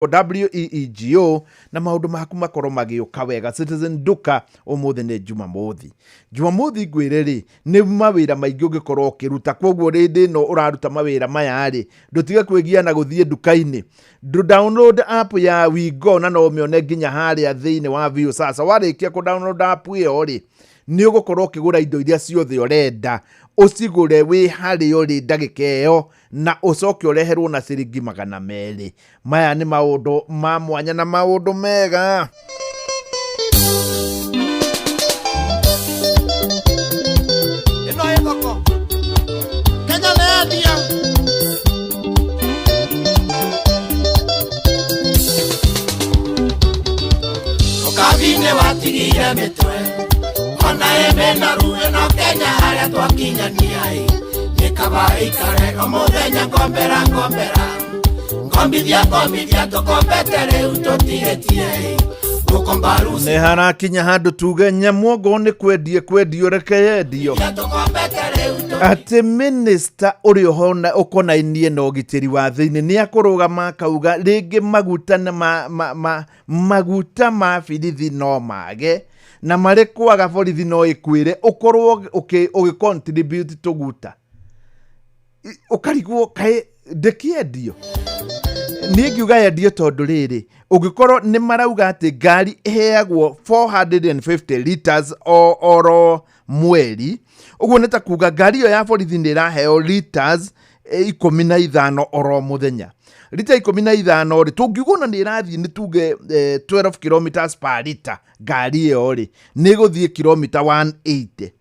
WEEGO na maũndũ maku makorwo magĩũka wega. Citizen Duka, ũmũthĩ nĩ Jumamothi. Jumamothi ngwĩre rĩ, nĩ mawĩra maingĩ ũngĩkorwo ũkĩruta, koguo rĩndĩ ĩno ũraruta mawĩra maya rĩ, ndũtige kwĩgia na gũthiĩ nduka-inĩ. Download app ya Wigo na no ũmĩone nginya harĩa thĩinĩ wa View. Sasa warĩkia kũ download app ĩyo rĩ, nĩ ũgũkorwo ũkĩgũra indo iria ciothe ũrenda, ũcigũre wĩ harĩa ũrĩ ndagĩka ĩyo, na ũcoke ũreherwo na ciringi 200. Maya nĩ maũndũ ma mwanya na maũndũ mega. Ĩno ĩ thoko Kenya nĩ endia. Ũkabi-inĩ watigire mĩtwe ona ĩmĩnoru ĩno Kenya harĩa twakinyania ĩ nĩ kaba ĩikare o mũthenya ngombera ngombera ngombithia ngombithia tũkombete rĩu tũtigĩtie ĩ gũkomba ruci. Nĩ harakinya handũ tuge nyamũ nĩ kwendie kwendio, reke yendio. Tũkombete rĩu. Atĩ minista ũrĩa ũhona ũkonainie na ũgitĩri wa thĩinĩ nĩ akũrũgama akauga rĩngĩ maguta na ma, ma, ma, maguta ma birithi no mage, na marĩ kwaga borithi no ĩkwĩre ũkorwo ũgĩ contribute tũguta. Ũkarigwo kaĩ ndĩkĩendio. Niĩ ngiuga yendio tondũ rĩrĩ, ũngĩkorwo nĩ marauga atĩ ngari ĩheagwo 450 liters o oro mweri, ũguo nĩ ta kuga ngari ĩyo ya borithi nĩ ĩraheo liters 15 oro mũthenya. Lita 15 rĩ, tũngiuga ona nĩ ĩrathiĩ nĩ tuge 12 kilometers per liter, ngari ĩyo rĩ nĩ ĩgũthiĩ kilomita 180.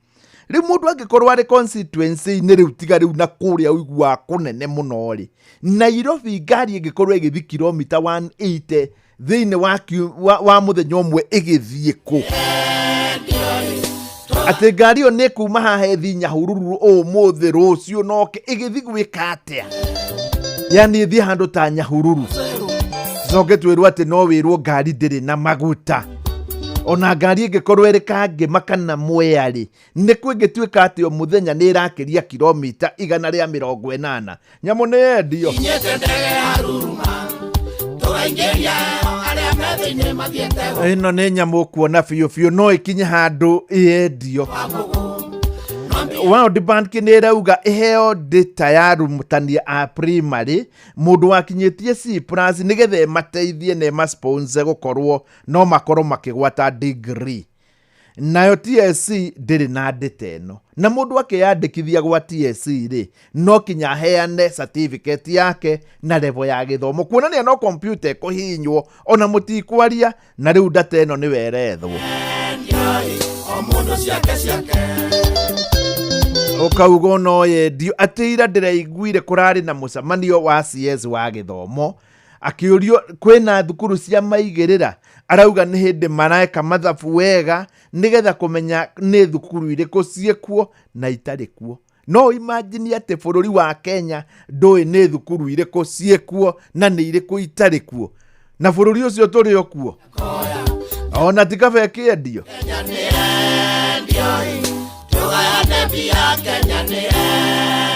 Rĩu mũndũ angĩkorwo arĩ constituency-inĩ rĩu, tiga rĩu na kũrĩa ũiguaga kũnene mũno rĩ, Nairobi, ngari ĩngĩkorwo ĩgĩthiĩ kilomita 180 thĩinĩ wa mũthenya ũmwe, ĩgĩthiĩ kũ? Atĩ ngari ĩyo nĩ kuma haha ĩthiĩ Nyahururu ũmũthĩ, rũciũ noke ĩgĩthiĩ gwĩka atĩa? Yani ĩthiĩ handũ ta Nyahururu, coke twĩrwo atĩ no wĩrwo ngari ndĩrĩ na maguta. Ona ngari ĩngĩkorwo ĩrĩ Kangĩma kana Mwea rĩ, nĩ kwĩngĩtuĩka atĩ o mũthenya nĩ ĩrakĩria kilomita 180, nyamũ nĩ yendio. Inyĩte ndege ya ruruma tũgaingĩria arĩa me thĩinĩ mathiĩte. Ĩno nĩ nyamũ ũkuona biũ biũ no ĩkinye handũ yendio. World Bank nĩ ĩrauga ĩheo data ya arutani a primary mũndũ wakinyĩtie C plus, nĩgetha ĩmateithie na ĩmasponsor gũkorwo no makorwo makĩgwata degree. Nayo TSC ndĩrĩ na data ĩno, na mũndũ akĩyandĩkithia gwa TSC rĩ, no kinya aheane certificate yake na level ya gĩthomo, kuonania no computer ĩkũhihinywo ona mũtikwaria, na rĩu data ĩno nĩwe ĩrethwo. O mũndũ ciake ciake. Ũkauga no yendio. Atĩ ira ndĩraiguire kũrarĩ na mũcemanio wa CS wa gĩthomo, akĩũrio kwĩna thukuru cia maigĩrĩra, arauga nĩ hĩndĩ mareka mathabu wega nĩgetha kũmenya nĩ thukuru irĩkũ ciĩkuo na itarĩ kuo. No imagine atĩ bũrũri wa Kenya ndũĩ nĩ thukuru irĩkũ ciĩkuo na nĩ irĩkũ itarĩ kuo, na bũrũri ũcio tũrĩ o kuo, ona ti kaba ĩkĩendio. Kenya nĩ endio tũgayane mbia. Kenya nĩ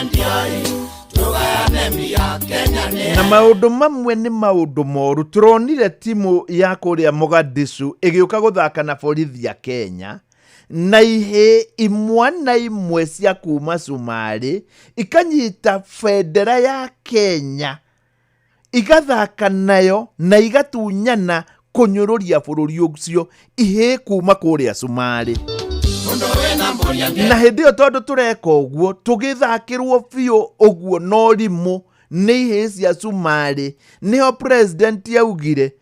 endio tũgayane mbia. Kenya nĩ Na maũndũ mamwe nĩ maũndũ moru. Tũronire timu ya kũrĩa Mogadishu ĩgĩũka gũthaka na borithi ya Kenya, na ihĩ imwana imwe cia kuma Cumarĩ ikanyita bendera ya Kenya, igathaka nayo na igatunyana kũnyũrũria bũrũri ũcio, ihĩ kuma kũrĩa Cumarĩ. Mũndũ wĩna mbũri angĩ. Na hĩndĩ ĩyo tondũ tũreka ũguo, tũgĩthakĩrwo biũ ũguo no rimũ nĩ ihĩ cia Cumarĩ, nĩho president augire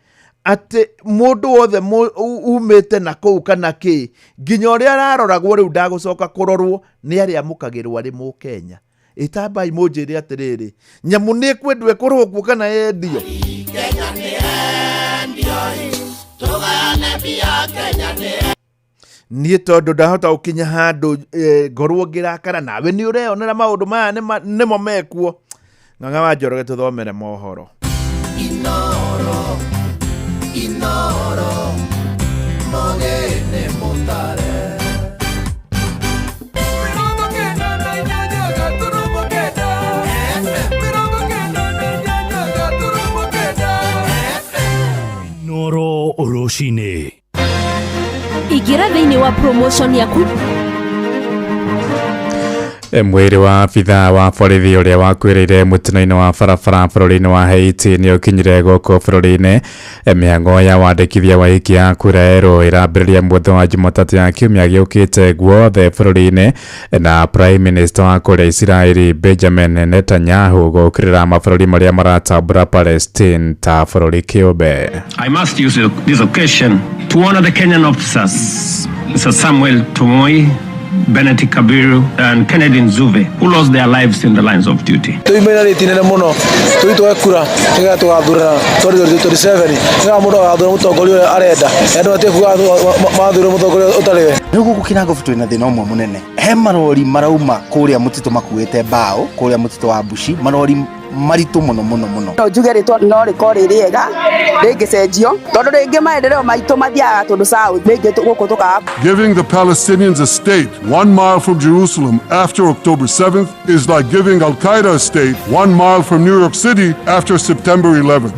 atĩ mũndũ wothe umĩte na kũu kana kĩ, nginya ũrĩa araroragwo rĩu ndagũcoka kũrorwo, nĩ arĩamũkagĩrwo arĩ mũkenya. Ĩtambai mũnjĩre atĩrĩrĩ, nyamũ nĩ ĩkwendwo ĩkorwo kuo kana yendio? Kenya nĩ endio tũgayane mbia. Kenya nĩ Niĩ tondũ ndahota gũkinya handũ ngorwo ngĩrakara, nawe nĩ ũreyonera maũndũ maya nĩmo mekuo. Ng'ang'a wa Njoroge, tũthomere mohoro. Inoro Inoro Mogene Mutare. 98.9. Rũcinĩ. Ingĩra thĩinĩ wa promotion yaku. Mwĩrĩ wa abithaa wa borithi ũrĩa wakuĩrĩire mũtino-inĩ wa barabara bũrũri-inĩ wa Haiti nĩ ũkinyire gũkũ bũrũri-inĩ. Mĩhang'o ya wandĩkithia wa aikia a kura erũ ĩrambĩrĩria mũthenya wa Jumatatũ ya kiumia gĩũkĩte guothe bũrũri-inĩ, na Prime Minister wa kũrĩa Isiraeli Benjamin Netanyahu gũũkĩrĩra mabũrũri marĩa maratambũra Palestine ta bũrũri kĩũmbe. I must use this occasion to honor the Kenyan officers, Mr. Samuel Tomoi, Bennett Kabiru, and Kennedy Nzuve, who lost their lives in the lines of duty. Tuimĩra rĩti nene mũno tũi twoe kura nĩgetha tũgathurana 2027, nĩgetha mũndũ agathura mũtongoria ũrĩa arenda. Andũ matige kuga mathure mũtongoria ũtarĩ we. Rĩu gũkũ Kinangofu twĩna thĩna ũmwe mũnene. He marori marauma kũrĩa mũtitũ makuĩte mbao kũrĩa mũtitũ wa Mbuci, marori maritũ mũno mũno mũno. No njuge rĩtwa no rĩkorwo rĩ rĩega rĩngĩcenjio, tondũ rĩngĩ maendeleo maitũ mathiaga tũndũ south, rĩngĩ gũkũ tũkaga. Giving the Palestinians a state 1 mile from Jerusalem after October 7th is like giving Al Qaeda a state 1 mile from New York City after September 11th.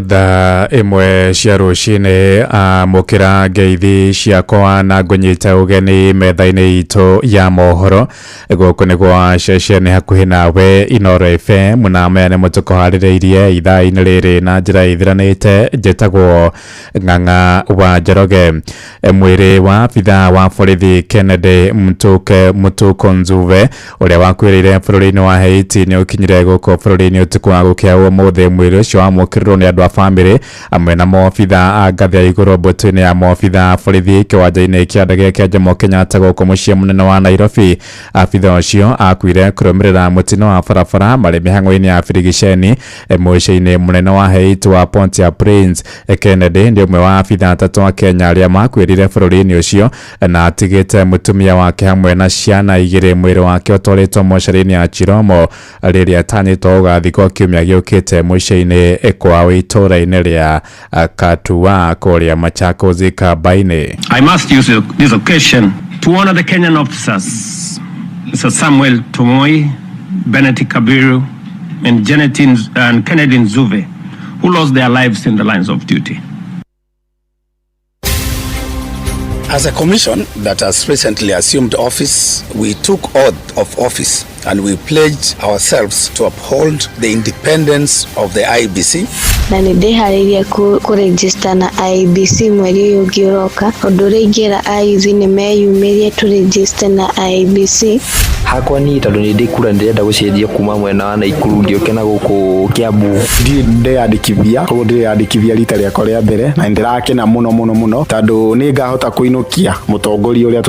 Thaa 1 cia rũcinĩ, amũkĩra ngeithi ciakwa na ngũnyita ũgeni metha-inĩ itũ ya mohoro. Gũkũ nĩ gwa ceceni hakuhĩ nawe Inoro FM, na maya nĩmo tũkũharĩrĩirie ithaa-inĩ rĩrĩ na njĩra ithiranĩte. Njĩtagwo Ng'ang'a wa Njoroge. Mwĩrĩ wa abithaa wa borithi Kennedy Mtuke Mutuko Nzuve ũrĩa wakuĩrĩire bũrũri-inĩ wa Haiti nĩ ũkinyire gũkũ bũrũri-inĩ ũtukũ wa gũkĩa ũmũthĩ. Mwĩrĩ ũcio wamũkĩrirwo nĩ andũ a bamĩrĩ amwe na maobithaa a ngathĩ ya igũrũ mbũtũ-inĩ ya maobithaa a borithi kĩwanja-inĩ kĩa ndege kĩa Jomo Kenyatta gũkũ mũciĩ mũnene wa Nairobi. Abithaa ũcio akuire kũrũmĩrĩra mũtino wa barabara marĩ mĩhang'o-inĩ ya birigiceni mũciĩ-inĩ mũnene wa Haiti wa Port-au-Prince. Kennedy nĩ ũmwe wa abithaa atatũ a Kenya arĩa makuĩrire bũrũri-inĩ ũcio na atigĩte mũtumia wake hamwe na ciana igĩrĩ. Mwĩrĩ wake ũtwarĩtwo mocarĩ-inĩ ya Chiromo rĩrĩa atanyĩtwo gũgathikwo kiumia gĩũkĩte mũciĩ-inĩ kwao itũũra-inĩ rĩa Katua kũrĩa Machakos Kamba-inĩ. I must use this occasion to honor the Kenyan officers, Mr. Samuel Tomoi, Bennett Kabiru, and Janet and Kennedy Nzuve, who lost their lives in the lines of duty. As a commission that has recently assumed office, we took oath of office and we pledged ourselves to uphold the independence of the IEBC. Na nĩ ndĩharĩirie kũ na IEBC mweri ũyũ ũngĩ ũroka. Ũndũ ũrĩa ingĩra ayuthi nĩ meyumĩrie tũ na IEBC. Hakwa niĩ, tondũ nĩ ndĩ kura, ndĩrenda gũcenjia kuma mwena wa Naikuru ngĩũke na gũkũ Kiambu. Ndirĩ ndeyandĩkithia, koguo ndĩreyandĩkithia rita rĩakwa rĩa mbere na nĩndĩrakena mũno mũno mũno, tondũ nĩ ngahota kũinũkia mũtongoria ũrĩa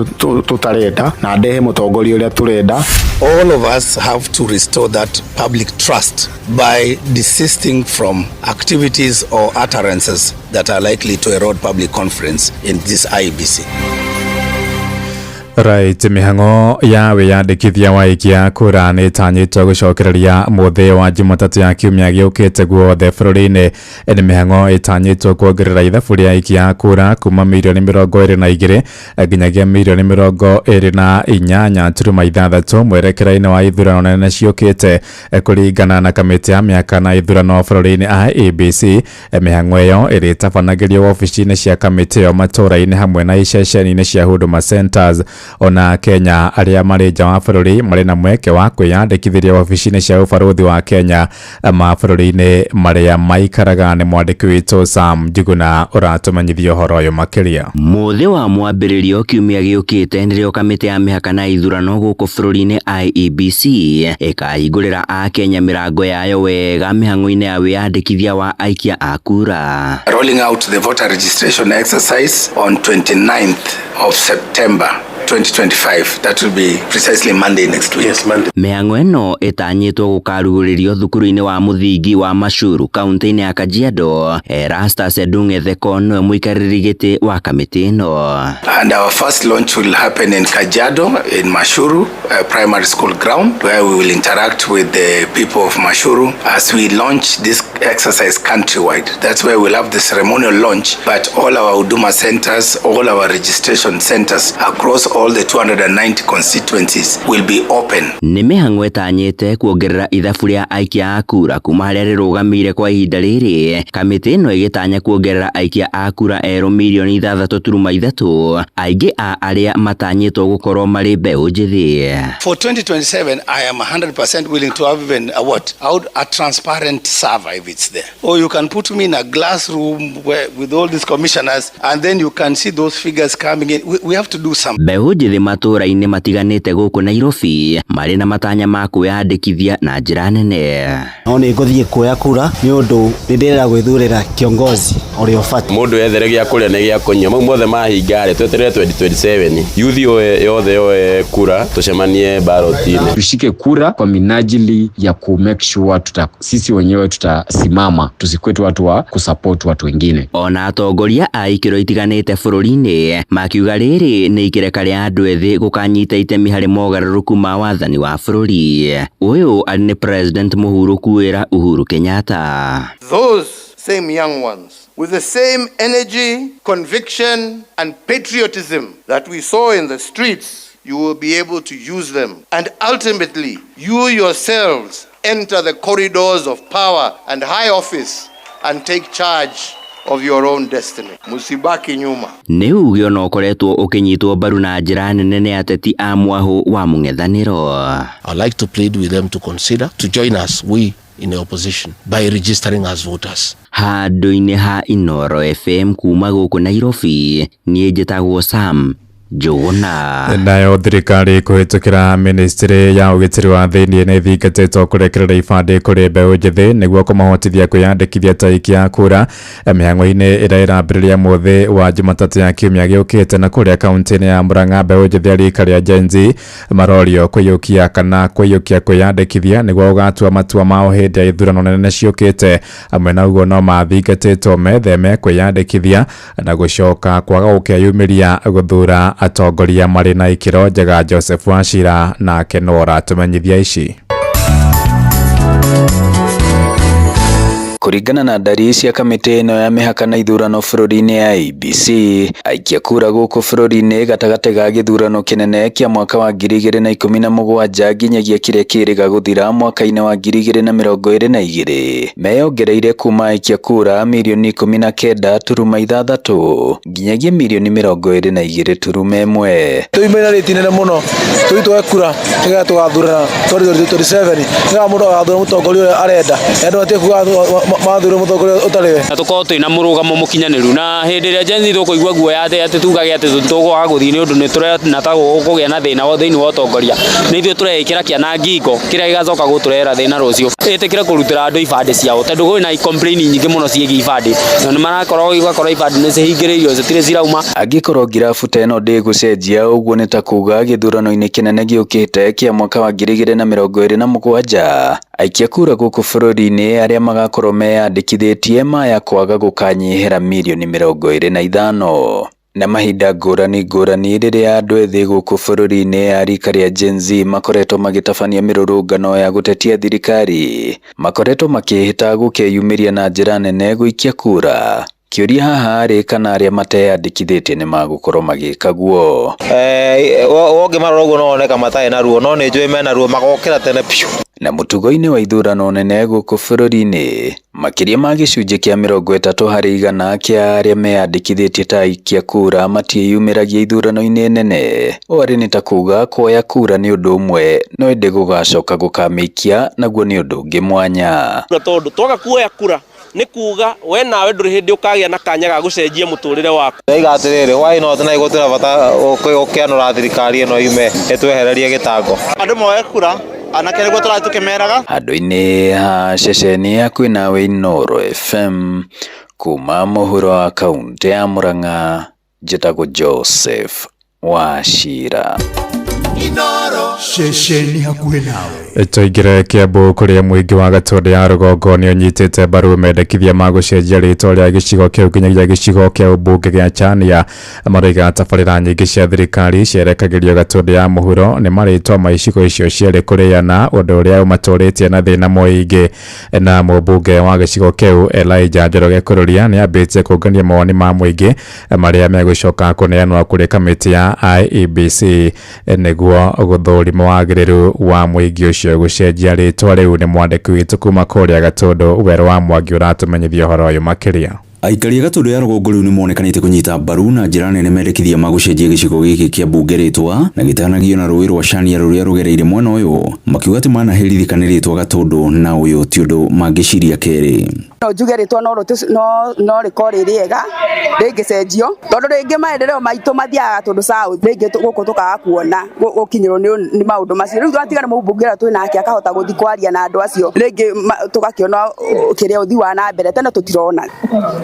tũtarenda na ndehe mũtongoria ũrĩa tũrenda. All of us have to restore that public trust by desisting from activities or utterances that are likely to erode public confidence in this IEBC. Right, mĩhang'o ya wĩyandĩkithia wa aikia kura nĩ ĩtanyĩtwo gũcokereria mũthĩ wa Jumatatũ ya kiumia gĩũkĩte guothe bũrũri-inĩ. Nĩ mĩhang'o ĩtanyĩtwo kuongerera ithabu rĩa aikia kura kuma mirioni 22 nginyagia mirioni 28.6 mwerekera-inĩ wa ithurano nene ciũkĩte, kũringana na kamĩtĩ ya mĩhaka na ithurano bũrũri-inĩ IEBC. Mĩhang'o ĩyo ĩrĩtabanagĩrio wabici-inĩ cia kamĩtĩ ĩyo matũũra-inĩ hamwe na iceceni-inĩ cia Huduma Centers. Ona Kenya arĩa marĩ nja wa bũrũri marĩ na mweke wa kwĩyandĩkithĩria wabici-inĩ cia ũbarũthi wa Kenya mabũrũri-inĩ marĩa maikaraga. Nĩ mwandĩki witũ Sam Njuguna ũratũmenyithia ũhoro ũyũ makĩria. Mũthĩ wa mwambĩrĩrio kiumia gĩũkĩte nĩrĩo kamĩtĩ ya mĩhaka na ithurano gũkũ bũrũri-inĩ IEBC ĩkahingũrĩra akenya mĩrango yayo wega mĩhang'o-inĩ ya wĩyandĩkithia wa aikia a kura. Rolling out the voter registration exercise on 29th of September 2025. That will be precisely Monday next week. Yes, Monday. Mĩhang'o ĩno ĩtanyĩtwo gũkarugũrĩrio thukuru-inĩ wa mũthingi wa Mashuru kaunti-inĩ ya Kajiado. Erastus Ndung'etheko nĩwe mũikarĩri gĩtĩ wa kamĩtĩ ĩno. And our first launch will happen in Kajiado, in Mashuru Primary School ground, where we will interact with the people of Mashuru as we launch this exercise countrywide. That's where we'll have the ceremonial launch, but all our Huduma centers, all our registration centers across All the 290 constituencies will be open. Nĩ mĩhang'o ĩtanyĩte kuongerera ithabu rĩa aikia a kura kuma harĩa rĩrũgamĩire kwa ihinda rĩrĩ. Kamĩtĩ ĩno ĩgĩtanya kuongerera aikia a kura erũ mirioni 6.3, aingĩ a arĩa matanyĩtwo gũkorwo marĩ mbeũ njĩthĩ. For 2027, I am 100% willing to have even a what? Out a transparent server if it's there. Or you can put me in a glass room where, with all these commissioners, and then you can see those figures coming in. We have to do something. Mbeũ njĩthĩ matũũra-inĩ matiganĩte gũkũ Nairobi marĩ na matanya ma kwĩyandĩkithia na njĩra nene. No nĩ ngũthiĩ kuoya kura nĩ ũndũ nĩ ndĩrenda gwĩthurĩra kiongozi ũrĩa ũbatiĩ. Mũndũ ethere gĩa kũrĩa nĩ gĩa kũnyua, mau mothe mahinga rĩ, tweterere 2027 yuthi yothe yoe kura, tucemanie ballot-inĩ. Tushike kura kwa minajili ya ku make sure sisi wenyewe tutasimama, tusikuwe tu watu wa kusupport watu wengine. Ona atongoria a ikĩro itiganĩte bũrũri-inĩ makiuga rĩrĩ nĩ ikereka rĩa andũ ethĩ gũkanyita itemi harĩ mogarũrũku ma wathani wa bũrũri. Ũyũ arĩ nĩ President mũhurũku wĩra Uhuru Kenyatta. Those same young ones with the same energy, conviction and patriotism that we saw in the streets, you will be able to use them. And ultimately, you yourselves enter the corridors of power and high office and take charge of your own destiny. Musibaki nyuma. Nĩ uge ona ũkoretwo ũkĩnyitwo mbaru na njĩra nene nĩ ateti a mwahũ wa mũng'ethanĩro. I'd like to plead with them to consider to join us, we in the opposition, by registering as voters. Handũ-inĩ ha Inooro FM kuma gũkũ Nairobi, niĩ njĩtagwo Sam Njũgũna. Nayo thirikari kũhĩtũkĩra ministry ya ũgitĩri wa thĩinĩ nĩ ĩthingatĩtwo kũrekereria ibandĩ kũrĩ mbeũ njĩthĩ nĩguo kũmahotithia kwĩyandĩkithia ta aikia a kura mĩhang'o-inĩ ĩrĩa ĩrambĩrĩria mũthĩ wa Jumatatũ ya kiumia gĩũkĩte. Na kũrĩa kaunti-inĩ ya Murang'a, mbeũ njĩthĩ a rika rĩa Gen Z marorio kũiyũkia kana kũiyũkia kwĩyandĩkithia nĩguo gũgatua matua mao hĩndĩ ya ithurano nene ciũkĩte. Hamwe na ũguo, no mathingatĩtwo metheme kwĩyandĩkithia na gũcoka kwaga gũkeyumĩria gũthura atongoria marĩ na ikĩro njega. Joseph Wachira nake no ũratũmenyithia ici. Kũringana na ndari cia kamĩtĩ ĩno ya mĩhaka na ithurano bũrũri-inĩ ya IEBC, aikia kura gũkũ bũrũri-inĩ gatagatĩ ga gĩthurano kĩnene kĩa mwaka wa 2017 nginyagia kĩrĩa kĩrĩga gũthira mwaka-inĩ wa 2022 meyongereire kuma aikia kura mirioni 19.6 nginyagia mirioni 22.1. Tuime na rĩti nene mũno, tũthiĩ tuoe kura nĩgetha tũgathurana 2027, nĩgetha mũndũ agathura mũtongoria ũrĩa arenda. Andũ matige kuga mathure mũtongoria ũtarĩ we. Na tũkorwo twĩna mũrũgamo mũkinyanĩru, na hĩndĩ ĩrĩa Gen Z tũkũigua guoya atĩ tugage atĩ tũgwaga gũthiĩ nĩ ũndũ nĩ tũrona ta gũkũgĩa na thĩna thĩinĩ wa ũtongoria, nĩ ithuĩ tũreĩkĩra kĩana ngingo kĩrĩa gĩgacoka gũtũrehera thĩna rũciũ. Ĩtĩkĩre kũrutĩra andũ ibandĩ ciao, tondũ kwĩna complain nyingĩ mũno ciĩgiĩ ibandĩ, na nĩ marakorwo igakorwo ibandĩ nĩ cihingĩrĩirio, citirĩ cirauma. Angĩkorwo ngirabu ta ĩno ndĩgũcenjia, ũguo nĩ ta kuga gĩthurano-inĩ kĩnene gĩũkĩte kĩa mwaka wa 2027, aikia kura gũkũ bũrũri-inĩ arĩa magakorwo meyandĩkithĩtie maya kwaga gũkanyihĩra mirioni 25. Na mahinda ngũrani ngũrani rĩrĩa andũ ethĩ gũkũ bũrũri-inĩ a rika rĩa Gen Z makoretwo magĩtabania mĩrũrũngano ya gũtetia thirikari, makoretwo makĩhĩta gũkeyumĩria na njĩra nene gũikia kura. Kĩũria haha arĩ kana arĩa mateyandĩkithĩtie nĩ magũkorwo magĩka guo. Wongĩmarora ũguo no wone matarĩ na ruo, no nĩ njũĩ mena ruo, magokĩra tene biũ. Na mũtugo-inĩ wa ithurano nene gũkũ bũrũri-inĩ, makĩria ma gĩcunjĩ kĩa 30% kĩa arĩa meyandĩkithĩtie ta aikia kura matiĩyumĩragia ithurano-inĩ nene. Ũũ arĩ nĩ ta kuga kuoya kura nĩ ũndũ ũmwe, no ĩndĩ gũgacoka gũkamĩikia naguo nĩ ũndũ ũngĩ mwanya. Tondũ twaga kuoya kura nĩ kuga we nawe ndũrĩ hĩndĩ ũkagĩa na kanya ga gũcenjia mũtũrĩre waku. Ndaiga atĩrĩrĩ, why not, na gũtirĩ bata gũkĩanũra thirikari ĩno yume ĩtwehererie gĩtango. Andũ moe kura, anake nĩguo tũrathiĩ tũkĩmeraga. Handũ-inĩ ha ceceni ya Kwĩnawe Inooro FM kuma mũhuro wa kaũntĩ ya Murang'a, njĩtagwo Joseph Wachira. Ceceni hakuhĩ nawe. Tũingĩre Kiambu kũrĩa mũingĩ wa Gatũndũ ya rũgongo nĩ ũnyitĩte mbaru mendekithia ma gũcenjia rĩtwa rĩa gĩcigo kĩu nginyagia gĩcigo kĩa ũmbunge gĩa Chania. Maroiga tabarĩra nyingĩ cia thirikari cierekagĩrio Gatũndũ ya mũhuro nĩ marĩtwa ma icigo icio cierĩ kũrĩana, ũndũ ũrĩa ũmatũrĩtie na thĩna mũingĩ. Na mũmbunge wa gĩcigo kĩu Elijah Njoroge Kururia nĩ ambĩtie kũngania mawoni ma mũingĩ marĩa megũcoka kũneanwo kũrĩ kamĩtĩ ya IEBC nĩguo gũthũrima wagĩrĩru wa mũingĩ ũcio gũcenjia rĩtwa rĩu. Nĩ mwandĩki witũ kuma kũrĩa Gatũndũ Werũ wa Mwangi ũratũmenyithia ũhoro ũyũ makĩria. Aikari a Gatũndũ ya rũgongo rĩu nĩmonekanĩte kũnyita mbaru na njĩra nene mendekithia ma gũcenjia gĩcigo gĩkĩ kĩa mbunge rĩtwa na gĩtanagio na rũĩ rwa Chania rũrĩa rũgereire mwena ũyũ, makiuga atĩ manaherithĩka nĩ rĩtwa Gatũndũ na ũyũ ti ũndũ mangĩciria kerĩ. No njuge rĩtwa no rĩkorwo rĩ rĩega rĩngĩcenjio, tondũ rĩngĩ maendeleo maitũ mathiaga Gatũndũ South, rĩngĩ gũkũ tũkaga kuona gũkinyĩrwo nĩ maũndũ macio. Rĩu twatiga nĩ mũmbunge ũrĩa twĩ nake akahota gũthiĩ kwaria na andũ acio, rĩngĩ tũgakĩona kĩrĩa ũthii wa na mbere, tene tũtirona.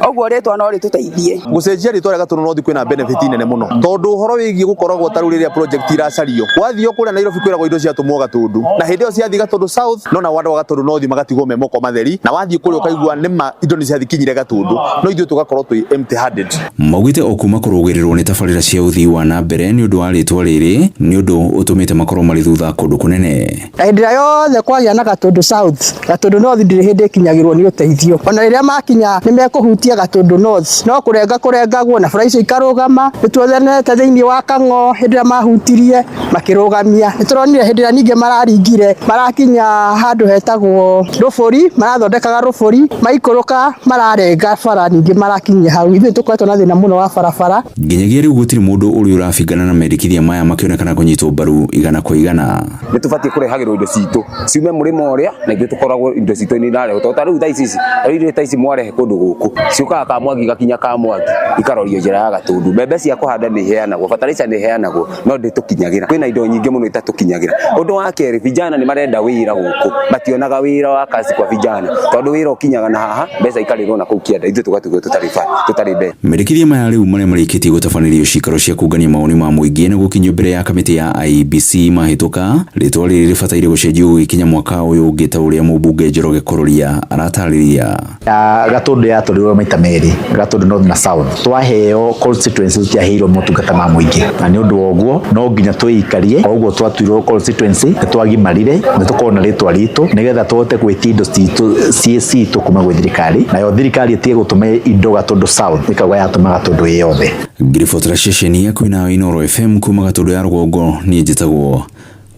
Ũguo rĩtwa no rĩtũteithie. Gũcenjia rĩtwa rĩa Gatũndũ North kwĩna benefit nene mũno, tondũ ũhoro wĩgiĩ gũkoragwo ta rĩu rĩrĩa project iracario, wathio kũrĩa Nairobi kwĩragwo indo ciatũmwo Gatũndũ, na hĩndĩ ĩyo ciathiĩ Gatũndũ South no nao andũ a Gatũndũ North magatigwo me moko matheri, na wathiĩ kũrĩa ũkaigua nĩma indo nĩ ciathikinyire Gatũndũ, no ithuĩ tũgakorwo twĩ empty handed. Maugĩte o kuma kũrũgĩrĩrwo nĩ tabarĩra cia ũthii wa na mbere nĩ ũndũ wa rĩtwa rĩrĩ nĩ ũndũ ũtũmĩte makorwo marĩ thutha kũndũ kũnene. Na hĩndĩ ĩrĩa yothe kwagĩa na Gatũndũ South, Gatũndũ North ndĩrĩ hĩndĩ ĩkinyagĩrwo nĩ ũteithio. Ona rĩrĩa makinya nĩ mekũhutia Gatũndũ North, no kũrenga kũrengagwo na bara icio ikarũgama. Nĩ tuonete thĩinĩ wa Kang'o hĩndĩ ĩrĩa mahutirie makĩrũgamia. Nĩ tũronire hĩndĩ ĩrĩa ningĩ mararingire marakinya handũ hetagwo Rũbũri, marathondekaga Rũbũri, maikũrũka mararenga bara ningĩ marakinyia hau. Ithuĩ tũkoretwo na thĩna mũno wa barabara. Nginyagia rĩu gũtirĩ mũndũ ũrĩa ũrabingana na mendekithia maya makĩonekana kũnyitwo mbaru igana kwa igana. Nĩ tũbatiĩ kũrehagĩrwo indo citũ ciume mũrĩmo ũrĩa, na ithuĩ tũkoragwo indo citũ nĩ irarehwo. Tondũ ta rĩu thaa ici ici, ta rĩu irio ta ici mwarehe kũndũ gũkũ ciũkaga Kamwangi igakinya Kamwangi ikarorio njĩra ya Gatũndũ. Mbembe cia kũhanda nĩ iheanagwo, fertilizer nĩ iheanagwo, no ndĩtũkinyagĩra. Kwĩna indo nyingĩ mũno itatũkinyagĩra. Ũndũ wa kerĩ, vijana nĩ marenda wĩra gũkũ, mationaga wĩra wa kazi kwa vijana, tondũ wĩra ũkinyaga na haha, mbeca ikarĩrwo na kũu kĩanda, ithuĩ tũgatigwo tũtarĩ ba tũtarĩ mbeca. Mendekithia maya rĩu marĩa marĩkĩtie gũtabanĩrio ciikaro cia kũngania mawoni ma mũingĩ na gũkinyio mbere ya kamĩtĩ ya IEBC mahĩtũka, rĩtwa rĩrĩ rĩbataire gũcenjio gũgĩkinya mwaka ũyũ ũngĩ ta ũrĩa mũmbunge Njoroge Kũrũria aratarĩria. Ya Gatũndũ yatũrirwo maita merĩ, Gatũndũ North na South. Twaheo constituency tũtiaheirwo motungata ma mũingĩ, na nĩ ũndũ wa ũguo no nginya twĩikarie. O ũguo twatuirwo constituency nĩ twagimarire, nĩ tũkorwo na rĩtwa ritũ nĩgetha tũhote gwĩtia indo citũ ciĩ citũ kuma gwĩ thirikari, nayo thirikari ĩtige gũtũma indo Gatũndũ South ĩkauga yatũma Gatũndũ ĩ yothe. Ngĩribotera ceceni ya kwĩna Inooro FM kuma Gatũndũ ya rũgongo, niĩ njĩtagwo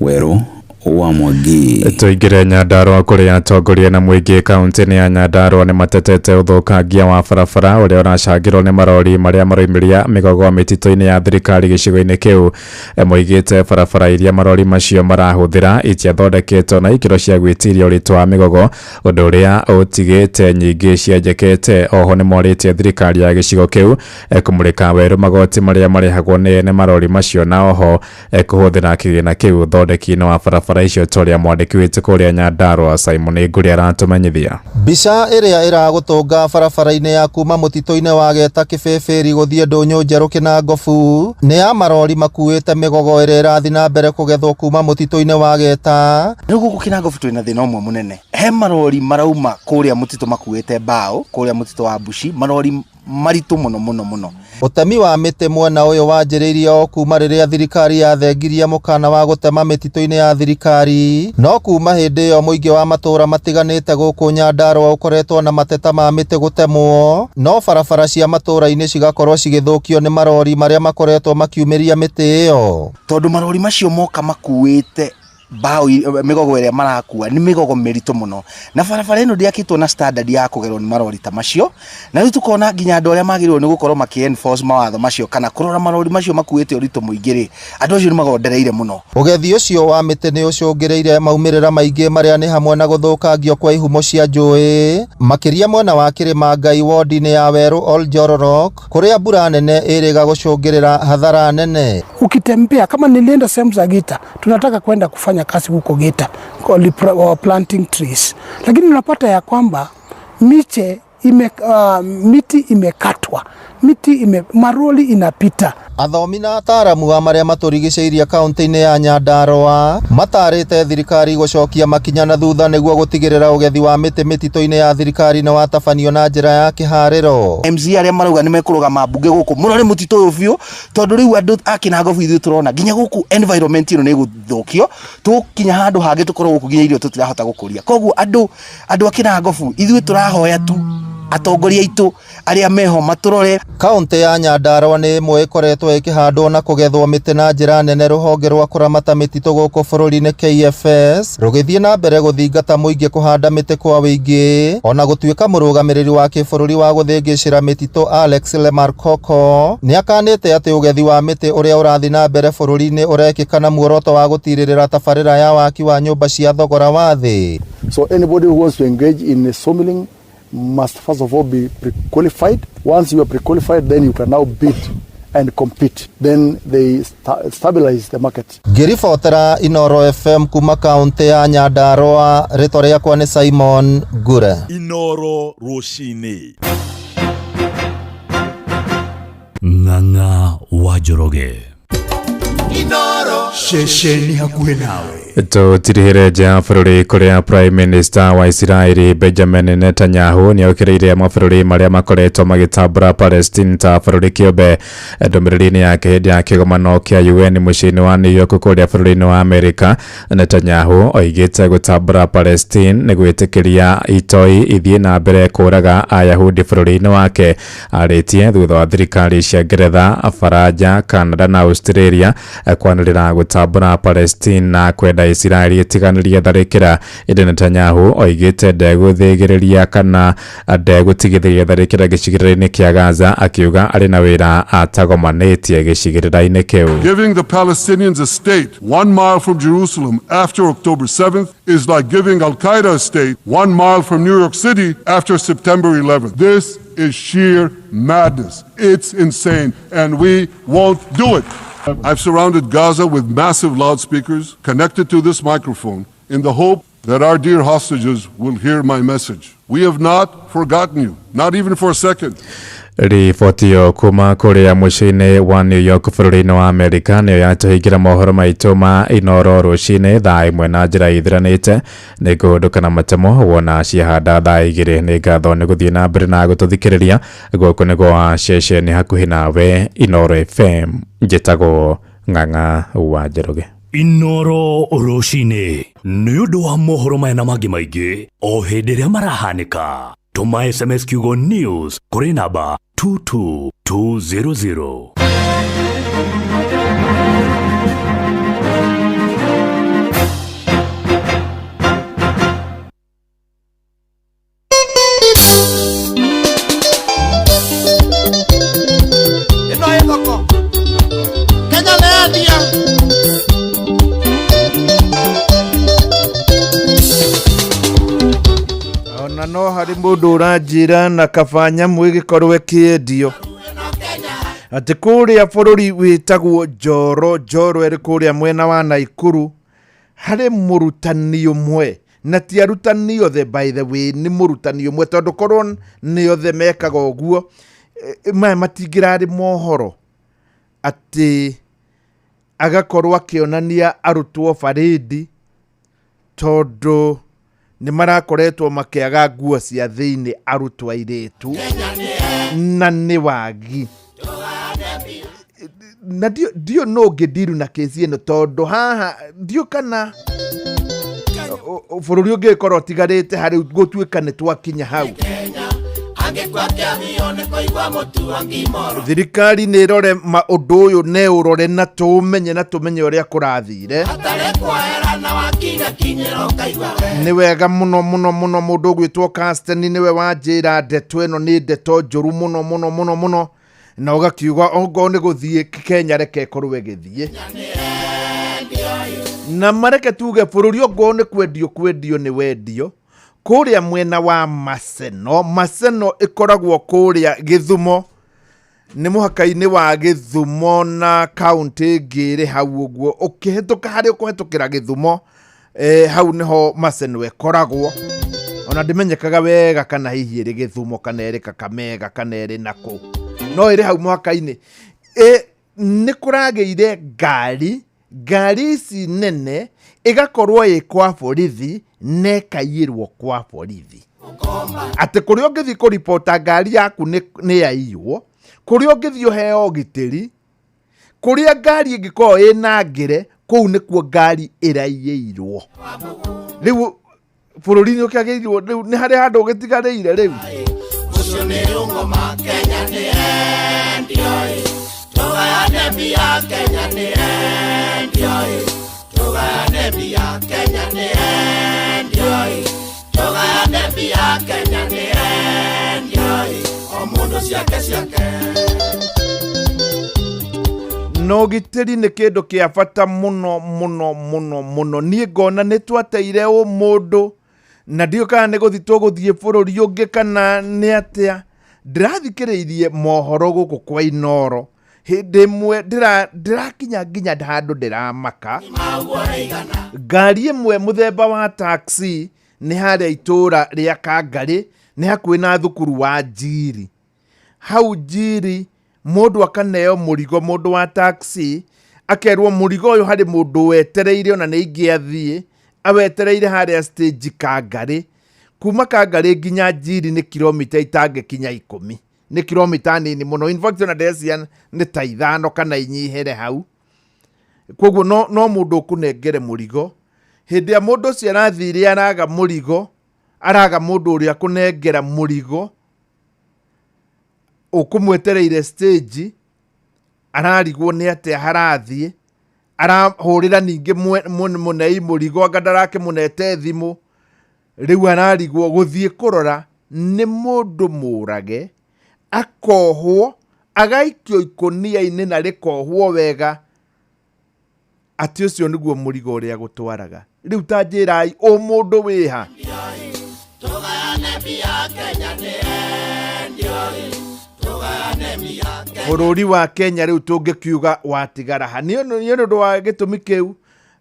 Werũ wa Mwangi. Tũingĩre Nyandarũa kũrĩa atongoria na mũingĩ kaunti-inĩ ya Nyandarũa nĩ matetete ũthũkangia wa barabara ũrĩa ũracangĩrwo nĩ marori marĩa maroimĩria mĩgogo mĩtitũ-inĩ ya thirikari gĩcigo-inĩ kĩu. Moigĩte barabara iria marori macio marahũthĩra itiathondeketwo na ikĩro cia gwĩtiria ũritũ wa mĩgogo, ũndũ ũrĩa ũtigĩte nyingĩ cienjekete. Oho nĩ morĩtie thirikari ya gĩcigo kĩu kũmũrĩka werũ magoti marĩa marĩhagwo nĩ ene marori macio na oho kũhũthĩra kĩgĩna kĩu ũthondeki-inĩ wa barabara icio ta ũrĩa mwandĩki witũ kũrĩa Nyandarũa Simon Ngũri aratũmenyithia. Mbica ĩrĩa ĩragũtũnga barabara-inĩ ya kuma mũtitũ-inĩ wa Geta Kĩbĩbĩri gũthiĩ Ndũnyũ Njerũ Kĩnangobu nĩ ya marori makuĩte mĩgogo ĩrĩa ĩrathiĩ na mbere kũgethwo kuma mũtitũ-inĩ wa Geta. Rĩu gũkũ Kĩnangobu twĩna thĩna ũmwe mũnene, he marori marauma kũrĩa mũtitũ makuĩte mbaũ kũrĩa mũtitũ wa Mbuci, marori maritũ mũno mũno mũno. Ũtemi wa mĩtĩ mwena ũyũ wanjĩrĩirie o kuma rĩrĩa thirikari yathengirie mũkana wa gũtema mĩtitũ-inĩ ya thirikari, no kuma hĩndĩ ĩyo mũingĩ wa matũũra matiganĩte gũkũ Nyandarũa ũkoretwo na mateta ma mĩtĩ gũtemwo, no barabara cia matũũra-inĩ cigakorwo cigĩthũkio nĩ marori marĩa makoretwo makiumĩria mĩtĩ ĩyo. Tondũ marori macio moka makuĩte mbaũ mĩgogo ĩrĩa marakua nĩ mĩgogo mĩritũ mũno, na barabara ĩno ndĩakĩtwo na standard ya kũgerwo nĩ marori ta macio, na rĩu tũkona nginya andũ arĩa magĩrĩirwo nĩ gũkorwo makĩ enforce mawatho macio kana kũrora marori macio makuĩte ũritũ mũingĩ rĩ, andũ acio nĩ magondereire mũno. Ũgethi ũcio wa mĩtĩ nĩ ũcũngĩrĩire maumĩrĩra maingĩ marĩa nĩ hamwe na gũthũkangio kwa ihumo cia njũĩ, makĩria mwena wa Kĩrĩma Ngai wodi-inĩ ya Werũ Oljororok, kũrĩa mbura nene ĩrĩga gũcũngĩrĩra hathara nene. Ukitembea kama nilienda sehemu za Gita, tunataka kwenda kufanya kazi huko Gita, planting trees, lakini unapata ya kwamba miche miti imekatwa, maroli inapita. Athomi na ataaramu a marĩa matũrigicĩirie kaunti-inĩ ya Nyandarua matarĩte thirikari gũcokia makinya na thutha nĩguo gũtigĩrĩra ũgethi wa mĩtĩ mĩtitũ-inĩ ya thirikari nĩ watabanio na njĩra ya kĩharĩro. MCA arĩa marauga nĩ mekũrũgama mbunge gũkũ mũrore mũtitũ ũyũ biũ tondũ rĩu andũ a Kinango ithuĩ tũrona nginya gũkũ environment ĩno nĩ ĩgũthũkio, tũgũkinya handũ hangĩ tũkorwo gũkũ nginya irio tũtirahota gũkũria. Koguo andũ andũ a Kinangobu ithuĩ tũrahoya tu atongoria aitũ arĩa meho matũrore. Kaunti ya Nyandarua nĩ ĩmwe ĩkoretwo ĩkĩhandwo na kũgethwo mĩtĩ na njĩra nene rũhonge rwa kũramata mĩtitũ gũkũ bũrũri-inĩ KFS rũgĩthiĩ na mbere gũthingata mũingĩ kũhanda mĩtĩ kwa wĩingĩ ona gũtuĩka mũrũgamĩrĩri wa kĩbũrũri wa gũthĩngĩcĩra mĩtitũ Alex Lemarkoko nĩakanĩte atĩ ũgethi wa mĩtĩ ũrĩa ũrathiĩ na mbere bũrũri-inĩ ũrekĩka na muoroto wa gũtirĩrĩra tabarĩra ya waki wa nyũmba cia thogora wa thĩ. So anybody who wants to engage in sawmilling must first of all be pre-qualified. Once you are pre-qualified, then you can now bid and compete. Then they stabilize the market. Ngĩribotera Inoro FM kuma kaunti ya Nyandarua, rĩtwa rĩakwa nĩ Simon Ngure. Inoro rũcinĩ. Ng'ang'a wa Njoroge. Inoro ceceni hakuhĩ nawe. Tũtirihĩre nja ya bũrũri kũrĩa Prime Minister wa Isiraeli Benjamin Netanyahu nĩokĩrĩire mabũrũri marĩa makoretwo magĩtambũra Palestine ta bũrũri kĩũmbe. Ndũmĩrĩri-inĩ yake hĩndĩ ya kĩgomano kĩa UN mũciĩ-inĩ wa New York kũrĩa bũrũri-inĩ wa Amerika, Netanyahu oigĩte gũtambũra Palestine nĩ gwĩtĩkĩria itoi ithiĩ na mbere kũraga Ayahudi bũrũri-inĩ wake. Arĩtie thutha wa thirikari cia Ngeretha, Faranja, Canada na Australia kwanĩrĩra gũtambũra Palestine na kwenda Isiraeli ĩtiganĩrie tharĩkĩra. Ĩndĩ Netanyahu oigĩte ndegũthĩgĩrĩria kana ndegũtigithĩria tharĩkĩra gĩcigĩrĩra-inĩ kĩa Gaza, akiuga arĩ na wĩra atagomanĩtie gĩcigĩrĩra-inĩ kĩu. Giving the Palestinians a state 1 mile from Jerusalem after October 7th is like giving Al Qaeda a state 1 mile from New York City after September 11th. This is sheer madness. It's insane, and we won't do it. I've surrounded Gaza with massive loudspeakers connected to this microphone in the hope that our dear hostages will hear my message. We have not forgotten you, not even for a second. Riboti ĩyo kuma kũrĩa mũciĩ-inĩ wa New York bũrũri-inĩ wa Amerika nĩyo yatũhingĩra mohoro maitũ ma Inoro rũcinĩ thaa 1 na njĩra ithiranĩte. Nĩ ngũhũndũka na matemo wona ciahanda thaa 2. Nĩ ngatho nĩ gũthiĩ na mbere na gũtũthikĩrĩria. Gũkũ nĩ gwa ceceni hakuhĩ nawe Inoro FM. Njĩtagwo Ng'ang'a wa Njoroge. Inoro rũcinĩ nĩ ũndũ wa mohoro maya na mangĩ maingĩ o hĩndĩ ĩrĩa marahanĩka. Tũma SMS kiugo news kũrĩ namba 22200. Ĩno ĩ thoko Kenya nĩ yendia. Ona no harĩ mũndũ ũranjĩra na kaba nyamũ ĩgĩkorwo ĩkĩendio atĩ kũrĩa bũrũri wĩtagwo Njoro, Njoro ĩrĩ kũrĩa mwena wa Naikuru, harĩ mũrutani ũmwe, na ti arutani othe by the way, nĩ mũrutani ũmwe tondũ korwo nĩ othe mekaga ũguo, maya matingĩrarĩ mohoro atĩ agakorwo akĩonania arutwo barĩndi tondũ nĩ marakoretwo makĩaga nguo cia thĩinĩ arutwo airĩtu na nĩ wagi. Na ndio no ngĩndiru na kesi ĩno tondũ haha ndio kana bũrũri ũngĩkorwo ũtigarĩte harĩ gũtuĩka nĩ twakinya hau. Thirikari nĩ ĩrore ũndũ ũyũ na ĩũrore na tũũmenye na tũmenye ũrĩa kũrathire. Nĩ wega mũno mũno mũno mũndũ ũgwĩtwo Carsten nĩwe wanjĩra ndeto ĩno nĩ ndeto njũru mũno mũno mũno mũno, na ũgakiuga ongorwo nĩ gũthiĩ Kenya reke ĩkorwo ĩgĩthiĩ. Na mareke tuge bũrũri ongorwo nĩ kwendio kwendio nĩ wendio. Kũrĩa mwena wa Maseno, Maseno ĩkoragwo kũrĩa Gĩthumo, nĩ mũhaka-inĩ wa Gĩthumo na kaũntĩ ĩngĩ ĩrĩ hau ũguo. Ũkĩhĩtũka harĩa ũkũhĩtũkĩra Gĩthumo, hau nĩho Maseno ĩkoragwo. Ona ndĩmenyekaga wega kana hihi ĩrĩ Gĩthumo kana ĩrĩ Kakamega kana ĩrĩ nakũ, no ĩrĩ hau mũhaka-inĩ. Nĩ kũragĩire ngari, ngari ici nene ĩgakorwo ĩ kwa borithi na ĩkaiyĩrwo kwa borithi. Atĩ kũrĩa ũngĩthiĩ kũribota ngari yaku nĩ yaiywo, kũrĩa ũngĩthiĩ ũheo ũgitĩri, kũrĩa ngari ĩngĩkorwo ĩna ngĩre, kũu nĩkuo ngari ĩraiyĩirwo. Rĩu bũrũri nĩ ũkĩagĩrĩirwo, rĩu nĩ harĩ handũ ũgĩtigarĩire rĩu. Ũcio nĩ ũngoma Kenya nĩ endio ĩ. Tũgayane mbia Kenya nĩ endio ĩ. Tũgayane mbia Kenya nĩ endio ĩ. Tũgayane mbia Kenya nĩ endio ĩ. O mũndũ ciake ciake. Na ũgitĩri nĩ kĩndũ kĩa bata mũno mũno mũno mũno. Niĩ ngona nĩ twateire ũmũndũ na ndiũĩ kana nĩ gũthiĩ tũgũthiĩ bũrũri ũngĩ kana nĩ atĩa. Ndĩrathikĩrĩirie mohoro gũkũ kwa Inooro hĩndĩ ĩmwe ndĩrakinya nginya handũ ndĩramaka. Ngari ĩmwe mũthemba wa taxi nĩ harĩa itũũra rĩa Kangarĩ, nĩ hakuhĩ na thukuru wa Njiri. Hau Njiri mũndũ akaneo mũrigo, mũndũ wa taxi akerwo mũrigo ũyũ harĩ mũndũ wetereire ona nĩ ingĩathiĩ, awetereire harĩa stage Kangarĩ. Kuma Kangarĩ nginya Njiri nĩ kilomita itangĩkinya 10, nĩ kilomita nini mũno. In fact ona ndeciria nĩ ta 5 kana inyihĩre hau. Koguo no mũndũ ũkũnengere mũrigo. Hĩndĩ ĩrĩa mũndũ ũcio arathire araga mũrigo, araga mũndũ ũrĩa akũnengera mũrigo, ũkũmwetereire stage, ararigwo nĩ atĩa harathiĩ, arahũrĩra ningĩ mũnei mũrigo, anga ndarakĩmũnete thimũ, rĩu ararigwo gũthiĩ kũrora nĩ mũndũ mũrage, akohwo, agaikio ikũnia-inĩ na rĩkohwo wega, atĩ ũcio nĩguo mũrigo ũrĩa gũtwaraga. Rĩu ta njĩrai, ũmũndũ wĩha? Tũgayane mbia Kenya nĩ endio ĩ. Tũgayane mbia Kenya. Bũrũri wa Kenya rĩu tũngĩkiuga watigara ha? Nĩ ũndũ wa gĩtũmi kĩu,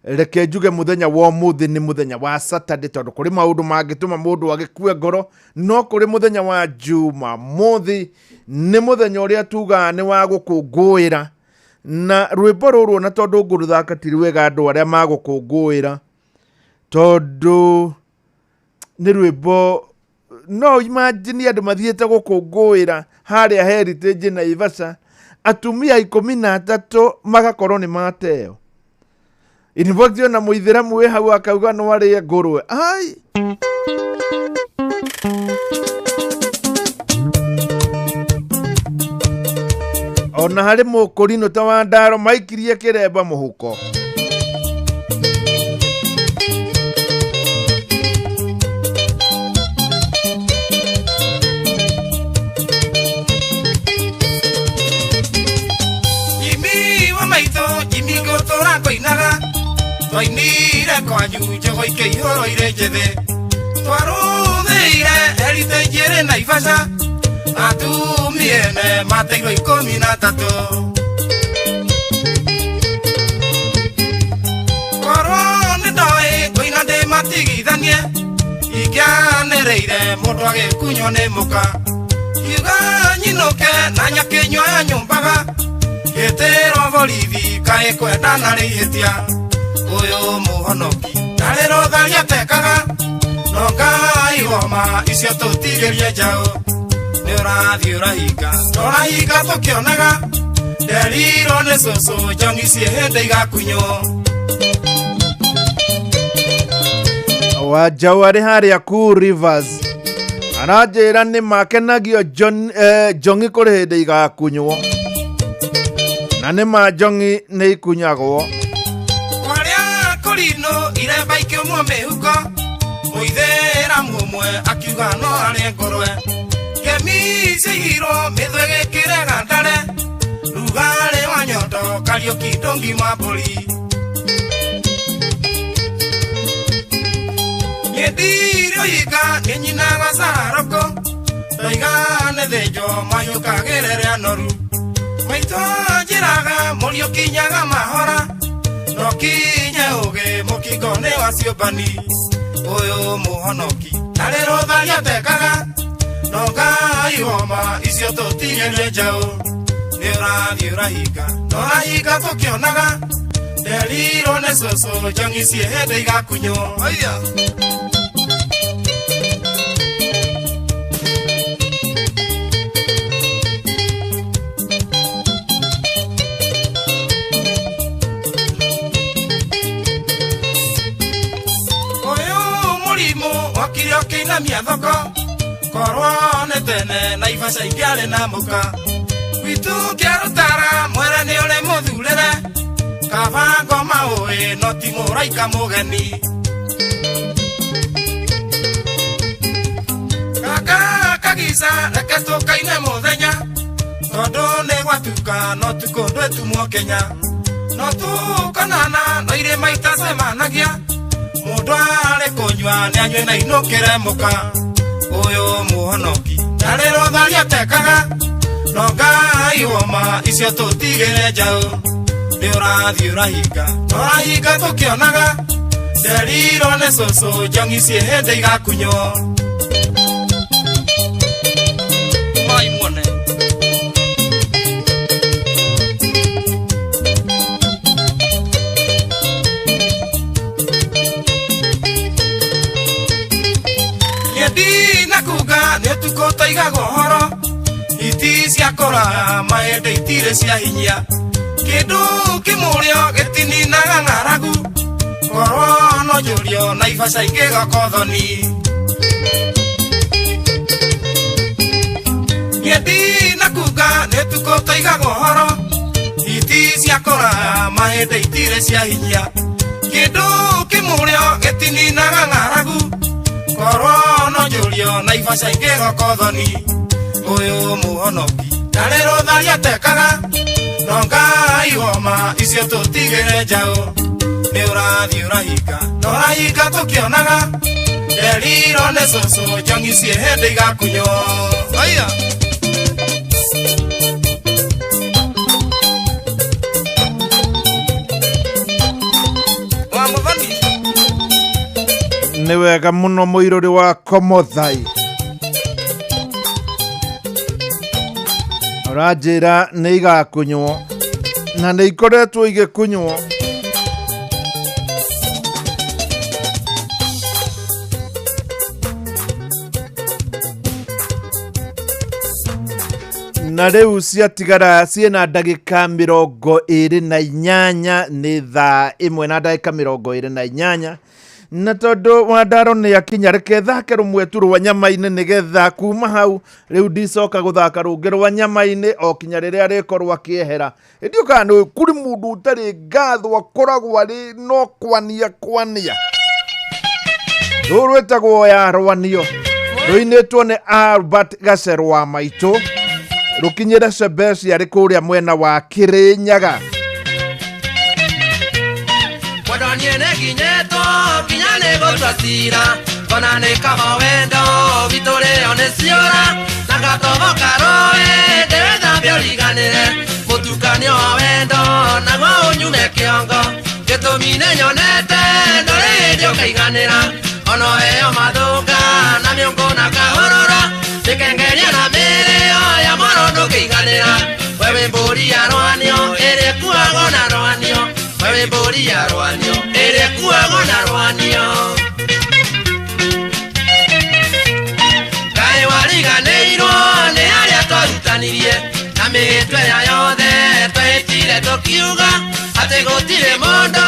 reke njuge mũthenya wa ũmũthĩ nĩ mũthenya wa Saturday, tondũ kũrĩ maũndũ mangĩtũma mũndũ agĩkue ngoro, no kũrĩ mũthenya wa Jumamothi nĩ mũthenya ũrĩa tugaga nĩ wa gũkũngũĩra. Na rwĩmbo rũrũ ona tondũ ngũrũthaka ti rwega andũ arĩa magũkũngũĩra, tondũ nĩ rwĩmbo no imagine andũ mathiĩte gũkũngũĩra harĩa Heritage Naivasha, atumia 13 magakorwo nĩ mateo. In fact ona mũithĩramu wĩ hau akauga no arĩe ngũrwe. Ai! Ona harĩ mũkũrinũ ta wa Ndaro maikirie kĩremba mũhuko. Jimmy wa maitũ, Jimmy ngũtũra ngũinaga. Twainire kwanyu njogo ikĩihũrwo irĩ njĩthĩ. Twarũmĩire Heritage ĩrĩ Naivasha. Atumia ene mateirwo 13. Korwo nĩ ndoĩ ngũina ndĩmatigithanie, ingĩanĩrĩire mũndũ agĩkunywo nĩ mũka. Kiuga nyinũke na nyakĩnyua ya nyũmbaga, gĩtĩrwo borithi kaĩ kwendana rĩ ihĩtia. Ũyũ mũhonoki ndarĩ rũtharia atekaga, no Ngai woma icio tũtigĩrie njaũ. Nĩ ũrathiĩ ũrahinga, tũrahinga tũkĩonaga, nderirwo nĩ cũcũ njongi ciĩ hĩndĩ igakunywo. Wanjaũ arĩ harĩa Cool Rivers aranjĩra nĩ makenagio njongi kũrĩ hĩndĩ igakunywo, na nĩ ma njongi nĩ ikunyagwo. Kwarĩa kũrinũ iremba ikĩũmwo mĩhuko, mũithĩramu ũmwe akiuga no arĩe ngũrwe. Kemi ciaigirwo mĩthwe gĩkĩrega ndare, rugarĩ wa nyondo Kariũki ndũngima mbũri. Niĩ ndirĩ ũhinga nĩ nyinaga cararũkũ, ndoiga nĩ thĩnjwo mahiũkagĩre rĩa noru. Maitũ anjĩraga mũriũ kinyaga mahora, no kinye ũgĩ mũkingo nĩ wa ciũmbani. Ũyũ mũhonoki ndarĩ rũtharia atekaga, no Ngai woma icio tũtigĩrie njaũ. Nĩ ũrathiĩ ũrahinga na ũrahinga tũkĩonaga nderirwo nĩ cũcũ njong'i ciĩ hĩndĩ igakunywo aya. Ũyũ mũrimũ okire ũkĩinamia thoko korwo nĩ tene na ibaca ingĩarĩ na mũka gwitũ kĩarũtara mwere nĩ ũrĩ mũthurĩre kaba ngoma ũĩ no ti mũraika mũgeni kaka kagica reke tũkaine mũthenya tondũ nĩ gwatuka no tukũ ndwĩtumwo Kenya no tũkonana no irĩma itacemanagia mũndũ arĩ kũnyua nĩ anyue na inũkĩre mũka ũyũ mũhonoki ndarĩ rũtharia atekaga no Ngai woma icio tũtigĩre njaũ nĩ ũrathiĩ ũrahinga na ũrahinga tũkĩonaga nderirwo nĩ cũcũ njong'i ciĩ hĩndĩ igakunywo. Mai muone. Niĩ ndinakuga nĩ ũtukũ tũigaga ũhoro iti cia kũraya mahĩndĩ itirĩ cia hinya kĩndũ kĩmũrĩo gĩtininaga ng'aragu korwo no njũrio na ibaca ingĩgoka ũthoni. Niĩ ndinakuga nĩ ũtukũ tũigaga ũhoro iti cia kũraya mahĩndĩ itirĩ cia hinya kĩndũ kĩmũrĩo gĩtininaga ng'aragu korwo no njũrio na ibaca ingĩgoka ũthoni ũyũ mũhonoki ndarĩ rũtharia atekaga no Ngai woma icio tũtigĩre njaũ nĩ ũrathiĩ ũrahinga na ũrahinga tũkĩonaga nderirwo nĩ cũcũ njong'i ciĩ hĩndĩ igakunywo aya. Wa mũthoni. Nĩ wega mũno mũirũrĩ wa Komothai ũranjĩra nĩ igakunywo na nĩ ikoretwo igĩkunywo. Na rĩu ciatigara ciĩna ndagĩka 28 nĩ thaa 1 na ndagĩka 28 na tondũ Wandaro nĩ akinya reke thake rũmwe tu rwa nyama-inĩ nĩgetha kuma hau rĩu ndicoka gũthaka rũngĩ rwa nyama-inĩ o kinya rĩrĩa rĩkorwo akĩehera. Ĩndĩ ũkaga nĩ kũrĩ mũndũ ũtarĩ ngatho akoragwo arĩ no kwania kwania. Rũrũ rwĩtagwo ya rwanio rũinĩtwo nĩ Albert Gacerwa wa maitũ rũkinyĩre Sebesi arĩ kũrĩa mwena wa Kĩrĩnyaga. Mwendwa niĩ nĩnginyĩtwo nginya nĩ gũtua cira kona nĩ kaba wendo witũ rĩo nĩ ciũra na gatoboka rũĩ ndĩwĩthambie ũriganĩre mũtukanio wa wendo naguo ũnyume kĩongo gĩtũmi nĩ nyonete ndũrĩ hĩndĩ ũkaiganĩra ona ũheo mathũka na mĩũngũ na kahũrũra mĩkengeria na mĩrĩo ya mwaro ndũngĩiganĩra we wĩ mbũri ya rwanio ĩrĩa ĩkuagwo na rwanio we wĩ mbũri ya rwanio ĩrĩa ĩkuagwo na rwanio. Kaĩ wariganĩirwo nĩ arĩa twarutanirie na mĩhĩtwa ĩrĩa yothe twehĩtire tũkiuga atĩ gũtirĩ mũndũ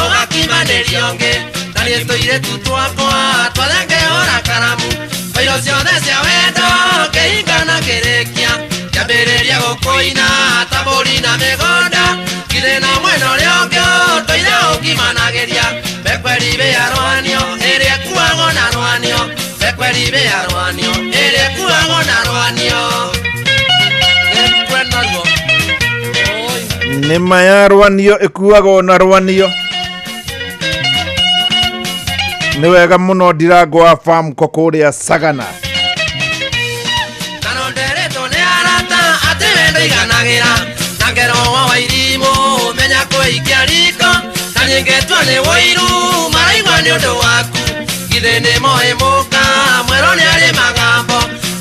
ũgakimanĩria ũngĩ na niĩ tũirĩtu twakwa twathengeũra karamu bairo ciothe cia wendo kĩhinga na kĩrĩkia kĩambĩrĩria gũkũina ta mbũri na mĩgũnda githĩ na mwena ũrĩa ũngĩ ũtũire ũngimanagĩria bekweri ya rwanio ĩrĩa ĩkuagwo na rwanio bekweri ya rwanio ĩrĩa ĩkuagwo na rwanio. Nĩ ma ya rwanio ĩkuagwo na rwanio. Nĩ wega mũno Ndirango wa Famco kũrĩa Sagana. Na no nderetwo nĩ arata atĩ wendo iganagĩra na ngero wa irimũ menya kwĩikia riko na nyingĩtwo nĩ wũiru maraigua nĩ ũndũ waku githĩ nĩ moĩ mũka mwerũ nĩ arĩ magambo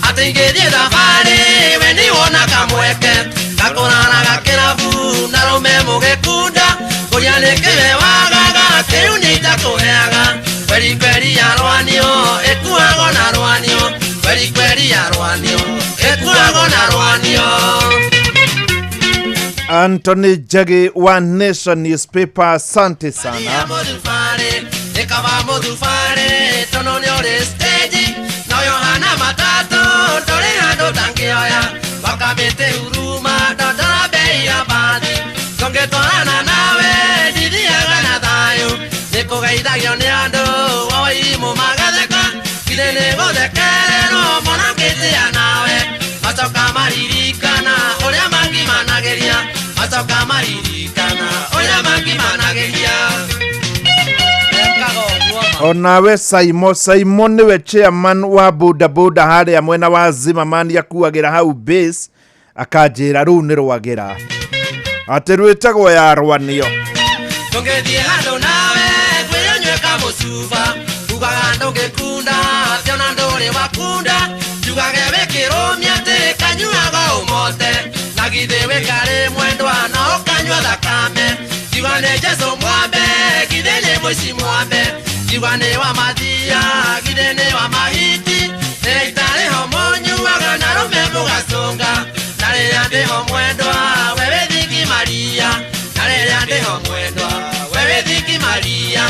atĩ ingĩthiĩ thabarĩ we nĩwona kamweke gakũrara Kweri kweri ya rwanio ĩkuagwo na rwanio. Anthony Njagi wa Nation Newspaper, asante sana. Mũthubarĩ nĩ kaba mũthubarĩ tondũ nĩ ũrĩ stage no Yohana matatũ ndũrĩ handũ ndangĩoya wakamĩtĩ huruma ndondora bei ya bathi tũngĩtwarana nawe ndithiaga na thayũ nĩ kũgeithagio nĩ andũ woimũ magatheka githĩ nĩ gũthekererwo mona ngĩtĩa nawe macoka maririkana ũrĩa mangimanagĩria macoka maririkana ũrĩa mangimanagĩria. Onawe Saimo, Saimo nĩwe chairman wa bodaboda harĩa mwena wa Zimmerman, akuagĩra hau base akanjĩra rũu nĩ rwagĩra atĩ rwĩtagwo ya rwanio. Tũngĩthiĩ handũ nawe ngwĩre ũnyue kamũcuba ugaga ndũngĩkunda atĩ ona ndũrĩ wakunda njugage wĩkĩrũmia atĩ kanyuaga ũmote na githĩ wĩkarĩ mwendwa na ũkanyua thakame ngiuga nĩ Jesũ mwambe githĩ nĩ mũici mwambe ngiuga nĩ wa mathia githĩ nĩ wa mahiti nĩ itarĩ ho mũnyuaga na rũme mũgacũnga na rĩrĩa ndĩho mwendwa we wĩ thingi Maria na rĩrĩa ndĩho mwendwa we wĩ thingi Maria.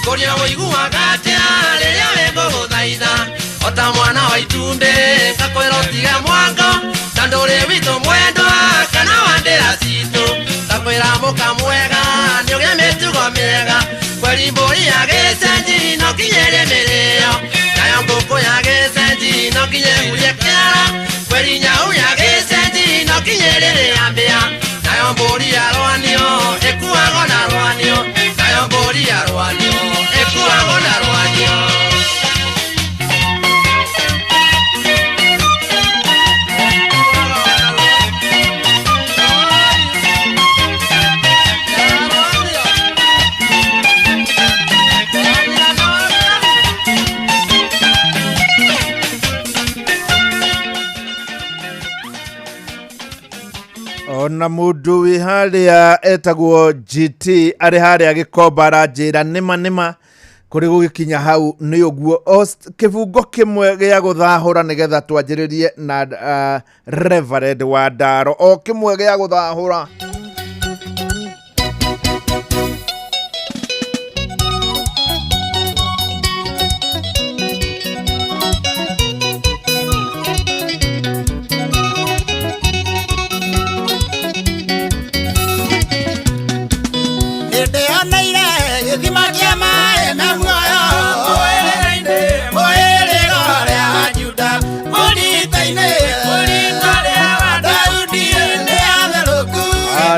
Kũrĩa ũiguaga atĩa rĩrĩa wĩ ngũgũthaitha o ta mwana wa itumbĩ ngakwĩra ũtige mwango ta ndũrĩ witũ mwendwa kana wa ndĩra citũ ngakwĩra mũka mwega nĩ ũgĩe mĩtugo mĩega kweri mbũri ya gĩcenji no nginya ĩrĩe mĩrĩo nayo ngũkũ ya gĩcenji no nginya ĩhurie kĩara kweri nyau ya gĩcenji no nginya ĩrĩrĩa mbĩa nayo mbũri ya rwanio ĩkuagwo na rwanio nayo mbũri ya rwanio ĩkuagwo na rwanio. Ona mũndũ wĩ harĩa etagwo GT arĩ harĩa Gĩkomba aranjĩra nĩma nĩma kũrĩ gũgĩkinya hau nĩ ũguo. Kĩbungo kĩmwe gĩa gũthahũra nĩgetha twanjĩrĩrie na Reverend wa Ndaro, o kĩmwe gĩa gũthahũra.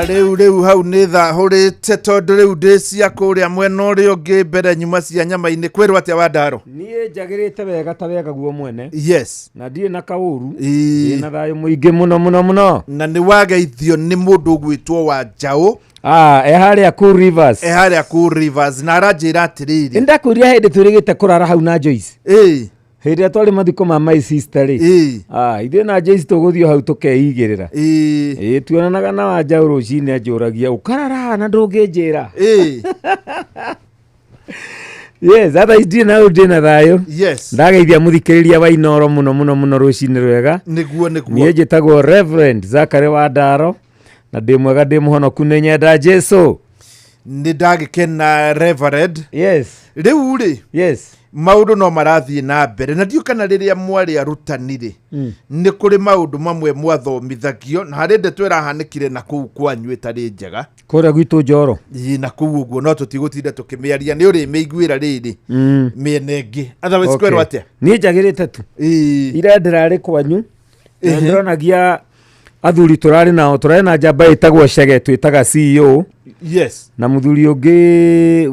Rĩu rĩu hau nĩ thahũrĩte tondũ rĩu ndĩ cia kũrĩa mwena ũrĩa ũngĩ mbere nyuma cia nyama-inĩ. Kwĩrwo atĩa wa Ndaro? Niĩ njagĩrĩte wega ta wega guo mwene. Yes. Na ndirĩ na kaũru. Ndĩ na thayũ mũingĩ mũno mũno mũno. Na nĩ wageithio nĩ mũndũ ũgwĩtwo wa Njaũ. E harĩa Cool Rivers. E harĩa Cool Rivers na aranjĩra atĩrĩrĩ. Nĩ ndakwĩrire hĩndĩ twĩrĩgĩte kũrara hau na Joyce. Hĩndĩ ĩrĩa twarĩ mathiko ma my sister rĩ. Ithuĩ na Joyce tũgũthiĩ hau tũkeigĩrĩra. Tuonanaga na wa Njaũ rũcinĩ anjũragia ũkarara na ndũngĩnjĩra. Yes, otherwise ndirĩ na ũndũ, ndĩ na thayũ. Yes. Ndageithia mũthikĩrĩria wa Inooro mũno mũno mũno rũcinĩ rwega. Nĩguo nĩguo. Niĩ njĩtagwo Reverend Zachary wa Ndaro na ndĩ mwega ndĩ mũhonoku nĩ nyenda Jesũ. Nĩ ndagĩkena Reverend. Yes. Rĩu rĩ. Yes. Maũndũ no marathiĩ na mbere na ndiũ kana rĩrĩa mwarĩ arutani rĩ nĩ kũrĩ maũndũ mamwe mwathomithagio na harĩ ndeto ĩrahanĩkire na kũu kwanyu ĩtarĩ njega kũrĩa gwitũ Njoro. Ĩ, na kũu ũguo no tũtigũtinda tũkĩmĩaria nĩ ũrĩmĩiguĩra rĩrĩ mĩena ĩngĩ. Otherwise kwĩrwo atĩa? Niĩ njagĩrĩte tu. Ira ndĩrarĩ kwanyu na ndĩronagia athuri tũrarĩ nao, tũrarĩ na njamba ĩtagwo Chege twĩtaga CEO. Yes. Na mũthuri ũngĩ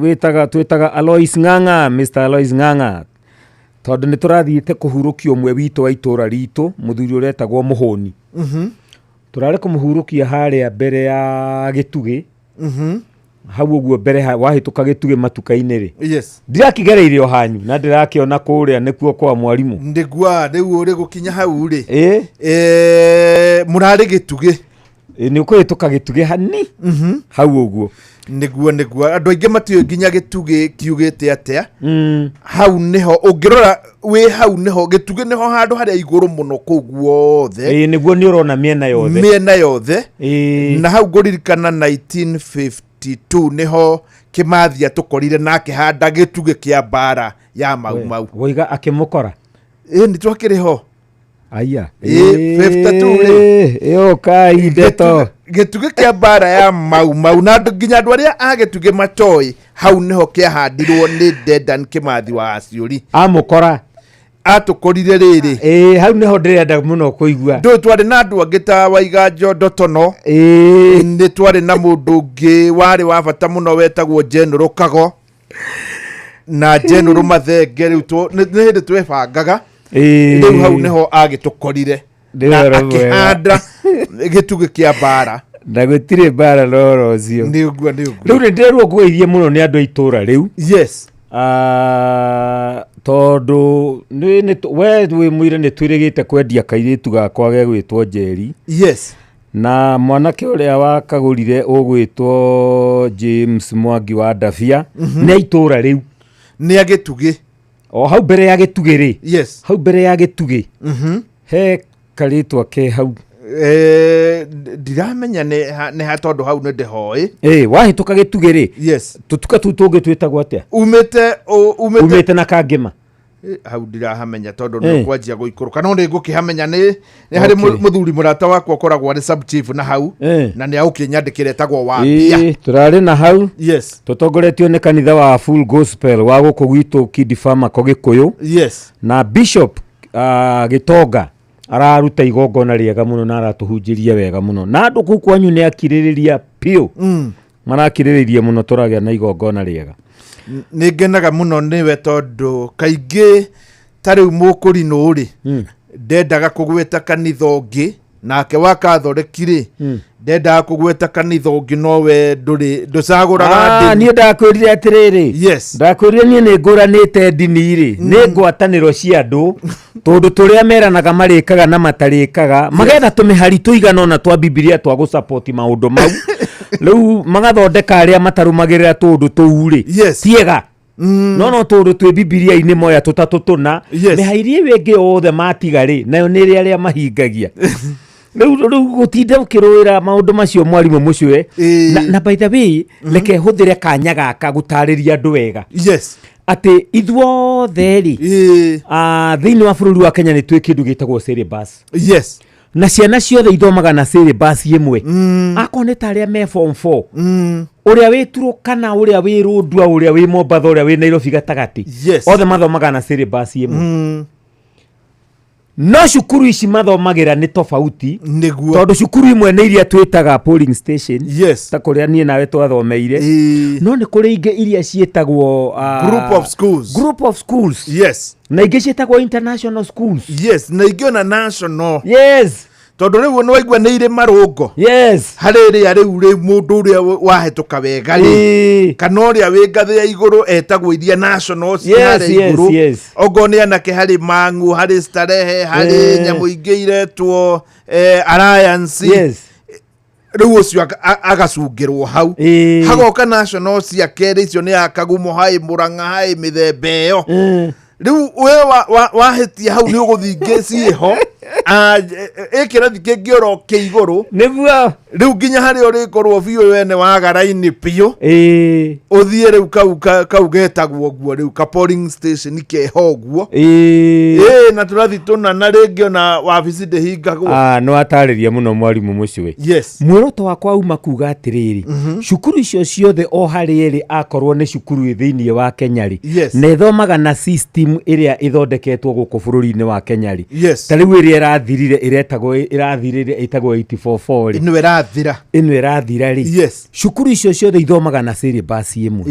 twĩtaga Alois Ng'ang'a, Mr. Alois Ng'ang'a. Tondũ nĩ tũrathiĩte kũhurũkia ũmwe witũ wa itũra ritũ, mũthuri ũretagwo Mũhũni. Tũrarĩ kũmũhurũkia harĩa mbere ya gĩtugĩ. Hau ũguo mbere wahĩtũka gĩtugĩ matuka-inĩ rĩ. Yes. Ndĩrakĩgereire o hanyu na ndĩrakĩona kũrĩa nĩkuo kwa mwarimũ. Nĩguo rĩu ũrĩ gũkinya hau rĩ. Mũrarĩ gĩtugĩ. Nĩ ũkũhĩtũka gĩtugĩ hani. Hau ũguo. Nĩguo nĩguo andũ aingĩ matiũĩ nginya gĩtugĩ kiugĩte atĩa. Hau nĩho ũngĩrora wĩ hau nĩho gĩtugĩ nĩho handũ harĩa igũrũ mũno kũu guothe. Ĩĩ nĩguo, nĩ ũrona mĩena yothe. Mĩena yothe. Na hau ngũririkana 1952 nĩho Kĩmathi atũkorire na akĩhanda gĩtugĩ kĩa mbara ya Mau Mau. Woiga akĩmũkora? Ĩĩ, nĩ twakĩrĩ ho. Aya. Ĩĩ, 52 rĩ. Ĩyo kai ndeto. Gĩtugĩ kĩa mbara ya Mau Mau na andũ nginya andũ arĩa a gĩtugĩ matoĩ hau nĩho kĩahandirwo nĩ Dedan Kĩmathi wa Aciũri. Amũkora? Atũkorire rĩrĩ. Ĩĩ, hau nĩho ndĩrenda mũno kũigua. Ndũĩ twarĩ na andũ angĩ ta Waiganjo Ndotono. Ĩĩ. Nĩ twarĩ na mũndũ ũngĩ warĩ wa bata mũno wetagwo General Kago na General Mathenge. Rĩu nĩ hĩndĩ twebangaga. Ĩĩ. Rĩu hau nĩho agĩtũkorire Nĩ na ũhoro mwega. akĩhanda gĩtugĩ kĩa mbara. Na gũtirĩ mbara na ũhoro ũcio. Nĩ ũguo, nĩ ũguo. Rĩu nĩ ndĩrerwo ngũgeithie mũno nĩ andũ a itũra rĩu. Yes. Ah, tondũ we wĩ mũire nĩ twĩrĩgĩte kwendia kairĩtu gakwa gegwĩtwo Njeri. Yes. Na mwanake ũrĩa wakagũrire ũgwĩtwo James Mwangi wa Ndabia. Nĩ a itũra rĩu. Nĩ a gĩtugĩ. O hau mbere ya gĩtugĩ rĩ. Yes. Hau mbere ya gĩtugĩ. He karĩtwa ke hau. Ndiramenya nĩ ha tondũ hau nĩ ndĩhoĩ. Ĩ, wahĩtũka gĩtugĩ rĩ. Yes. Tũtuka tũu tũngĩ twĩtagwo atĩa? Umĩte Umĩte na Kangĩma. Hau ndirahamenya tondũ nĩ kwanjia gũikũrũka, no nĩ ngũkĩhamenya nĩ harĩ mũthuri mũrata wakwa ũkoragwo arĩ sub chief na hau na nĩ agũkĩnyandĩkĩra, etagwo Wambia. Ĩĩ, tũrarĩ na hau. Yes. Tũtongoretio nĩ kanitha wa Full Gospel wa gũkũ gwitũ Kidi Farmer Gĩkũyũ. Yes. Na Bishop Gĩtonga araruta igongona rĩega mũno na aratũhunjĩria wega mũno, na andũ kũu kwanyu nĩ akirĩrĩria biũ. Marakirĩrĩirie mũno, tũragĩa na igongona rĩega. Nĩ ngenaga mũno nĩwe tondũ kaingĩ ta rĩu mũkũrinũ rĩ, ndendaga kũgweta kanitha ũngĩ, nake wa Katholeki rĩ, ndendaga kũgweta kanitha ũngĩ, no we ndũrĩ ndũcagũraga ndini. Niĩ ndakwĩrire atĩrĩrĩ. Yes. Ndakwĩrire niĩ nĩ ngũranĩte ndini rĩ, nĩ ngwatanĩro cia andũ, tondũ tũrĩa meranaga marĩkaga na matarĩkaga, magetha tũmĩhari tũigana ũna twa Bibilia twa gũcapoti maũndũ mau, rĩu magathondeka arĩa matarũmagĩrĩra tũũndũ tũu rĩ. Yes. Tiega. No tũndũ twĩ Bibilia-inĩ moya tũtatũ tũna. Mĩhari ĩyo ĩngĩ yothe matiga rĩ, nayo nĩ ĩrĩa arĩa mahingagia. Rĩu gũtinda ũkĩrũĩra maũndũ macio, mwarimũ mũcwe. Na by the way, reke hũthĩre kanya gaka gũtarĩria andũ wega. Yes. Atĩ ithuothe rĩ, thĩinĩ wa bũrũri wa Kenya nĩ twĩ kĩndũ gĩtagwo syllabus. Yes. Na ciana ciothe ithomaga na syllabus ĩmwe. Akorwo nĩ ta arĩa me form 4, ũrĩa wĩ Turukana, ũrĩa wĩ Rũndua, ũrĩa wĩ Mombatha, ũrĩa wĩ Nairobi gatagatĩ. Yes. Othe mathomaga na syllabus ĩmwe. No cukuru ici mathomagĩra nĩ tofauti. Nĩguo. Tondũ cukuru imwe nĩ iria twĩtaga polling station. Yes. Ta kũrĩa niĩ nawe twathomeire. No nĩ kũrĩ ingĩ iria ciĩtagwo Group of schools. Group of schools. Yes. Na ingĩ ciĩtagwo international schools. Yes, na ingĩ ona national. Yes. Tondũ rĩu nĩ waigua nĩ irĩ marũngo. Yes. Harĩ ĩrĩa rĩu mũndũ ũrĩa wahĩtũka wega rĩ, kana ũrĩa wĩ ngathĩ ya igũrũ etagwo iria national ci Yes, harĩa yes, igũrũ. yes. Okorwo nĩ anake harĩ Mang'u, harĩ Starehe, harĩ nyamũ ingĩ iretwo Alliance. Yes. Rĩu ũcio agacungĩrwo hau. Hagoka national cia kerĩ, icio nĩ ya Kagumo, harĩ Mũrang'a, harĩ mĩthemba ĩyo. Rĩu we wahĩtia hau nĩ ũgũthiĩ ingĩ ciĩho. Ĩ kĩrathi kĩngĩ oro kĩ igũrũ. Nĩguo. Rĩu nginya harĩa ũrĩkorwo biũ wene wagara-inĩ biũ. Ũthiĩ rĩu kau getagwo ũguo rĩu ka polling station keho ũguo. Ĩ, na tũrathi tũna na rĩngĩ ona wabici ndĩhingagwo. Nĩ watarĩria mũno mwarimũ mũcwe. Yes. Muoroto wakwa uma kuga atĩrĩrĩ, cukuru icio ciothe o harĩa ĩrĩ, akorwo nĩ cukuru ĩ thĩinĩ wa Kenya rĩ, Yes. na ĩthomaga na system ĩrĩa ĩthondeketwo gũkũ bũrũri-inĩ wa Kenya rĩ, Yes. ta rĩu ĩrĩa ĩrathirire ĩretagwo ĩrathirire ĩtagwo 844 rĩ, ĩno ĩrathira, ĩno ĩrathira rĩ, Yes. cukuru icio ciothe ithomaga na syllabus ĩmwe.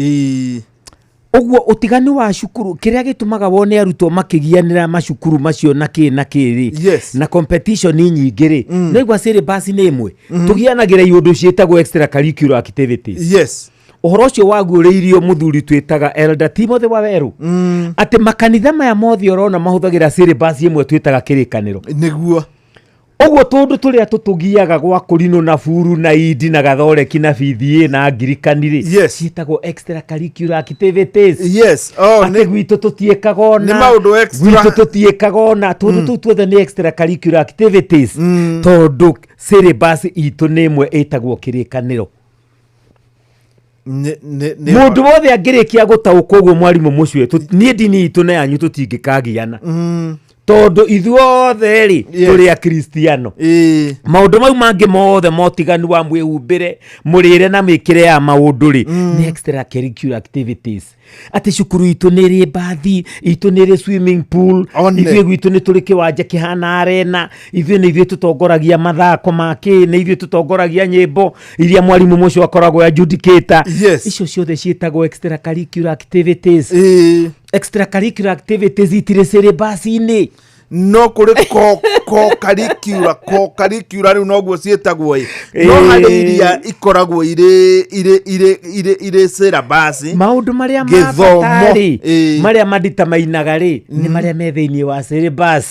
Ũguo ũtiganu wa cukuru kĩrĩa gĩtũmaga wone arutwo makĩgianĩra macukuru macio na kĩ na kĩ rĩ, Yes. na competition nyingĩ rĩ, mm. Naigua syllabus nĩ ĩmwe. Tũgianagĩra iũndũ ciĩtagwo extra curricular activities. Yes. Ũhoro ũcio waguũrĩirio mũthuri twĩtaga Elder Timothy Waweru, atĩ makanitha maya mothe ũrona mahũthagĩra syllabus ĩmwe twĩtaga kĩrĩkanĩro. Nĩguo. Ũguo tũndũ tũrĩa tũtũgiaga gwa kũrinũ na buru na indi na gathoreki na BDA na ngirikani rĩ, Yes. ciĩtagwo extracurricular activities. Yes. Oh, atĩ gwitũ tũtiĩkaga ona Nĩ maũndũ extra. Gwitũ tũtiĩkaga ona tũndũ tũu tuothe nĩ extracurricular activities, tondũ syllabus itũ nĩ ĩmwe ĩtagwo Kĩrĩkanĩro. Mũndũ wothe angĩrĩkia gũtaũkwo ũguo, mwarimũ mũcue, niĩ ndini itũ na yanyu tũtingĩkagiana, tondũ ithuothe rĩ tũrĩ Akristiano. Maũndũ mau mangĩ mothe, motiganu wa mwĩhumbĩre, mũrĩre na mĩkĩre ya maũndũ rĩ, nĩ extracurricular activities. Atĩ cukuru itũ nĩ ĩrĩ bathi, itũ nĩ ĩrĩ swimming pool, One. ithuĩ gwitũ nĩ tũrĩ kĩwanja kĩhana arena, ithuĩ nĩ ithuĩ tũtongoragia mathako ma kĩ, nĩ ithuĩ tũtongoragia nyĩmbo iria mwarimũ mũcio akoragwo adjudicator. Icio ciothe ciĩtagwo extracurricular activities. Extracurricular activities itirĩ syllabus-inĩ. No kũrĩ co-curricular, co-curricular rĩu noguo ciĩtagwo ĩ, no harĩ iria ikoragwo irĩ syllabus. Maũndũ marĩa ma Gĩthomo. Bata rĩ, marĩa maditamainaga rĩ, nĩ marĩa me thĩinĩ wa syllabus.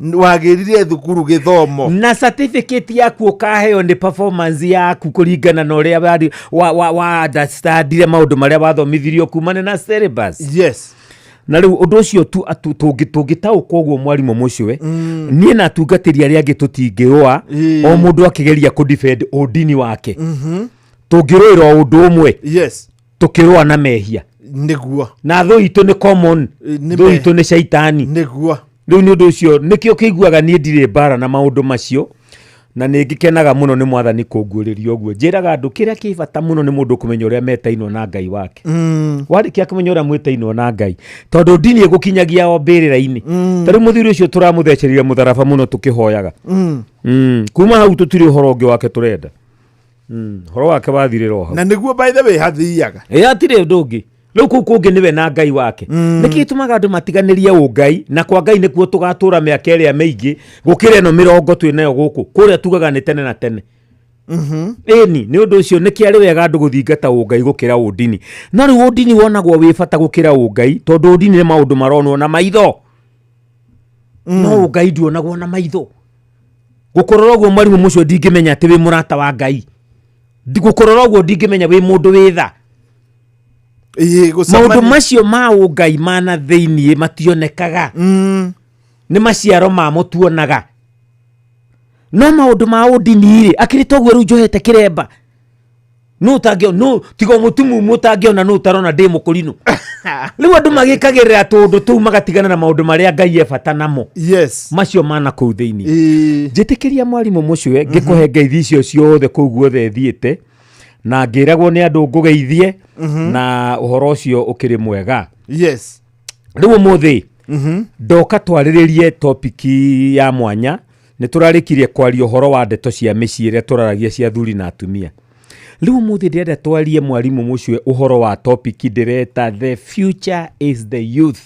Wagĩrire thukuru gĩthomo. Na certificate yaku ũkaheo nĩ performance yaku kũringana na ũrĩa wa understandire maũndũ marĩa wathomithirio kumana na syllabus. Na rĩu ũndũ ũcio tu tũngĩtaũkwo ũguo, mwarimũ mũcwe, niĩ na atungatĩri arĩa angĩ tũtingĩrũa, o mũndũ akĩgeria kũ defend ũndini wake. Tũngĩrũĩra o ũndũ ũmwe, tũkĩrũa na mehia. Na thũ itũ nĩ common. Nĩ Thũ itũ nĩ caitani. Rĩu nĩ ũndũ ũcio nĩkĩo kĩiguaga niĩ ndirĩ mbara na maũndũ macio, na nĩ ngĩkenaga mũno nĩ Mwathani kũnguũrĩria ũguo. Njĩraga andũ kĩrĩa kĩ bata mũno nĩ mũndũ kũmenya ũrĩa metainwo na Ngai wake. Warĩkia kũmenya ũrĩa mwĩtainwo na Ngai, tondũ ndini ĩgũkinyagia o mbĩrĩra-inĩ. Ta rĩu mũthuri ũcio tũramũthecereire mũtharaba mũno tũkĩhoyaga. Kuma hau tũtirĩ ũhoro ũngĩ wake tũrenda. Ũhoro wake wathirĩra o hau. Na nĩguo, by the way, hathiaga. Ĩ, hatirĩ ũndũ ũngĩ rĩu kũu kũngĩ, nĩwe na Ngai wake. Nĩkĩ gĩtũmaga andũ matiganĩrie ũngai? Na kwa Ngai nĩkuo tũgatũra mĩaka ĩrĩa mĩingĩ gũkĩra ĩno 40 twĩ nayo gũkũ. Kũrĩa tugaga nĩ tene na tene. Ĩni nĩ ũndũ ũcio nĩkĩ arĩ wega andũ gũthingata ũngai gũkĩra ũndini. No rĩu ũndini wonagwo wĩ bata gũkĩra ũngai, tondũ ũndini nĩ maũndũ maronwo na maitho, no ũngai nduonagwo na maitho. Gũkũrora ũguo, mwarimũ mũcio, ndingĩmenya atĩ wĩ mũrata wa Ngai. Gũkũrora ũguo ndingĩmenya wĩ mũndũ wĩ tha. Maũndũ macio ma ũngai mana thĩiniĩ mationekaga, nĩ maciaro mamo tuonaga. No maũndũ ma ũndini rĩ, akĩrĩ toguo rĩu njohete kĩremba, nũ ũtangĩona? Nũ tiga mũtumumu ũtangĩona? Nũ ũtarona ndĩ mũkũrinũ? Rĩu andũ magĩkagĩrĩra tũndũ tũu magatigana na maũndũ marĩa Ngai e bata namo, macio mana kũu thĩinĩ. Njĩtĩkĩria, mwarimũ mũcwe, ngĩkũhe ngeithi icio ciothe kũu guothe thiĩte na ngĩragwo nĩ andũ ngũgeithie, na ũhoro ũcio ũkĩrĩ mwega. Rĩu ũmũthĩ ndoka twarĩrĩrie topiki ya mwanya. Nĩ tũrarĩkirie kwaria ũhoro wa ndeto cia mĩciĩ ĩrĩa tũraragia cia athuri na atumia. Rĩu ũmũthĩ ndĩrenda twarie, mwarimũ mũcwe, ũhoro wa topiki ndĩreta "The future is the youth".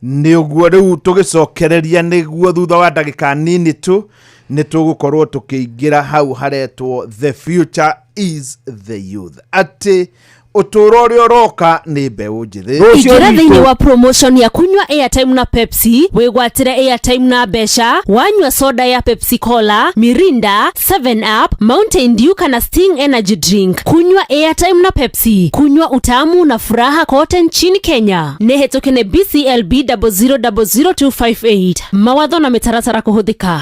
Nĩ ũguo rĩu tũgĩcokereria nĩguo thutha wa ndagĩka nini tu nĩ tũgũkorwo tũkĩingĩra hau haretwo "The future is the youth", atĩ ũtũũro ũrĩa ũroka nĩ mbeũ njĩthĩ. Ingĩra thĩinĩ wa promotion ya kunywa airtime na Pepsi, wĩgwatĩre airtime na mbeca wanyua soda ya Pepsi Cola, Mirinda, 7 Up, Mountain Dew kana Sting Energy Drink. Kunywa airtime na Pepsi, kunywa utamu na furaha kote nchini Kenya. Nĩ hetũke nĩ BCLB 0000258. Mawatho na mĩtaratara kũhũthĩka.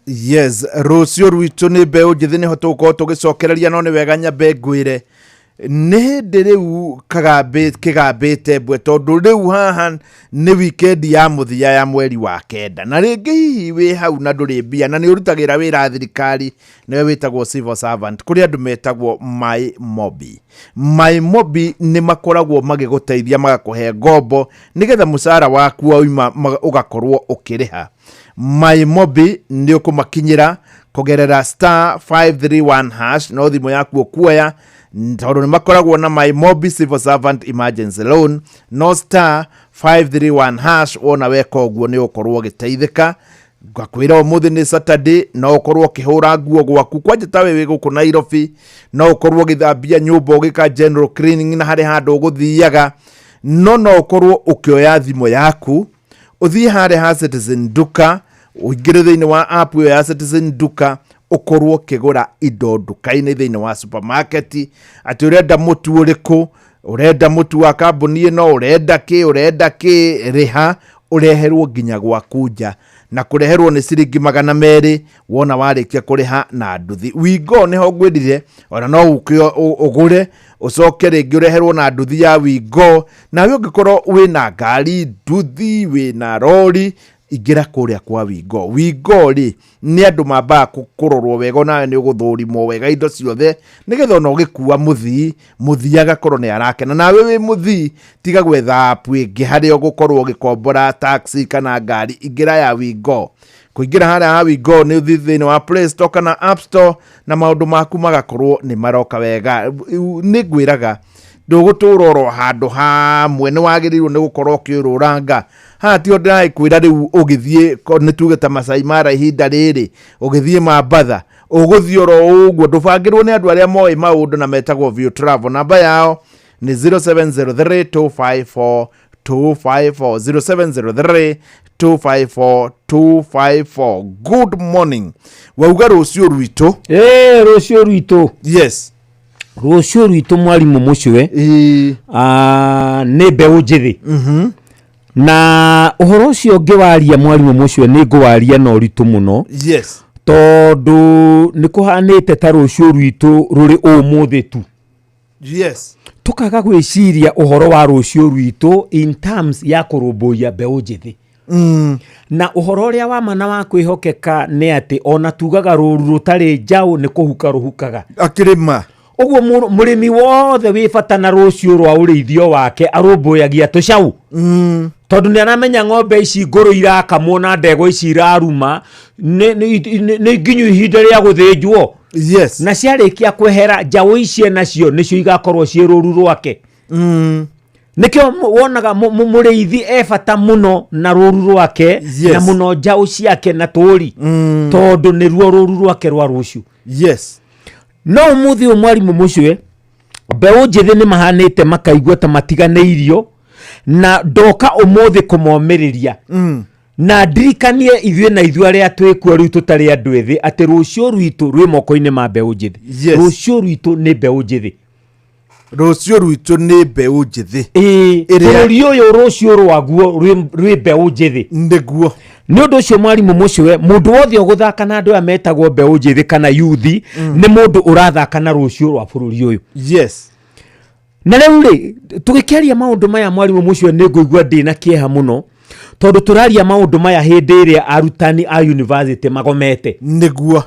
Yes, rũciũ rwitũ nĩ mbeũ njĩthĩ, nĩho tũgũkorwo tũgĩcokereria. No nĩ wega nyambe ngwĩre nĩ hĩndĩ rĩu kagambĩ kĩgambĩte mbwe, tondũ rĩu haha nĩ wikendi ya mũthia ya mweri wa 9, na rĩngĩ hihi wĩ hau na ndũrĩ mbia na nĩ ũrutagĩra wĩra thirikari, nĩwe wĩtagwo civil servant. Kũrĩ andũ metagwo My Mobi. My Mobi nĩ makoragwo magĩgũteithia, magakũhe ngombo nĩgetha mũcara waku wauma ũgakorwo ũkĩrĩha. My Mobi nĩ ũkũmakinyĩra kũgerera *531# no thimũ yaku ũkuoya, tondũ nĩ makoragwo na My Mobi Civil Servant Emergency Loan, no *531# wona weka ũguo nĩ ũgũkorwo ũgĩteithĩka. Ngakwĩra ũmũthĩ nĩ Saturday, no ũkorwo ũkĩhũra nguo gwaku kwanja ta we wĩ gũkũ Nairobi, no ũkorwo ũgĩthambia nyũmba, ũgĩka general cleaning, na harĩ handũ ũgũthiaga, no no ũkorwo ũkĩoya thimũ yaku ũthiĩ harĩa ha Citizen Duka. Ũingĩre thĩinĩ wa app ĩyo ya Citizen Duka, ũkorwo ũkĩgũra indo nduka-inĩ thĩinĩ wa supermarket, atĩ ũrenda mũtu ũrĩkũ, ũrenda mũtu wa kambuni ĩno, ũrenda kĩ, ũrenda kĩ, rĩha ũreherwo nginya gwaku nja, na kũreherwo nĩ ciringi 200 wona warĩkia kũrĩha na nduthi. Wingo nĩho ngwĩrire ona no ũke ũgũre ũcoke rĩngĩ ũreherwo na nduthi ya Wingo. Nawe ũngĩkorwo wĩna ngari, nduthi, wĩna rori, ingĩra kũrĩa kwa Wingo. Wingo rĩ, nĩ andũ mambaga kũrorwo wega, onawe nĩ ũgũthũrimwo wega indo ciothe, nĩgetha ona ũgĩkua mũthii, mũthii agakorwo nĩ arakena. Nawe wĩ mũthii, tiga gwetha app ĩngĩ harĩa ũgũkorwo ũgĩkombora taxi kana ngari, ingĩra ya Wingo. Kũingĩra harĩa ha Wingo nĩ ũthiĩ thĩinĩ wa Play Store kana App Store, na maũndũ maku magakorwo nĩ maroka wega. Nĩ ngwĩraga ndũgũtũra oro handũ hamwe, nĩ wagĩrĩirwo nĩ gũkorwo ũkĩũrũranga. Haha tiho ndĩragĩkwĩra rĩu ũgĩthiĩ, nĩ tuge ta Masai Mara ihinda rĩrĩ, ũgĩthiĩ Mambatha, ũgũthiĩ oro ũguo, ndũbangĩrwo nĩ andũ arĩa moĩ maũndũ na metagwo View Travel. Namba yao nĩ 0703 254 254, 0703 254 254. Good morning. Wauga rũciũ rwitũ. Ĩĩ, rũciũ rwitũ. Yes. Rũciũ rwitũ mwarimũ mũcwe nĩ mbeũ njĩthĩ. Na ũhoro ũcio ngĩwaria mwarimũ mũcwe nĩ ngũwaria na ũritũ mũno. Yes. Tondũ nĩ kũhanĩte ta rũciũ rwitũ rũrĩ ũmũthĩ tu. Yes. Tũkaga gwĩciria ũhoro wa rũciũ rwitũ in terms ya kũrũmbũiya mbeũ njĩthĩ. Na ũhoro ũrĩa wa ma na wa kwĩhokeka nĩ atĩ ona tugaga rũru rũtarĩ njaũ nĩ kũhuka rũhukaga. Akĩrĩma. Ũguo mũrĩmi wothe wĩ bata na rũciũ rwa ũrĩithio wake arũmbũyagia tũcaũ. Tondũ nĩ aramenya ng'ombe ici ngũrũ irakamwo na ndegwa ici iraruma nĩ nginyu ihinda rĩa gũthĩnjwo. Yes. Na ciarĩkia kwehera njaũ ici enacio nĩcio igakorwo ciĩ rũru rwake. Nĩkĩo wonaga mũrĩithi e bata mũno na rũru rwake, Yes. na mũno njaũ ciake na tũri, tondũ nĩruo rũru rwake rwa rũciũ. Yes. No ũmũthĩ ũyũ mwarimũ mũcwe, mbeũ njĩthĩ nĩ mahanĩte makaigua ta matiganĩirio, na ndoka ũmũthĩ kũmomĩrĩria. Na ndirikanie ithuĩ na ithuĩ arĩa twĩkuo rĩu tũtarĩ andũ ethĩ atĩ rũciũ rwitũ rwĩ moko-inĩ ma mbeũ njĩthĩ. Yes. Rũciũ rwitũ nĩ mbeũ njĩthĩ. Rũciũ rwitũ nĩ mbeũ njĩthĩ. Ĩĩ, Ĩrĩa- bũrũri ũyũ rũciũ rwaguo rwĩ mbeũ njĩthĩ. Nĩguo. Nĩ ũndũ ũcio mwarimũ mũcwe, mũndũ wothe ũgũthaka na andũ aya metagwo mbeũ njĩthĩ kana yuthi, nĩ mũndũ ũrathaka na rũciũ rwa bũrũri ũyũ. Yes. Na rĩu rĩ, tũgĩkĩaria maũndũ maya mwarimũ mũcwe, nĩ ngũigua ndĩna kĩeha mũno, tondũ tũraria maũndũ maya hĩndĩ ĩrĩa arutani a university magomete. Nĩguo.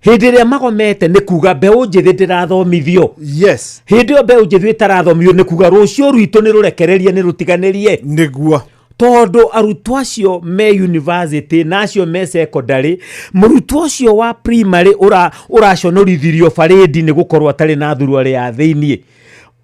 Hĩndĩ ĩrĩa magomete nĩ kuga mbeũ njĩthĩ ndĩrathomithio. Yes. Hĩndĩ ĩyo mbeũ njĩthĩ ĩtarathomithio nĩ kuga rũciũ rwitũ nĩ rũrekererie, nĩ rũtiganĩrie. Nĩguo. Tondũ arutwo acio me university na acio me secondary, mũrutwo ũcio wa primary ũraconorithirio barĩndi nĩ gũkorwo atarĩ na thuruarĩ ya thĩiniĩ,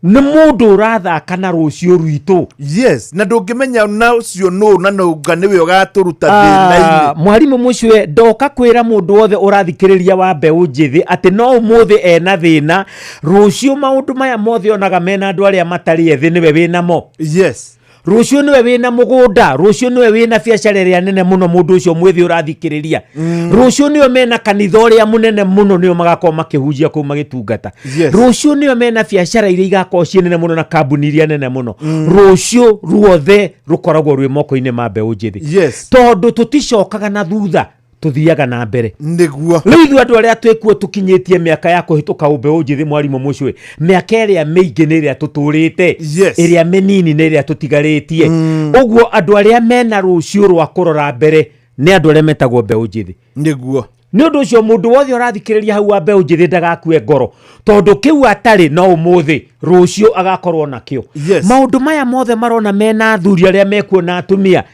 nĩ mũndũ ũrathaka na rũciũ rwitũ. Yes, na ndũngĩmenya na ũcio nũ na nũnga nĩwe ũgatũruta thĩna-inĩ. Mwarimũ mũcwe, ndoka kwĩra mũndũ wothe ũrathikĩrĩria wa mbeũ njĩthĩ atĩ no ũmũthĩ ena thĩna, rũciũ maũndũ maya mothe onaga mena andũ arĩa matarĩ ethĩ nĩwe wĩnamo. Yes. Rũciũ nĩwe wĩna mũgũnda, rũciũ nĩwe wĩna biacara ĩrĩa nene mũno mũndũ ũcio mwĩthĩ ũrathikĩrĩria. Rũciũ nĩo mena kanitha ũrĩa mũnene mũno, nĩo magakorwo makĩhunjia kũu magĩtungata. Yes. Rũciũ nĩo mena biacara iria igakorwo ciĩ nene mũno na kambuni iria nene mũno. Rũciũ ruothe rũkoragwo rwĩ moko-inĩ ma mbeũ njĩthĩ. Yes. Tondũ tũticokaga na thutha, tũthiaga na mbere. Nĩguo. Rĩu ithuĩ andũ arĩa twĩkuo tũkinyĩtie mĩaka ya kũhĩtũka ũmbeũ njĩthĩ mwarimũ mũcwe, mĩaka ĩrĩa mĩingĩ nĩ ĩrĩa tũtũrĩte. Yes. Ĩrĩa mĩnini nĩ ĩrĩa tũtigarĩtie. Ũguo andũ arĩa mena rũciũ rwa kũrora mbere nĩ andũ arĩa metagwo mbeũ njĩthĩ. Nĩguo. Nĩ ũndũ ũcio mũndũ wothe ũrathikĩrĩria hau wa mbeũ njĩthĩ ndagakue ngoro, tondũ kĩu atarĩ no ũmũthĩ, rũciũ agakorwo nakĩo. Yes. Maũndũ maya mothe marona mena athuri arĩa mekuo na atumia,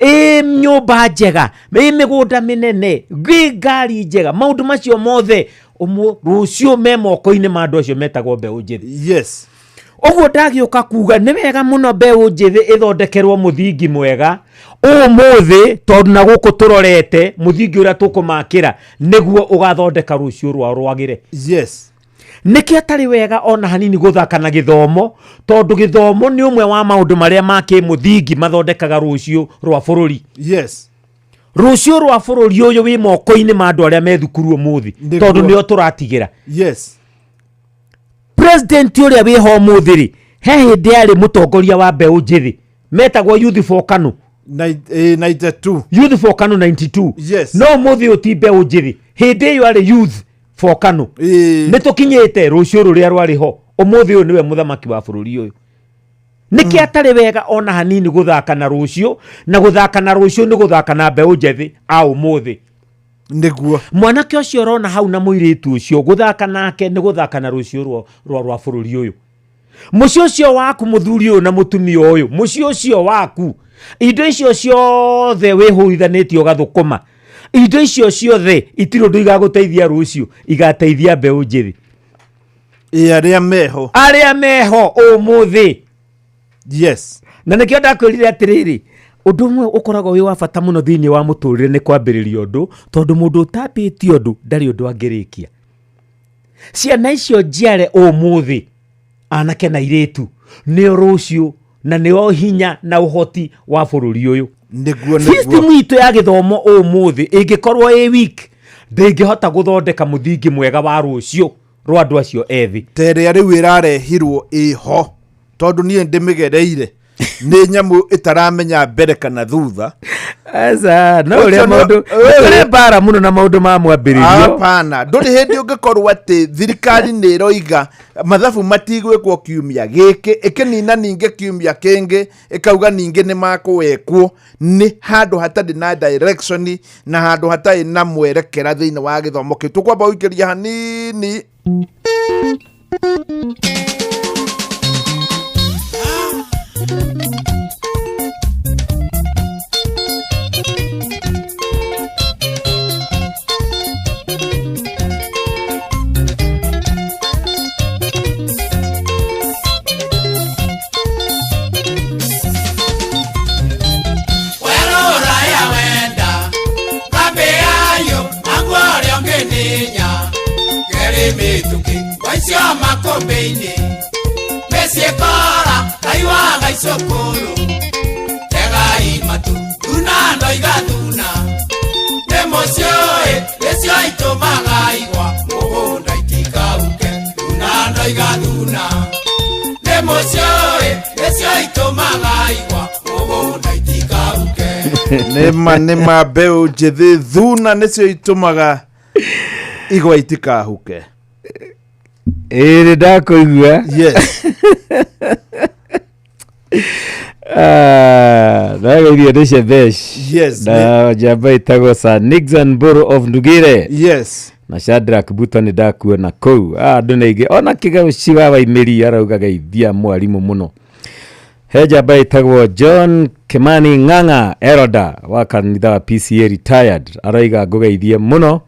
ĩ nyũmba njega, ĩ mĩgũnda mĩnene, ĩ ngari njega, maũndũ macio mothe rũciũ me moko-inĩ ma andũ acio metagwo mbeũ njĩthĩ. Yes. Ũguo ndagĩũka kuga nĩ wega mũno mbeũ njĩthĩ ĩthondekerwo mũthingi mwega ũmũthĩ, tondũ na gũkũ tũrorete mũthingi ũrĩa tũkũmakĩra nĩguo ũgathondeka rũciũ rwao rwagĩre. Yes. Nĩkĩo atarĩ wega ona hanini gũthaka na gĩthomo, tondũ gĩthomo nĩ ũmwe wa maũndũ marĩa ma kĩmũthingi mathondekaga rũciũ rwa bũrũri. Yes. Rũciũ rwa bũrũri ũyũ wĩ moko-inĩ ma andũ arĩa me thukuru ũmũthĩ, tondũ nĩo tũratigĩra. President ũrĩa wĩho ũmũthĩ rĩ, he hĩndĩ arĩ mũtongoria wa mbeũ njĩthĩ metagwo Youth for KANU. 92. Youth for KANU 92. Yes. No ũmũthĩ ũyũ ti mbeũ njĩthĩ, hĩndĩ ĩyo arĩ Youth for KANU. Nĩ tũkinyĩte rũciũ rũrĩa rwarĩ ho, ũmũthĩ ũyũ nĩwe mũthamaki wa bũrũri ũyũ. Nĩkĩ atarĩ wega ona hanini gũthaka na rũciũ, na gũthaka na rũciũ nĩ gũthaka na mbeũ njĩthĩ a ũmũthĩ. Nĩguo. Mwanake ũcio ũrona hau na mũirĩtu ũcio, gũthaka nake nĩ gũthaka na rũciũ rwa bũrũri ũyũ. Mũciĩ ũcio waku, mũthuri ũyũ na mũtumia ũyũ, mũciĩ ũcio waku, indo icio ciothe wĩhũithanĩtie ũgathũkũma, indo icio ciothe itirĩ ũndũ igagũteithia rũciũ, igateithia mbeũ njĩthĩ. Ĩ, arĩa meho. Arĩa meho ũmũthĩ. Yes. Na nĩkĩo ndakwĩrire atĩrĩrĩ, ũndũ ũmwe ũkoragwo wĩ wa bata mũno thĩinĩ wa mũtũrĩre nĩ kwambĩrĩria ũndũ, tondũ mũndũ ũtambĩtie ũndũ ndarĩ ũndũ angĩrĩkia. Ciana icio njiare ũmũthĩ, anake na airĩtu, nĩo rũciũ na nĩo hinya na ũhoti wa bũrũri ũyũ. Nĩguo, nĩguo. System itũ ya gĩthomo ũmũthĩ ĩngĩkorwo ĩ weak, ndĩngĩhota gũthondeka mũthingi mwega wa rũciũ rwa andũ acio ethĩ. Ta ĩrĩa rĩu ĩrarehirwo ĩho, tondũ niĩ ndĩmĩgereire, nĩ nyamũ ĩtaramenya mbere kana thutha. Aca, no ũrĩa maũndũ, nĩ mbara mũno na maũndũ ma mwambĩrĩrio. Hapana, ndũrĩ hĩndĩ ũngĩkorwo atĩ thirikari nĩ ĩroiga mathabu matigwĩkwo kiumia gĩkĩ, ĩkĩnina ningĩ kiumia kĩngĩ, ĩkauga ningĩ nĩ makũwekwo. Nĩ handũ hatarĩ na direction na handũ hatarĩ na mwerekera thĩinĩ wa gĩthomo kĩu. Tũkwamba gũikĩria hanini. Nĩma nĩma mbeũ njĩthĩ thuna nĩcio itũmaga igwa itikahuke. Ĩĩ nĩ ndakũigua. Yes. Ndageithio nĩ Shebesh. Yes, Na njamba ĩtagwo Sir Nixon Mburu of Ndugire. Yes. Na Shadrack Buto nĩ ndakuona kũu. Andũ nĩ aingĩ. Ona Kĩgauci wa Waimĩri arauga geithia mwarimũ mũno. He njamba ĩtagwo John Kimani Ng'ang'a Eroda wa kanitha wa PCA retired arauga ngũgeithie mũno.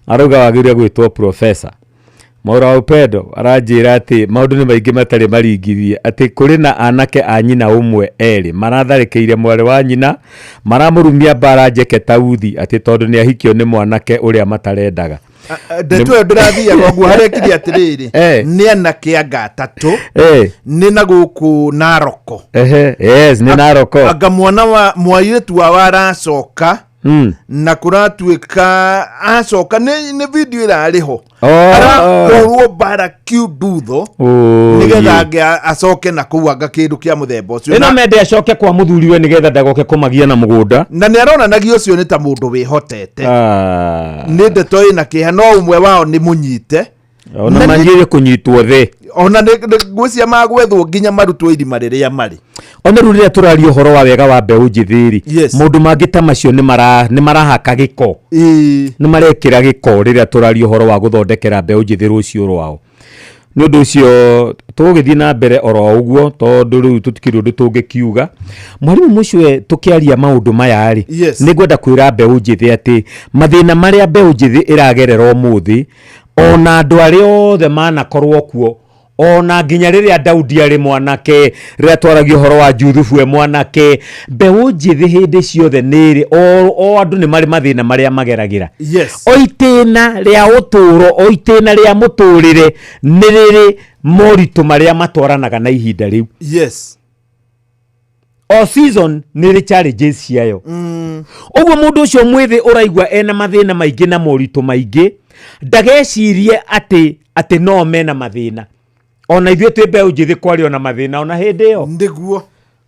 Arauga wagĩrĩire gwĩtwo professor. Maura wa Upendo aranjĩra atĩ maũndũ nĩ maingĩ matarĩ maringithie, atĩ kũrĩ na anake a nyina ũmwe erĩ maratharĩkĩire mwarĩ wa nyina, maramũrumia mbara njeke ta uthi atĩ tondũ nĩ ahikio nĩ mwanake ũrĩa matarendaga. Ndeto ĩyo ndĩrathiaga ũguo harekire atĩrĩrĩ, nĩ anake anga atatũ, nĩ na gũkũ Naroko. Ehe, yes, nĩ Naroko. Anga mwana wa mwairĩtu wao aracoka, na kũratuĩka acoka nĩ video ĩrarĩ ho. Arahũrwo mbara kiundutho nĩgetha angĩ acoke na kũu anga kĩndũ kĩa mũthemba ũcio. Ĩno mende acoke kwa mũthuriwe nĩgetha ndagoke kũmagia na mũgũnda. Na nĩ aronanagia ũcio nĩ ta mũndũ wĩhotete. Nĩ ndeto ĩna kĩeha, no ũmwe wao nĩ mũnyite. Ona manjire kũnyitwo thĩ. Ona ngwĩciria magwethwo nginya marutwo irima rĩrĩa marĩ. Ona rĩu rĩrĩa tũraria ũhoro wa wega wa mbeũ njĩthĩ rĩ, maũndũ mangĩ ta macio nĩ marahaka gĩko. Nĩ marekĩra gĩko rĩrĩa tũraria ũhoro wa gũthondekera mbeũ njĩthĩ rũciũ rwao. Nĩ ũndũ ũcio tũgũgĩthiĩ na mbere oro ũguo tondũ rĩu tũtikĩrĩ ũndũ tũngĩkiuga. Mwarimũ Mũcwe, tũkĩaria maũndũ maya rĩ, nĩ ngwenda kwĩra mbeũ njĩthĩ atĩ mathĩna marĩa mbeũ njĩthĩ ĩragerera ũmũthĩ, ona andũ arĩa othe manakorwo kuo, ona nginya rĩrĩa Daudi arĩ mwanake, rĩrĩa twaragia ũhoro wa Juthubu e mwanake, mbeũ njĩthĩ hĩndĩ ciothe nĩ ĩrĩ, o andũ nĩ marĩ mathĩna marĩa mageragĩra. O itĩna rĩa ũtũũro, o itĩna rĩa mũtũrĩre nĩ rĩrĩ moritũ marĩa matwaranaga na ihinda rĩu. O season nĩ ĩrĩ challenges ciayo. Ũguo mũndũ ũcio mwĩthĩ ũraigua ena mathĩna maingĩ na moritũ maingĩ, ndagecirie atĩ no mena mathĩna. Ona ithuĩ twĩ mbeũ njĩthĩ kwarĩ ona mathĩna ona hĩndĩ ĩyo. Nĩguo.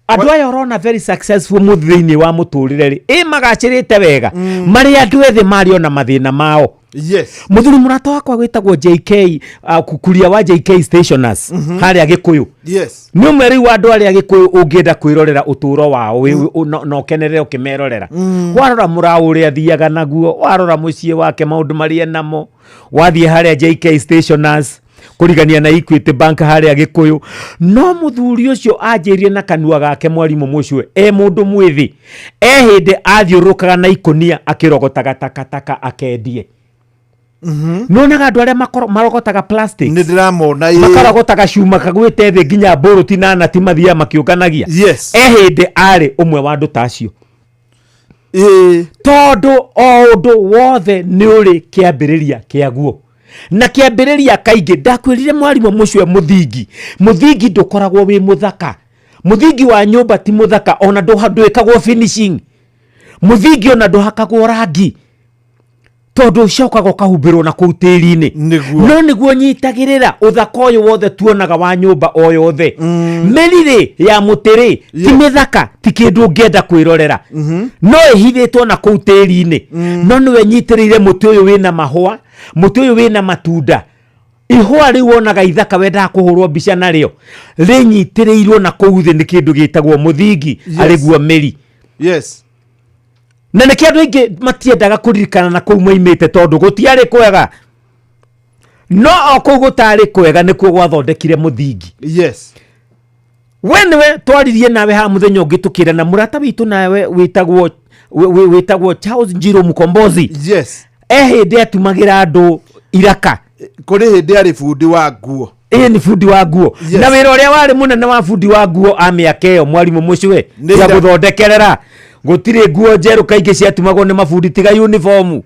Andũ aya ũrona very successful thĩinĩ wa mũtũrĩre rĩ, ĩ magacĩrĩte wega, marĩ andũ ethĩ marĩ ona mathĩna mao. Yes. Mũthuri mũrata wakwa wĩtagwo JK, kuria wa JK Stationers, harĩa Gĩkũyũ. Yes. Nĩ ũmwe rĩu wa andũ arĩa Gĩkũyũ ũngĩenda kwĩrorera ũtũũro wao, na ũkenerere ũkĩmerorera. Warora mũraũ ũrĩa athiaga naguo, warora mũciĩ wake maũndũ marĩa enamo, wathiĩ harĩa JK Stationers, kũrigania na Equity Bank harĩa Gĩkũyũ. No mũthuri ũcio anjĩrire na kanua gake mwarimũ mũcwe, e mũndũ mwĩthĩ, e hĩndĩ athiũrũrũkaga na ikũnia akĩrogotaga takataka akendie. Nĩwonaga andũ arĩa marogotaga plastics? Nĩ ndĩramona, ĩĩ. Makarogotaga cuma kagwĩte thĩ nginya mbũrũti na nati mathiaga makĩũnganagia. Yes. E hĩndĩ arĩ ũmwe wa andũ ta acio. Ĩĩ. Tondũ o ũndũ wothe nĩ ũrĩ kĩambĩrĩria kĩaguo. Na kĩambĩrĩria kaingĩ, ndakwĩrire mwarimũ mũcwe mũthingi. Mũthingi ndũkoragwo wĩ mũthaka. Mũthingi wa nyũmba ti mũthaka, ona ndwĩkagwo finishing. Mũthingi ona ndũhakagwo rangi. Tondũ ũcokaga ũkahumbĩrwo na kũu tĩri-inĩ. Nĩguo. No nĩguo nyitagĩrĩra ũthaka ũyũ wothe tuonaga wa nyũmba o yothe. Mĩri rĩ ya mũtĩ rĩ, ti mĩthaka, ti kĩndũ ũngĩenda kwĩrorera. No ĩhithĩtwo na kũu tĩri-inĩ. No nĩwe nyitĩrĩire mũtĩ ũyũ wĩna mahũa, mũtĩ ũyũ wĩna matunda. Ihũa rĩu wonaga ithaka wendaga kũhũrwo mbica narĩo, rĩnyitĩrĩirwo na kũu thĩ nĩ kĩndũ gĩtagwo mũthingi, arĩguo mĩri. Yes. Na nĩkĩo andũ aingĩ matiendaga kũririkana na kũu moimĩte tondũ gũtiarĩ kwega. No o kũu gũtarĩ kwega nĩkuo gwathondekire mũthingi. Yes. We nĩwe twaririe nawe haha mũthenya ũngĩ tũkĩrana mũrata witũ nawe wĩtagwo Charles Njiro Mukombozi. Yes. E hĩndĩ atumagĩra andũ iraka. Kũrĩ hĩndĩ arĩ bundi wa nguo. Ĩĩ nĩ bundi wa nguo. Yes. Na wĩra ũrĩa warĩ mũnene wa bundi wa nguo a mĩaka ĩyo mwarimũ mũcwe Nĩ ya ira- gũthondekerera. Gũtirĩ nguo njerũ kaingĩ ciatumagwo nĩ mabundi tiga uniform.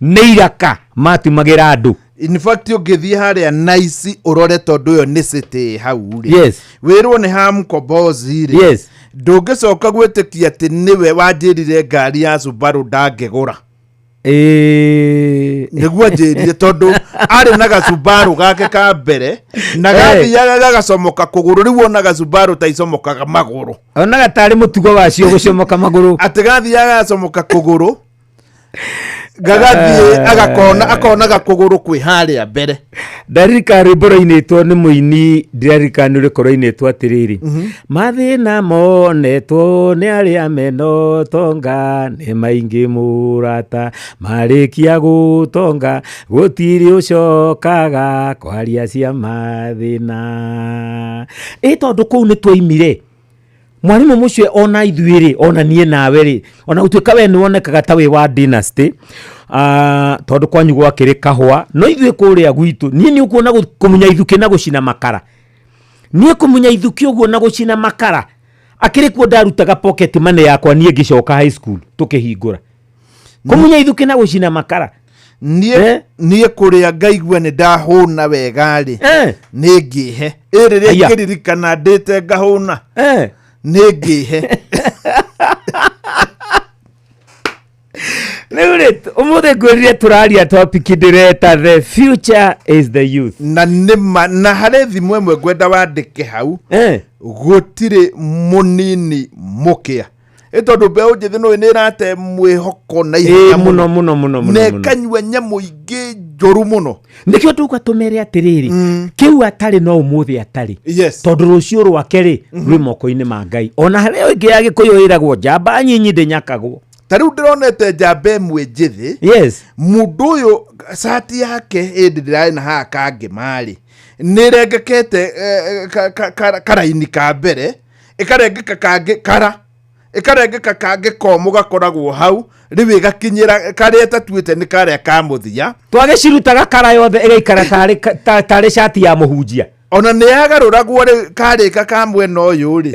Nĩ iraka matumagĩra andũ. In fact ũngĩthiĩ harĩa Nice ũrore tondũ ĩyo nĩ city hau rĩ. Yes. Wĩrwo nĩ ha Mkombozi rĩ. Yes. Ndũngĩcoka gwĩtĩkia atĩ nĩwe wanjĩrire ngari ya Subaru ndangĩgũra. Nĩguo anjĩrire tondũ arĩ na gacubaru gake ka mbere na gathiaga gagacomoka kũgũrũ, rĩu ona gacubaru ta icomokaga magũrũ. Onaga tarĩ mũtugo wacio gũcomoka magũrũ. Atĩ gathiaga gagacomoka kũgũrũ, gagathiĩ agakona, akonaga kũgũrũ kwĩ harĩa mbere. Ndarika rwĩmbo rwainĩtwo nĩ mũini, ndirarika nĩ ũrĩkũ rwainĩtwo atĩrĩrĩ. Mathĩna monetwo nĩ arĩa mena ũtonga nĩ maingĩ mũrata, marĩkia gũtonga gũtirĩ ũcokaga kwaria cia mathĩna. Ĩ tondũ kũu nĩ twoimire. Mwarimũ mũcio ona ithuĩ rĩ, ona niĩ nawe rĩ, ona gũtuĩka we nĩ wonekaga ta wĩ wa dynasty, tondũ kwanyu gwakĩrĩ kahũa, no ithuĩ kũrĩa gwitũ, niĩ nĩ ũkuona kũmunya ithukĩ na gũcina makara. Niĩ kũmunya ithukĩ ũguo na gũcina makara, akĩrĩ kuo ndarutaga pocket money yakwa niĩ ngĩcoka high school tũkĩhingũra. Kũmunya ithukĩ na gũcina makara. Niĩ kũrĩa ngaigua nĩ ndahũna wega rĩ, nĩ ngĩhe. Ĩ rĩrĩa Aya. ingĩririkana ndĩte ngahũna, nĩ ngĩhe. Rĩu rĩ, ũmũthĩ ngwĩrire tũraria topic ndĩreta the future is the youth. Na nĩma, na harĩ thimũ ĩmwe ngwenda wandĩke hau, gũtirĩ mũnini mũkĩa. Ĩ tondũ mbeũ njĩthĩ nĩũĩ nĩ ĩrate mwĩhoko na ihenya Ĩ, mũno, mũno, mũno, mũno, Na mũno. ĩkanyua nyamũ ingĩ njũru mũno. Nĩkĩo tuga tũmere atĩrĩrĩ, kĩu atarĩ no ũmũthĩ atarĩ. Yes. Tondũ rũciũ rwake rĩ, rwĩ moko-inĩ ma Ngai. Ona harĩ ĩngĩ ya Gĩkũyũ ĩragwo njamba nyinyi ndĩnyakagwo. Ta rĩu ndĩronete njamba ĩmwe njĩthĩ. Yes. Mũndũ ũyũ cati yake hĩndĩ ndĩrarĩ na haha kangĩma rĩ, nĩ ĩrengekete karaini ka mbere, ĩkarengeka kangĩ kara, ĩkarengeka kangĩ komũ gakoragwo hau, rĩu ĩgakinyĩra karĩa ĩtatuĩte nĩ karĩa ka mũthia. Twagĩcirutaga kara yothe ĩgaikara tarĩ cati ya mũhunjia. Ona nĩ yagarũragwo rĩu karĩka ka mwena ũyũ rĩ,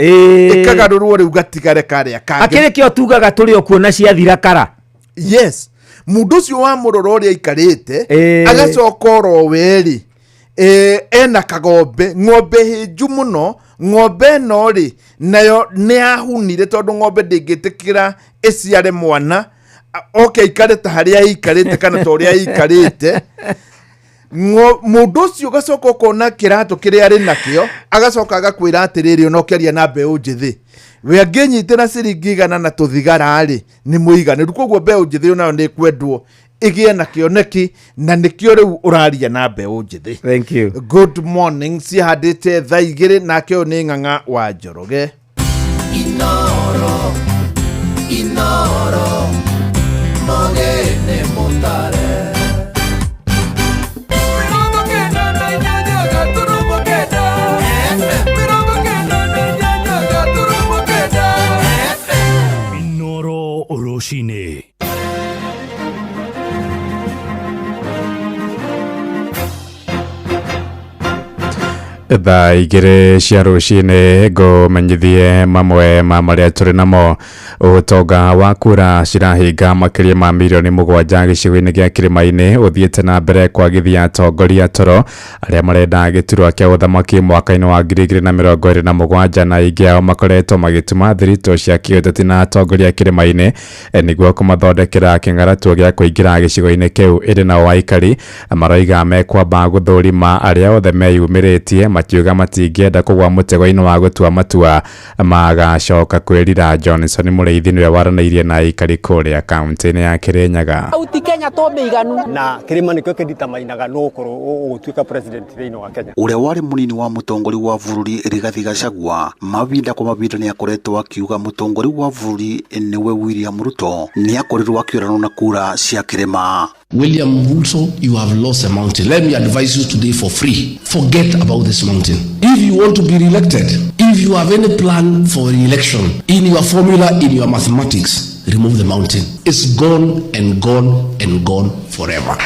ĩkagarũrwo rĩu gatigare karĩa kangĩ. Akĩrĩ kĩo tugaga tũrĩ o kuona ciathira kara. Yes. Mũndũ ũcio wa mũrora ũrĩa aikarĩte, agacoka oro we rĩ, Ena kagombe, ng'ombe hĩnju mũno. Ng'ombe ĩno rĩ, nayo nĩ yahunire tondũ ng'ombe ndĩngĩtĩkĩra ĩciare mwana oke aikare ta harĩa ĩikarĩte kana ta ũrĩa ĩikarĩte. Mũndũ ũcio ũgacoka ũkona kĩratũ kĩrĩa arĩ nakĩo, agacoka agakwĩra atĩrĩrĩ, ona ũkĩaria na mbeũ njĩthĩ, we angĩnyitĩra ciringi 100 na tũthigara rĩ, nĩ mũiganĩru. Koguo mbeũ njĩthĩ onayo nĩ ĩkwendwo ĩgĩe na kĩoneki, na nĩkĩo rĩu ũraria na mbeũ njĩthĩ. Thank you. Good morning. Cihandĩte thaa 2, nake ũyũ nĩ Ng'ang'a wa Njoroge. Inoro, Inoro, mogene mutare. 98.9 FM, 98.9 FM. Inoro rũcinĩ. Thaa 2 cia rũcinĩ, ngũmenyithie mamwe ma marĩa tũrĩ namo. Ũtonga wa kura cirahinga makĩria ma mirioni 7 gĩcigo-inĩ gĩa kĩrĩma-inĩ ũthiĩte na mbere kwagithia atongoria toro arĩa marenda gĩturwa kĩa ũthamaki mwaka-inĩ wa 2027, na aingĩ ao makoretwo magĩtuma thiritũ cia kĩũteti na atongoria kĩrĩma-inĩ nĩguo kũmathondekera kĩng'aratua gĩa kũingĩra gĩcigo-inĩ kĩu. Ĩndĩ nao aikari maroiga mekwamba gũthũrima arĩa othe meyumĩrĩtie, makiuga matingĩenda kũgwa mũtego-inĩ wa gũtua matua magacoka kwĩrira. Johnson Mũrĩithi nĩwe waranĩirie na aikari kũrĩa kaunti-inĩ ya Kĩrĩnyaga. Mount Kenya tũmĩiganu. Na kĩrĩma nĩkĩo kĩnditamainaga nũ ũkorwo ũgũtuĩka president thĩinĩ wa Kenya. Ũrĩa warĩ mũnini wa mũtongoria wa bũrũri Rigathi Gachagua mahinda kwa mahinda nĩ akoretwo akiuga mũtongoria wa bũrũri nĩwe William Ruto nĩ akorirwo akĩũranwo na kura cia kĩrĩma. William Ruto, you have lost a mountain. Let me advise you today for free. Forget about this mountain. If you want to be re-elected, if you have any plan for re-election, in your formula, in your mathematics, remove the mountain. It's gone and gone and gone forever.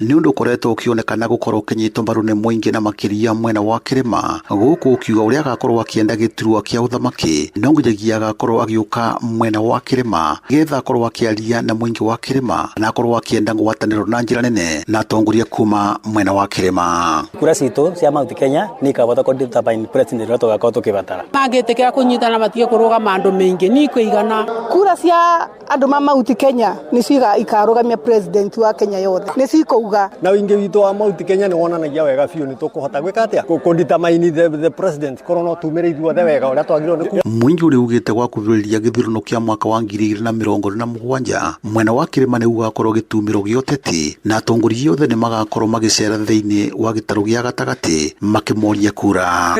Nĩ ũndũ ũkoretwo ũkĩonekana gũkorwo ũkĩnyitwo mbaru nĩ mũingĩ na makĩria mwena wa kĩrĩma gũkũ, ũkiuga ũrĩa agakorwo akĩenda gĩturwa kĩa ũthamaki no nginyagia agakorwo agĩũka mwena wa kĩrĩma getha akorwo akĩaria na mũingĩ wa kĩrĩma na akorwo akĩenda ngwatanĩro na njĩra nene na atongoria kuma mwena wa kĩrĩma. Kura citũ cia Mount Kenya nĩ ikabota kũ determine president ũrĩa tũgakorwo tũkĩbatara. Mangĩtĩkĩra kũnyitana matige kũrũgama andũ maingĩ nĩ ikũigana. Kura cia andũ ma Mount Kenya nĩ ciga ikarũgamia president wa Kenya yothe, nĩ cikũuga. Na ũingĩ witũ wa Mount Kenya nĩ wonanagia wega biũ nĩ tũkũhota gwĩka atĩa kũ determine the president korwo no tumĩre ithuothe wega ũrĩa twagĩrĩirwo nĩ Mũingĩ ũrĩa ugĩte gwa kuhĩrĩria gĩthurano kĩa mwaka wa 2027, mwena wa kĩrĩma nĩ ũgakorwo gĩtumĩro gĩa ũteti na atongoria othe nĩ magakorwo magĩcera thĩinĩ wa gĩtarũ gĩa gatagatĩ makĩmoria kura.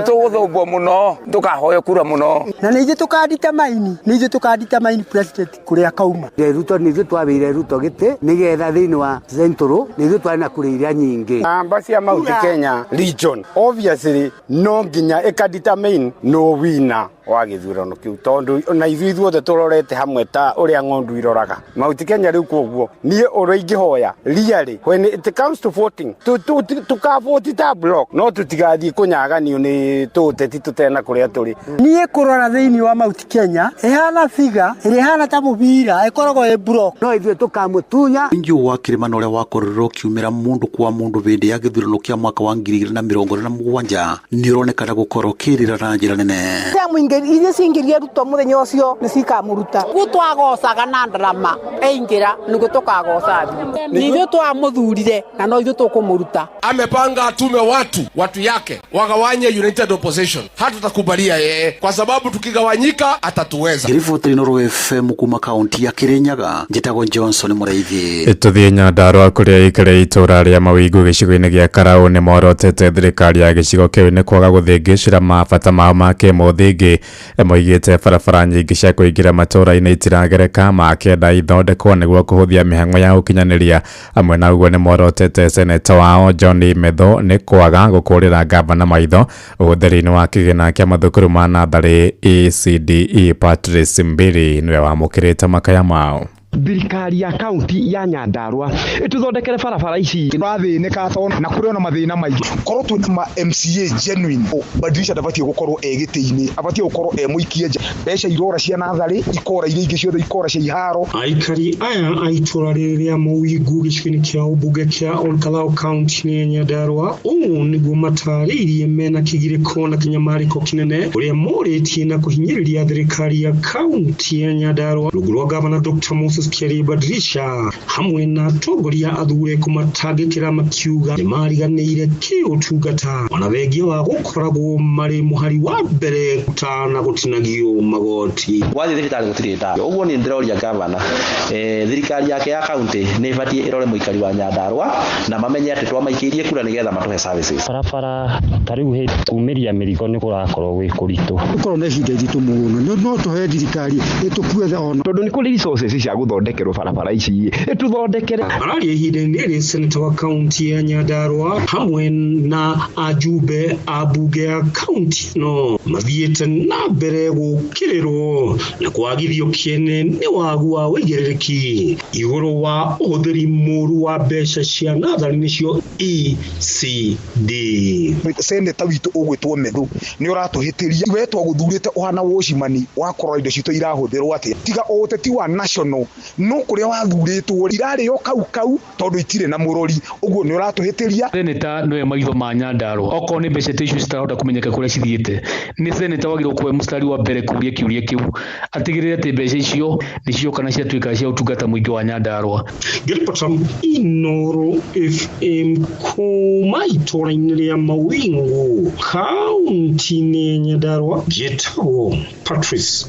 Tũgũthũmbwo mũno, tũkahoya kura mũno. Na nĩ ithuĩ tũkanditamini, nĩ ithuĩ tũkanditamini president kũrĩa kauma. Ruto nĩ ithuĩ twambĩire Ruto gĩtĩ nĩgetha thĩinĩ wa Central nĩ ithuĩ twarĩ na kura iria nyingĩ. Namba cia Mount Kenya region obviously no nginya ĩkadetermine no winner wa gĩthurano kĩu, tondũ na ithuĩ ithuothe tũrorete hamwe ta ũrĩa ng'ondu iroraga Mount Kenya rĩu. Koguo niĩ ũrĩa ingĩhoya, really, when it comes to voting, tũkavoti ta block, no tũtigathiĩ kũnyaganio nĩ tũũteti tũtena kũrĩa tũrĩ. Niĩ kũrora thĩinĩ wa Mount Kenya ĩhana figa ĩrĩa ĩhana ta mũbira, ĩkoragwo ĩ block. No ithuĩ tũkamũtunya. Mũingĩ wa kĩrĩma na ũrĩa wakorirwo ũkiumĩra mũndũ kwa mũndũ hĩndĩ ya gĩthurano kĩa mwaka wa 2027 nĩ ũronekana gũkorwo ũkĩrĩra na njĩra nene. Cia mũingĩ iria cingĩria Ruto mũthenya ũcio nĩ cikamũruta. Guo twagocaga na ndarama ĩingĩra nĩguo tũkagoca thiĩ. Nĩ ithuĩ twamũthurire na no ithuĩ tũkũmũruta. Amepanga atume watu yake wagawanye United Opposition. Hatutakubalia yeye kwa sababu tukigawanyika atatuweza. Ngĩribotera Inooro FM kuma kaunti ya Kirinyaga, njĩtagwo Johnson Mũraithi. Tũthiĩ Nyandarũa kũrĩa aikari itũra rĩa Mawingu gĩcigo-inĩ gĩa Karau nĩ morotete thirikari ya gĩcigo kĩu nĩ kwaga gũthĩngĩcĩra mabata mao ma kĩmũthingi. Moigĩte barabara nyingĩ cia kũingĩra matũra-inĩ itiragereka, makĩenda ithondekwo nĩguo kũhũthia mĩhang'o ya ũkinyanĩria. Hamwe na ũguo nĩ morotete seneta wao John Methu nĩ kwaga gũkũrĩra ngavana maitho ũhũthĩri-inĩ wa kĩgĩna kĩa mathukuru ma natharĩ ECDE. Patrice Mbiri nĩwe wamũkĩrĩte makaya mao. Thirikari ya kaunti ya Nyandarua ĩtũthondekere barabara ici. Tũrathĩnĩka tondũ na kũrĩ ona mathĩna maingĩ. Korwo twĩna ma MCA genuine, Badilisha ndabatiĩ gũkorwo e gĩtĩ-inĩ, abatiĩ gũkorwo e mũikie nja. Mbeca irora cia natharĩ, ikora iria ingĩ ciothe ikora cia iharo. Aikari aya a itũra rĩrĩ rĩa Mũingu gĩcigo-inĩ kĩa ũmbunge kĩa Olkalau kaunti-inĩ ya Nyandarua, ũũ nĩguo matarĩirie mena kĩgirĩko na kĩnyamarĩko kĩnene ũrĩa morĩtie na kũhinyĩrĩria thirikari ya kaunti ya Nyandarua rungu rwa gavana Dr. Moses Kiarie Badirisha hamwe na atongoria athure kũmatangĩkĩra makiuga nĩmariganĩire kĩũtungata ona thengia wa gũkoragwo marĩ mũhari wa mbere gũtana gũtinagio magoti. Wathiĩ thibitarĩ gũtirĩ ndawa. Ũguo niĩ ndĩroria gavana, thirikari yake ya kaunti nĩ ĩbatiĩ ĩrore mũikari wa Nyandarua na mamenye atĩ twamaikĩirie kura nĩgetha matũhe services. Barabara ta rĩu hĩndĩ kumĩria mĩrigo nĩ kũrakorwo gwĩ kũritũ. Gũkorwo na ihinda iritũ mũno, no tũhe thirikari ĩtũkue ona. Tondũ nĩ kũrĩ resources cia gũthondekerwo barabara ici, ĩtũthondekere. Araria ihinda-inĩ rĩrĩ seneta wa kaunti ya Nyandarua hamwe na ajumbe a mbunge ya kaunti ĩno mathiĩte na mbere gũkĩrĩrwo na kwagithio kĩene nĩ wagu wa ũigĩrĩrĩki igũrũ wa ũhũthĩri mũru wa mbeca cia natharĩ nĩcio ECD. Seneta witũ ũgwĩtwo Methu nĩ ũratũhĩtĩria, we twagũthurĩte ũhana wocimani wa kũrora indo citũ irahũthĩrwo atĩa, tiga o ũteti wa national no kũrĩa wathurĩtwo irarĩo kau kau tondũ itirĩ na mũrori, ũguo nĩ ũratũhĩtĩria. Seneta nĩwe maitho ma Nyandarua, okorwo nĩ mbeca ta icio citarahota kũmenyeka kũrĩa cithiĩte, nĩ seneta wagĩrĩirwo kuoya mũstari wa mbere kũria kĩũria kĩu, atigĩrĩre atĩ mbeca icio nĩ cioka na ciatuĩka cia ũtungata mũingĩ wa Nyandarua. Ngĩribota Inooro FM kuma itũũra-inĩ rĩa Mawingu kaunti-inĩ ya Nyandarua, njĩtagwo Patrice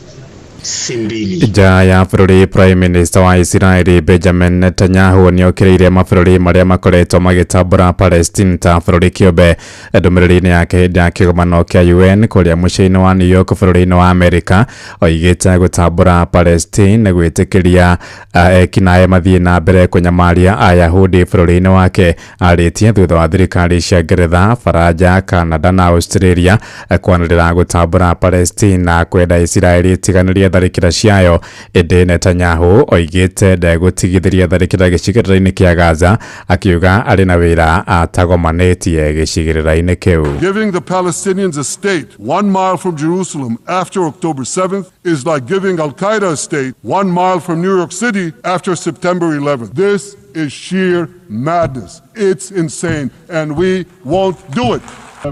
Simbili. Nja ya bũrũri, Prime Minister wa Isiraeli Benjamin Netanyahu nĩokĩrĩire mabũrũri marĩa makoretwo magĩtambũra Palestine ta bũrũri kĩũmbe. Ndũmĩrĩri-inĩ yake hĩndĩ ya kĩgomano kĩa UN kũrĩa mũciĩ-inĩ wa New York bũrũri-inĩ wa Amerika, oigĩte gũtambũra Palestine nĩ gwĩtĩkĩria ekinaĩ mathiĩ na mbere kũnyamaria Ayahudi bũrũri-inĩ wake. Arĩtie thutha wa thirikari cia Ngeretha, Faranja, Canada na Australia kwanĩrĩra gũtambũra Palestine na kwenda Isiraeli ĩtiganĩrie tharĩkĩra ciayo. Ĩndĩ Netanyahu oigĩte ndegũtigithĩria tharĩkĩra gĩcigĩrĩra-inĩ kĩa Gaza, akiuga arĩ na wĩra atagomanĩtie gĩcigĩrĩra-inĩ kĩu. Giving the Palestinians a state 1 mile from Jerusalem after October 7th is like giving Al Qaeda a state 1 mile from New York City after September 11th. This is sheer madness. It's insane, and we won't do it.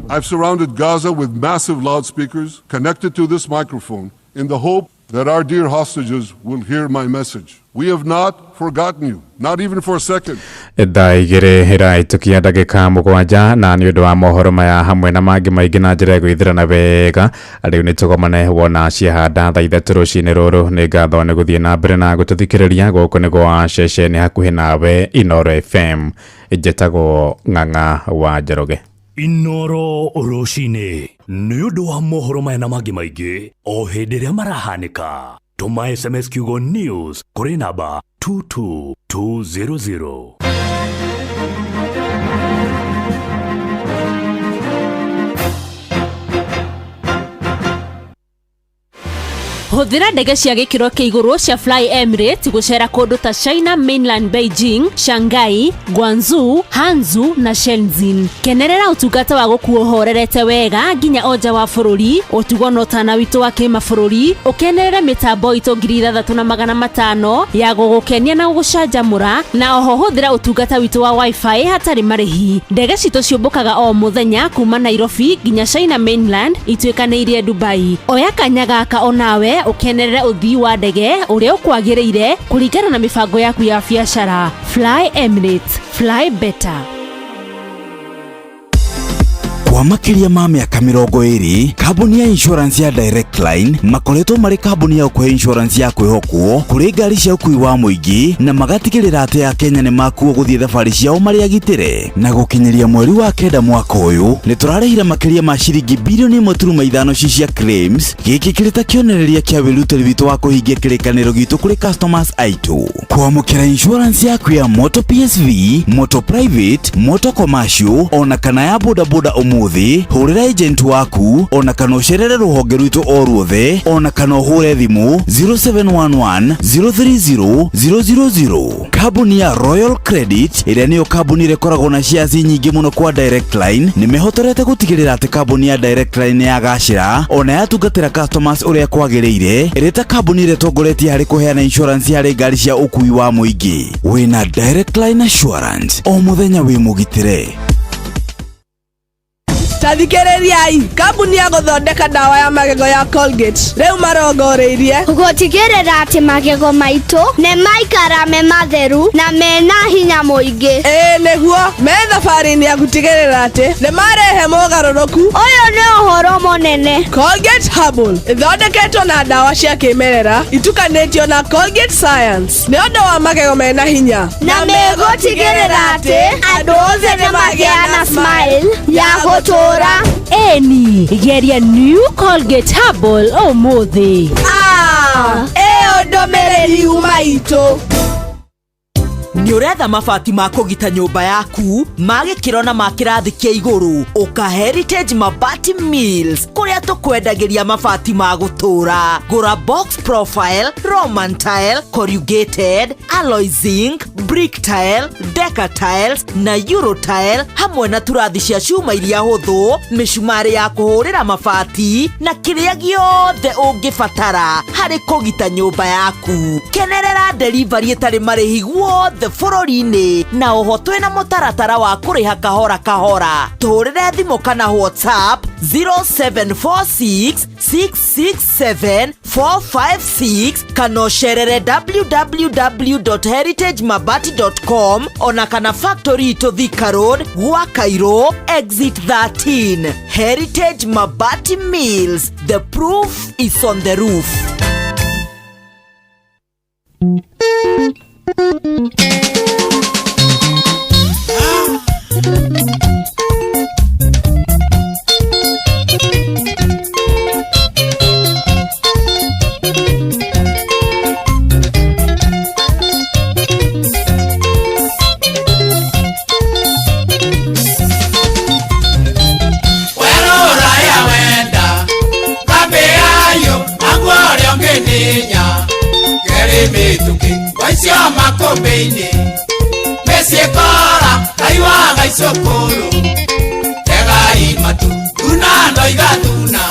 I've surrounded Gaza with massive loudspeakers connected to this microphone in the hope that our dear hostages will hear my message. We have not forgotten you, not even for a second. Thaa igĩrĩ ĩrahĩtũkia ndagĩka 7 na nĩ ũndũ wa mohoro maya hamwe na mangĩ maingĩ na njĩra ĩgũithĩrana wega, rĩu nĩ tũgomane wona ciahanda thaa 3 rũcinĩ rũrũ. Nĩ ngatho nĩ gũthiĩ na mbere na gũtũthikĩrĩria. Gũkũ nĩ gwa ceceni hakuhĩ nawe Inooro FM. Njĩtagwo Ng'ang'a wa Njoroge. Inooro rũcinĩ nĩ ũndũ wa mohoro maya na mangĩ maingĩ o hĩndĩ ĩrĩa marahanĩka. Tũma SMS kiugo news kũrĩ namba 22200. Hũthĩra ndege cia gĩkĩro kĩa igũrũ cia Fly Emirates gũcera kũndũ ta China Mainland, Beijing, Shanghai, Guangzhou, Hangzhou na Shenzhen. Kenerera ũtungata wa gũkuo ũhorerete wega nginya o nja wa bũrũri, ũtugo na ũtana witũ wa kĩmabũrũri, ũkenerere mĩtambo itũ 6500 ya gũgũkenia na gũgũcanjamũra, na oho hũthĩra ũtungata witũ wa wifi hatarĩ marĩhi. Ndege citũ ciũmbũkaga o mũthenya kuma Nairobi nginya China Mainland ituĩkanĩirie Dubai. Oya kanya gaka onawe ũkenerere ũthii wa ndege ũrĩa ũkwagĩrĩire kũringana na mĩbango yaku ya biacara. Fly Emirates, fly better. Kwa makĩria ma mĩaka 20, kambuni ya insurance ya Direct Line makoretwo marĩ kambuni ya gũkũhe insurance ya kwĩhokwo kũrĩ ngari cia ũkuui wa mũingĩ, na magatigĩrĩra atĩ Akenya nĩ makuo gũthiĩ thabarĩ ciao marĩ agitĩre. Na gũkinyĩria mweri wa 9 mwaka ũyũ, nĩ tũrarĩhire makĩria ma ciringi bilioni 1.5 ci cia claims. Gĩkĩ kĩrĩ ta kĩonereria kĩa wĩrutĩri witũ wa kũhingia kĩrĩkanĩro gitũ kũrĩ customers aitũ. Kwamũkĩra insurance yaku ya moto PSV, moto private, moto commercial ona kana ya bodaboda ũmũthĩ ũmũthĩ, hũrĩra agent waku ona kana ũcerere rũhonge rwitũ o ruothe ona kana ũhũre thimũ 0711 030 000. Kambuni ya Royal Credit ĩrĩa nĩyo kambuni ĩrĩa ĩkoragwo na shares nyingĩ mũno kwa Direct Line nĩ mehotorete gũtigĩrĩra atĩ kambuni ya Direct Line nĩ yagacĩra ona yatungatĩra customers ũrĩa kwagĩrĩire, ĩrĩ ta kambuni ĩrĩa ĩtongoretie harĩ kũheana insurance harĩ ngari cia ũkui wa mũingĩ. Wĩna Direct Line Assurance o mũthenya wĩ mũgitĩre. Ta thikĩrĩriai, kambuni ya gũthondeka ndawa ya magego ya Colgate rĩu marongoreirie gũtigĩrĩra atĩ magego maitũ nĩ maikara me matheru na mena hinya mũingĩ. Ĩĩ nĩguo, me thabarĩ-inĩ ya gũtigĩrĩra atĩ nĩ marehe mogarũrũku. Ũyũ nĩ ũhoro mũnene. Colgate Herbal ĩthondeketwo na ndawa cia kĩmerera itukanĩtio na Colgate Science nĩ ũndũ wa magego mena hinya na megũtigĩrĩra atĩ andũ othe nĩ magĩa na smile ya gũtũũra. Eni geria New Colgate Herbal ũmũthĩ. Ah, ĩyo ndũmĩrĩri yuma itũ. Nĩ ũretha mabati ma kũgita nyũmba yaku ma gĩkĩro na ma kĩrathi kĩa igũrũ? Ũka Heritage Mabati Mills kũrĩa tũkwendagĩria mabati ma gũtũũra. Gũra box profile, roman tile, corrugated, alloy zinc, brick tile, deca tiles na euro tile, hamwe na turathi cia cuma iria hũthũ, mĩcumarĩ ya kũhũrĩra mabati na kĩrĩa gĩothe ũngĩbatara harĩ kũgita nyũmba yaku. Kenerera delivery ĩtarĩ marĩhi guothe bũrũri-inĩ, na oho twĩna mũtaratara wa kũrĩha kahora kahora. Tũhũrĩre thimũ kana WhatsApp 0746 667 456 kana ũcerere www.heritagemabati.com ona kana factory itũ Thika Road, gwa Cairo exit 13. Heritage Mabati Mills, the proof is on the roof. Werũraya wenda ngambĩayo naguo ũrĩa ũngĩnĩnya kerĩ mĩtũkĩ waicio makũmbĩ-inĩ mĩciĩ kora kaiwaga icũkũrũ tegai matu thuna ndoiga thuna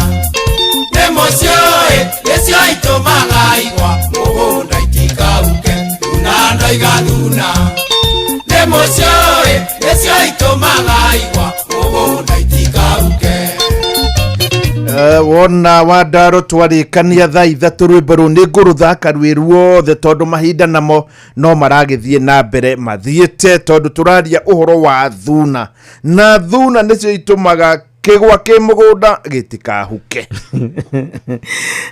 nĩ mũciũĩ nĩcio itũmaga igwa mũgũnda itikauke thuna ndoiga thuna nĩ mũciũĩ nĩcio itũmaga igwa mũgũnda itikauke. Wona wandaro twarĩkania thaa 3 rwĩmbo rũu nĩ ngũrũthaka rwĩ ruothe tondũ mahinda namo no maragĩthiĩ na mbere mathiĩte, tondũ tũraria ũhoro wa thuna na thuna nĩcio itũmaga kĩgwa kĩ mũgũnda gĩtikahuke.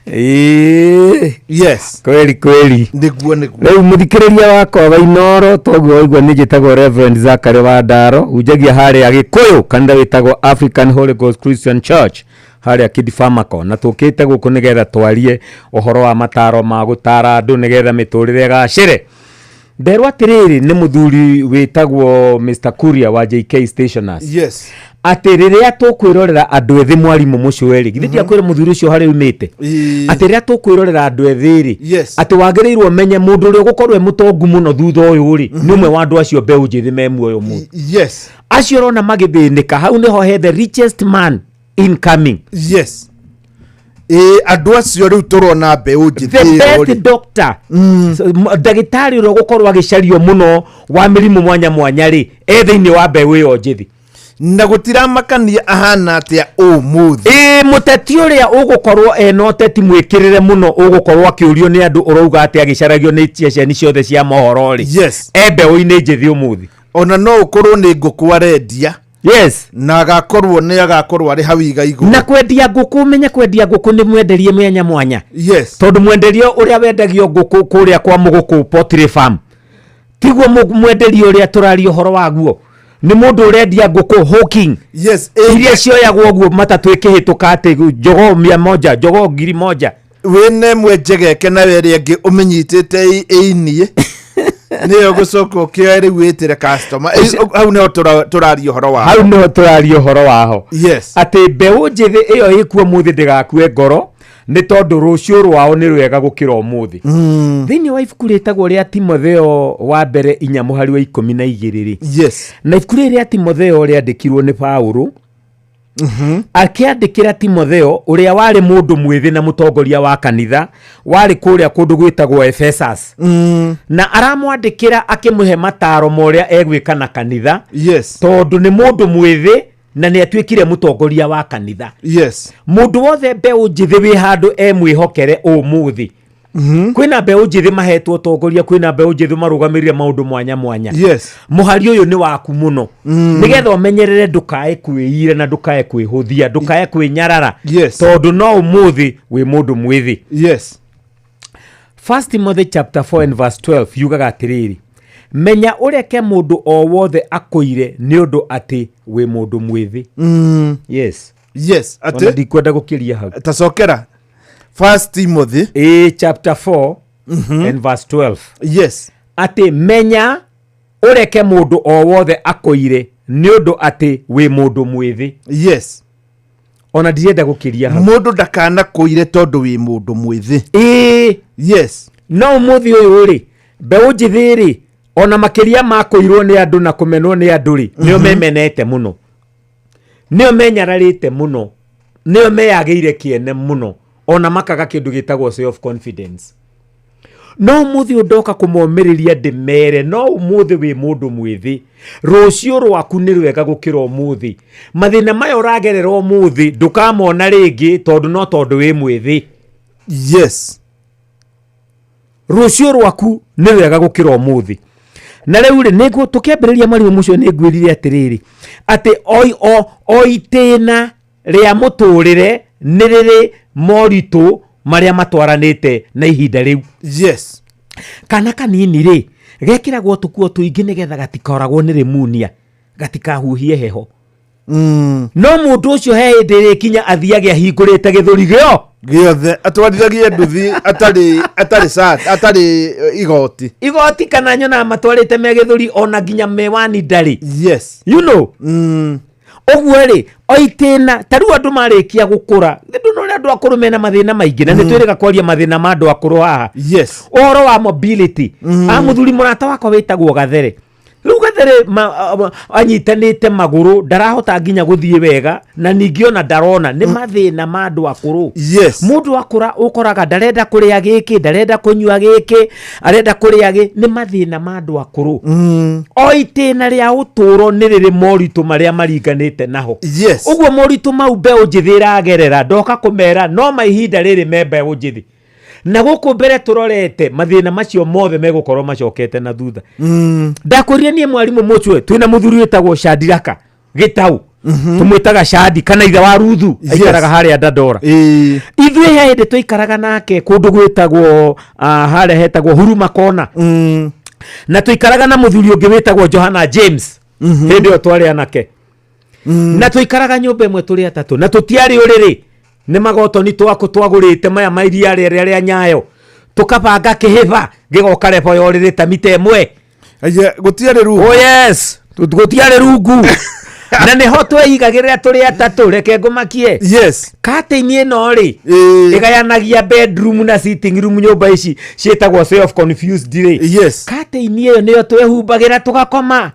Ĩĩ. Yes. Kweli kweli. Nĩguo nĩguo. Rĩu mũthikĩrĩria wakwa wa Inoro, toguo waigua nĩ njĩtagwo Reverend Zachary Wandaro, hunjagia harĩa Gĩkũyũ kanitha wĩtagwo African Holy Ghost Christian Church harĩa Kid Pharmaco, na tũkĩte gũkũ nĩgetha twarie ũhoro wa mataro ma gũtara andũ nĩgetha mĩtũrĩre ĩgacĩre. Nderwo atĩrĩrĩ nĩ mũthuri wĩtagwo Mr Kuria wa JK Stationers. Yes. Atĩ rĩrĩa tũkwĩrorera andũ ethĩ, mwarimũ mũcũerĩ, githĩ ndiakwĩra mũthuri ũcio harĩa umĩte, atĩ rĩrĩa tũkwĩrorera andũ ethĩ rĩ, atĩ wagĩrĩirwo ũmenye mũndũ ũrĩa ũgũkorwo e mũtongu mũno thutha ũyũ rĩ, nĩ ũmwe wa andũ acio mbeũ njĩthĩ me muoyo mũno. Yes. Acio ũrona magĩthĩnĩka hau nĩho he the richest man incoming. Yes. Ĩĩ, andũ acio rĩu tũrona mbeũ njĩthĩ the ĩyo best rĩ. doctor. So, ndagĩtarĩ ũrĩa ũgũkorwo agĩcario mũno wa mĩrimũ mwanya mwanya rĩ, e thĩinĩ wa mbeũ ĩyo njĩthĩ. Na gũtiramakania ahana atĩa ũmũthĩ. Ĩĩ, mũteti ũrĩa ũgũkorwo ena ũteti mwĩkĩrĩre mũno ũgũkorwo akĩũrio nĩ andũ ũrauga atĩ agĩcaragio nĩ ceceni ciothe cia mohoro rĩ, Yes. e mbeũ-inĩ njĩthĩ ũmũthĩ. Ona no ũkorwo nĩ ngũkũ arendia. Yes. Na agakorwo nĩ agakorwo arĩ hau iga igũrũ. Na kwendia ngũkũ, ũmenye kwendia ngũkũ nĩ mwenderie mwanya mwanya. Yes. Tondũ mwenderio ũrĩa wendagio ngũkũ kũrĩa kwa mũgũkũ poultry farm tiguo mwenderio ũrĩa tũraria ũhoro waguo. Nĩ mũndũ ũrendia ngũkũ hawking. Yes. Iria cioyagwo ũguo matatũ ĩkĩhĩtũka atĩ jogoo 100, jogoo 1000. Wĩna ĩmwe njegeke nayo ĩrĩa ĩngĩ ũmĩnyitĩte ĩinie. Nĩyo gũcoka ũkĩoe rĩu wĩtĩre customer. Hau nĩho tũraria ũhoro wa Hau nĩho tũraria ũhoro waho. Yes. Atĩ mbeũ njĩthĩ ĩyo ĩkuo mũthĩ ndĩgakue ngoro nĩ tondũ rũciũ rwao nĩ rwega gũkĩra ũmũthĩ. Thĩinĩ wa ibuku rĩtagwo rĩa Timotheo wa mbere 4 mũhari wa 12 rĩ, yes, na ibuku rĩrĩ rĩa Timotheo rĩandĩkirwo nĩ Paũlũ, akĩandĩkĩra Timotheo ũrĩa warĩ mũndũ mwĩthĩ na mũtongoria wa kanitha warĩ kũrĩa kũndũ gwĩtagwo Ephesus. Na aramwandĩkĩra akĩmũhe mataro ma ũrĩa egwĩka na kanitha. Yes. Tondũ nĩ mũndũ mwĩthĩ na nĩ atuĩkire mũtongoria wa kanitha. Yes. Mũndũ wothe mbeũ njĩthĩ wĩ handũ emwĩhokere ũmũthĩ. Kwĩna mbeũ njĩthĩ mahetwo ũtongoria, kwĩna mbeũ njĩthĩ marũgamĩrĩire maũndũ mwanya mwanya. Yes. Mũhari ũyũ nĩ waku mũno. Nĩgetha ũmenyerere ndũkae kwĩira na ndũkae kwĩhũthia, ndũkae kwĩnyarara. Yes. Tondũ no ũmũthĩ wĩ mũndũ mwĩthĩ. Yes. First Timothy chapter 4 and verse 12 yugaga atĩrĩrĩ, menya ũreke mũndũ o wothe akũire nĩ ũndũ atĩ wĩ mũndũ mwĩthĩ. Yes. Yes, atĩ Ona ndikwenda gũkĩria hau. Tacokera. First Timothy chapter 4 and verse 12. Yes. Atĩ menya ũreke mũndũ o wothe akũire nĩ ũndũ atĩ wĩ mũndũ mwĩthĩ. Yes. Ona ndirenda gũkĩria hau. Mũndũ ndakanakũire tondũ wĩ mũndũ mwĩthĩ. Yes. No ũmũthĩ ũyũ rĩ, mbeũ njĩthĩ rĩ, ona makĩria ma kũirwo nĩ andũ na kũmenwo nĩ andũ rĩ, nĩo memenete mũno, nĩo menyararĩte mũno, nĩo meyagĩire kĩene mũno, ona makaga kĩndũ gĩtagwo self confidence. No ũmũthĩ ũyũ ndoka kũmomĩrĩria ndĩmere, no ũmũthĩ wĩ mũndũ mwĩthĩ, rũciũ rwaku nĩ rwega gũkĩra ũmũthĩ. Mathĩna maya ũragerera ũmũthĩ ndũkamona rĩngĩ tondũ no tondũ wĩ mwĩthĩ. Yes. Rũciũ rwaku nĩ rwega gũkĩra ũmũthĩ. Na rĩu rĩ, nĩguo tũkĩambĩrĩria mwarimũ mũcio nĩ ngwĩrire atĩrĩrĩ, atĩ o itĩna rĩa mũtũrĩre nĩ rĩrĩ moritũ marĩa matwaranĩte na ihinda rĩu. Yes. Kana kanini rĩ, gekĩragwo tũkuo tũingĩ nĩgetha gatikoragwo nĩ rĩmunia, gatikahuhie heho. No mũndũ ũcio he hĩndĩ ĩrĩkinya athiage ahingũrĩte gĩthũri gĩo gĩothe, atwarithagie nduthi atarĩ cati, atarĩ igoti. Igoti kana nyonaga matwarĩte me gĩthũri ona nginya mewani ndarĩ. Yes. You know? Ũguo rĩ, o itĩna, ta rĩu andũ marĩkia gũkũra, nĩ ndũna ũrĩa andũ akũrũ mena mathĩna maingĩ, na nĩ twĩrĩga kwaria mathĩna ma andũ akũrũ haha. Yes. Ũhoro wa mobility. Mũthuri mũrata wakwa wĩtagwo Gathere. Rĩu Gathere anyitanĩte magũrũ, ndarahota nginya gũthiĩ wega, na ningĩ ona ndarona, nĩ mathĩna ma andũ akũrũ. Yes. Mũndũ akũra ũkoraga ndarenda kũrĩa gĩkĩ, ndarenda kũnyua gĩkĩ, arenda kũrĩa gĩ, nĩ mathĩna ma andũ akũrũ. O itĩna rĩa ũtũũro nĩ rĩrĩ moritũ marĩa maringanĩte naho. Yes. Ũguo moritũ mau mbeũ njĩthĩ ĩragerera, ndoka kũmera no ma ihinda rĩrĩ me mbeũ njĩthĩ. Na gũkũ mbere tũrorete mathĩna macio mothe megũkorwo macokete na thutha. Ndakwĩrire niĩ mwarimũ mũcwe twĩna mũthuri wĩtagwo Shadiraka Gĩtau. Tũmwĩtaga Shadi kana ithe wa Ruthu. Yes. Aikaraga harĩa Dandora. Ithuĩ he hĩndĩ twaikaraga nake kũndũ gwĩtagwo, harĩa hetagwo Huruma Kona. Na tũikaraga na mũthuri ũngĩ wĩtagwo Johana James. Hĩndĩ ĩyo twarĩ anake. Na tũikaraga nyũmba ĩmwe tũrĩ atatũ na tũtiarĩ ũrĩrĩ. Nĩ magotoni twakũ twagũrĩte maya ma iria rĩrĩa rĩa Nyayo. Tũkabanga kĩhĩba gĩgoka rebo ya ũrĩrĩ ta mita ĩmwe. Aye, gũtiarĩ rungu. Oh yes, gũtiarĩ rungu. Na nĩho tweigagĩrĩra tũrĩ atatũ, reke ngũmakie. Yes. Curtain ĩno rĩ, ĩgayanagia bedroom na sitting room nyũmba ici ciĩtagwo self confused rĩ. Yes. Curtain ĩyo nĩyo twehumbagĩra tũgakoma.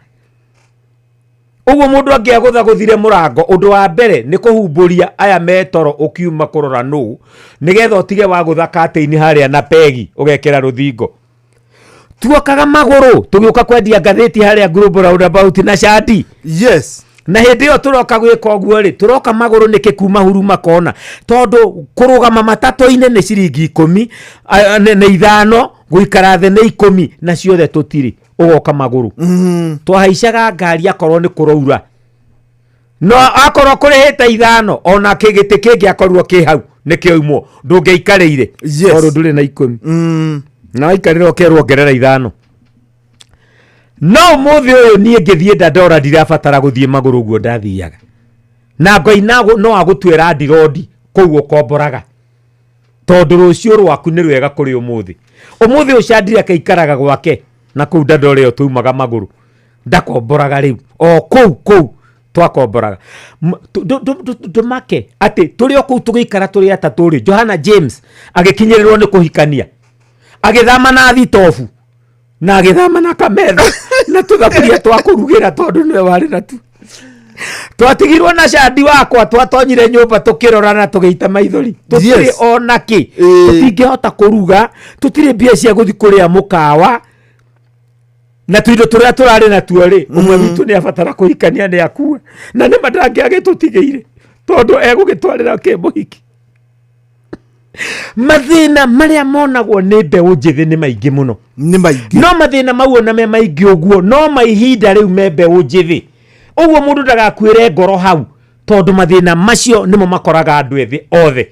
Ũguo mũndũ angĩagũthagũthire mũrango, ũndũ wa mbere nĩ kũhumbũria aya metoro ũkiuma kũrora nũ, nĩgetha ũtige wa gũtha curtain harĩa na pegi ũgekĩra rũthingo. Tuokaga magũrũ tũgĩũka kwendia ngathĩti harĩa Global Roundabout na Shadi. Yes. Na hĩndĩ ĩyo tũroka gwĩka ũguo rĩ, tũroka magũrũ nĩkĩ kuma Huruma Kona? Tondũ kũrũgama matatũ-inĩ nĩ ciringi ikũmi, nĩ ithano, gũikara thĩ nĩ ikũmi, na ciothe tũtirĩ. Ũgoka magũrũ. Twahaicaga ngari akorwo nĩ kũraura. No akorwo kũrĩhĩte ithano, ona gĩtĩ kĩngĩ akorwo kĩ hau, nĩkĩoimwo. Ndũngĩaikarĩire. Yes. Tondũ ndũrĩ na ikũmi. Na waikarĩra ũkerwo ongerera ithano. No ũmũthĩ ũyũ niĩ ngĩthiĩ Dandora ndirabatara gũthiĩ magũrũ ũguo ndathiaga. Na Ngai no agũtuĩra ndirondi kũu ũkomboraga. Tondũ rũciũ rwaku nĩ rwega kũrĩ ũmũthĩ. Ũmũthĩ ũyũ Shadrack aikaraga gwake. Na kũu ndandore ĩyo twaumaga magũrũ, ndakomboraga rĩu o kũu kũu twakomboraga. Ndũmake atĩ tũrĩ o kũu tũgĩikara tũrĩ atatũ rĩ, Johana James agĩkinyĩrĩrwo nĩ kũhikania, agĩthama na thitobu na agĩthama na kametha na tũthaburia twa kũrugĩra, tondũ nĩwe warĩ na tu. Twatigirwo na candi wakwa, twatonyire nyũmba tũkĩrorana tũgĩita maithori, tũtirĩ ona kĩ, tũtingĩhota kũruga, tũtirĩ mbia cia gũthiĩ kũrĩa mũkawa, na tuindo tũrĩa tũrarĩ natuo rĩ, ũmwe witũ nĩ abatara kũhikania, nĩ akua, na nĩ ma ndangĩagĩtũtigĩire tondũ egũgĩtwarĩra kĩ mũhiki. Mathĩna marĩa monagwo nĩ mbeũ njĩthĩ nĩ maingĩ mũno. Nĩ maingĩ. No mathĩna mau ona me maingĩ ũguo, no ma ihinda rĩu me mbeũ njĩthĩ ũguo, mũndũ ndagakuĩre ngoro hau, tondũ mathĩna macio nĩmo makoraga andũ ethĩ othe.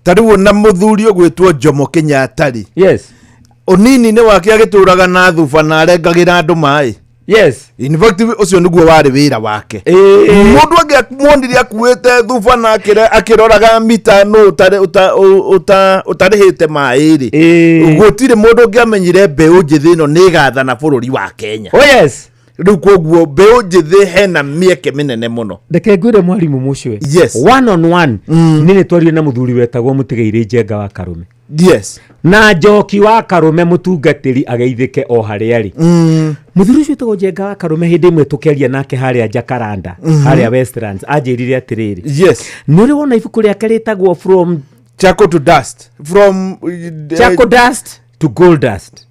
Ta rĩu ona mũthuri ũgwĩtwo Jomo Kenyatta rĩ, ũnini-inĩ wake agĩtũraga na thuba na arengagĩra andũ maĩ. In fact, ũcio nĩguo warĩ wĩra wake. Mũndũ angĩamuonire akuĩte thuba na akĩroraga mita nũ ũtarĩhĩte maĩ rĩ, gũtirĩ mũndũ ũngĩamenyire mbeũ njĩthĩ ĩno nĩ ĩgathana bũrũri wa Kenya. Oh yes. Rĩu koguo mbeũ njĩthĩ hena mĩeke mĩnene mũno. Reke ngwĩre, mwarimũ mũcwe, one on one, nĩ nĩ twarire na mũthuri wetagwo Mũtigairĩ Njenga wa Karũme na Njoki wa Karũme, mũtungatĩri ageithĩke o harĩa arĩ. Mũthuri ũcio wĩtagwo Njenga wa Karũme, hĩndĩ ĩmwe tũkĩaria nake harĩa Jacaranda, harĩa Westlands, anjĩrire atĩrĩrĩ, nĩ ũrĩ wona ibuku rĩake rĩtagwo From Charcoal to Dust, from Charcoal Dust to Gold Dust?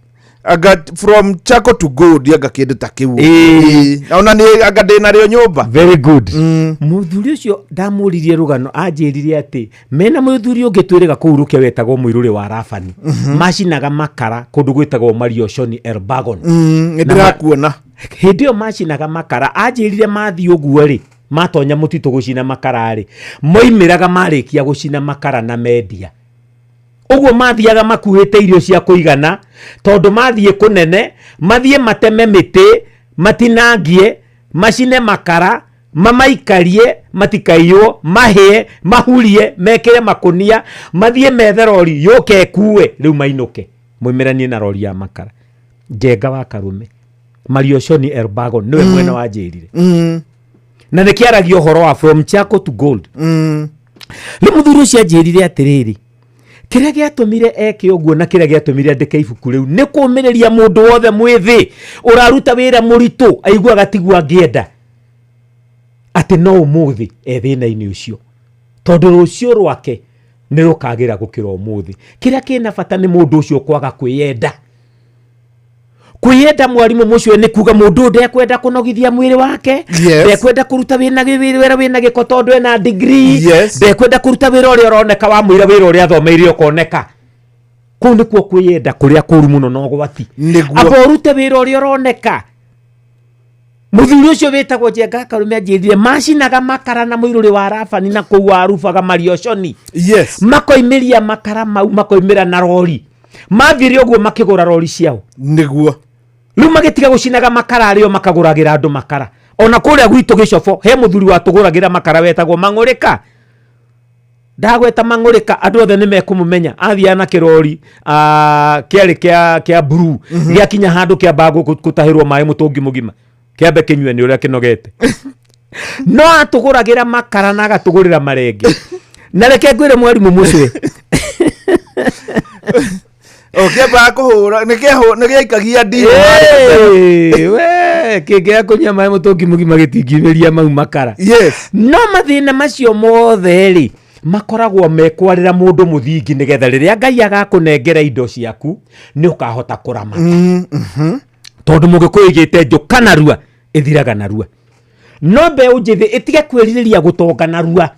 Anga From Charcoal to Gold, anga kĩndũ ta kĩu. Ĩĩ. Ona nĩ anga ndĩ narĩo nyũmba. Very good. Mũthuri ũcio ndamũririe rũgano, anjĩrire atĩ mena mũthuri ũngĩ twĩrĩga kũu rũkĩa wetagwo Mũirũrĩ wa Rabani, macinaga makara kũndũ gwĩtagwo Marioshoni, Elbagon. Nĩ ndĩrakuona. Hĩndĩ ĩyo macinaga makara, anjĩrire mathiĩ ũguo rĩ, matonya mũtitũ gũcina makara rĩ, moimĩraga marĩkia gũcina makara na mendia ũguo, mathiaga makuĩte irio cia kũigana, tondũ mathiĩ kũnene, mathiĩ mateme mĩtĩ, matinangie, macine makara, mamaikarie matikaiywo, mahĩe, mahurie, mekĩre makũnia, mathiĩ methe rori yũke ĩkue, rĩu mainũke moimĩranie na rori ya makara. Njenga wa Karume, Marioshoni, Elbagon, nĩwe mwene wanjĩrire, na nĩ kĩaragia ũhoro wa From Charcoal to Gold. Rĩu mũthuri ũcio anjĩrire atĩrĩrĩ, kĩrĩa gĩatũmire eke ũguo na kĩrĩa gĩatũmire andĩke ibuku rĩu nĩ kũmĩrĩria mũndũ wothe mwĩthĩ ũraruta wĩra mũritũ aiguaga tiguo angĩenda, atĩ no ũmũthĩ e thĩna-inĩ ũcio, tondũ rũciũ rwake nĩ rũkagĩra gũkĩra ũmũthĩ. Kĩrĩa kĩna bata nĩ mũndũ ũcio kwaga kwĩyenda. Kwĩyenda, mwarimũ mũcio, nĩ kuga mũndũ ũyũ ndekwenda kũnogithia mwĩrĩ wake, ndekwenda kũruta wĩna wĩra wĩna gĩko tondũ ena degree, ndekwenda kũruta wĩra ũrĩa ũroneka, wa mũira wĩra ũrĩa athomeire ũkoneka. Kũu nĩkuo kwĩyenda kũrĩa kũru mũno na ũgwati. Amba ũrute wĩra ũrĩa ũroneka. Mũthuri ũcio wĩtagwo Njenga Karume anjĩrire macinaga makara na Mũirũrĩ wa Rabani na kũu warubaga Marioshoni, makoimĩria makara mau, makoimĩra na rori. Mathiire ũguo makĩgũra rori ciao. Rĩu magĩtiga gũcinaga makara arĩo makagũragĩra andũ makara. Ona kũrĩa gwitũ Gĩcobo he mũthuri watũgũragĩra makara wetagwo Mang'ũrĩka. Ndagweta Mang'ũrĩka, andũ othe nĩ mekũmũmenya. Athiaga na kĩrori, kĩarĩ kĩa blue, gĩakinya handũ kĩambaga gũtahĩrwo maĩ mũtũngi mũgima kĩambe kĩnyue nĩ ũrĩa kĩnogete, no atũgũragĩra makara na agatũgũrĩra marenge. Na reke ngwĩre, mwarimũ mũcwe, Ũkĩambaga kũhũra nĩ gĩaikagia ndihũ. Ĩĩ, we kĩngĩaga kũnyua maĩ mũtũngi mũgima gĩtingiumĩria mau makara. No mathĩna macio mothe rĩ, makoragwo mekwarĩra mũndũ mũthingi, nĩgetha rĩrĩa Ngai agakũnengera indo ciaku nĩ ũkahota kũramata, tondũ Mũgĩkũyũ igĩte njũka narua ĩthiraga narua. No mbeũ njĩthĩ ĩtige kwĩrirĩria gũtonga narua,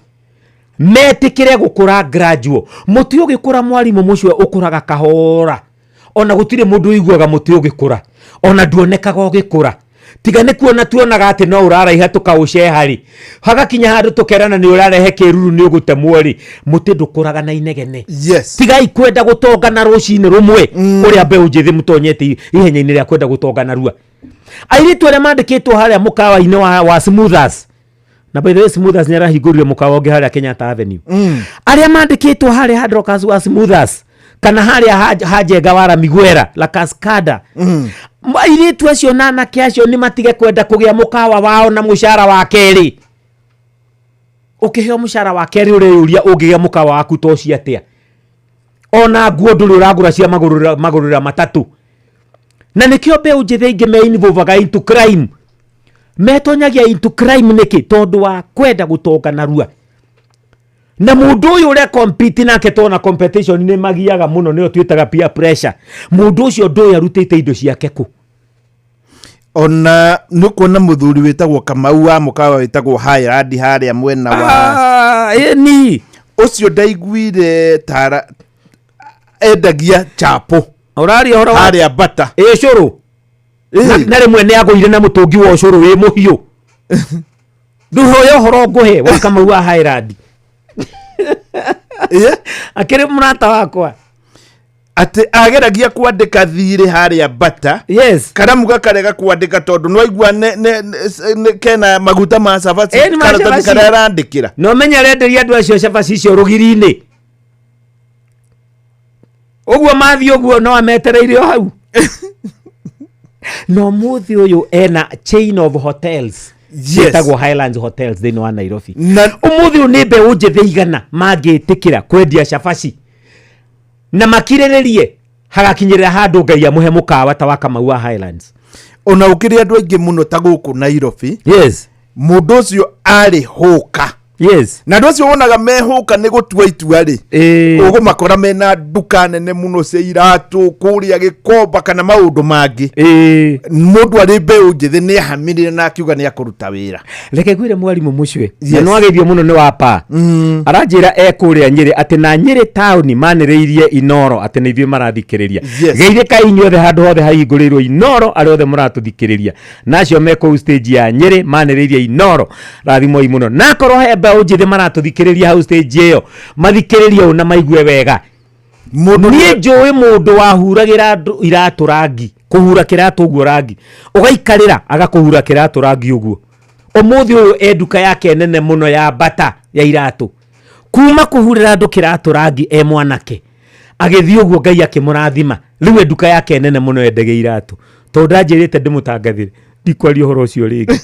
metĩkĩre gũkũra gradual. Mũtĩ ũgĩkũra, mwarimũ mũcio, ũkũraga kahora, ona gũtirĩ mũndũ ũiguaga mũtĩ ũgĩkũra, ona nduonekaga ũgĩkũra, tiga nĩ kuona tuonaga atĩ no ũraraiha tũkaũceha rĩ, hagakinya handũ tũkerana nĩ ũrarehe kĩruru, nĩ ũgũtemwo rĩ. Mũtĩ ndũkũraga na inegene. Tigai kwenda gũtonga na rũcinĩ rũmwe, ũrĩa mbeũ njĩthĩ mũtonyete ihenya-inĩ rĩa kwenda gũtonga narua. Airĩtu arĩa mandĩkĩtwo harĩa mũkawa-inĩ wa Smoothers, na by the way, Smoothers nĩ arahingũrire mũkawa ũngĩ harĩa Kenyatta Avenue, arĩa mandĩkĩtwo harĩa ha Dorcas wa Smoothers kana harĩa ha Njenga wa Ramiguera La Cascada. Airĩtu acio na anake acio nĩ matige kwenda kũgĩa mũkawa wao na mũcara wa kerĩ. Ũkĩheo mũcara wa kerĩ ũreyũria ũngĩgĩa mũkawa waku ta ũcio atĩa? Ona nguo ndũrĩ ũragũra cia magũrũra matatũ. Na nĩkĩo mbeũ njĩthĩ aingĩ me involvaga into crime. Metonyagia into crime nĩkĩ? Tondũ wa kwenda gũtonga narua. Na mũndũ ũyũ ũrĩa compete nake tona competition nĩ magiaga mũno, nĩyo twĩtaga peer pressure. Mũndũ ũcio ndũĩ arutĩte indo ciake kũ. Ona nĩ kuona mũthuri wĩtagwo Kamau wa mũkawa wĩtagwo Highland harĩa mwena wa ĩni ũcio ndaiguire tara endagia chapo. Ũraria ũhoro wa harĩa bata ĩ cũrũ. Na rĩmwe nĩ agũire na mũtũngi wa ũcũrũ wĩ mũhiũ. Ndũhoya ũhoro ngũhe wa Kamau wa Highland. Akĩrĩ mũrata wakwa. Atĩ ageragia kwandĩka thirĩ harĩa bata. Yes. Karamu gakarega kwandĩka tondũ nĩwaigua ne kena maguta ma cabaci, Ĩ, nĩ ma karatathi cabaci. karĩa arandĩkĩra. Na ũmenye arenderia andũ acio cabaci icio rũgiri-inĩ. Ũguo mathiĩ ũguo no ametereire o hau. Na ũmũthĩ ũyũ ena chain of hotels. Yes. Ĩtagwo Highlands Hotels thĩinĩ wa Nairobi. Na ũmũthĩ ũyũ nĩ mbeũ njĩthĩ igana mangĩtĩkĩra kwendia cabaci na makirĩrĩrie hagakinyĩrĩra handũ Ngai amũhe mũkawa ta wa Kamau wa Highlands. Ona ũkĩrĩ andũ aingĩ mũno ta gũkũ Nairobi. Yes. Mũndũ ũcio arĩ hũka. Yes. Na andũ acio wonaga mehũka nĩ gũtua itua rĩ. Ũgũmakora mena nduka nene mũno cia iratũ kũrĩa Gĩkomba kana maũndũ mangĩ. Mũndũ arĩ mbeũ njĩthĩ nĩ ahamĩrire na akiuga nĩ akũruta wĩra. Reke ngwĩre mwarimũ Mũcwe. Yes. Na nĩwageithio mũno nĩ wapa. Aranjĩra e kũrĩa Nyĩrĩ atĩ na Nyĩrĩ taũni manĩrĩirie Inoro atĩ nĩ ithuĩ marathikĩrĩria. Yes. Geithĩkai inyuothe handũ hothe hahingũrĩirwo Inoro arĩa othe mũratũthikĩrĩria. Na acio me kũu stage ya Nyĩrĩ manĩrĩirie Inoro. Rathimoi mũno. Na akorwo he mbeũ njĩthĩ maratũthikĩrĩria hau stage ĩyo, mathikĩrĩrie ũũ na maigue wega. Niĩ njũĩ mũndũ wahuragĩra andũ iratũ rangi, kũhura kĩratũ ũguo rangi, ũgaikarĩra agakũhura kĩratũ rangi ũguo. Ũmũthĩ ũyũ e nduka yake nene mũno ya bata ya iratũ. Kuma kũhurĩra andũ kĩratũ rangi e mwanake, agĩthiĩ ũguo Ngai akĩmũrathima. Rĩu e nduka yake nene mũno endagia iratũ. Tondũ ndanjĩrĩte ndĩmũtangathĩre, ndikwaria ũhoro ũcio rĩngĩ.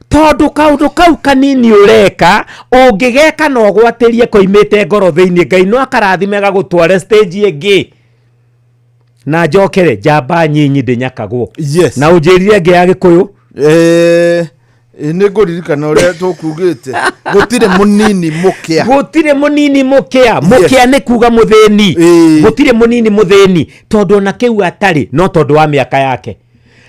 Tondũ kaũndũ kau kanini ũreka, ũngĩgeka na ũgwatĩrie koimĩte ngoro thĩinĩ, Ngai no akarathime agagũtware stage ĩngĩ. Na njokere, njamba nyinyi ndĩnyakagwo. Yes. Na ũnjĩrire ĩngĩ ya Gĩkũyũ? Nĩ ngũririkana ũrĩa tũkugĩte. Gũtirĩ mũnini mũkĩa. Gũtirĩ mũnini mũkĩa. Mũkĩa nĩ kuga mũthĩni. Gũtirĩ mũnini mũthĩni. Tondũ ona kĩu atarĩ, no tondũ wa mĩaka yake.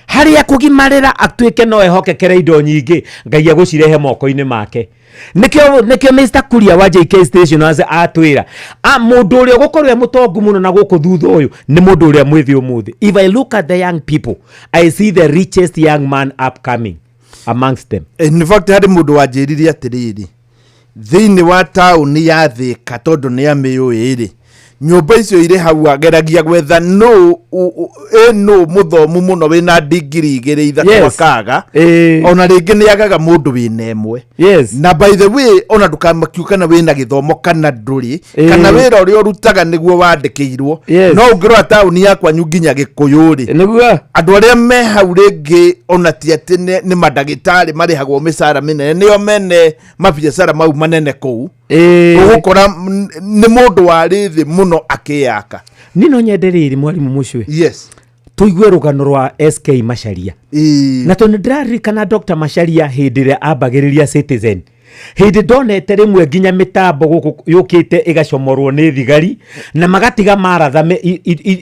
Harĩa kũgimarĩra atuĩke no ehokekere indo nyingĩ, Ngai egũcirehe moko-inĩ make. Nĩkĩo Mr. Kuria wa JK Station atwĩra, mũndũ ũrĩa ũgũkorwo e mũtongu mũno na gũkũ thutha ũyũ nĩ mũndũ ũrĩa mwĩthĩ ũmũthĩ. If I look at the young people, I see the richest young man upcoming amongst them. In fact, harĩ mũndũ wanjĩrire atĩrĩrĩ, thĩinĩ wa taũni ya Thĩka tondũ nĩ amĩũĩ rĩ, nyũmba icio irĩ hau ageragia gwetha nũ mũthomu mũno wĩna ndigiri igĩrĩ ithatũ Yes. akaga. Ona rĩngĩ nĩ agaga mũndũ wĩna ĩmwe. Yes. Na by the way, ona ndũkamakiu kana wĩna gĩthomo kana ndũrĩ, kana wĩra ũrĩa ũrutaga nĩguo wandĩkĩirwo. Yes. No ũngĩrora taũni ya kwanyu nginya Gĩkũyũ rĩ, Nĩguo. andũ arĩa me hau rĩngĩ ona ti atĩ nĩ mandagĩtarĩ marĩhagwo mĩcara mĩnene, nĩo mene mabiacara mau manene kũu. Ũgũkora nĩ mũndũ warĩ thĩ mũno akĩyaka. Niĩ no nyende rĩrĩ mwarimũ Mũcwe. Yes. Tũigue rũgano rwa SK Macharia. Na tondũ nĩndĩraririkana Dr. Macharia hĩndĩ ĩrĩa ambagĩrĩria Citizen. Hĩndĩ ndonete rĩmwe nginya mĩtambo gũkũ yũkĩte ĩgacomorwo nĩ thigari na magatiga maratha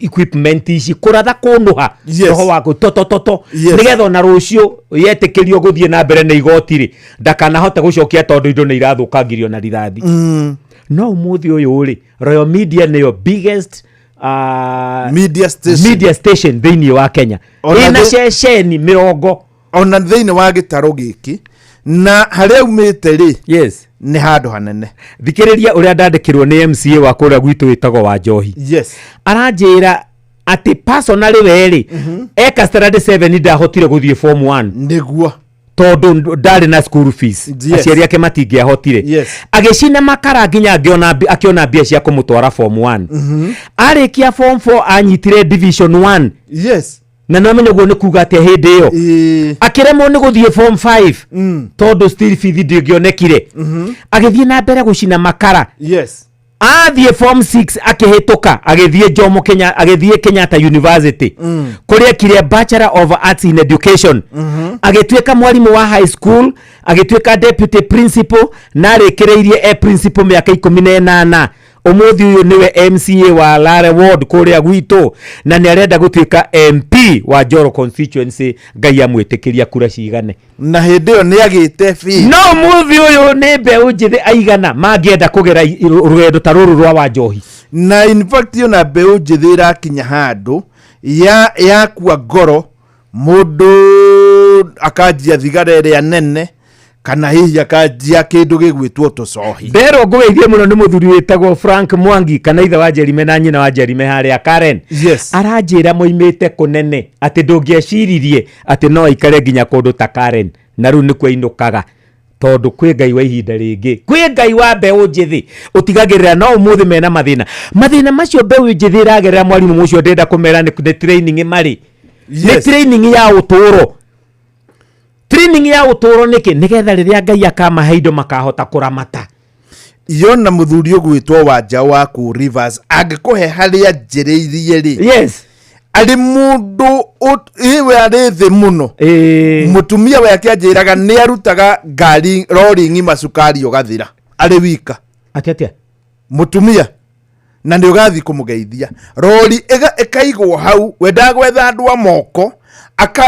equipment ici kũratha kũnũha Yes. roho waku totototo Yes. nĩgetha ona rũciũ yetĩkĩrio gũthiĩ na mbere na igoti rĩ ndakanahote gũcokia tondũ indo nĩ irathũkangirio na rithathi. No ũmũthĩ ũyũ rĩ, Royal Media nĩyo biggest media station, media station thĩinĩ wa Kenya. Ona Ĩna ceceni mĩrongo. Ona thĩinĩ wa gĩtarũ gĩkĩ na harĩa aumĩte rĩ, Yes. nĩ handũ hanene. Thikĩrĩria ũrĩa ndandĩkĩrwo nĩ MCA wa kũrĩa gwitũ wĩtagwo wa Njohi. Yes. Aranjĩra atĩ personally we rĩ, eka standard 7 ndahotire gũthiĩ form 1. Nĩguo. Tondũ ndarĩ na school fees. Yes. Aciari ake matingĩahotire. Yes. Agĩcina makara nginya akĩona mbia cia kũmũtwara form 1. Arĩkia form 4 anyitire division 1. Yes. Na nĩwamenya ũguo nĩ kuga atĩa hĩndĩ ĩyo akĩremwo nĩ gũthiĩ form 5 tondũ still bithi ndĩngĩonekire. Agĩthiĩ na mbere gũcina makara. Athiĩ form 6 akĩhĩtũka, agĩthiĩ Jomo Kenya, agĩthiĩ Kenyatta University, kũrĩa ekire Bachelor of Arts in Education. Agĩtuĩka mwarimũ wa high school, agĩtuĩka deputy principal, na arĩkĩrĩirie e principal mĩaka 18. Ũmũthĩ ũyũ nĩwe MCA wa Lare Ward kũrĩa gwitũ, na nĩ arenda gũtuĩka MP wa Njoro constituency, Ngai amwĩtĩkĩria kura cigane. Na hĩndĩ ĩyo nĩ agĩte bithi. No ũmũthĩ ũyũ nĩ mbeũ njĩthĩ aigana mangĩenda kũgera rũgendo ta rũrũ rwa Wanjohi? Na in fact ona mbeũ njĩthĩ ĩrakinya handũ ya yakua ngoro, mũndũ akanjia thigara ĩrĩa nene, kana hihi akanjia kĩndũ gĩgwĩtwo tũcohi. Nderwo ngũgeithie mũno nĩ mũthuri wĩtagwo Frank Mwangi, kana ithe wa Jerime na nyina wa Jerime harĩa Karen. Aranjĩra moimĩte kũnene atĩ ndũngĩeciririe atĩ no aikare nginya kũndũ ta Karen, na rĩu nĩkuo ainũkaga, tondũ kwĩ Ngai wa ihinda rĩngĩ, kwĩ Ngai wa mbeũ njĩthĩ ũtigagĩrĩra. No ũmũthĩ mena mathĩna, mathĩna macio mbeũ njĩthĩ ĩragerera, mwarimũ mũcio ndĩrenda kũmera nĩ training marĩ, nĩ training ya ũtũũro, training ya ũtũũro. Nĩkĩ? Nĩgetha rĩrĩa Ngai akamahe indo makahota kũramata. Yona mũthuri ũgwĩtwo Wanja wa kũ Rivers angĩkũhe harĩa njĩrĩirie rĩ, arĩ mũndũ iwe arĩ thĩ mũno. Mũtumia we akĩanjĩraga nĩ arutaga ngari rori ng'ima cukari ũgathira arĩ wika. Atĩ atĩa? Mũtumia na nĩ ũgathiĩ kũmũgeithia, rori ĩkaigwo hau, wendaga gwetha andũ a moko,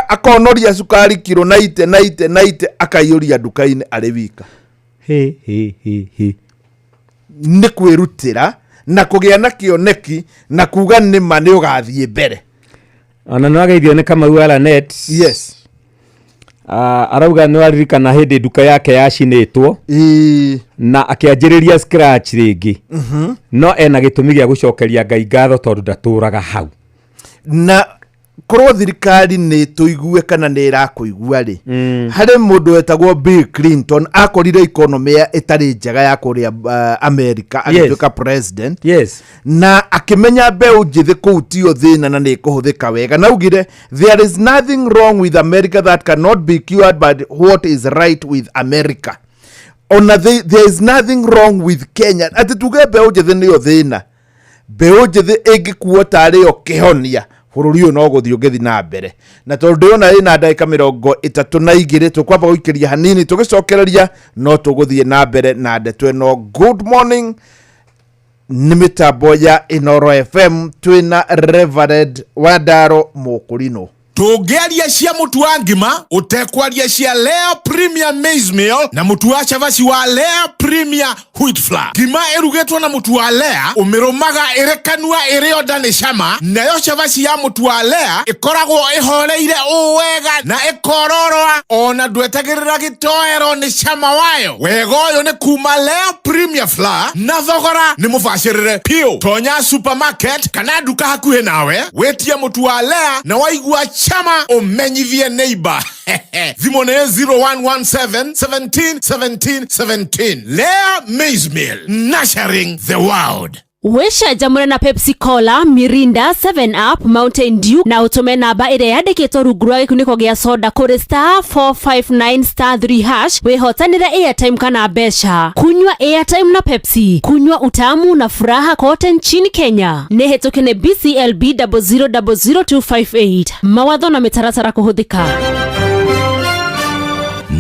akonoria cukari kiro naite naite naite, akaiyũria nduka-inĩ arĩ wika. He he he he. Nĩ kwĩrutĩra na kũgĩa na kĩoneki na kuga nĩma nĩ ũgathiĩ mbere. Ona nĩ wageithio nĩ Kamau wa Lanet. Arauga nĩ waririkana hĩndĩ nduka yake yacinĩtwo na akĩanjĩrĩria scratch rĩngĩ, no ena gĩtũmi gĩa gũcokeria Ngai ngatho tondũ ndatũraga hau. Na korwo thirikari nĩ tũigue kana nĩ ĩrakũigua rĩ, harĩ mũndũ wetagwo Bill Clinton akorire economy ĩtarĩ njega ya kũrĩa America agĩtuĩka president, na akĩmenya mbeũ njĩthĩ kũu tio thĩna na nĩ ĩkũhũthĩka wega, na augire, "There is nothing wrong with America that cannot be cured by what is right with America." Ona there is nothing wrong with Kenya atĩ tuge mbeũ njĩthĩ nĩyo thĩna. Mbeũ njĩthĩ ĩngĩkuo tarĩ yo kĩhonia, bũrũri ũyũ no gũthiĩ ũngĩthiĩ na mbere. Na tondũ ndĩrona ĩna ndagĩka 32, tũkwamba gũikĩria hanini, tũgĩcokereria no tũgũthiĩ na mbere na ndeto ĩno. Good morning, nĩ mĩtambo ya Inoro FM, twĩna Reverend Wandaro Mũkũrinũ. Tũngĩaria cia mũtu wa ngima ũtekwaria cia Lea Premier Maize Meal na mũtu wa cabaci wa Lea Premier Wheat Flour. Ngima ĩrugĩtwo na mũtu wa Lea ũmĩrũmaga ĩrĩ kanua ĩrĩ onda nĩ cama, nayo cabaci ya mũtu wa Lea ĩkoragwo ĩhoreire ũũ wega na ĩkororoa, ona ndwetagĩrĩra gĩtoero nĩ cama wayo. Wega ũyũ nĩ kuma Lea Premier Flour na thogora nĩ mũbacĩrĩre piũ. Tonya supermarket kana nduka hakuhĩ nawe wĩtie mũtu wa Lea, na waigua chama ũmenyithie neighbor. Thimũ nĩ 0117 17 17 17. Lea Maize Meal, nurturing the world. Wĩcanjamũre na Pepsi Cola, Mirinda, 7 Up, Mountain Dew, na ũtũme namba ĩrĩa yandĩkĩtwo rungu rwa gĩkunĩko gĩa soda kũrĩ star 459 star 3 hash wĩhotanĩre airtime kana mbeca. Kunywa airtime na Pepsi, kunywa utamu na furaha kote nchini Kenya. Nĩ hĩtũke nĩ BCLB 0000258. Mawatho na mĩtaratara kũhũthĩka.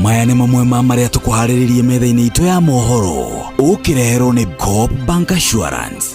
Maya nĩ mamwe ma marĩa tũkũharĩrĩrie metha-inĩ itũ ya mohoro, ũkĩreherwo nĩ Coop Bank Assurance.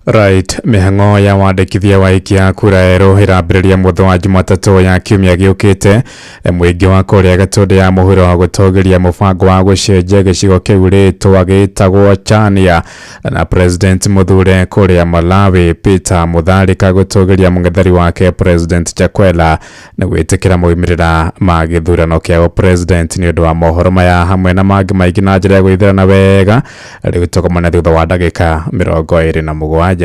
Right, mĩhang'o ya wandĩkithia wa aikia a kura erũ ĩrambĩrĩria mũthĩ wa Jumatatũ ya kiumia gĩũkĩte. Mũingĩ wa kũrĩa Gatũndũ ya mũhuro gũtũgĩria mũbango wa gũcenjia gĩcigo kĩu rĩtwa gĩtagwo Chania, na President mũthure kũrĩa Malawi Peter Mutharika gũtũgĩria mũng'etheri wake President Chakwera na gwĩtĩkĩra moimĩrĩra ma gĩthurano kĩa president. Nĩ ũndũ wa mohoro maya hamwe na mangĩ maingĩ na njĩra ya gũithĩrana wega, rĩu tũkomane thutha wa ndagĩka 27.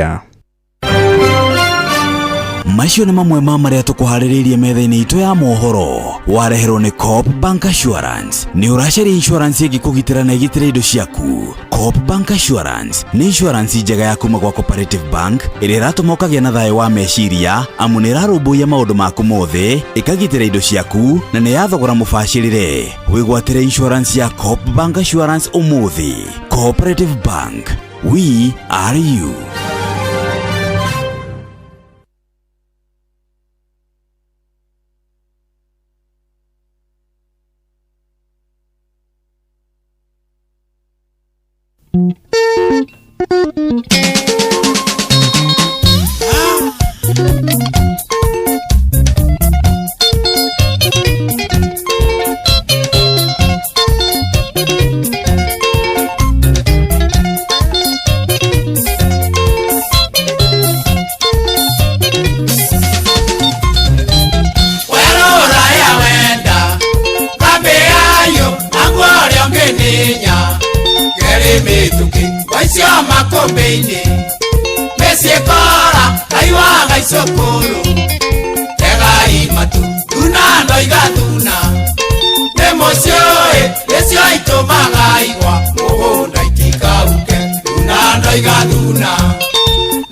Macio nĩ mamwe ma marĩa tũkũharĩrĩirie metha-inĩ itũ ya mohoro. Wareherwo nĩ Coop Bank Assurance. Nĩ ũracaria insurance ĩngĩkũgitĩra na ĩgitĩre indo ciaku. Coop Bank Assurance nĩ insurance njega ya kuma gwa Cooperative Bank ĩrĩa ĩratũma ũkagĩa na thayũ wa meciria amu nĩ ĩrarũmbũiya maũndũ maku mothe, ĩkagitĩra indo ciaku na nĩ ya thogora mũbacĩrĩre. Wĩgwatĩre insurance ya Coop Bank Assurance ũmũthĩ. Cooperative Bank, we are you. Werũraya wenda kambĩ yayo naguo ũrĩa ũngĩ nĩ nya kerĩ mĩtũkĩ waicio makũmbĩ-inĩ mĩciĩ kora kaiwaga icukũrũ tegai matu thuna ndoiga thuna nĩ mũciũĩ nĩcio itũmaga igwa mũgũnda itikauke thuna ndoiga thuna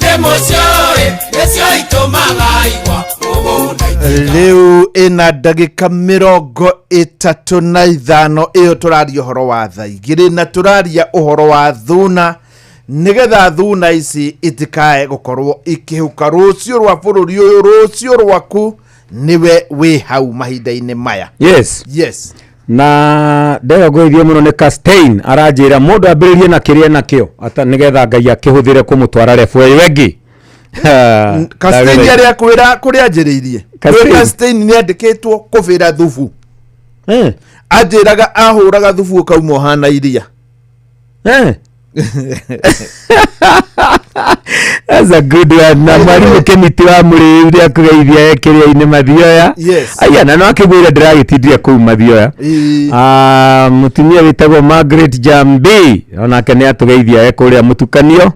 nĩ mũciũĩ nĩcio itũmaga igwa mũgũnda Rĩu ĩna ndagĩka 35 ĩyo tũraria ũhoro wa thaa igĩrĩ na tũraria ũhoro wa thuna nĩgetha thuna ici itikae gũkorwo ikĩhuka. Rũciũ rwa bũrũri ũyũ, rũciũ rwaku nĩwe wĩ hau mahinda-inĩ maya. Yes. Yes. Na ndegũithie mũno nĩ Castain aranjĩra mũndũ ambĩrĩrie na kĩrĩa nakĩo ata nĩgetha Ngai akĩhũthĩre kũmũtwara rebu ĩyo ĩngĩ. Castain arĩa kwĩra kũrĩa anjĩrĩirie. Castain. Castain nĩ andĩkĩtwo kũbĩra thubu. Anjĩraga ahũraga thubu ũkauma ũhana iria. That's a good one. Na mwarimũ Kĩmiti wa Mũrĩu nĩ akũgeithia e kĩrĩa-inĩ Mathioya. Yes. Aya na no akĩgwĩra ndĩragĩtindire kũu Mathioya. Ah, mũtumia wĩtagwo Margaret Jambi onake nĩ atũgeithia e kũrĩa mũtukanio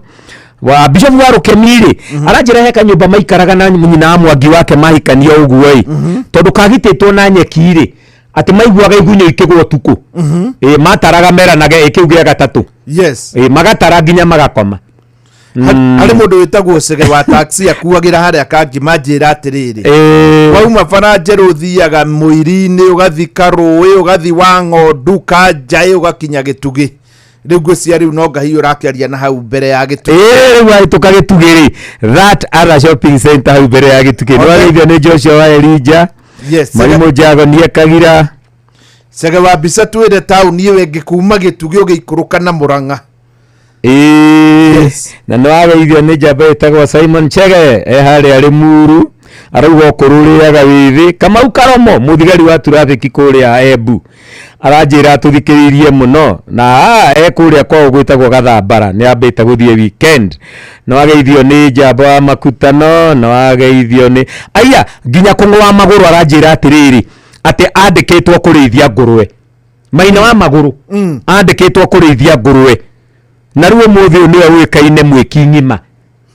wa Bishop wa Rũkeni rĩ, aranjĩra he kanyũmba maikaraga na nyina wa Mwangi wake mahikania ũguo ĩ, tondũ kagitĩtwo na nyeki rĩ, atĩ maiguaga igunyũ ikĩgwa ũtukũ. Ĩ mataraga meranage ĩ kĩu gĩa gatatũ. Yes. Ĩ magatara nginya magakoma. Harĩ mũndũ wĩtagwo Cege wa taxi akuagĩra harĩa kangima njĩra atĩrĩrĩ, wauma bara njerũ ũthiaga mũiri-inĩ ũgathi karũĩ ũgathi wa ng'ondu kanjaĩ ũgakinya gĩtugĩ. Rĩu ngwĩciria rĩu no ngahi ũrakĩaria na hau mbere ya gĩtugĩ. Ĩĩ rĩu wahĩtũka gĩtugĩ rĩ, that other shopping center hau mbere ya gĩtugĩ. Nĩ wageithio nĩ Joshua wa Elijah. Yes. Mwarimũ Jagonia Kagira. Cege wa mbica twĩre taũni ĩyo ĩngĩ kuma gĩtugĩ ũgĩikũrũka na Mũrang'a. Ĩĩ na nĩ wageithio nĩ njamba ĩtagwo Simon Chege e harĩa Rĩmuru arauga ũkũrũ ũrĩaga wĩthĩ. Kamau Karomo mũthigari wa traffic kũrĩa Embu aranjĩra atũthikĩrĩirie mũno na e kũrĩa kwao gwĩtagwo Gathambara nĩ ambĩte gũthiĩ weekend. Nĩ wageithio nĩ njamba wa makutano, nĩ wageithio nĩ aya nginya kũng'ũ wa magũrũ aranjĩra atĩrĩrĩ atĩ andĩkĩtwo kũrĩithia ngũrwe. Maina wa magũrũ andĩkĩtwo kũrĩithia ngũrwe na rĩu ũmũthĩ ũyũ nĩwe ũĩkaine mwĩki ng'ima.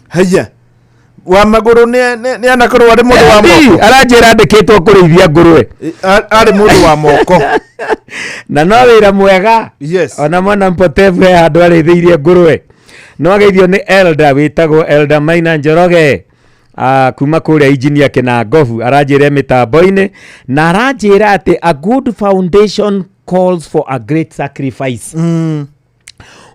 Haya wa magũrũ nĩ anakorwo arĩ mũndũ wa moko. Aranjĩra andĩkĩtwo kũrĩithia ngũrwe. Arĩ mũndũ wa moko. Na no wĩra mwega. Yes. Ona mwana mpotevu he handũ arĩithĩirie ngũrwe. No ageithio nĩ elder wĩtagwo Elder Maina Njoroge. Kuma kũrĩa engineer Kĩnangobu aranjĩra mĩtambo-inĩ na aranjĩra atĩ a good foundation calls for a great sacrifice.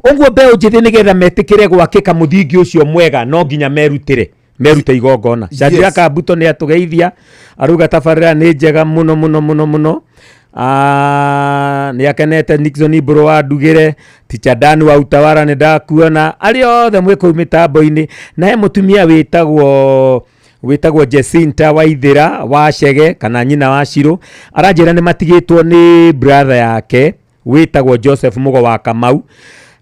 Ũguo mbeũ njĩthĩ nĩgetha metĩkĩre gwakĩka mũthingi ũcio mwega no nginya merutĩre merute igongona. Shadrack Kambuto nĩ atũgeithia arauga tabarĩra nĩ njega mũno mũno mũno mũno. Nĩ akenete Nixon Mbũrũ wa Ndugĩre, Teacher Dan wa Utawara nĩ ndakuona, arĩa othe mwĩ kũu mĩtambo-inĩ. Na he mũtumia wĩtagwo Jacinta Waithĩra wa Chege kana nyina wa Shirũ aranjĩra nĩ matigĩtwo nĩ brother yake wĩtagwo Joseph Mũgo wa Kamau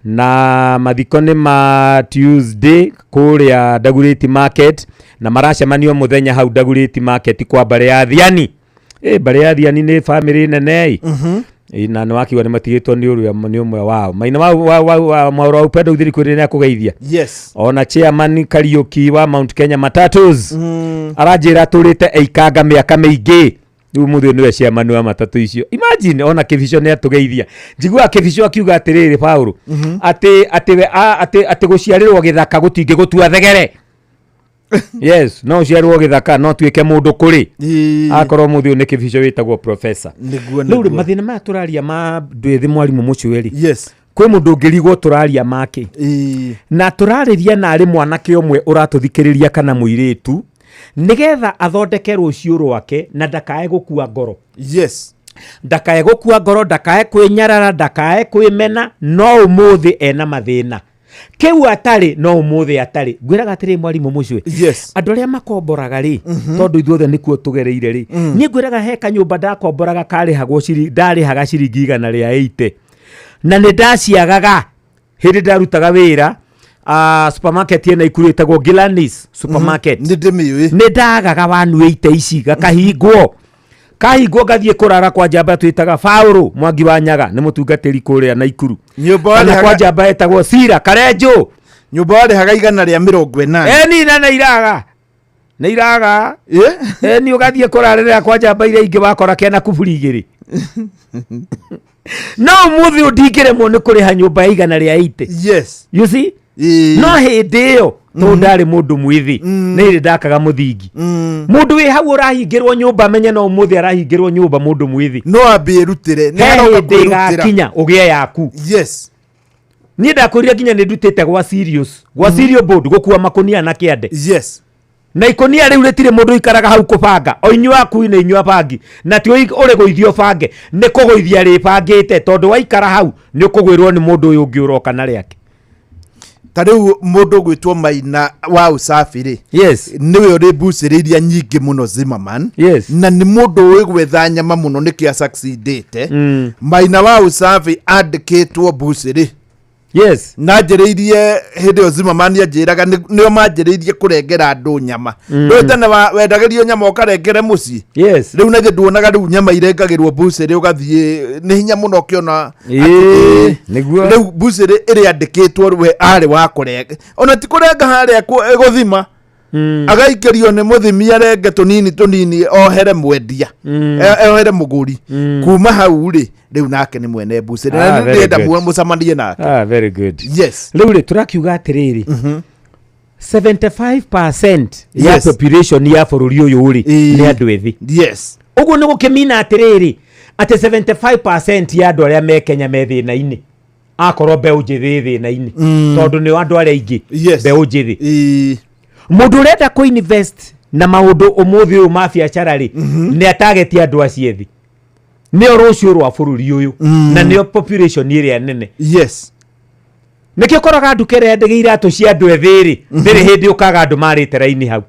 na mathiko nĩ ma Tuesday kũrĩa Dagoretti Market na maracemanio mũthenya hau Dagoretti Market kwa mbarĩ ya Thiani. Mbarĩ ya Thiani nĩ family nene ĩ. Na nĩ wakiuga nĩ matigĩtwo nĩ ũrĩa nĩ ũmwe wao maina wa Mwaũra wa Upendo Githiri kwĩrĩ nĩ akũgeithia. Yes. Ona chairman Kariuki wa Mount Kenya Matatus aranjĩra atũrĩte eikanga mĩaka mĩingĩ, rĩu mũthĩ ũyũ nĩwe chairman wa matatũ icio. Imagine, ona Kĩbico nĩ atũgeithia. Njiguaga Kĩbico akiuga atĩrĩrĩ, Paũlũ, atĩ we atĩ gũciarĩrwo gĩthaka gũtingĩgũtua thegere. Yes, no ũciarĩrwo gĩthaka no tuĩke mũndũ kũrĩ akorwo mũthĩ ũyũ nĩ Kĩbico wĩtagwo professor. Nĩguo. Rĩu rĩ, mathĩna maya tũraria ma andũ ethĩ, mwarimũ mũcweri, yes, kwĩ mũndũ ũngĩrigwo tũraria make na tũrarĩria narĩ mwanake ũmwe ũratũthikĩrĩria kana mũirĩtu, nĩgetha athondeke rũciũ rwake na ndakae gũkua ngoro. Yes. Ndakae gũkua ngoro, ndakae kwĩnyarara, ndakae kwĩmena. No ũmũthĩ ena mathĩna kĩu atarĩ, no ũmũthĩ atarĩ. Ngwĩraga atĩrĩ, mwarimũ mũcwe, yes, andũ arĩa makomboraga rĩ, tondũ ithuothe nĩkuo tũgereire rĩ, niĩ ngwĩraga he kanyũmba ndakomboraga karĩhagwo ndarĩhaga ciringi 180 na nĩ ndaciagaga hĩndĩ ndarutaga wĩra supermarket ĩna Ikuru ĩtagwo Gilanis supermarket. Nĩ ndĩmĩũĩ. Nĩ ndagaga 180 ici gakahingwo kahingwo ngathiĩ kũrara kwa njamba twĩtaga Faũrũ Mwangi wa Nyaga, nĩ mũtungatĩri kũrĩa Naikuru. Nyũmba Kana warĩhaga- kwa njamba ĩtagwo Sira Karenjũ. Nyũmba warĩhaga 180. Eni na nĩ iraga nĩ iraga eni ũgathiĩ kũrarĩrĩra kwa njamba iria ingĩ wakora kena kuburi igĩrĩ. No ũmũthĩ ũyũ ndingĩremwo nĩ kũrĩha nyũmba ya 180. Yes. You see, no hĩndĩ ĩyo tondũ ndarĩ mũndũ mwĩthĩ nĩ hĩndĩ ndakaga mũthingi. Mũndũ wĩ hau ũrahingĩrwo nyũmba amenye no ũmũthĩ arahingĩrwo nyũmba, mũndũ mwĩthĩ no ambie ĩrutĩre. Nĩ he aroka hĩndĩ kwĩrutĩra. ĩgakinya ũgĩe yaku. Yes. Niĩ ndakwĩrire nginya nĩ ndutĩte gwa serious gwa serious board gũkua makũnia na kĩande. Yes. Na ikũnia rĩu rĩtirĩ mũndũ ũikaraga hau kũbanga, o inyuĩ akui nĩ inyuĩ abangi, na ti ũrĩ gũithia ũbange, nĩ kũgũithia rĩbangĩte, tondũ waikara hau nĩ ũkũgwĩrwo nĩ mũndũ ũyũ ũngĩ ũroka na rĩake. Ta rĩu mũndũ ũgwĩtwo Maina wa Usafi rĩ, yes, nĩwe ũrĩ mbucĩrĩ iria nyingĩ mũno Zimmerman. Yes. Na nĩ mũndũ ũĩ gwetha nyama mũno, nĩkĩo asucceedĩte. Maina wa Usafi andĩkĩtwo mbucĩrĩ. Yes. Na njĩrĩirie hĩndĩ ĩyo Zimmerman anjĩraga nĩo manjĩrĩirie kũrengera andũ nyama. Rĩu tene wendagĩrio nyama ũkarengere mũciĩ. Yes. Rĩu naithĩ nduonaga rĩu nyama irengagĩrwo mbucĩrĩ ũgathiĩ, nĩ hinya mũno ũkĩona. Ĩĩ, nĩguo. Rĩu mbucĩrĩ ĩrĩa andĩkĩtwo we arĩ wa kũrenga, ona ti kũrenga harĩa gũthima, agaikĩrio nĩ mũthimi arenge tũnini tũnini ohere mwendia, ohere mũgũri. Kuma hau rĩ, rĩu nake nĩ mwene mbucĩrĩ Ah, na very ndĩrenda good. mũcemanie nake. Ah, very good. Yes. Rĩu rĩ, tũrakiuga atĩrĩrĩ, 75% ya Yes. population ya bũrũri ũyũ rĩ, nĩ andũ ethĩ. Yes. Ũguo nĩ gũkĩmina atĩrĩrĩ, atĩ 75% ya andũ arĩa me Kenya me thĩna-inĩ, akorwo mbeũ njĩthĩ ĩ thĩna-inĩ, tondũ nĩo andũ arĩa aingĩ. Yes. Mbeũ njĩthĩ, mũndũ ũrenda kũ invest na maũndũ ũmũthĩ ũyũ ma biacara rĩ, nĩ atagetie andũ acio ethĩ, nĩo rũciũ rwa bũrũri ũyũ na nĩo population ĩrĩa nene. Yes. Nĩkĩo ũkoraga nduka ĩrĩa yendagia iratũ cia andũ ethĩ rĩ, ndĩrĩ hĩndĩ ũkaga andũ marĩte raini hau.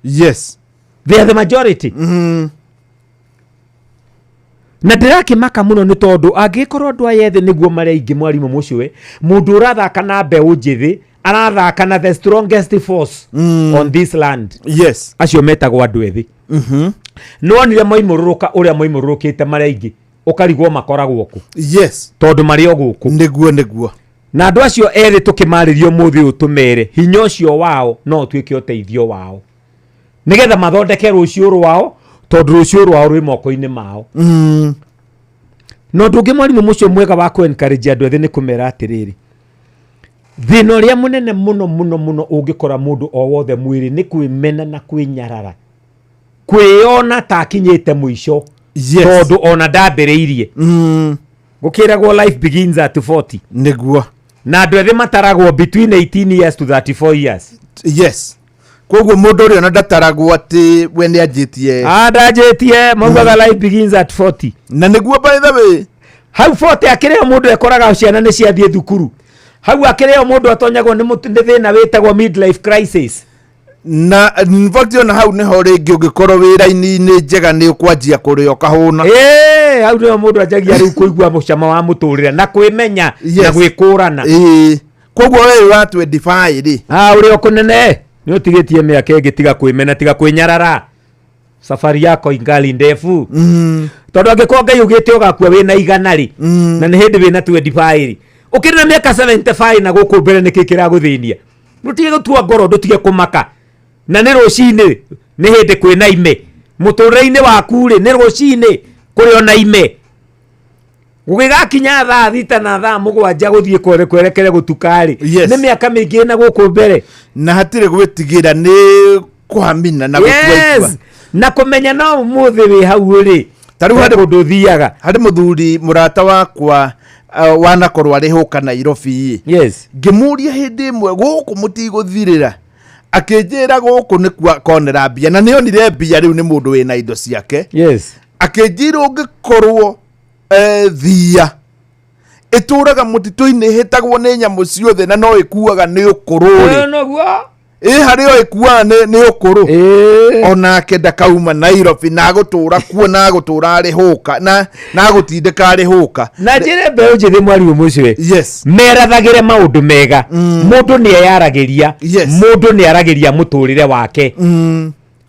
Yes. They are the majority. Na ndĩrakĩmaka mũno nĩ tondũ angĩkorwo andũ aya ethĩ nĩguo marĩ aingĩ, mwarimũ mũcũe, mũndũ ũrathaka na mbeũ njĩthĩ arathaka na the strongest force on this land. Yes. Acio metagwo andũ ethĩ. Nĩ wonire moimũrũrũka ũrĩa moimũrũrũkĩte marĩ aingĩ, ũkarigwo makoragwo kũ. Yes. Tondũ marĩ o gũkũ. Nĩguo, nĩguo. Na andũ acio ethĩ tũkĩmarĩria ũmũthĩ ũyũ tũmere hinya ũcio wao no ũtuĩke ũteithio wao nĩgetha mathondeke rũciũ rwao, tondũ rũciũ rwao rwĩ moko-inĩ mao. Na ũndũ ũngĩ, mwarimũ mũcio mwega wa kũ encourage andũ ethĩ nĩ kũmera atĩrĩrĩ, thĩna ũrĩa mũnene mũno mũno mũno ũngĩkora mũndũ o wothe mwĩrĩ nĩ kwĩmena na kwĩnyarara, kwĩyona ta akinyĩte mũico. Yes. Tondũ ona ndambĩrĩirie. Gũkĩragwo life begins at 40. Nĩguo. Na andũ ethĩ mataragwo between 18 years to 34 years. Yes. Koguo mũndũ ũrĩa ona ndataragwo atĩ we nĩ anjĩtie. Ah, ndanjĩtie, maugaga life begins at 40. Na nĩguo, by the way. Hau 40 akĩrĩ o mũndũ ekoraga ciana nĩ ciathiĩ thukuru. Hau akĩrĩ o mũndũ atonyagwo nĩ thĩna wĩtagwo midlife crisis. Na in fact ona hau nĩho rĩngĩ ũngĩkorwo wĩra-inĩ njega nĩ ũkwanjia kũrĩa ũkahũna. Ĩĩ, hau nĩho mũndũ anjagia rĩu kũigua mũcamo wa mũtũrĩre na kwĩmenya na gwĩkũrana. Ĩĩ. Koguo we wa 25 rĩ. Ah, ũrĩ o kũnene nĩ ũtigĩtie mĩaka ĩngĩ, tiga kwĩmena, tiga kwĩnyarara. Safari yako ingali ndefu. Tondũ angĩkorwo Ngai augĩte ũgakua wĩna 100 rĩ, na nĩ hĩndĩ wĩna 25 rĩ, ũkĩrĩ na mĩaka 75 na gũkũ mbere, nĩkĩ kĩragũthĩnia? Ndũtige gũtua ngoro, ndũtige kũmaka. Na nĩ rũcinĩ, nĩ hĩndĩ kwĩna ime mũtũrĩre-inĩ waku rĩ, nĩ rũcinĩ kũrĩ ona ime. Gũgĩgakinya thaa 6 na thaa 7 gũthiĩ kwerekere gũtuka rĩ, nĩ mĩaka mĩingĩ na gũkũ mbere. Na hatirĩ gwĩtigĩra, nĩ kũhamina na gũtua itua. Na kũmenya no ũmũthĩ wĩ hau rĩ, ta rĩu harĩ kũndũ ũthiaga. Harĩ mũthuri mũrata wakwa wanakorwo arĩ hũka Nairobi. Ngĩmũria hĩndĩ ĩmwe, gũkũ mũtigũthirĩra? Akĩnjĩra gũkũ nĩkuo akonera mbia, na nĩonire mbia. Rĩu nĩ mũndũ wĩna indo ciake. Akĩnjĩra ũngĩkorwo thia ĩtũraga mũtitũ-inĩ, ĩhĩtagwo nĩ nyamũ ciothe, na no ĩkuaga nĩ ũkũrũ rĩ, Noguo. Ĩ harĩ o ĩkuaga nĩ ũkũrũ, onake ndakauma Nairobi, na agũtũra kuo, na agũtũra arĩ hũka, na agũtindĩka arĩ hũka. Na njĩre mbeũ njĩthĩ, mwarimũ mũcwe, merathagĩre maũndũ mega. Mũndũ nĩ eyaragĩria, mũndũ nĩ aragĩria mũtũrĩre wake.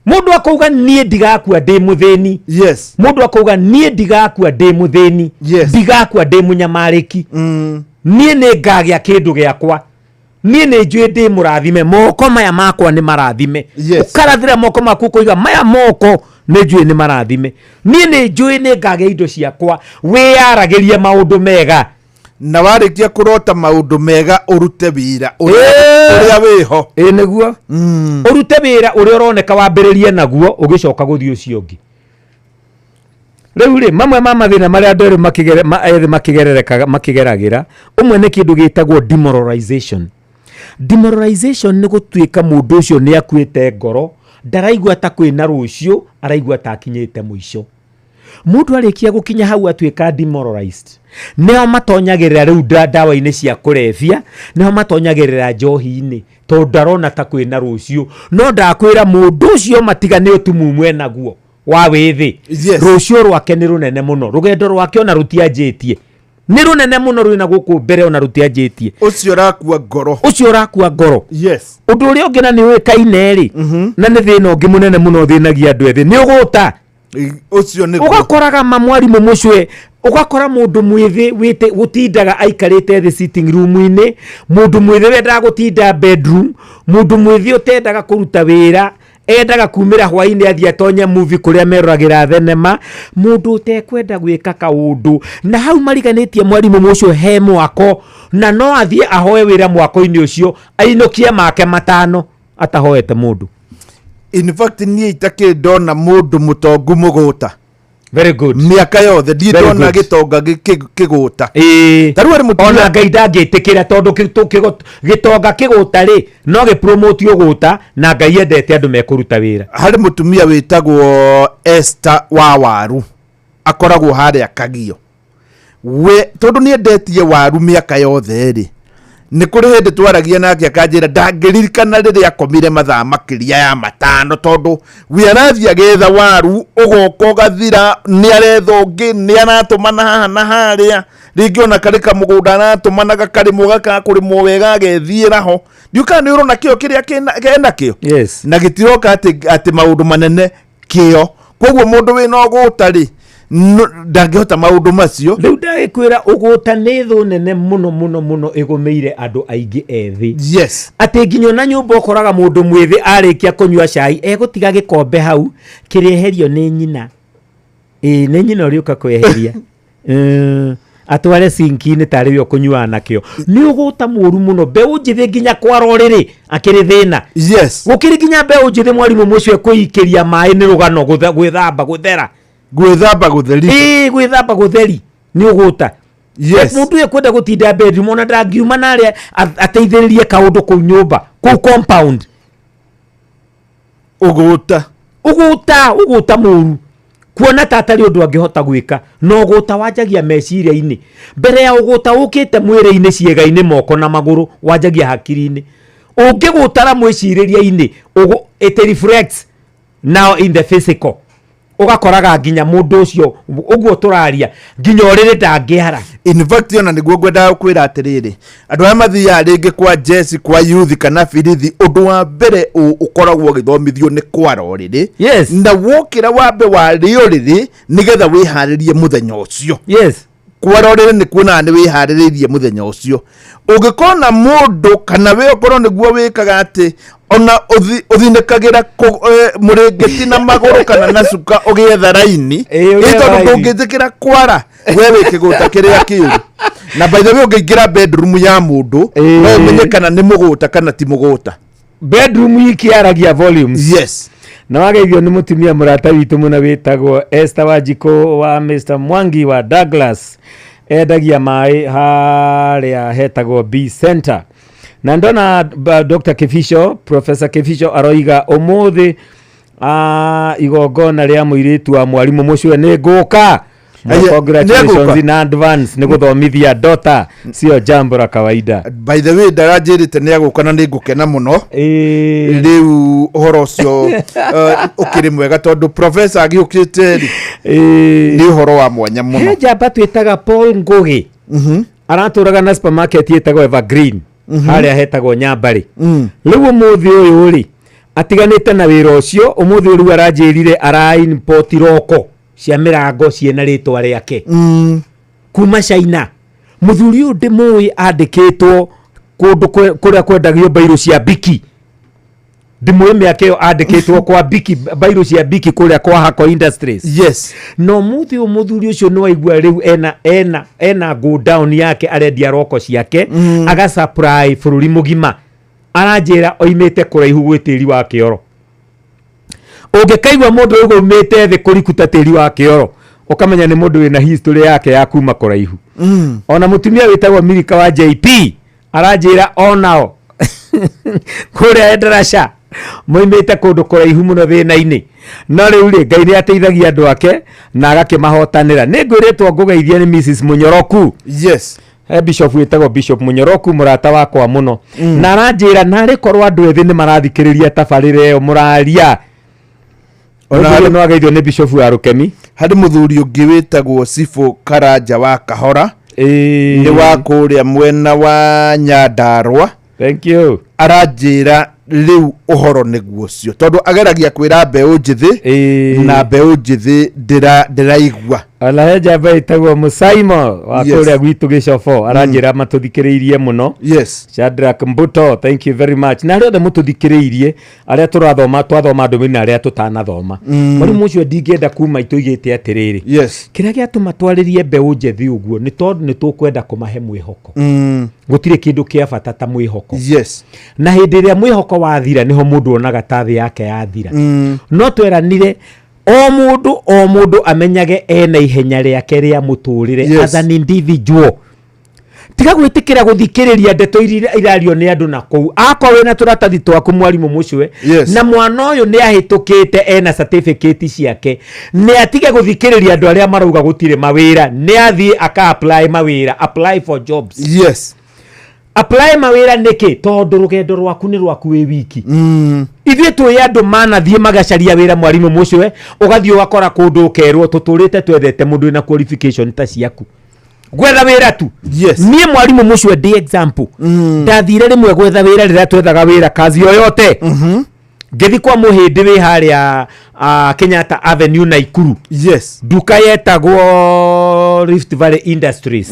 Mũndũ akauga, "Niĩ ndigakua ndĩ mũthĩni." Mũndũ akauga, "Niĩ ndigakua ndĩ mũthĩni, ndigakua ndĩ mũnyamarĩki, niĩ nĩ ngagĩa kĩndũ gĩakwa, niĩ nĩ njũĩ ndĩ mũrathime, moko maya makwa nĩ marathime." Ũkarathĩra moko maku, ũkoiga, "Maya moko nĩ njũĩ nĩ marathime, niĩ nĩ njũĩ nĩ ngagĩa indo ciakwa." Wĩyaragĩrie maũndũ mega. Na warĩkia kũrota maũndũ mega, ũrute wĩra ũrĩa wĩho. Ĩ nĩguo, ũrute wĩra ũrĩa ũroneka, wambĩrĩrie naguo, ũgĩcoka gũthiĩ ũcio ũngĩ. Rĩu rĩ, mamwe ma mathĩna marĩa andũ erĩ ethĩ makĩgererekaga, makĩgeragĩra, ũmwe nĩ kĩndũ gĩtagwo demoralization. Demoralization nĩ gũtuĩka mũndũ ũcio nĩ akuĩte ngoro, ndaraigua ta kwĩna rũciũ, araigua ta akinyĩte mũico. Mũndũ arĩkia gũkinya hau atuĩka demoralized, nĩo matonyagĩrĩra rĩu ndawa-inĩ cia kũrebia, nĩo matonyagĩrĩra njohi-inĩ, tondũ ndarona ta kwĩna rũciũ. No ndakwĩra, mũndũ ũcio matiga nĩ ũtumumu enaguo wa wĩthĩ, rũciũ rwake nĩ rũnene mũno, rũgendo rwake ona rũtianjĩtie, nĩ rũnene mũno rwĩna gũkũ mbere, ona rũtianjĩtie. Ũcio ũrakua ngoro. Ũcio ũrakua ngoro. Ũndũ ũrĩa ũngĩ na nĩ ũĩkaine rĩ, na nĩ thĩna ũngĩ mũnene mũno ũthĩnagia andũ ethĩ, nĩ ũgũta. Ũcio nĩ Ũgakoraga ma, mwarimũ mũcwe, ũgakora mũndũ mwĩthĩ wĩte gũtindaga aikarĩte thĩ sitting room-inĩ, mũndũ mwĩthĩ wendaga gũtinda bedroom, mũndũ mwĩthĩ ũtendaga kũruta wĩra, endaga kumĩra hwainĩ athiĩ atonye movie kũrĩa meroragĩra thenema, mũndũ ũtekwenda gwĩka kaũndũ. Na hau mariganĩtie, mwarimũ mũcio, he mwako na no athiĩ ahoe wĩra mwako-inĩ ũcio, ainũkie make 5 atahoete mũndũ. In fact, niĩ itakĩrĩ ndona mũndũ mũtongu mũgũta. Very good. Mĩaka yothe ndirĩ Very ndona good. gĩtonga kĩgũta. Ĩĩ. Ta rĩu harĩ mũtumia Ona Ngai ndangĩtĩkĩra, tondũ gĩtonga kĩgũta rĩ, no gĩpromote ũgũta, na Ngai endete andũ mekũruta wĩra. Harĩ mũtumia wĩtagwo Esther wa waru, akoragwo harĩa Kagio. We tondũ nĩ endetie waru mĩaka yothe rĩ, nĩ kũrĩ hĩndĩ twaragia nake akanjĩra ndangĩririkana rĩrĩa akomire mathaa makĩria ya 5, tondũ we arathiĩ agetha waru, ũgoka ũgathira, nĩ aretha ũngĩ, nĩ aratũmana haha na harĩa, rĩngĩ ona karĩ kamũgũnda aratũmana gakarĩmwo, gakakũrĩmwo wega, agethiĩra ho. Ndiũ kana nĩ ũrona kĩo kĩrĩa kenakĩo. Na gĩtiroka atĩ maũndũ manene kĩo. Koguo mũndũ wĩna ũgũta rĩ, ndangĩhota maũndũ macio. Rĩu ndagĩkwĩra, ũgũta nĩ thũ nene mũno mũno mũno ĩgũmĩire andũ aingĩ ethĩ. Atĩ nginya ona nyũmba ũkoraga mũndũ mwĩthĩ arĩkia kũnyua cai, egũtiga gĩkombe hau kĩrĩeherio nĩ nyina. Ĩĩ, nĩ nyina ũrĩũka kweheria, atware sinki-inĩ tarĩ we ũkũnyuaga nakĩo. Nĩ ũgũta mũru mũno. Mbeũ njĩthĩ nginya kwara ũrĩrĩ akĩrĩ thĩna. Gũkĩrĩ nginya mbeũ njĩthĩ, mwarimũ mũcio, kwĩikĩria maĩ nĩ rũgano, gwĩthamba gũthera. Gwĩthamba gũtheri. Ĩĩ, gwĩthamba gũtheri nĩ ũgũta. Mũndũ ũyũ kwenda gũtinda bedroom, ona ndangiuma narĩa ateithĩrĩrie kaũndũ kũu nyũmba, kũu compound. Ũgũta. Ũgũta, ũgũta mũru, kuona ta atarĩ ũndũ angĩhota gwĩka. Na ũgũta wanjagia meciria-inĩ mbere ya ũgũta ũkĩte mwĩrĩ-inĩ, ciĩga-inĩ, moko na magũrũ, wanjagia hakiri-inĩ. Ũngĩgũtara mwĩcirĩria-inĩ, it reflects now in the physical. Ũgakoraga nginya mũndũ ũcio ũguo tũraria, nginya ũrĩrĩ ndangĩara. In fact ona nĩguo ngwendaga kwĩra atĩrĩrĩ, andũ arĩa mathiaga rĩngĩ kwa jesi, kwa youth kana birithi, ũndũ wa mbere ũkoragwo ũgĩthomithio nĩ kwara ũrĩrĩ. Yes. Na wokĩra wambe warĩe ũrĩrĩ nĩgetha wĩharĩrie mũthenya ũcio. Yes. Kwara ũrĩrĩ nĩ kuonaga nĩ wĩharĩrĩirie mũthenya ũcio. Ũngĩkona mũndũ kana we ũkorwo nĩguo wĩkaga atĩ ona ũthinĩkagĩra mũrĩngĩti na magũrũ kana na cuka ũgĩetha raini, Ĩĩ, ĩ ũgĩetha tondũ raini. ndũngĩtĩkĩra kwara we wĩ kĩgũta kĩrĩa kĩũru. Na by the way, ũngĩingĩra bedroom ya mũndũ no ũmenye kana nĩ mũgũta kana ti mũgũta. Bedroom ikiaragia volumes. Yes. Na wageithio nĩ mũtumia mũrata witũ mũno wĩtagwo Esther Wanjikũ wa Mr Mwangi wa Douglas, endagia maĩ harĩa hetagwo B Center. Na ndona Dr. Kibisho, Professor Kibisho aroiga ũmũthĩ igongona rĩa mũirĩtu wa mwarimũ mũcue nĩ ngũka. Aye, Congratulations nĩegũka. in advance nĩ gũthomithia dota sio jambo la kawaida. By the way, ndaranjĩrĩte nĩ agũka na nĩ ngũkena mũno. Rĩu ũhoro ũcio ũkĩrĩ mwega tondũ professor agĩũkĩte rĩ, nĩ ũhoro wa mwanya mũno. He njamba twĩtaga Paul Ngugi, aratũraga na supermarket ĩtagwo Evergreen harĩa hetagwo Nyambarĩ. Rĩu ũmũthĩ ũyũ rĩ, atiganĩte na wĩra ũcio. Ũmũthĩ ũyũ rĩu aranjĩrire ara import roko cia mĩrango ciĩna rĩtwa rĩake kuma China. Mũthuri ũyũ ndĩmũĩ, andĩkĩtwo kũndũ kũrĩa kwendagio mbairũ cia Biki. Ndĩmũĩ mĩaka ĩyo andĩkĩtwo kwa Biki, mbairũ cia Biki kũrĩa kwa Hako Industries. Yes. Na ũmũthĩ ũyũ mũthuri ũcio nĩ waigua rĩu ena go down yake, arendia roko ciake, aga supply bũrũri mũgima. Aranjĩra oimĩte kũraihu gwĩ tĩri wa kĩoro. Ũngĩkaigua mũndũ ũyũ aumĩte thĩ kũriku ta tĩri wa kĩoro, ũkamenya nĩ mũndũ wĩna history yake ya kuma kũraihu. Ona mũtumia wĩtagwo Milika wa JP aranjĩra onao kũrĩa Endarasha moimĩte kũndũ kũraihu mũno thĩna-inĩ, no rĩu rĩ, Ngai nĩ ateithagia andũ ake na agakĩmahotanĩra. Nĩ ngwĩrĩtwo ngũgeithia nĩ Mrs Mũnyoroku. Yes. He bishop wĩtagwo Bishop Mũnyoroku, mũrata wakwa mũno, na aranjĩra narĩ korwo andũ ethĩ nĩ marathikĩrĩria tabarĩra ĩyo mũraria. Ona Ona no ageithio nĩ bishop wa Rũkemi. Harĩ mũthuri ũngĩ wĩtagwo Cibũ Karanja wa Kahora, nĩ wa kũrĩa mwena wa Nyandarũa. Thank you. Aranjĩra rĩu ũhoro nĩguo ũcio, tondũ ageragia kwĩra mbeũ njĩthĩ na mbeũ njĩthĩ ndĩraigua. Ona he njamba ĩtagwo Mũsaimo wa Yes. kũrĩa gwitũ Gĩcobo, aranjĩra matũthikĩrĩirie mũno. Yes. Shadrack Mbuto, thank you very much. Na arĩa othe mũtũthikĩrĩirie, arĩa tũrathoma, twathoma ndũmĩrĩri na arĩa tũtanathoma. Mwarimũ ũcio, ndingĩenda kuma itũigĩte atĩrĩrĩ, Yes. kĩrĩa gĩatũma twarĩrie mbeũ njĩthĩ ũguo nĩ tondũ nĩ tũkwenda kũmahe mwĩhoko. Gũtirĩ kĩndũ kĩa bata ta mwĩhoko. Yes. Na hĩndĩ ĩrĩa mwĩhoko wathira, nĩho mũndũ onaga ta thĩ yake yathira. No tweranire o mũndũ o mũndũ amenyage ena ihenya rĩake rĩa mũtũrĩre. Yes. As an individual, tiga gwĩtĩkĩra gũthikĩrĩria ndeto iria irario nĩ andũ na kũu. Akorwo wĩna tũratathi twaku, mwarimũ mũcwe, Yes. na mwana ũyũ nĩ ahĩtũkĩte, ena certificate ciake, nĩ atige gũthikĩrĩria andũ arĩa marauga gũtirĩ mawĩra. Nĩ athiĩ aka apply mawĩra, apply for jobs. Yes. Apply mawĩra nĩkĩ? Tondũ rũgendo rwaku nĩ rwaku wĩ wiki. Ithuĩ twĩ andũ manathiĩ magacaria wĩra, mwarimũ mũcwe, ũgathiĩ ũgakora kũndũ ũkerwo tũtũrĩte twethete mũndũ wĩna qualification ta ciaku gwetha wĩra tu. Yes. Niĩ mwarimũ mũcwe ndĩ example. Ndathire rĩmwe gwetha wĩra rĩrĩa twethaga wĩra kazi yoyote, ngĩthi kwa mũhĩndĩ wĩ harĩa Kenyatta Avenue, Naikuru. Yes. Nduka yetagwo Rift Valley Industries.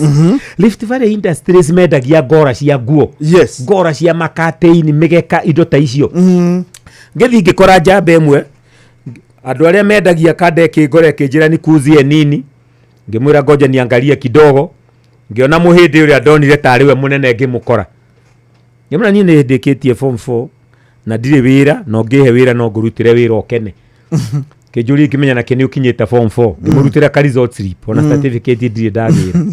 Rift Valley Industries mendagia ngora cia nguo. Yes. Ngora cia makatĩini, mĩgeka, indo ta icio. Ngĩthiĩ ngĩkora njamba ĩmwe, andũ arĩa mendagia kanda ĩkĩngora ĩkĩnjĩra nikuuzie nini. Ngĩmwĩra ngoja niangalie kidogo. Ngĩona mũhĩndĩ ũrĩa ndonire tarĩ we mũnene, ngĩmũkora, ngĩmwĩra niĩ nĩ ndĩkĩtie form 4 na ndirĩ wĩra, no ngĩhe wĩra no ngũrutĩre wĩra ũkene. Kĩnjũria ngĩmenya nake nĩ ũkinyĩte form 4. Ngĩmũrutĩra ka result slip ona certificate ndirĩ ndagĩra.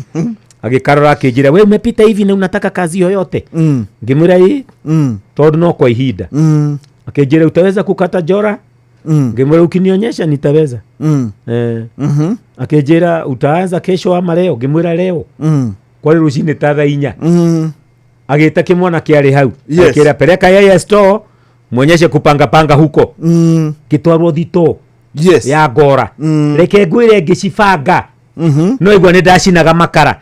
Agĩkarora akĩnjĩra, we umepita hivi na unataka kazi yoyote? Ngĩmwĩra ĩ, tondũ no kwa ihinda. Akĩnjĩra, utaweza kukata njora? Ngĩmwĩra ukinionyesha nitaweza. Eh. Akĩnjĩra, utaanza kesho ama leo? Ngĩmwĩra leo. Kwarĩ rũcinĩ ta thaa 4. Agĩta kĩmwana kĩarĩ hau. Yes. Akĩra, peleka yeye store, mwonyeshe kupangapanga huko. Ngĩtwarwo thitoo. Yes. Ya ngora. Reke ngwĩre, ngĩcibanga, no igua nĩ ndacinaga makara.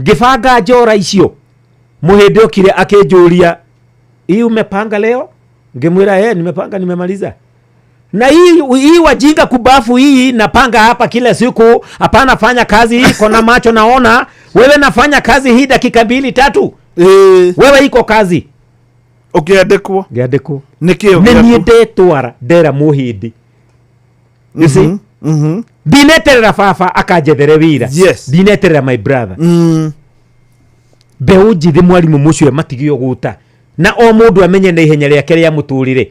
Ngĩbanga njora icio, mũhĩndĩ okire akĩnjũria, hii umepanga leo? Ngĩmwĩra, eh, nimepanga, nimemaliza. Na hii wajinga kubafu hii napanga hapa kila siku. Hapana, fanya kazi hii, kona macho naona wewe, nafanya kazi hii dakika mbili tatu. Wewe iko kazi. Ũkĩandĩkwo? Ngĩandĩkwo. Nĩkĩo Nĩ gĩaku? niĩ ndetwara ndera mũhĩndĩ, you see, ndineterera baba akanjethere wĩra. Yes. Ndineterera my brother. Mbeũ njĩthĩ, mwarimũ mũcio, matigio gũta na o mũndũ amenye na ihenya rĩake rĩa mũtũrĩre,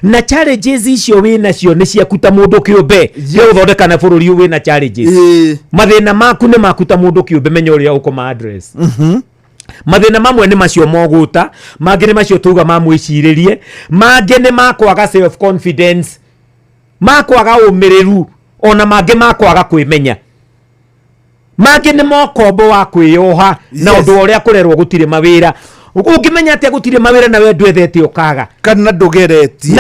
na challenges icio wĩ nacio nĩ ciaku ta mũndũ kĩũmbe. Gũthondeka na bũrũri ũyũ wĩna challenges, mathĩna maku nĩ maku ta mũndũ kĩũmbe, menya ũrĩa ũkũma address. Mathĩna mamwe nĩ macio mogũta, mangĩ nĩ macio tuga ma mwĩcirĩrie, mangĩ nĩ ma kwaga self confidence, ma kwaga ũmĩrĩru, ona mangĩ ma kwaga kwĩmenya, mangĩ nĩ mokombo wa kwĩyoha na ũndũ ũrĩa kũrerwo gũtirĩ mawĩra. Ũngĩmenya atĩa gũtirĩ mawĩra na we ndwethete ũkaga? Kana ndũgeretie.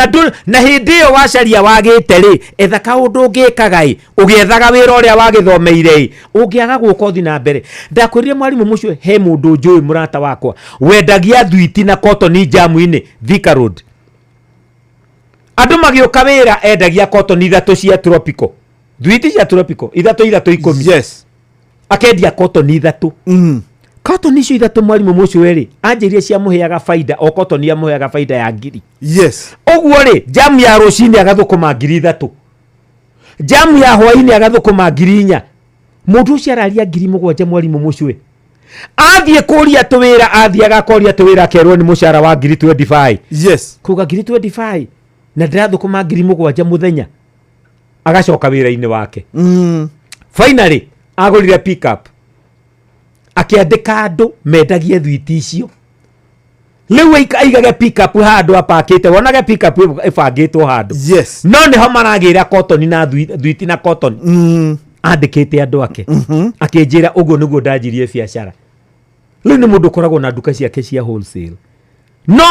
Na hĩndĩ ĩyo wacaria wagĩte rĩ, etha kaũndũ ũngĩkaga ĩ ũgĩethaga wĩra ũrĩa wagĩthomeire ĩ ũngĩaga gũka ũthi na mbere. Ndakwĩrire, mwarimũ mũcio, he mũndũ njũĩ, mũrata wakwa wendagia thwiti na kotoni jamu-inĩ Thika Road. Andũ magĩũka wĩra, endagia kotoni ithatũ cia tropical, thwiti cia tropical ithatũ ithatũ 10. Yes. Akendia kotoni ithatũ. Kotoni icio ithatũ, mwarimũ mũcio rĩ, anjĩrie ciamũheaga baida, o kotoni amũheaga baida ya 1,000. Yes. Ũguo rĩ, jamu ya rũcinĩ agathũkũma 3,000, jamu ya hwainĩ agathũkũma 4,000. Mũndũ ũcio araria 7,000. Mwarimũ mũcio athiĩ kũria tũwĩra, athiaga akoria tũwĩra, akerwo nĩ mũcara wa 25,000. Yes. Kuga 25,000 na ndĩrathũkũma 7,000 mũthenya. Agacoka wĩra-inĩ wake. Finally agũrire pickup, akĩandĩka andũ mendagie thwiti icio. Rĩu aigage pickup handũ apakĩte, wonage pickup ĩbangĩtwo handũ. Yes. No nĩho maragĩra kotoni na thwiti na kotoni. Andĩkĩte andũ ake. Akĩnjĩra ũguo nĩguo ndanjirie biacara. Rĩu nĩ mũndũ ũkoragwo na nduka ciake cia wholesale, no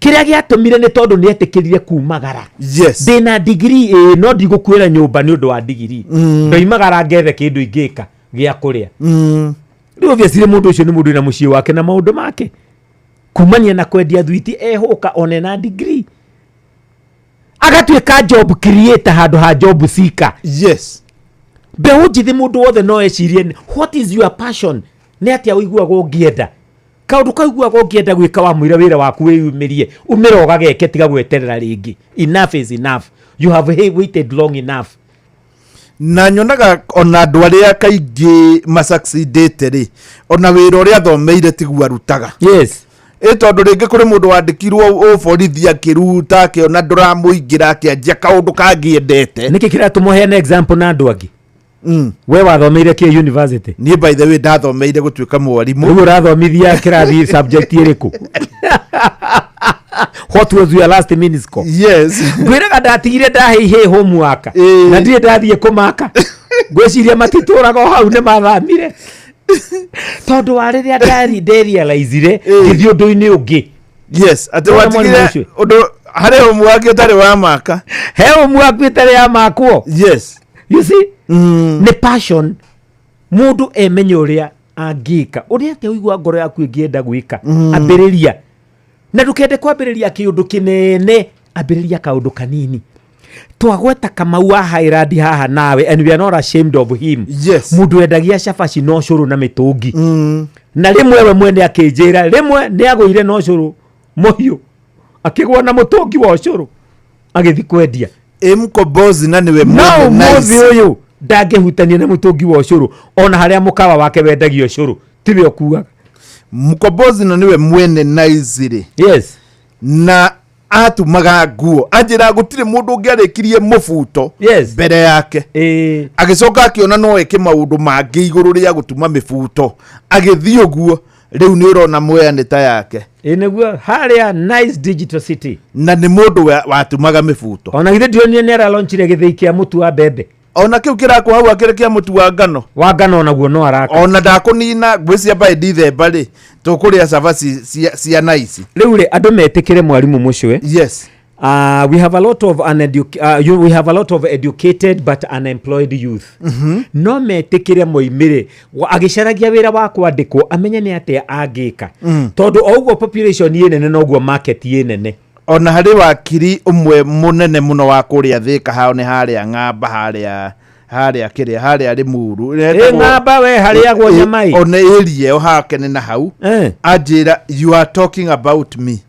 kĩrĩa gĩatũmire nĩ tondũ nĩ etĩkĩrire kumagara. Yes. Ndĩna digiri ĩĩ, no ndigũkuĩra nyũmba nĩ ũndũ wa digiri. Ndoimagara ngethe kĩndũ ingĩka gĩa kũrĩa. Rĩu obviously mũndũ ũcio nĩ mũndũ wĩna mũciĩ wake na maũndũ make, kumania na kwendia thwiti ehũka one na digiri, agatuĩka job creator handũ ha job seeker. Yes. Mbeũ njĩthĩ, mũndũ wothe no ecirie, what is your passion? Nĩ atĩa ũiguaga ũngĩenda? Kaũndũ kaiguaga ũngĩenda gwĩka, wamwĩra wĩra waku wĩyumĩrie, umĩra ũgageke, tiga gweterera rĩngĩ. Enough is enough, you have waited long enough. Na nyonaga ona andũ arĩa kaingĩ masucceedĩte rĩ, ona wĩra ũrĩa athomeire tiguo arutaga. Yes. Ĩ tondũ rĩngĩ kũrĩ mũndũ wandĩkirwo ũborithi, akĩruta, akĩona ndũramũingĩra, akĩanjia kaũndũ kangĩ endete. Nĩkĩ kĩratũma ũheane example na andũ angĩ? We wathomeire kĩ university? Niĩ, by the way, ndathomeire gũtuĩka mwarimũ. Rĩu ũrathomithia kĩrathi subject ĩrĩkũ? What was your last minisco? Yes. Ngwĩraga ndatigire ndaheihĩ homework na ndirĩ ndathiĩ kũmaka. Ngwĩciria matitũraga o hau, nĩ mathamire, tondũ wa rĩrĩa ndari nderealizire ngĩthiĩ ũndũ-inĩ ũngĩ. Yes, atĩ Wona mwarimũ watigire ũcio? ũndũ harĩ homework ũtarĩ wa maka. He homework ĩtarĩ ya makwo. Yes. You see, nĩ passion. Mũndũ emenye ũrĩa angĩka, ũrĩa atĩa ũigua ngoro yaku ĩngĩenda gwĩka. Ambĩrĩria, na ndũkende kwambĩrĩria kĩũndũ kĩnene, ambĩrĩria kaũndũ kanini. Twagweta Kamau wa Highland haha nawe, and we are not ashamed of him. Yes. Mũndũ wendagia cabaci na ũcũrũ na mĩtũngi. Na rĩmwe we mwene akĩnjĩra rĩmwe nĩ agũire na ũcũrũ mũhiũ, akĩgwa na mũtũngi wa ũcũrũ agĩthi kwendia. Ĩ mkombozi na nĩwe no mwene ũmũthĩ nice. Ũyũ ndangĩhutania na mũtũngi wa ũcũrũ, ona harĩa mũkawa wake wendagia ũcũrũ tiwe ũkuaga. Mkombozi na nĩwe mwene nice rĩ. Yes. Na atumaga nguo, anjĩra gũtirĩ mũndũ ũngĩarĩkirie mũbuto yes. mbere yake. Agĩcoka akĩona no eke maũndũ mangĩ igũrũ rĩa gũtuma mĩbuto, agĩthiĩ ũguo. Rĩu nĩ ũrona mwea nĩ ta yake. Ĩ nĩguo harĩa Nice Digital City. Na nĩ mũndũ watumaga mĩbuto. Ona githĩ ndionire nĩ aralonchire gĩthĩi kĩa mũtu wa mbembe? Ona kĩu kĩrakwo hau akĩrĩ kĩa mũtu wa ngano. Wa ngano onaguo no araka. Ona ndakũnina ngwĩcia by December rĩ, tũkũrĩa cabaci cia nice. Rĩu rĩ, andũ metĩkĩre, mwarimũ mũcwe. Yes. We have a lot of we have a lot of educated but unemployed youth. No metĩkĩre moimĩre agĩcaragia wĩra wa kwandĩkwo amenye nĩ atĩa angĩka. Tondũ o ũguo population ĩ nene noguo market ĩ nene. Ona harĩ wakiri ũmwe mũnene mũno wa kũrĩa Thĩka hao nĩ harĩa Ng'amba harĩa harĩa kĩrĩa harĩa Rĩmuru. Ĩ Ng'amba we harĩagwo nyama ĩ. Ona ĩria ĩyo hake nĩ na hau. Anjĩra you are talking about me.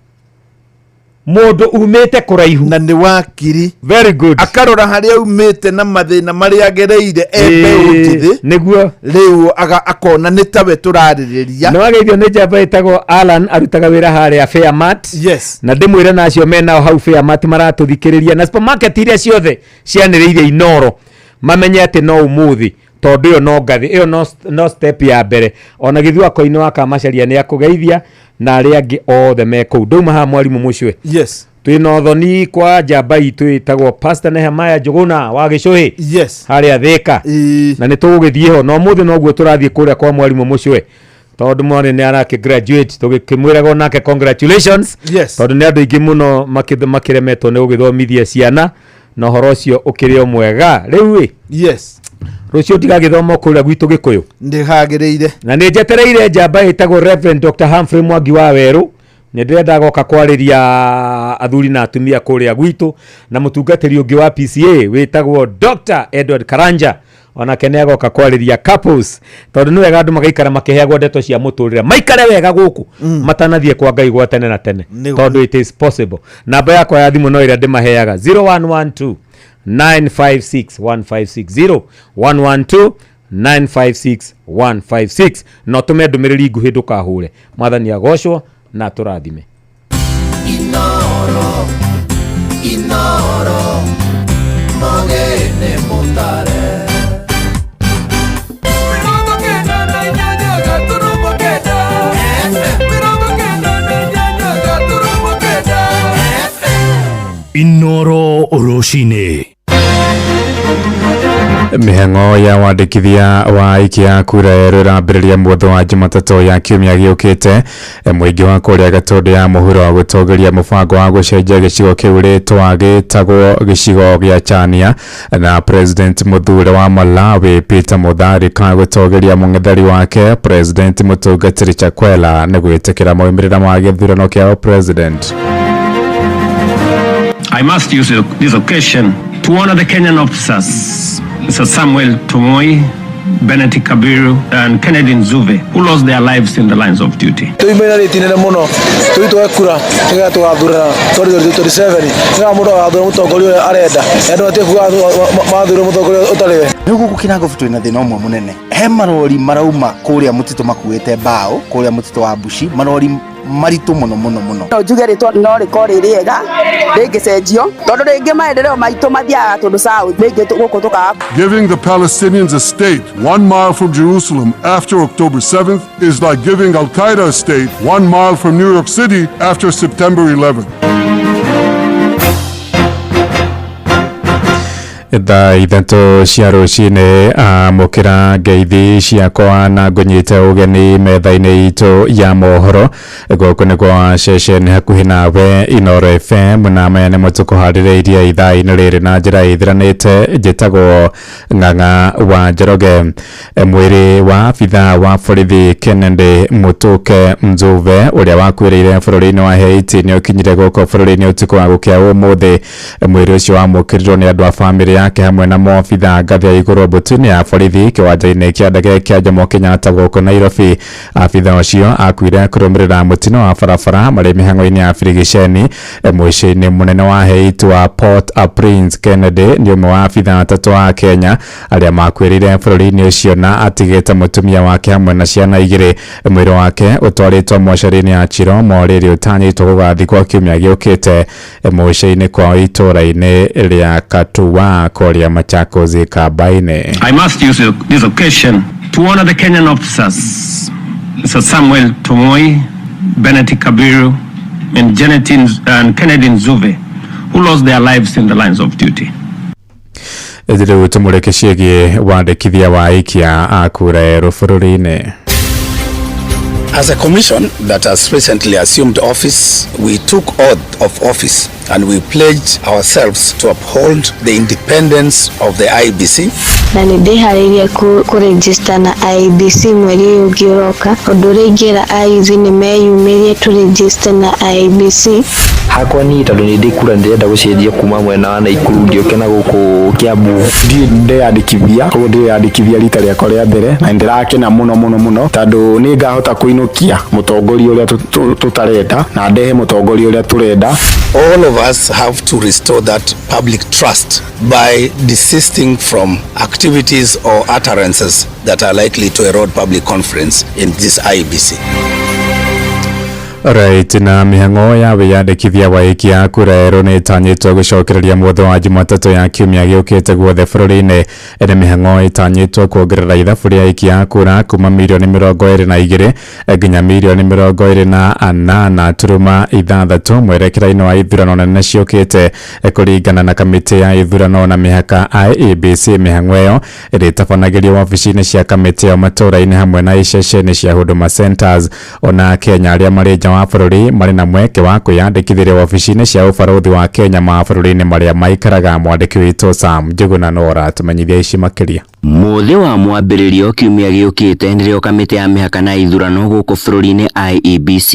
Mũndũ umĩte kũraihu na nĩ wakiri. Very good. Akarora harĩa umĩte na mathĩna marĩa agereire e mbeũ njĩthĩ. Nĩguo. Rĩu akona nĩ tawe tũrarĩrĩria. Nĩ wageithio nĩ njamba ĩtagwo Alan arutaga wĩra harĩa Fairmart. Yes. Na ndĩmwĩre na acio menao hau Fairmart maratũthikĩrĩria na supermarket iria ciothe cianĩrĩire Inoro mamenye atĩ no ũmũthĩ tondũ ĩyo no ngathĩ ĩyo no step ya mbere ona gĩthuako-inĩ wa Kamacharia nĩ akũgeithia na arĩa angĩ othe me kũu. Ndauma haha mwarimũ Mũcwe. Yes. Twĩna ũthoni kwa njamba itũ ĩtagwo Pastor Nehemiah Njũgũna wa Gĩcũhĩ. Yes. Harĩa Thĩka. Na nĩ tũgũgĩthiĩ ho na ũmũthĩ noguo tũrathiĩ kũrĩa kwa mwarimũ Mũcwe tondũ mwana nĩ arakĩ graduate tũgĩkĩmwĩraga onake congratulations. Yes. Tondũ nĩ andũ aingĩ mũno makĩremetwo nĩ gũgĩthomithia ciana na ũhoro ũcio ũkĩrĩ o mwega. Rĩu ĩ. Yes. Rũciũ ndigagĩthoma kũrĩa gwitũ Gĩkũyũ. Ndĩhagĩrĩire. Na nĩ njetereire njamba ĩtagwo Reverend Dr. Humphrey Mwangi wa Werũ. Nĩ ndĩrenda goka kwarĩria athuri na atumia kũrĩa gwitũ na mũtungatĩri ũngĩ wa PCA wĩtagwo Dr. Edward Karanja onake nĩ agoka kwarĩria couples tondũ nĩ wega andũ magaikara makĩheagwo ndeto cia mũtũrĩre maikare wega gũkũ matanathiĩ kwa Ngai gwa tene na tene tondũ it is possible. Namba yakwa ya thimũ no ĩrĩa ndĩmaheaga 0112 956 156 0112 956 156 no tũme ndũmĩrĩri nguhĩ ndũkahũre. Mwathani agocwo na atũrathime. Inoro, Inoro, mogene mutare. Inoro rũcinĩ. Mĩhang'o ya wandĩkithia wa aikia a kura erũ ĩrambĩrĩria mwotho wa Jumatatũ ya kiumia gĩũkĩte. Mũingĩ wa kũrĩa Gatũndũ ya mũhuro gũtongoria mũbango wa gũcenjia gĩcigo kĩu rĩtwa gĩtagwo gĩcigo gĩa Chania na President mũthure wa Malawi Peter Mutharika gũtongoria mũng'etheri wake President mũtungatĩri Chakwera nĩ gwĩtĩkĩra maumĩrĩra ma gĩthurano kĩa president. I must use this occasion to honor the Kenyan officers, Mr. Samuel Tomoi, Bennett Kabiru, and Kennedy Nzuve, who lost their lives in the lines of duty. Tuimena rĩtinene mũno tũitwe kura nĩgetha tũgathurana 2027 nĩgetha mũndũ agathura mũtongoria ũrĩa arenda andũ matige kuga mathure mũtongoria ũtarĩ we. Rĩu gũkũ Kinangofu twĩna thĩna ũmwe mũnene. He marori marauma kũrĩa mũtitũ makuĩte mbaũ kũrĩa mũtitũ wa Mbuci, marori maritũ mũno mũno mũno. No njuge rĩtwa no rĩkorwo rĩ rĩega rĩngĩcenjio tondũ rĩngĩ maendeleo maitũ mathiaga tũndũ south rĩngĩ gũkũ tũkaga. Giving the Palestinians a state 1 mile from Jerusalem after October 7th is like giving Al Qaeda a state 1 mile from New York City after September 11th. Thaa ithatũ cia rũcinĩ amũkĩra ngeithi ciakwa na ngũnyite ũgeni metha-inĩ itũ ya mohoro. Gũkũ nĩ kwa ceceni hakuhĩ nawe Inoro FM na maya nĩmo tũkũharĩrĩirie ithaa-inĩ rĩrĩ na njĩra ĩthiranĩte. Njĩtagwo Ng'ang'a wa Njoroge. Mwĩrĩ wa abithaa wa borithi Kennedy Mũtũke Nzuve ũrĩa wakuĩrĩire bũrũri-inĩ wa Haiti nĩ ũkinyire gũkũ bũrũri-inĩ ũtukũ wa gũkĩa ũmũthĩ. Mwĩrĩ ũcio wamũkĩrirwo nĩ andũ a bamĩrĩ yake hamwe na maobithaa ngathĩ ya igũrũ mbũtũ-inĩ ya borithi kĩwanja-inĩ kĩa ndege kĩa Jomo Kenyatta gũkũ Nairobi. Abithaa ũcio akuire kũrũmĩrĩra mũtino wa barabara marĩ mĩhang'o-inĩ ya birigiceni mũciĩ-inĩ mũnene wa Haiti wa Port-au-Prince. Kennedy nĩ ũmwe wa abithaa atatũ a Kenya arĩa makuĩrĩire bũrũri-inĩ ũcio na atigĩte mũtumia wake hamwe na ciana igĩrĩ. Mwĩrĩ wake ũtwarĩtwo mocarĩ-inĩ ya Chiromo rĩrĩ ũtanyĩtwo gũgathikwo kiumia gĩũkĩte mũciĩ-inĩ kwao itũũra-inĩ rĩa Katua kũrĩa Machakos Kambaine. I must use this occasion to honor the Kenyan officers, Mr. Samuel Tomoi, Bennett Kabiru, and Janet and Kennedy Nzuve, who lost their lives in the lines of duty. Rĩu tũmũrĩke ciĩgiĩ wandĩkithia wa aikia a kura erũ bũrũri-inĩ. As a commission that has recently assumed office, we took oath of office And we pledged ourselves to uphold the independence of the IEBC. Na nĩ ndĩharĩirie kũregister na IEBC mweri ũyũ ũngĩ ũroka. Ũndũ ũrĩa ingĩra ayuthi nĩ meyumĩrie tũregister na IEBC. Hakwa niĩ tondũ nĩ ndĩ kura ndĩrenda gũcenjia kuma mwena wa Naikuru ngĩũke na gũkũ Kiambu. Ndirĩ ndeyandĩkithia, koguo ndĩreyandĩkithia rita rĩakwa rĩa mbere na nĩndĩrakena mũno mũno mũno tondũ nĩ ngahota kũinũkia mũtongoria ũrĩa tũtarenda na ndehe mũtongoria ũrĩa tũrenda. All of us have to restore that public trust by desisting from activities or utterances that are likely to erode public confidence in this IEBC. Right, na mĩhang'o ya wĩyandĩkithia wa aikia a kura erũ nĩ ĩtanyĩtwo gũcokereria mũthĩ wa Jumatatũ ya kiumia gĩũkĩte guothe bũrũri-inĩ. Nĩ mĩhang'o ĩtanyĩtwo kuongerera ithabu rĩa aikia a kura kuma mirioni 22 nginya mirioni 28.6 mwerekera-inĩ wa ithurano nene ciũkĩte kũringana na kamĩtĩ ya ithurano na mĩhaka IEBC. Mĩhang'o ĩyo ĩrĩtabanagĩrio wabici-inĩ cia kamĩtĩ ĩyo matũũra-inĩ hamwe na iceceni cia Huduma Centers. Ona Akenya arĩa marĩ nja wa bũrũri marĩ na mweke wa kwĩyandĩkithĩria wabici-inĩ cia ũbarũthi wa Kenya mabũrũri-inĩ marĩa maikaraga. Mwandĩki witũ Sam Njuguna no ũratũmenyithia ici makĩria. Mũthĩ wa mwambĩrĩrio kiumia gĩũkĩte nĩrĩo kamĩtĩ ya mĩhaka na ithurano gũkũ bũrũri-inĩ IEBC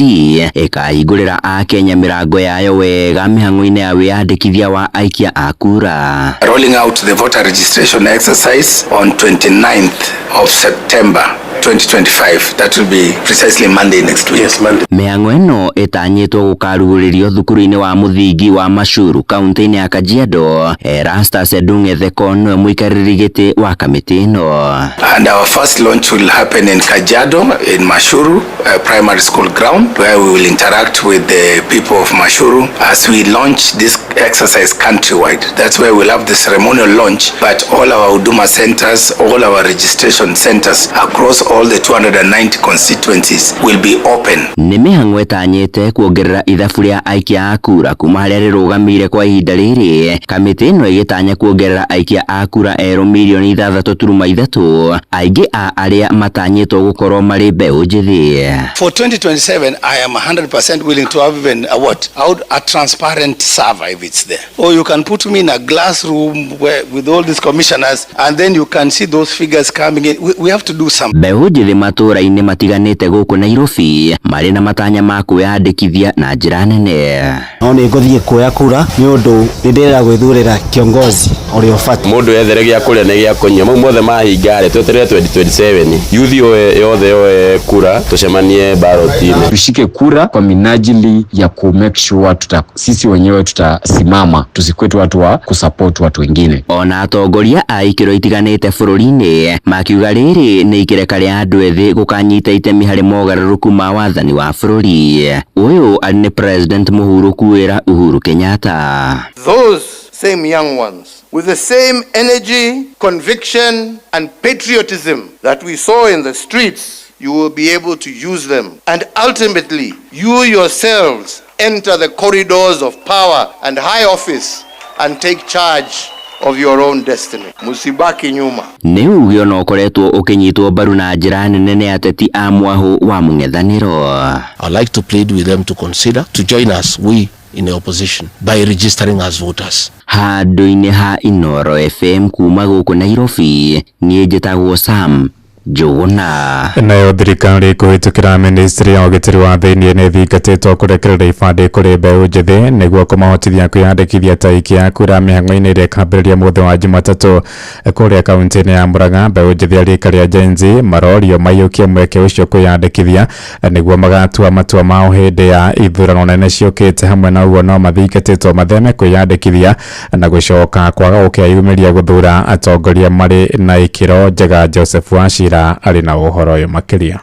ĩkahingũrĩra Akenya mĩrango yayo wega mĩhang'o-inĩ ya wĩyandĩkithia wa aikia a kura. Rolling out the voter registration exercise on 29th of September 2025. That will be precisely Monday next week. Yes, Monday. Mĩhang'o ĩno ĩtanyĩtwo gũkarugũrĩrio thukuru-inĩ wa mũthingi wa Mashuru kaunti-inĩ ya Kajiado. Erastus Ndung'etheko nĩwe mũikarĩri gĩtĩ wa kamĩtĩ ĩno. And our first launch will happen in Kajiado, in Mashuru Primary School ground, where we will interact with the people of Mashuru as we launch this exercise countrywide. That's where we'll have the ceremonial launch, but all our Huduma centers, all our registration centers across all the 290 constituencies will be open. Nĩ mĩhang'o ĩtanyĩte kuongerera ithabu rĩa aikia a kura kuma harĩa rĩrũgamĩire kwa ihinda rĩrĩ. Kamĩtĩ ĩno ĩgĩtanya kuongerera aikia a kura erũ mirioni 6.3, aingĩ a arĩa matanyĩtwo gũkorwo marĩ mbeũ njĩthĩ. For 2027, I am 100% willing to have even a what? Out a transparent server if it's there. Or you can put me in a glass room where, with all these commissioners, and then you can see those figures coming in. We have to do something. Mbeũ njĩthĩ matũũra-inĩ matiganĩte gũkũ Nairobi marĩ na matanya ma kwĩyandĩkithia na njĩra nene. No nĩ ngũthiĩ kuoya kura nĩ ũndũ nĩ ndĩrenda gwĩthurĩra kiongozi ũrĩa ũbatiĩ. Mũndũ ethere gĩa kũrĩa nĩ gĩa kũnyua mau mothe mahinga rĩ, tweterere 2027 yuthi yothe yoe kura tucemanie ballot-inĩ. Tushike kura kwa minajili ya ku make sure sisi wenyewe tutasimama, tusikuwe tu watu wa kusupport watu wengine. Ona atongoria a ikĩro itiganĩte bũrũri-inĩ makiuga rĩrĩ nĩ ikereka rĩa andũ ethĩ gũkanyita itemi harĩ mogarũrũku ma wathani wa bũrũri. Ũyũ arĩ nĩ President mũhurũku wĩra Uhuru Kenyatta. Those same young ones with the same energy, conviction and patriotism that we saw in the streets, you will be able to use them. And ultimately, you yourselves enter the corridors of power and high office and take charge of your own destiny. Musibaki nyuma. Nĩ uge ona ũkoretwo ũkĩnyitwo mbaru na njĩra nene nĩ ateti a mwahũ wa mũng'ethanĩro. I'd like to plead with them to consider to join us, we in the opposition, by registering as voters. Handũ-inĩ ha Inooro FM kuma gũkũ Nairobi, niĩ njĩtagwo Sam Njuguna. Nayo thirikari kũhĩtũkĩra ministry ya ũgitĩri wa thĩinĩ nĩ ĩthingatĩtwo kũrekereria ibandĩ kũrĩ mbeũ njĩthĩ nĩguo kũmahotithia kwĩyandĩkithia ta aikia a kura mĩhang'o-inĩ ĩrĩa ĩkambĩrĩria mũthĩ wa Jumatatũ kũrĩa kaunti-inĩ ya Murang'a. Mbeũ njĩthĩ a rika rĩa Gen Z marorio maiyũkie mweke ũcio kwĩyandĩkithia nĩguo magatua matua mao hĩndĩ ya ithurano nene ciũkĩte. Hamwe na ũguo no mathingatĩtwo matheme kwĩyandĩkithia na gũcoka kwaga gũkeyumĩria gũthura atongoria marĩ na ikĩro njega. Joseph Wachira arĩ na ũhoro ũyũ makĩria.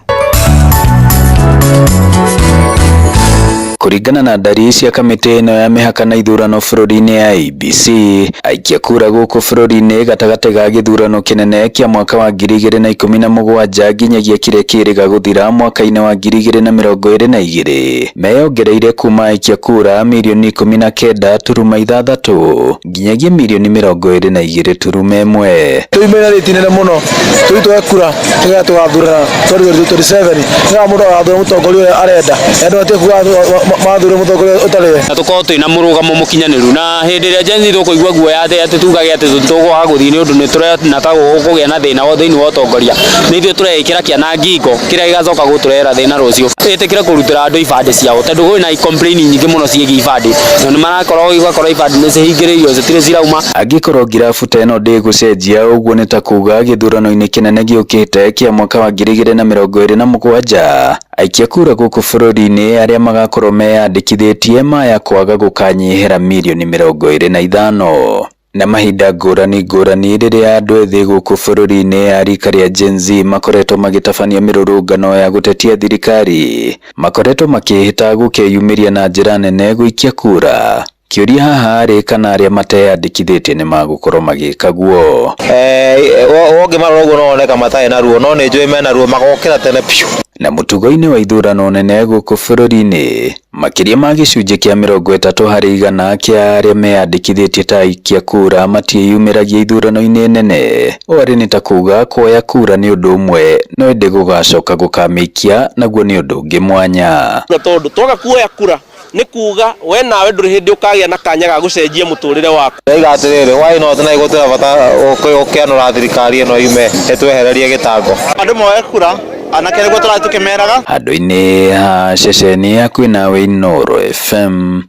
Kũringana na ndari cia kamĩtĩ ĩno ya mĩhaka na ithurano bũrũri-inĩ ya IEBC, aikia kura gũkũ bũrũri-inĩ gatagatĩ ga gĩthurano kĩnene kĩa mwaka wa 2017 nginyagia kĩrĩa kĩrĩga gũthira mwaka-inĩ wa 2022 meyongereire kuma aikia kura mirioni 19.6 nginyagia mirioni 22.1. Tũimĩra rĩti nene mũno tũthiĩ tuoe kura tũgetha tũgathurana 2027 nĩgetha mũndũ agathura mũtongoria ũrĩa arenda. Andũ matige kuga mathure mũtongoria ũtarĩ we. Na tũkorwo twĩna mũrũgamo mũkinyanĩru na hĩndĩ ĩrĩa Gen Z tũkũigua guoya atĩ atĩ tugage atĩ tũkwaga gũthiĩ nĩ ũndũ nĩ tũrona ta gũkũgĩa na thĩna wa thĩinĩ wa ũtongoria, nĩ ithuĩ tũreĩkĩra kĩana ngingo kĩrĩa gĩgacoka gũtũrehera thĩna rũciũ. Ĩtĩkĩre kũrutĩra andũ ibandĩ ciao tondũ kwĩna complain nyingĩ mũno ciĩgiĩ ibandĩ na nĩ marakorwo ũgakora ibandĩ nĩ cihingĩrĩirio citirĩ cirauma. Angĩkorwo ngirabu ta ĩno ndĩgũcenjia, ũguo nĩ ta kuuga gĩthurano-inĩ kĩnene gĩũkĩte kĩa mwaka wa 2027, aikia kura gũkũ bũrũri-inĩ arĩa magakorwo meyandĩkithĩtie maya kwaga gũkanyihĩra mirioni 25. Na mahinda ngũrani ngũrani rĩrĩa andũ ethĩ gũkũ bũrũri-inĩ a rika rĩa Gen Z makoretwo magĩtabania mĩrũrũngano ya gũtetia thirikari, makoretwo makĩhĩta gũkeyumĩria na njĩra nene gũikia kura. Kĩũria haha arĩ kana arĩa mateyandĩkithĩtie nĩ magũkorwo magĩka guo. Ũngĩmarora ũguo no wone matarĩ na ruo, no nĩ njũĩ mena ruo, magokĩra tene biũ. Na mũtugo-inĩ wa ithurano nene gũkũ bũrũri-inĩ, makĩria ma gĩcunjĩ kĩa 30% kĩa arĩa meyandĩkithĩtie ta aikia kura matiĩyumĩragia ithurano-inĩ nene. Ũũ arĩ nĩ ta kuuga kuoya kura nĩ ũndũ ũmwe, no ĩndĩ gũgacoka gũkamĩikia naguo nĩ ũndũ ũngĩ mwanya. Tondũ twaga kuoya kura nĩ kuga we nawe ndũrĩ hĩndĩ ũkagĩa na kanya ga gũcenjia mũtũrĩre waku. Ndĩroiga atĩrĩrĩ, why not na gũtirĩ bata ũkĩanũra thirikari ĩno yume ĩtwehererie gĩtango. Andũ moe kura anake nĩguo tũrathiĩ tũkĩmeraga. Handũ-inĩ ha ceceni ya kwĩna Inooro FM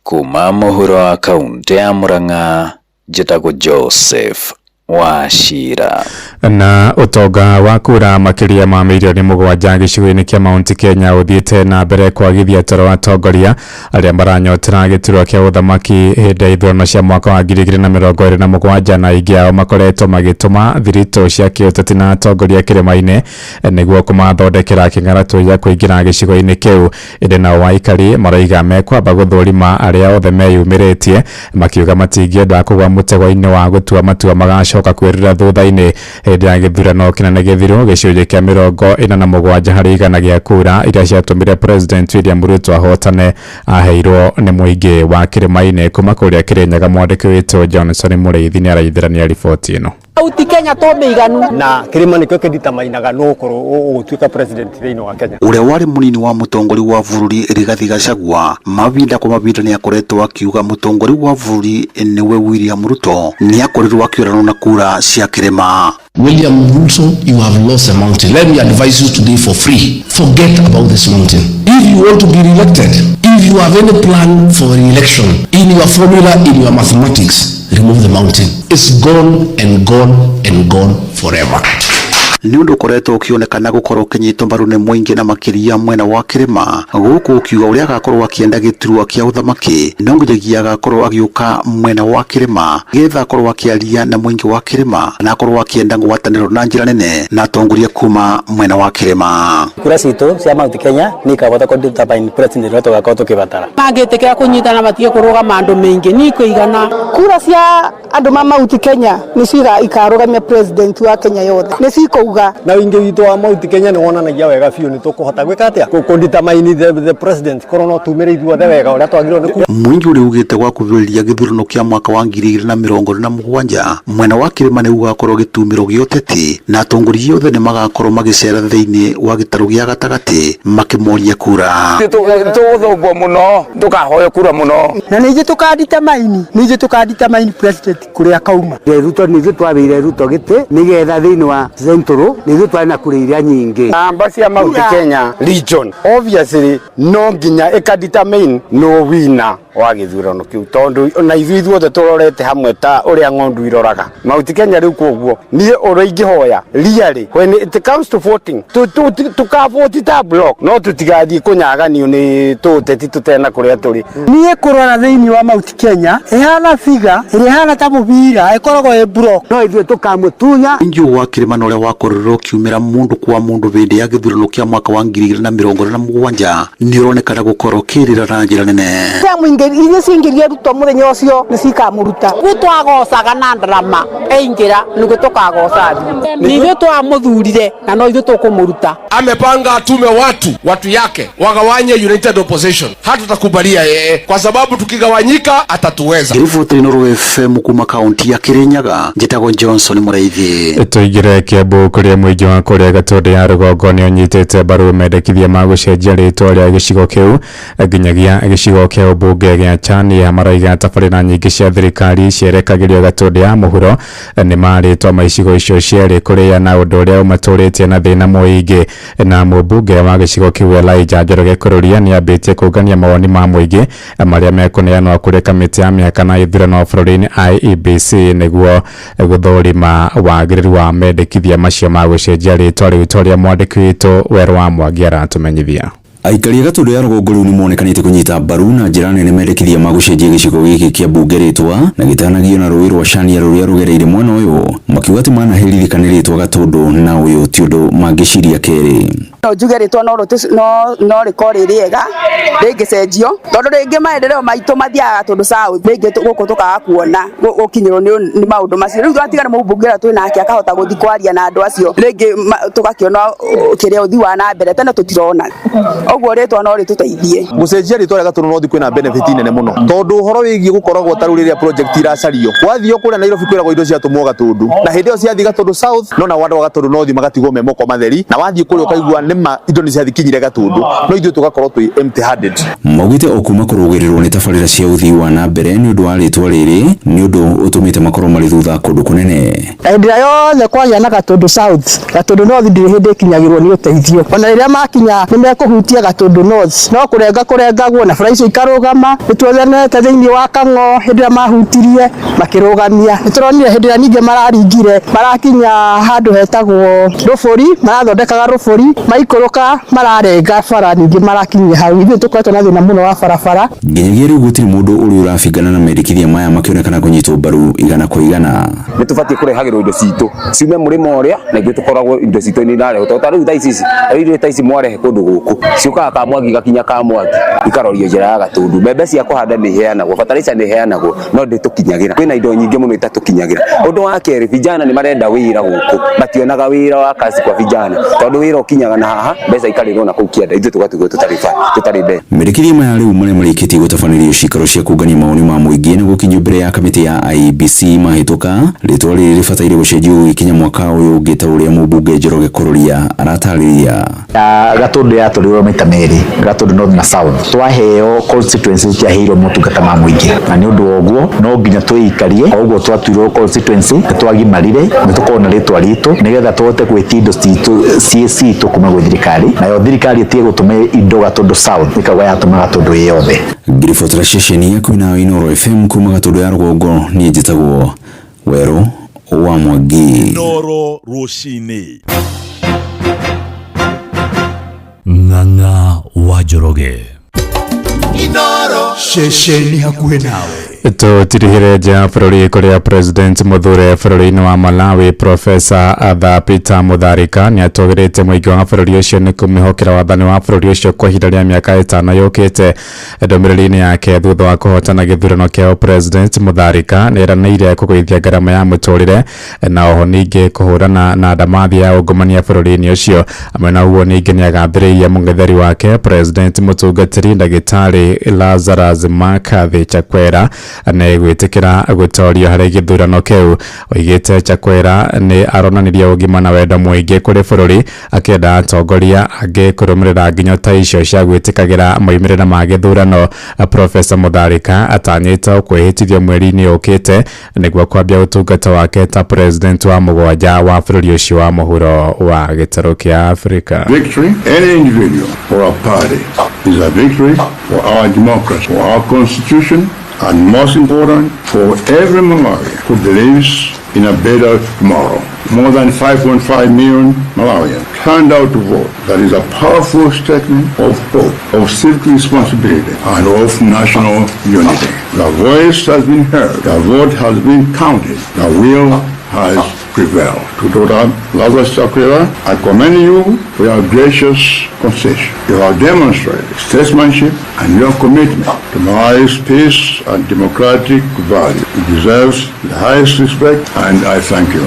kuma mũhuro wa kaũntĩ ya Murang'a, njĩtagwo Joseph Wachira. Na ũtonga wa kura makĩria ma mirioni 7 gĩcigo-inĩ kĩa Mount Kenya ũthiĩte na mbere kwagithia toro wa atongoria arĩa maranyotera gĩturwa kĩa ũthamaki hĩndĩ ya ithurano cia mwaka wa 2027, na aingĩ ao makoretwo magĩtũma thiritũ cia kĩũteti na atongoria kĩrĩma-inĩ nĩguo kũmathondekera kĩng'aratũ gĩa kũingĩra gĩcigo-inĩ kĩu. Ĩndĩ nao aikari maroiga mekwamba gũthũrima arĩa othe meyumĩrĩtie, makiuga matingĩenda kũgwa mũtego-inĩ wa gũtua matua magacoka kwĩrira thutha-inĩ. Hĩndĩ ya gĩthurano kĩnene gĩthiru, gĩcunjĩ kĩa 47% gĩa kura iria ciatũmire President William Ruto ahotane aheirwo nĩ mũingĩ wa kĩrĩma-inĩ. Kuma kũrĩa Kĩrĩnyaga, mwandĩki witũ Johnson Mũrĩithi nĩ araithĩrania riboti ĩno. Mount Kenya tũmĩiganu. Na kĩrĩma nĩkĩo kĩnditamainaga nũ ũkorwo ũgũtuĩka president thĩinĩ wa Kenya. Ũrĩa warĩ mũnini wa mũtongoria wa bũrũri Rigathi Gachagua mahinda kwa mahinda nĩ akoretwo akiuga mũtongoria wa bũrũri nĩwe William Ruto nĩ akorirwo akĩũranwo na kura cia kĩrĩma. William Ruto, you have lost a mountain. Let me advise you today for free. Forget about this mountain. If you want to be re-elected, if you have any plan for re-election, in your formula, in your mathematics, remove the mountain. It's gone and gone and gone forever. Nĩ ũndũ ũkoretwo ũkĩonekana gũkorwo ũkĩnyitwo mbaru nĩ mũingĩ na makĩria mwena wa kĩrĩma gũkũ ũkiuga ũrĩa agakorwo akĩenda gĩturwa kĩa ũthamaki no nginyagia agakorwo agĩũka mwena wa kĩrĩma getha akorwo akĩaria na mũingĩ wa kĩrĩma na akorwo akĩenda ngwatanĩro na njĩra nene na atongoria kuma mwena wa kĩrĩma. Kura citũ cia Mount Kenya nĩ ikabota kũ determine president ũrĩa tũgakorwo tũkĩbatara. Mangĩtĩkĩra kũnyitana matige kũrũgama andũ maingĩ ni ikũigana. Kura cia andũ ma Mount Kenya nĩcio ikarũgamia president wa Kenya yothe, nĩcio ikauga. Na ũingĩ witũ wa Mount Kenya nĩ wonanagia wega biũ nĩ tũkũhota gwĩka atĩa kũ determine the president korwo no tumĩre ithuothe wega ũrĩa twagĩrĩirwo nĩ. Mũingĩ ũrĩa ugĩte gwa kuhĩrĩria gĩthurano kĩa mwaka wa 2027 mwena wa kĩrĩma nĩ ũgakorwo gĩtumĩro gĩa ũteti na atongoria othe nĩ magakorwo magĩcera thĩinĩ wa gĩtarũ gĩa gatagatĩ makĩmoria kura. Tũgũthũngwo mũno, tũkahoya kura mũno. Na nĩ ithuĩ tũka determine, nĩ ithuĩ tũka determine president kũrĩa kauma. Ruto nĩ ithuĩ twabĩire Ruto gĩtĩ nĩgetha thĩinĩ wa Central nĩ ithuĩ twarĩ na kura iria nyingĩ. Namba cia Mount Kenya region obviously no nginya ĩka determine no winner wa gĩthurano kĩu, tondũ na ithuĩ ithuothe tũrorete hamwe ta ũrĩa ng'ondu iroraga Mount Kenya. Rĩu koguo niĩ ũrĩa ingĩhoya, really, when it comes to voting, tũkavoti ta block, no tũtigathiĩ kũnyaganio nĩ tũũteti tũtena kũrĩa tũrĩ. Niĩ kũrora thĩinĩ wa Mount Kenya ĩhana figa ĩrĩa ĩhana ta mũbira ĩkoragwo ĩ block. No ithuĩ tũkamũtunya. Mũingĩ wa kĩrĩma na ũrĩa wakorirwo ũkiumĩra mũndũ kwa mũndũ hĩndĩ ya gĩthurano kĩa mwaka wa 2027 nĩ ũronekana gũkorwo ũkĩrĩra na njĩra nene. Mũingĩ iria ciingĩrie Ruto mũthenya ũcio nĩ cikamũruta. Ku twagocaga na ndarama eingira niguo tukagoca ni ithuĩ twamũthurire na no ithuĩ tũkũmũruta. Amepanga atume watu yake wagawanye United Opposition. Hatutakubalia yeye kwa sababu tukigawanyika atatuweza. Ngiribotĩ Inooro FM kuma kaunti ya Kirinyaga, njĩtagwo Johnson Mũraithi. Tũingĩre Kiambu kũrĩa mũingĩ wa kũrĩa Gatũndũ ya rũgongo nĩ ũnyitĩte mbaru mendekithia ma gũcenjia rĩtwa rĩa gĩcigo kĩu nginyagia gĩcigo kĩa ũmbunge gĩa Chania. Maraiga tabarĩra nyingĩ cia thirikari cierekagĩrio Gatũndũ ya mũhuro nĩ marĩtwa ma icigo icio cierĩ kũrĩa na ũndũ ũrĩa ũmatũrĩtie na thĩna mũingĩ. Na mũmbunge wa gĩcigo kĩu Elijah Njoroge Kururia nĩ ambĩtie kũngania mawoni ma mũingĩ marĩa mekũneanwo kũrĩ kamĩtĩ ya mĩhaka na ithurano bũrũri-inĩ IEBC nĩguo gũthũrima wagĩrĩru wa mendekithia macio ma gũcenjia rĩtwa rĩu ta ũrĩa mwandĩki witũ Werũ wa Mwangi aratũmenyithia. Aikari a Gatũndũ ya rũgongo rĩu nĩmonekanĩte kũnyita mbaru na njĩra nene mendekithia ma gũcenjia gĩcigo gĩkĩ kĩa mbunge rĩtwa na gĩtanagio na rũĩ rwa Chania rũrĩa rũgereire mwena ũyũ, makiuga atĩ manaherithĩka nĩ rĩtwa Gatũndũ na ũyũ ti ũndũ mangĩciria kerĩ. No njuge rĩtwa no rĩkorwo rĩ rĩega rĩngĩcenjio, tondũ rĩngĩ maendeleo maitũ mathiaga Gatũndũ South, rĩngĩ gũkũ tũkaga kuona gũkinyĩrwo nĩ maũndũ macio. Rĩu twatiga nĩ mũmbunge ũrĩa twĩ nake akahota gũthiĩ kwaria na andũ acio, rĩngĩ tũgakĩona kĩrĩa ũthii wa na mbere tene tũtirona. Ũguo rĩtwa no rĩtũteithie. Gũcenjia rĩtwa rĩa Gatũndũ North kwĩna benefit nene mũno, tondũ ũhoro wĩgiĩ gũkoragwo ta rĩu rĩrĩa project iracario wathio kũrĩa Nairobi kwĩragwo indo ciatũmwo Gatũndũ, na hĩndĩ ĩyo ciathiĩ Gatũndũ South no nao andũ a Gatũndũ North magatigwo me moko matheri, na wathiĩ kũrĩa ũkaigua nĩma indo nĩ ciathikinyire Gatũndũ, no ithuĩ tũgakorwo twĩ empty handed. Maugĩte o kuma kũrũgĩrĩrwo nĩ tabarĩra cia ũthii wa na mbere nĩ ũndũ wa rĩtwa rĩrĩ nĩ ũndũ ũtũmĩte makorwo marĩ thutha kũndũ kũnene. Hĩndĩ ĩrĩa yothe kwagĩa na Gatũndũ South, Gatũndũ North ndĩrĩ hĩndĩ ĩkinyagĩrwo nĩ ũteithio. Ona rĩrĩa makinya nĩ mekũhutia Gatũndũ North, no kũrenga kũrengagwo na bara icio ikarũgama. Nĩ tuonete thĩinĩ wa Kang'o hĩndĩ ĩrĩa mahutirie makĩrũgamia. Nĩ tũronire hĩndĩ ĩrĩa ningĩ mararingire marakinya handũ hetagwo Rũbũri, marathondekaga Rũbũri, maikũrũka mararenga bara ningĩ marakinyia hau. Ithuĩ tũkoretwo na thĩna mũno wa barabara. Nginyagia rĩu gũtirĩ mũndũ ũrĩa ũrabingana na mendekithia maya makĩonekana kũnyitwo mbaru igana kwa igana. Nĩ tũbatiĩ kũrehagĩrwo indo citũ ciume mũrĩmo ũrĩa, na ithuĩ tũkoragwo indo citũ nĩ irarehwo. Tondũ ta rĩu thaa ici, rĩu irio ta ici mwarehe kũndũ gũkũ ciũkaga Kamwangi igakinya Kamwangi ikarorio njĩra ya Gatũndũ. Mbembe cia kũhanda nĩ iheanagwo, fertilizer nĩ iheanagwo, no ndĩtũkinyagĩra. Kwĩna indo nyingĩ mũno itatũkinyagĩra. Ũndũ wa kerĩ, vijana nĩ marenda wĩra gũkũ, mationaga wĩra wa kazi kwa vijana, tondũ wĩra ũkinyaga na haha mbeca ikarĩrwo na kũu kĩanda, ithuĩ tũgatigwo tũtarĩ mbeca. Mendekithia maya rĩu marĩa marĩkĩtie gũtabanĩrio ciikaro cia kũngania mawoni ma mũingĩ na gũkinyio mbere ya kamĩtĩ ya IEBC mahĩtũka, rĩtwa rĩrĩ rĩbataire gũcenjio gũgĩkinya mwaka ũyũ ũngĩ ta ũrĩa mũmbunge Njoroge Kururia aratarĩria. Gatũndũ yatũrirwo maita merĩ, Gatũndũ North na South. Twaheo constituency ciaheirwo motungata ma mũingĩ, na nĩ ũndũ wa ũguo no nginya twĩikarie. O ũguo twatuirwo constituency nĩ twagimarire, nĩ tũkorwo na rĩtwa ritũ nĩgetha tũhote gwĩtia indo citũ ciĩ citũ kuma gwĩ thirikari, nayo thirikari ĩtige gũtũma indo Gatũndũ South ĩkauga yatũma Gatũndũ ĩ yothe. Ngiribotera ceceni yaku na Inooro FM kuma Gatũndũ ya rũgongo, niĩ njĩtagwo Werũ wa Mwangi. Inooro rũcinĩ. Ng'ang'a wa Njoroge. Inooro ceceni hakuhĩ nawe. Tũtirihire nja ya bũrũri kũrĩa President mũthure bũrũri-inĩ wa Malawi Professor Arthur Peter Mutharika nĩ atũgĩrĩte mũingĩ wa bũrũri ũcio nĩ kũmĩhokera wathani wa bũrũri ũcio kwa ihinda rĩa mĩaka 5 yũkĩte. Ndũmĩrĩri-inĩ yake thutha wa kũhotana gĩthurano kĩa President Mutharika nĩ eranĩire kũgũithia ngarama ya mũtũrĩre na oho ningĩ kũhũrana na ndamathia ya ungumania bũrũri-inĩ ũcio. Hamwe na ũguo ningĩ nĩ agathĩrĩirie mũng'etheri wake President mũtungatĩri ndagĩtarĩ Lazarus McCarthy Chakwera nĩ gwĩtĩkĩra gũtorio harĩ gĩthurano kĩu. Oigĩte Chakwera nĩ aronanirie ũgima na wendo mũingĩ kũrĩ bũrũri, akĩenda atongoria angĩ kũrũmĩrĩra nginyo ta icio cia gwĩtĩkagĩra moimĩrĩra ma gĩthurano. Professor Mutharika atanyĩte kwĩhĩtithio mweri-inĩ ũkĩte nĩguo kwambia ũtungata wake ta president wa mũgwanja wa bũrũri ũcio wa mũhuro wa gĩtarũ kĩa Afrika. Victory, any individual or a party, is a victory for our democracy, for our constitution, and most important, for every Malawian who believes in a better tomorrow. More than 5.5 million Malawians turned out to vote. That is a powerful statement of hope, of civic responsibility, and of national unity. The voice has been heard, the vote has been counted, the will has prevail. To Dr. Lazarus Chakwera, I commend you for your gracious concession. You have demonstrated statesmanship and your commitment to Malawi's peace and democratic value. It deserves the highest respect, and I thank you.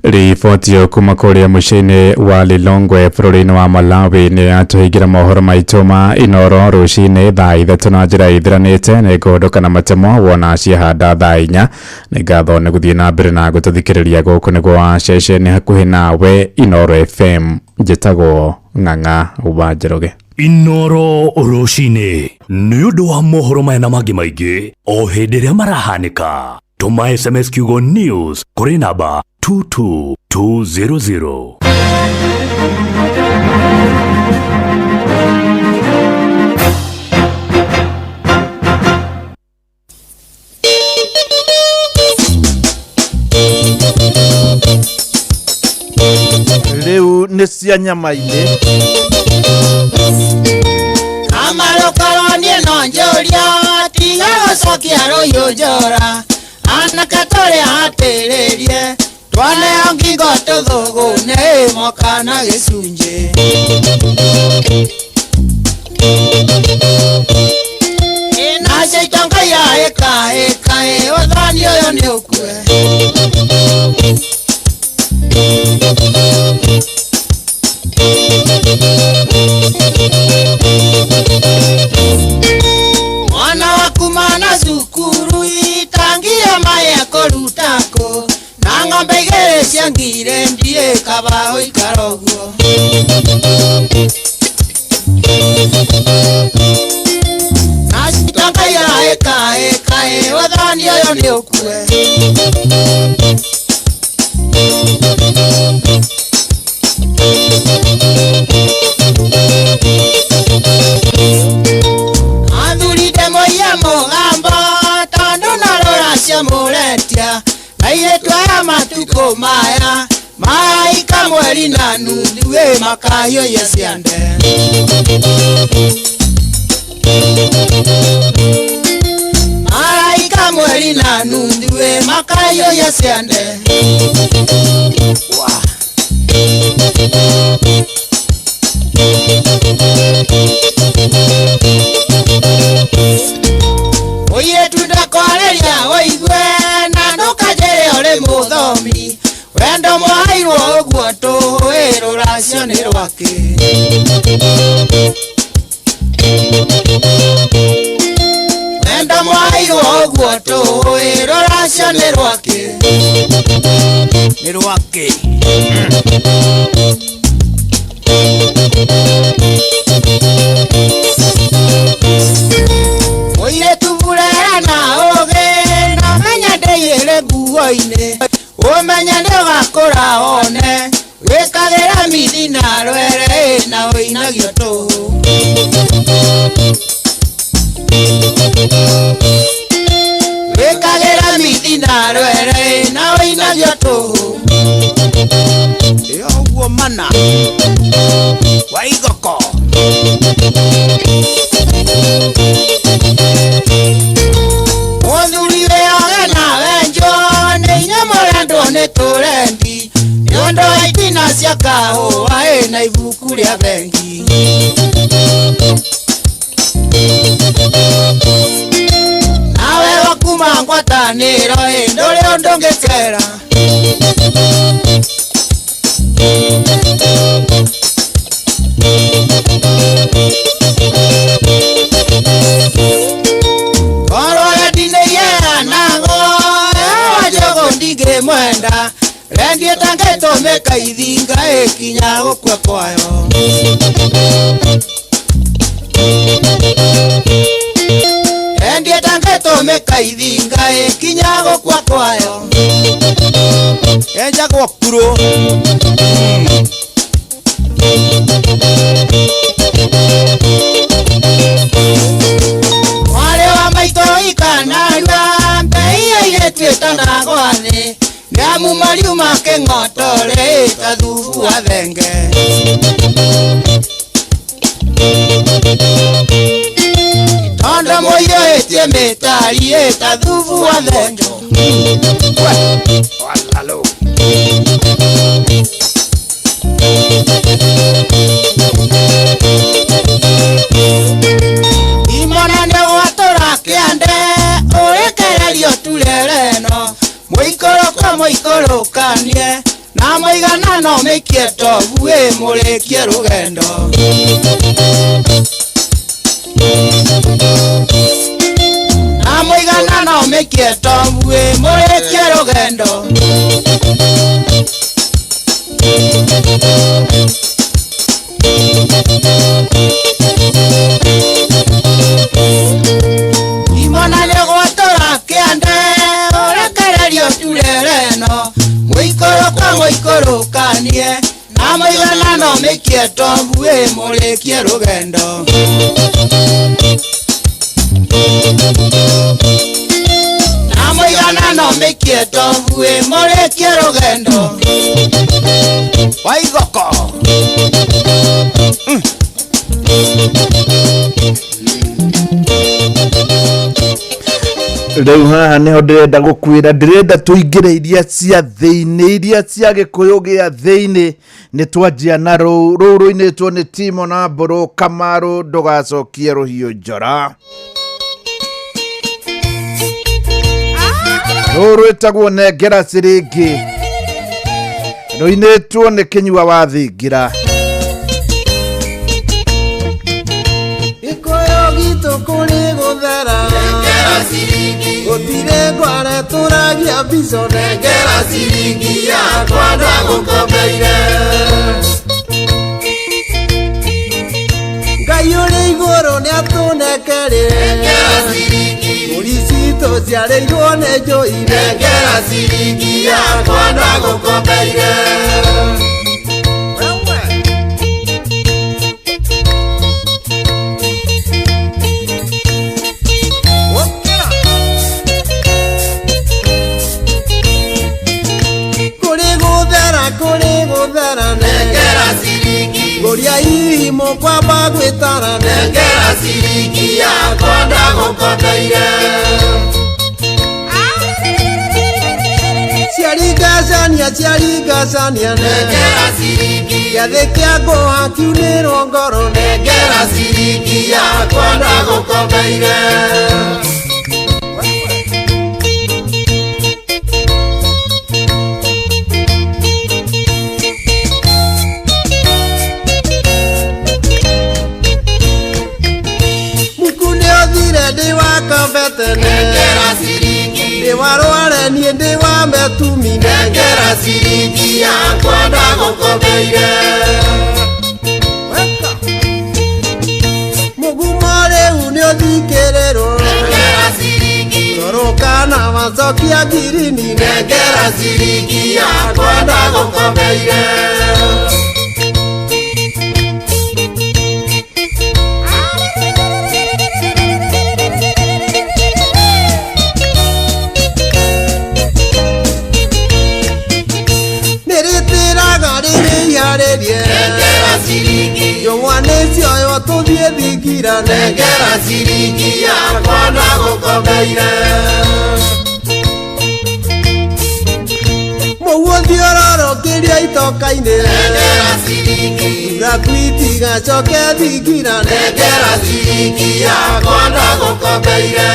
Riboti ĩyo kuma kũrĩa mũciĩ-inĩ wa Lilongwe bũrũri-inĩ wa Malawi nĩ yatũhingĩra mohoro maitũ ma Inoro rũcinĩ thaa 3 na njĩra ĩthiranĩte. Nĩ ngũhũndũka na matemo wona ciahanda thaa 4. Nĩ ngatho nĩ gũthiĩ na mbere na gũtũthikĩrĩria. Gũkũ nĩguo wa ceceni hakuhĩ nawe Inoro FM. Njĩtagwo Ng'ang'a wa Njoroge. Inoro rũcinĩ nĩ ũndũ wa mohoro maya na mangĩ maingĩ o hĩndĩ ĩrĩa marahanĩka. Tũma SMS kiugo news kũrĩ namba 22200. Rĩu nĩ cia nyama-inĩ. Kamarũkorwo niĩ no njũria tiga gũcokia rũhiũ njora anake tũrĩ hatĩrĩrie twaneo ngingo tũthũgũne moka na gĩcunjĩ. Nacio itonga iraĩkaĩkaĩ ũthoni ũyũ nĩ ũkue. Mwana waku mana cukuru itangia maĩ ekũruta kũ na ng'ombe igĩrĩ cia ngire ndiĩ kaba ũikara ũguo. Nacio itonga iraĩkaĩkaĩ ũthoni ũyũ nĩ ũkue. Athuri ndĩmũiye mũgambo tondũ no rũracio mũretia na airĩtu aya matukũ maya maika mweri na nuthu ĩ makahiũhia ciande. Maraika mweri na nuthu ĩ makahiũhia ciande. Mũirĩtu ndakwarĩria ũigue na ndũkanjĩre ũrĩ mũthomi wendo mwahairwo ũguo tũĩ rũracio nĩ rwakĩ. Wendo mwahairwo ũguo tũĩ rũracio nĩ rwakĩ. Nĩ rwakĩ. Mũirĩtu burera na ũgĩ na ũmenye ndĩiyĩre nguo-inĩ ũmenye nĩ ũgakũra wone wĩkagĩra mithi na rwere na ũinagio tũhũ. Wĩkagĩra mithi na rwere na ũinagio tũhũ. Ĩyo ũguo mana waigoko. Mũthuri wĩoge nawe njũ nĩ inyuĩ mũrendwo nĩ tũrendi nĩ ũndũ wa itina cia kahũa ĩ na ibuku rĩa bengi. Nawe wakuma ngwatanĩro ĩ ndũrĩ ũndũ ũngĩkera. Korwo rendi nĩ iheanagwo ewa njũgũ ndingĩmwenda rendi ĩtangĩtũmĩka ithinga ĩkinya gũkua kwayo. Rendi ĩtangĩtũmĩka ithinga ĩkinya gũkua kwayo. Enjagwo kurũ. Mwarĩ wa maitũ ikanarua mbei airĩtu ĩtanagwa thĩ nĩamu mariuma kĩng'otore ta thubu wa thenge. Tondũ mũiyũrĩtie mĩtari ta thubu wa thenjo. Walalo. Mũikũrũkanie na mũiganano mĩikie tobu ĩ mũrĩkie rũgendo. Na mũiganano mĩikie tobu ĩ mũrĩkie rũgendo. Imona nĩ gwatũra kĩande ũrekererio turere ĩno mũikũrũka mũikũrũkanie na mũiganano mĩikie tobu ĩ mũrĩkie rũgendo. Na mũiganano mĩikie tobu ĩ mũrĩkie rũgendo. Waigoko. Rĩu haha nĩho ndĩrenda gũkwĩra, ndĩrenda tũingĩre iria cia thĩinĩ, iria cia gĩkũyũ gĩa thĩinĩ. Nĩ twanjia na rũu rũu rũinĩtwo nĩ Timo na Mbũrũ Kamaru, ndũgacokie rũhiũ njora. Rũu rwĩtagwo nengera ciringi, rũinĩtwo nĩ Kĩnyua wa Thingira. Gĩkũyũ gitũ kũrĩ gũthera, Nengera ciringi. Gũtirĩ ngware tũragia mbico, Nengera ciringi yakwa ndagũkombeire. Ngai ũrĩ igũrũ nĩatũnekerire, Nengera ciringi. Mbũri citũ ciarĩirwo nĩ njũi, Nengera ciringi yakwa ndagũkombeire. Kũrĩ gũthera, kũrĩ gũthera, Nengera ciringi. Ngũria hihi mũkwamba gwĩtara, Nengera ciringi yakwa ndagũkombeire. Ciaringacania, ciaringacania, Nengera ciringi. Gĩathĩ kĩa ngũha kiunĩrwo ngoro, Nengera ciringi yakwa ndagũkombeire. Muku nĩothire ndĩ wa kabete, Nengera ciringi. Ndĩ wa rware niĩ ndĩ wa metumi, Nengera ciringi yakwa ndagũkombeire. Mũgumo rĩu nĩũthikĩrĩrwo, Nengera ciringi. Rorũka na wacokia ngirini, Nengera ciringi yakwa ndagũkombeire. Nĩrĩtĩraga rĩrĩiharĩrie, Nengera ciringi. Njũng'wa nĩcioywo tũthiĩ thingira, Nengera ciringi yakwa ndagũkombeire. Mũguo thiororokĩria itoka-inĩ, Nengera ciringi. Thura kwitigacoke thingira, Nengera ciringi yakwa ndagũkombeire.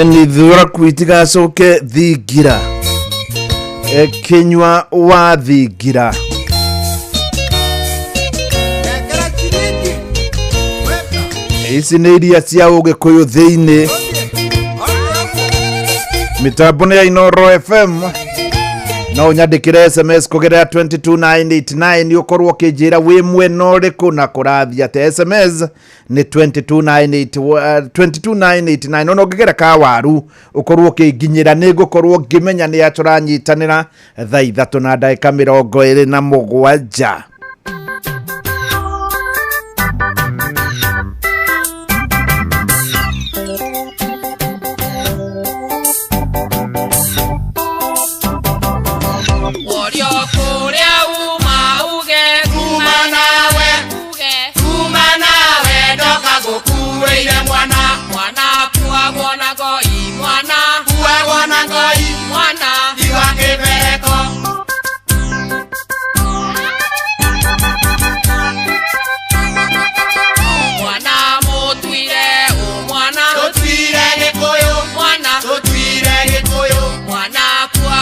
Ni thura kwitigacoke thingira. Kinyua wa Thingira. Ici nĩ iria cia ũgĩkũyũ thĩinĩ. Mĩtambo nĩ ya Inooro FM. No ũnyandĩkĩre SMS kũgerera 22989 ũkorwo ũkĩnjĩra wĩ mwena ũrĩkũ na kũrathiĩ atĩa. SMS nĩ 22989. Ona ũngĩgera kawaru ũkorwo ũkĩnginyĩra, nĩ ngũkorwo ngĩmenya nĩ a tũranyitanĩra thaa 3 na ndagĩka 27. Worio kũrĩa uma uge Kuma nawe, uge kuma nawe ndoka gũkuĩire mwana. Mwana kuagwo na ngoi, mwana kuagwo na ngoi, mwana tiwa kĩbereko. Mwana mũtuire ũ mwana Tũtuire Gĩkũyũ, mwana tũtuire Gĩkũyũ, mwana kuagwo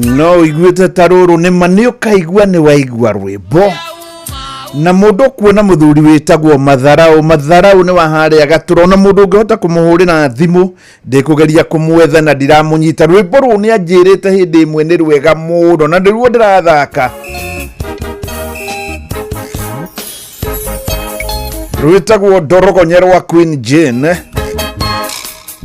No ũiguĩte ta rũrũ nĩ ma nĩ ũkaigua nĩ waigua rwĩmbo na mũndũ kuona mũthuri wĩtagwo Matharau. Matharau nĩ wa harĩa Gatũra, ona mũndũ ũngĩhota kũmũhũrĩra thimũ ndĩkũgeria kũmwetha na ndiramũnyita. Rwĩmbo rũu nĩ anjĩrĩte hĩndĩ ĩmwe nĩ rwega mũno na nĩruo ndĩrathaka, rwĩtagwo Ndorogonye rwa Queen Jane.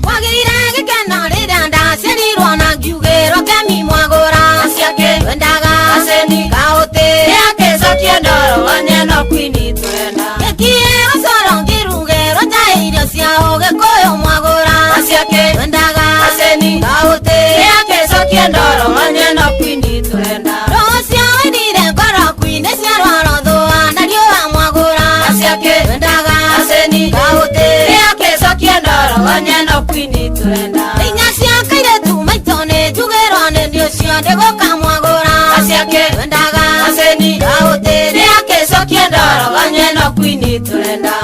Kwagĩire gĩkeno rĩrĩa ndaciarirwo na ngiugĩrwo kemi mwagũra ciake twendaga aceni kaũtĩ nĩakĩcokie ndoro no kwini twenda gĩkie gũcoro ngĩrugĩrwo njaĩ irio cia ũgĩkũyũ mwagũra ciake twendaga aceni kaũtĩ nĩakĩcokie ndoro no kwini twenda rũcio wendire ngoro kwini ciarwaro thũa na riũa mwagũra ciake twendaga aceni kaũtĩ nĩakĩcokie ndoro no kwini twenda inya cia kairĩtu maitũ nĩ njugĩrwo nĩ nĩ ũcio ndĩgũka mwagũra ciake twendaga aceni kaũtĩ nĩakĩcokie ndoro no kwini twenda.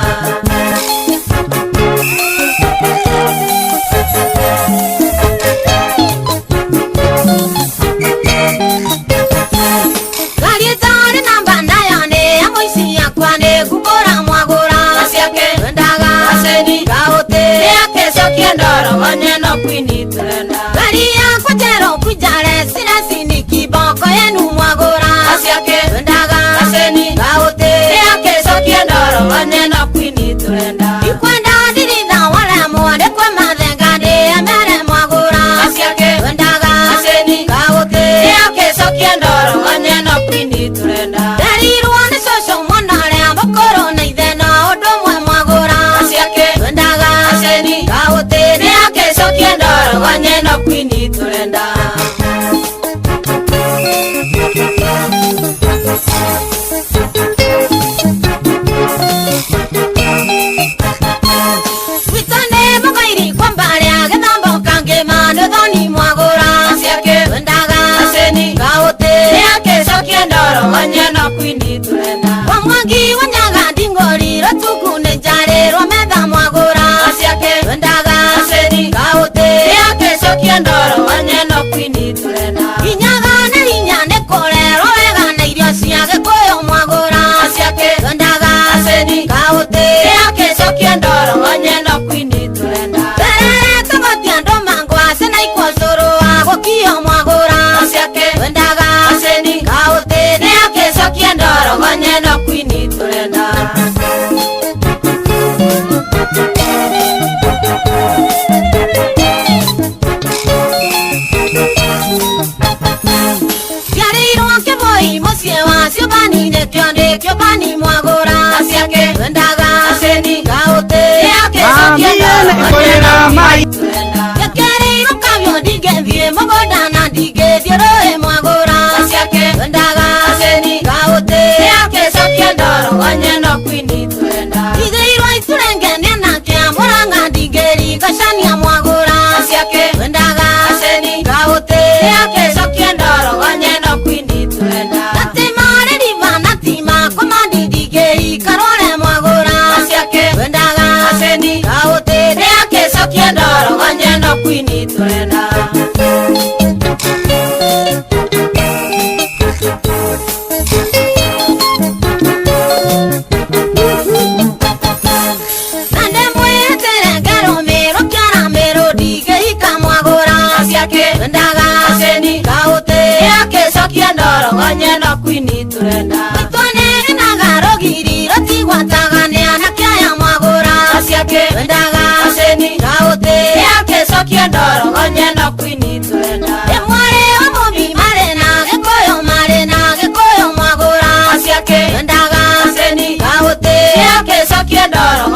Ngari ĩtarĩ namba nayo nĩ ya mũici yakwa nĩ ngumbũra mwagũra ciake twendaga aceni kaũtĩ nĩakĩcokie ndoro no kwini twenda ngari yakwa njerũ kwijare ciracini kiboko yenu mwagũra ciake twendaga aceni kaũtĩ nĩakĩcokie ndoro no kwini twenda ikwenda ndiritha wala mwandĩkwe mathenga ndĩemere mwagũra ciake twendaga aceni kaũtĩ nĩakĩcokie ndoro no kwini twenda nderirwo nĩ cũcũ mũno ũrĩa mũkũrũ na ithe no ũndũ ũmwe mwagũra ciake twendaga aceni kaũtĩ nĩakĩcokie ndoro no kwini twenda. Witane mũkairi kwa mbarĩa gĩthambo kangĩma nĩ thoni mwagũra ciake twendaga aceni kaũtĩ nĩakĩcokie ndoro no kwini twenda kwa mwangi wa nyaga nding'ori rũtuku nĩ njarĩrwo metha mwagũra ciake twendaga aceni kaũtĩ nĩakĩcokie ndoro no kwini twenda inyaga na hinya nĩ kũrerwo wega na irio cia gĩkũyũ mwagũra ciake twendaga aceni kaũtĩ nĩakĩcokie ndoro no kwini twenda terere tũgotia andũ mangwacĩ na ikwa cũrũ wa gũkio mwagũra ciake twendaga aceni kaũtĩ nĩakĩcokie ndoro no kwini twenda. Njiarĩirwo kĩboi mũciĩ wa ciũmbani nĩkĩo ndĩ kĩũmbani mwagũra ciake twendaga aceni kaũtĩ nĩakĩcokie ndoro Njekereirwo kabiũ ndingĩthiĩ mũgũnda na ndingĩthiĩ rũĩ mwagũra ciake twendaga aceni kaũtĩ nĩakĩcokie ndoro no kwini twenda Ndigĩirwo iturenge nĩ anake a Mũrang'a ndingĩringacania mwagũra ciake twendaga aceni kaũtĩ nĩakĩcokie ndoro no kwini twenda Natima rĩriba natima kũmandi ndingĩrikarore mwagũra ciake twendaga aceni kaũtĩ nĩakĩcokie ndoro no kwini twenda. Twendaga aceni kaũtĩ nĩakĩcokie ndoro no kwini twenda maitũ nĩgenaga rũgiri rũtigwataga nĩ anake aya mwagũra ciake twendaga aceni kaũtĩ nĩakĩcokie ndoro no kwini twenda ĩ mwarĩ wa mũmbi marĩ na gĩkũyũ marĩ na gĩkũyũ mwagũra ciake twendaga aceni kaũtĩ nĩakĩcokie ndoro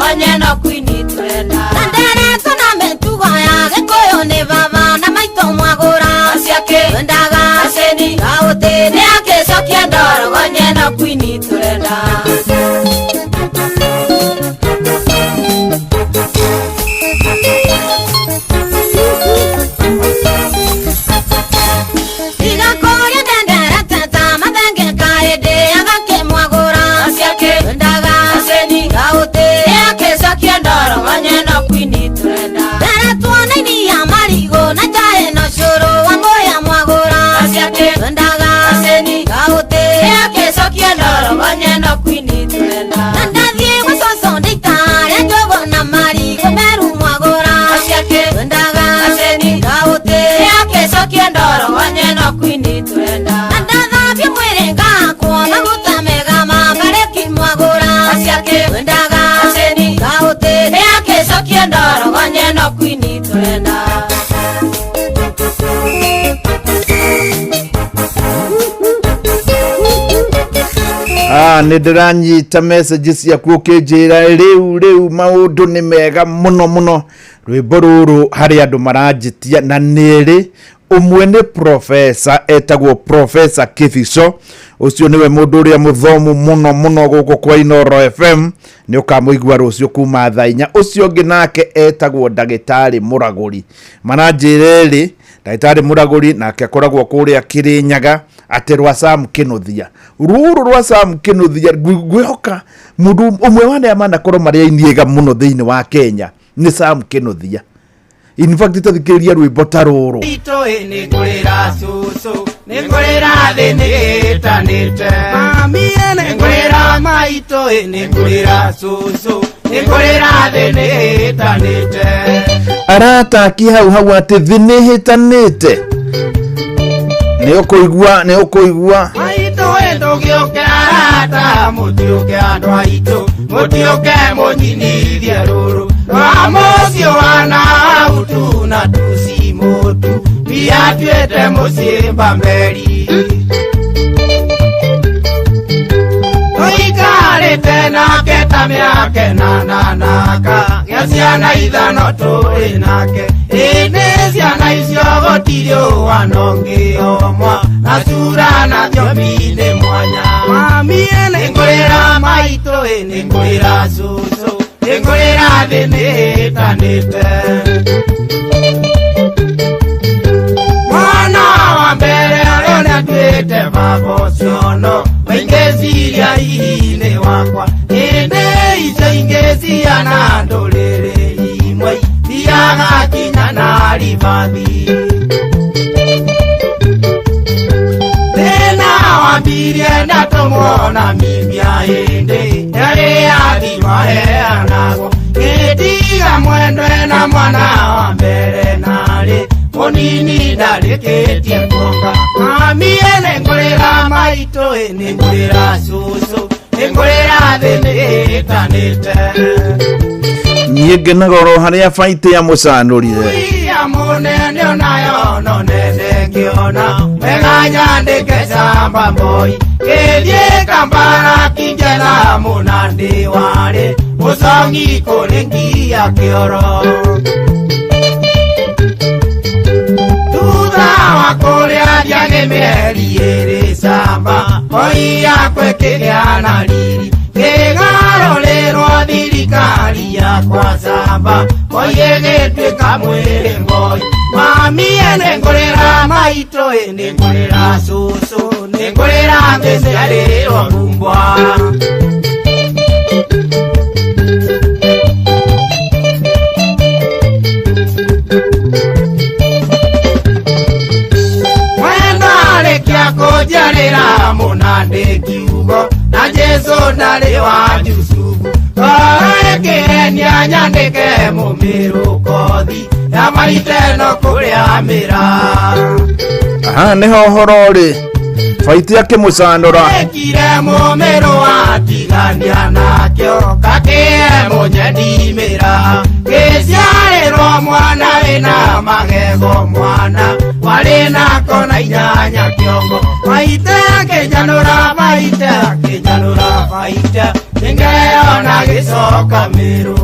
no kwini twenda na nderetwo na mĩtugo ya gĩkũyũ nĩ baba na maitũ mwagũra ciake twendaga aceni kaũtĩ nĩakĩcokie ndoro no kwini twenda. Igakũria ndenderete ta mathenge kaĩndĩ agakĩmwagũra ciake twendaga aceni kaũtĩ nĩakĩcokie ndoro no kwini twenda nderetwo na iria marigũ na njaĩ no cũrũ wa ngũya mwagũra ciake Nä ndä ranyita message ciaku å kä njä ra rä u rä u maå ndå nä mega må no må no. Rwä mbo rå rå harä andå maranjä tia na nä rä ũmwe nĩ profesa etagwo Profesa Kibico, ũcio nĩwe mũndũ ũrĩa mũthomu mũno mũno gũkũ kwa Inoro FM, nĩ ũkamũigua rũciũ kuma thaa 4. Ũcio ũngĩ nake etagwo ndagĩtarĩ Mũragũri, maranjĩra ĩrĩ ndagĩtarĩ Mũragũri nake akoragwo kũrĩa Kĩrĩnyaga, atĩ rwa Sam Kĩnuthia, rũrũ rwa Sam Kĩnuthia ngwĩhoka mũndũ ũmwe wa arĩa manakorwo marĩ aini ega mũno thĩinĩ wa Kenya nĩ Sam Kĩnuthia. In fact tathikĩrĩria rwĩmbo ta rũrũ. Itũ nĩ ngũrĩra cũcũ, nĩ ngũrĩra thĩ nĩ ĩtanĩte. Mami nĩ ngũrĩra maitũ, nĩ ngũrĩra cũcũ, nĩ ngũrĩra thĩ nĩ ĩtanĩte. Arataki hau hau atĩ thĩ nĩ ĩhĩtanĩte, nĩ ũkũigua, nĩ ũkũigua. Maitũ ndũgĩũke arata, mũtiũke andũ aitũ, mũtiũke mũnyinithie rũrũ rwa mũciĩ wa Nautu na tuci mũtu, ndiatuĩte mũciĩ Mbameri. Tũikarĩte nake ta mĩaka ĩnana naka, gĩa ciana 5 tũrĩ nake. Ĩndĩ ciana icio gũtirĩ ũhana ũngĩ omwa, na cura na thiomi nĩ mwanya. Mami nĩ ngũrĩra maitũ, nĩ ngũrĩra cũcũ, nĩ ngũrĩra thĩ nĩ ĩtanĩte. Mwana wa mbere ũrĩa nĩatuĩte baba ũcio no maingĩciria hihi nĩ wakwa. Ĩndĩ icio ingĩ ciana ndũrĩrĩ imwe thiaga kinya na ribathi. Thĩna wambirie ndatũmwo Namibia, ĩndĩ yarĩ yathi maheanagwo. Ngĩtiga mwendwe na mwana wa mbere narĩ mũnini ndarĩkĩtie kuonga. Mami nĩ ngũrĩra maitũ, nĩ ngũrĩra cũcũ, nĩ ngũrĩra thĩ nĩ ĩtanĩte. Niĩ ngenaga oro harĩa baitĩ ya mũcanũrire. Ia mũnene onayo no nene ngĩona wega nyandĩke camba mboi, ngĩthiĩ Kampala kĩnjetha mũnandĩ warĩ mũcongi kũrĩ ngia kĩoro. Thutha wa kũrĩa thiang'ĩ mĩeri ĩrĩ camba mboi yakwa ĩkĩgĩa na riri, ngĩgarũrĩrwo thirikari yakwa camba mboi ĩgĩtuĩka mwĩrĩ mboi. Mami nĩ ngũrĩra maitũ, nĩ ngũrĩra cũcũ, nĩ ngũrĩra ngĩciarĩrwo rumbwa. Mwendarĩkia kũnjiarĩra mũnandĩ kiugo, na Jesũ ndarĩ wa Jusufu. Ngoro ĩkĩhenia nyandĩke mũmĩrũ kothi ya maiteno kũrĩa mĩra. Aha, nĩho ũhoro ũrĩ. Baitĩ akĩmũcanũra. Ekire mũmĩrũ atigania nakĩo, kakĩhe mũnyendi mĩra. Gĩciarĩrwo mwana wĩna magego, mwana warĩ na kona 8 kĩongo. Maitĩ akĩnjanũra, maitĩ akĩnjanũra, maitĩ nĩngeyona gĩcoka mĩrũ.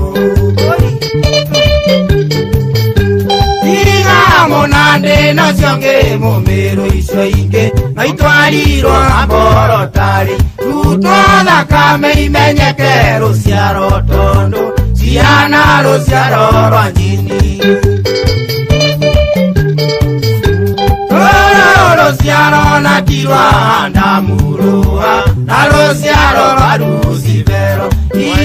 Tiga mũnandĩ nacio ngĩ mũmĩrũ icio ingĩ, na itwarirwo na mborotarĩ. Rutwo thakame imenyeke rũciaro tondũ ciana rũciaro rwa njini. Rũrũ rũciaro na ti rwa Adamu rũa, na rũciaro rwa Lucifero.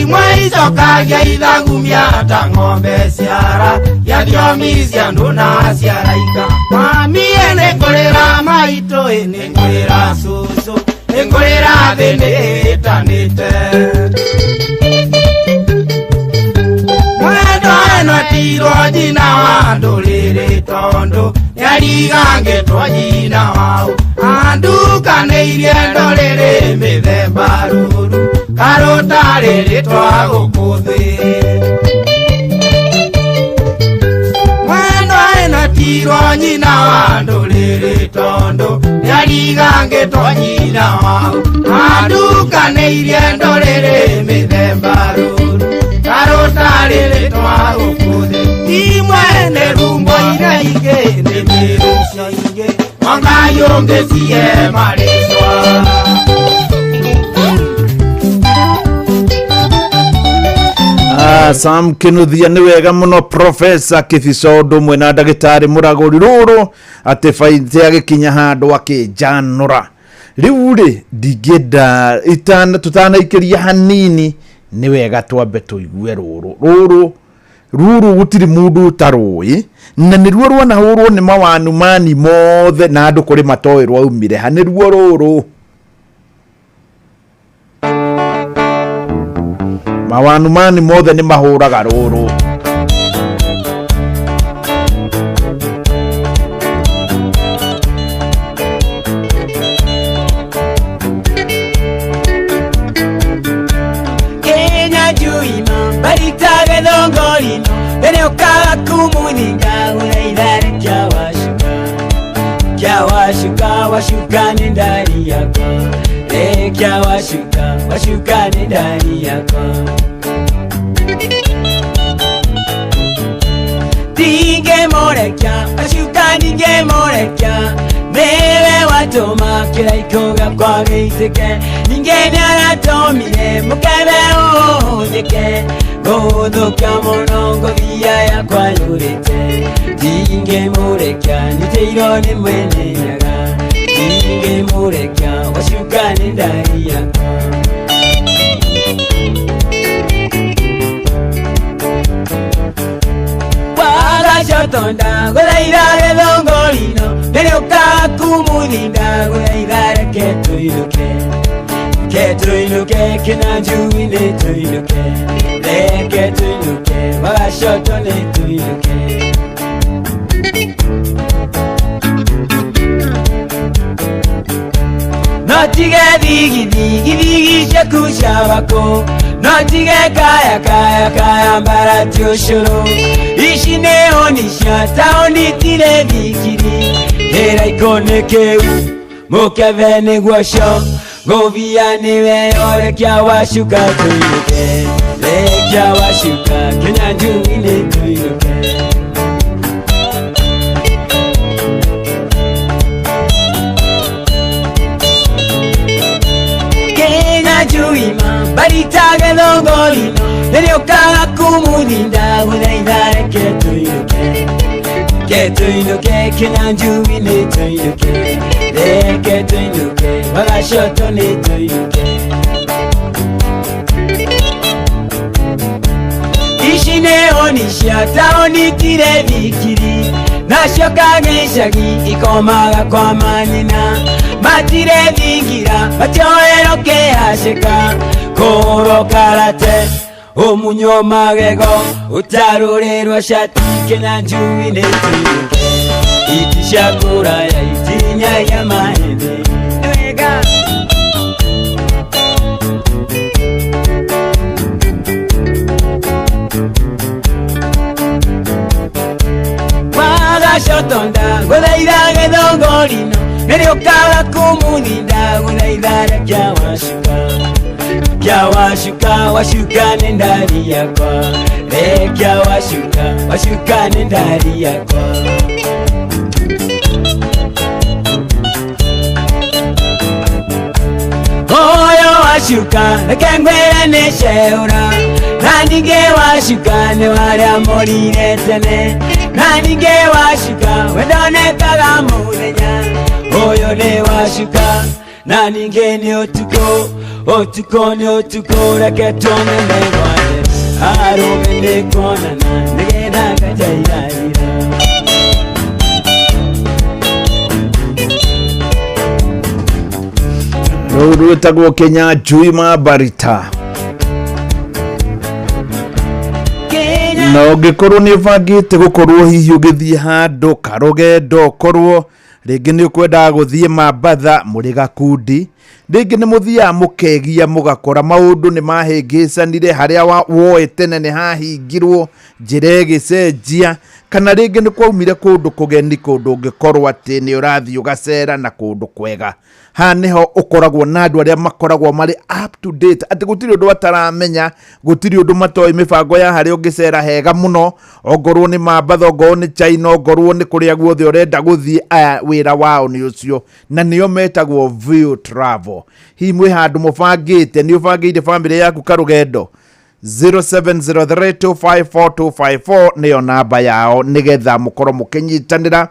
Imwe icokagia ithagumia ta ng'ombe ciara, ya thiomi cia andũ na cia araika. Mami nĩ ngũrĩra maitũ, nĩ ngũrĩra cũcũ, nĩ ngũrĩra thĩ nĩ ĩtanĩte. Mwendwa ĩno etirwo nyina wa ndũrĩrĩ tondũ nĩarigangĩtwo nyina wao. Andukanĩirie ndũrĩrĩ mĩthemba rũru, karũtarĩ rĩtwa gũkũ thĩ. Mwendwa ĩno etirwo Nĩetirwo nyina wa ndũrĩrĩ tondũ nĩarigangĩtwo nyina wao andukanĩirie ndũrĩrĩ mĩthemba rũru karũtarĩrĩ twa gũkũ thĩ imwe nĩ rumbo iria ingĩ nĩ mĩrũcio ingĩ Wangai ũngĩ cihe marĩtwa. Ah, Sam Kinuthia nĩ wega mũno Profesa Kĩbico ũndũ ũmwe na ndagĩtarĩ mũragũri rũrũ atĩ baitĩ agĩkinya handũ akĩnjanũra rĩu rĩ ndingĩenda tũtanaikĩria hanini nĩ wega twambe tũigue rũrũ rũrũ rũrũ gũtirĩ mũndũ ũtarũĩ na nĩruo rwanahũrwo nĩ mawanumani mothe na andũ kũrĩ matoĩ rwaumire ha nĩruo rũrũ mawanumani mothe nĩ mahũraga rũrũ. Kenya juima baritage thongorino mbere ũkaga kumuthinga gũthaitha kĩa wacuka kĩa wacuka wacuka nĩ ndari yakwa kĩa wacuka wacuka nĩ ndari yakwa ndingĩmũrekia wacuka ndingĩmũrekia nĩwe watũma kĩraikũ gĩakwa gĩitĩke ningĩ nĩaratũmire mũkebe ũhũthĩke gũthũkia mũno ngothia yakwa yũrĩte ndingĩmũrekia nĩtĩirwo nĩ mwene nyaga ndingĩmũrekia wacuka nĩ ndari yakwa. Wagacotonda gũthaitha gĩthũngũrino nĩrĩũkaga kumuthinda gũthaitha reke tũinũke ke tũinũke kĩnanjui nĩ tũinũke reke tũinũke wagacoto nĩ tũinũke. No tige thigithigi thigi ciaku cia bako no tige kaya kaya kaya mbarati ũcũrũ ici nĩ honi cia taũni tirĩ thikiri kĩraikũ nĩ kĩu mũkebe nĩguo cio ngũbia nĩwe orekia wacuka tũinũke rekia wacuka Kĩnyanjui nĩ tũinũke. Kĩnyanjui baritage thongorino nĩrĩũkaga kumuthinda gũthaitha reke tũinũke ke tũinũke Kĩnyanjui nĩ tũinũke reke tũinũke wagacoto nĩ tũinũke. Ici nĩ honi cia taũni tirĩ thikiri nacio kagĩcagi ikomaga kwa manyina matirĩ thingira matioerwo kĩhacĩka kũhũrwo karate ũmunywo magego ũtarũrĩrwo cati Kĩnyanjui nĩ tũinũke iti cia kũraya itinyagia mahĩndĩ wega. Wagacotonda gũthaitha gĩthũngũrino nĩrĩũkaga kumuthinda gũthaitha rekia wacuka kĩa wacuka wacuka nĩ ndari yakwa rekia wacuka wacuka nĩ ndari yakwa. Ũyũ wacuka reke ngwĩre nĩ ceũra na ningĩ wacuka nĩ warĩa morire tene na ningĩ wacuka we ndonekaga mũthenya ũyũ nĩ wacuka na ningĩ nĩ ũtukũ ũtukũ nĩ ũtukũ reke tuone megwathe arũme nĩ kuonana nĩgetha ngajairathira. Rũu rwĩtagwo Kĩnyanjui Mabarita na ũngĩkorwo nĩ ũbangĩte gũkorwo hihi ũgĩthiĩ handũ karũgendo ũkorwo rĩngĩ nĩ ũkwendaga gũthiĩ Mambatha mũrĩ gakundi rĩngĩ nĩ mũthiaga mũkegia mũgakora maũndũ nĩ mahĩngĩcanire harĩa woe tene nĩ hahingirwo njĩra ĩgĩcenjia Kana rĩngĩ nĩ kwaumire kũndũ kũgeni, kũndũ ũngĩkorwo atĩ nĩ ũrathiĩ ũgacera na kũndũ kwega. Haha nĩho ũkoragwo na andũ arĩa makoragwo marĩ up to date, atĩ gũtirĩ ũndũ ataramenya, gũtirĩ ũndũ matoĩ mĩbango ya harĩa ũngĩcera hega mũno, ongorwo nĩ Mambatha, ongorwo nĩ China, ongorwo nĩ kũrĩa guothe ũrenda gũthiĩ. Aya wĩra wao nĩ ũcio, na nĩo metagwo View Travel. Hihi mwĩ handũ mũbangĩte, nĩ ũbangĩire bamĩrĩ yaku karũgendo? 0703254254 nĩyo namba yao, nĩgetha mũkorwo mũkĩnyitanĩra.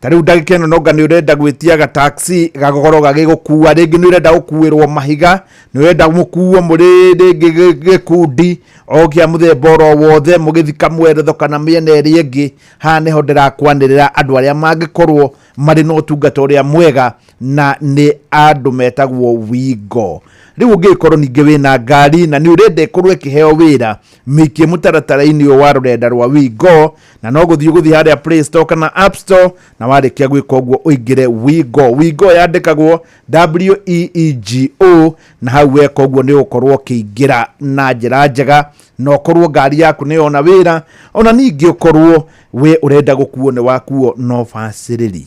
Ta rĩu ndagĩka ĩno nonga nĩ ũrenda gwĩtia gataxi gagakorwo gagĩgũkua, rĩngĩ nĩ ũrenda gũkuĩrwo mahiga, nĩ ũrenda mũkuo mũrĩ rĩngĩ gĩkundi o kĩa mũthemba oro wothe, mũgĩthika mweretho kana mĩena ĩrĩa ĩngĩ. Haha nĩho ndĩrakwanĩrĩra andũ arĩa mangĩkorwo marĩ na ũtungata ũrĩa mwega, na nĩ andũ metagwo Wingo. Rĩu ũngĩkorwo ningĩ wĩna ngari na nĩ ũrenda ĩkorwo ĩkĩheo wĩra, mĩikie mũtaratara-inĩ ũyũ wa rũrenda rwa Wingo, na no gũthiĩ gũthiĩ harĩa Play Store kana App Store, na warĩkia gwĩka ũguo ũingĩre Wingo. Wingo yandĩkagwo WEEGO, na hau weka ũguo nĩ ũgũkorwo ũkĩingĩra na njĩra njega, na ũkorwo ngari yaku nĩ yona wĩra, ona ningĩ ũkorwo we ũrenda gũkuo nĩ wakuo no bacĩrĩri.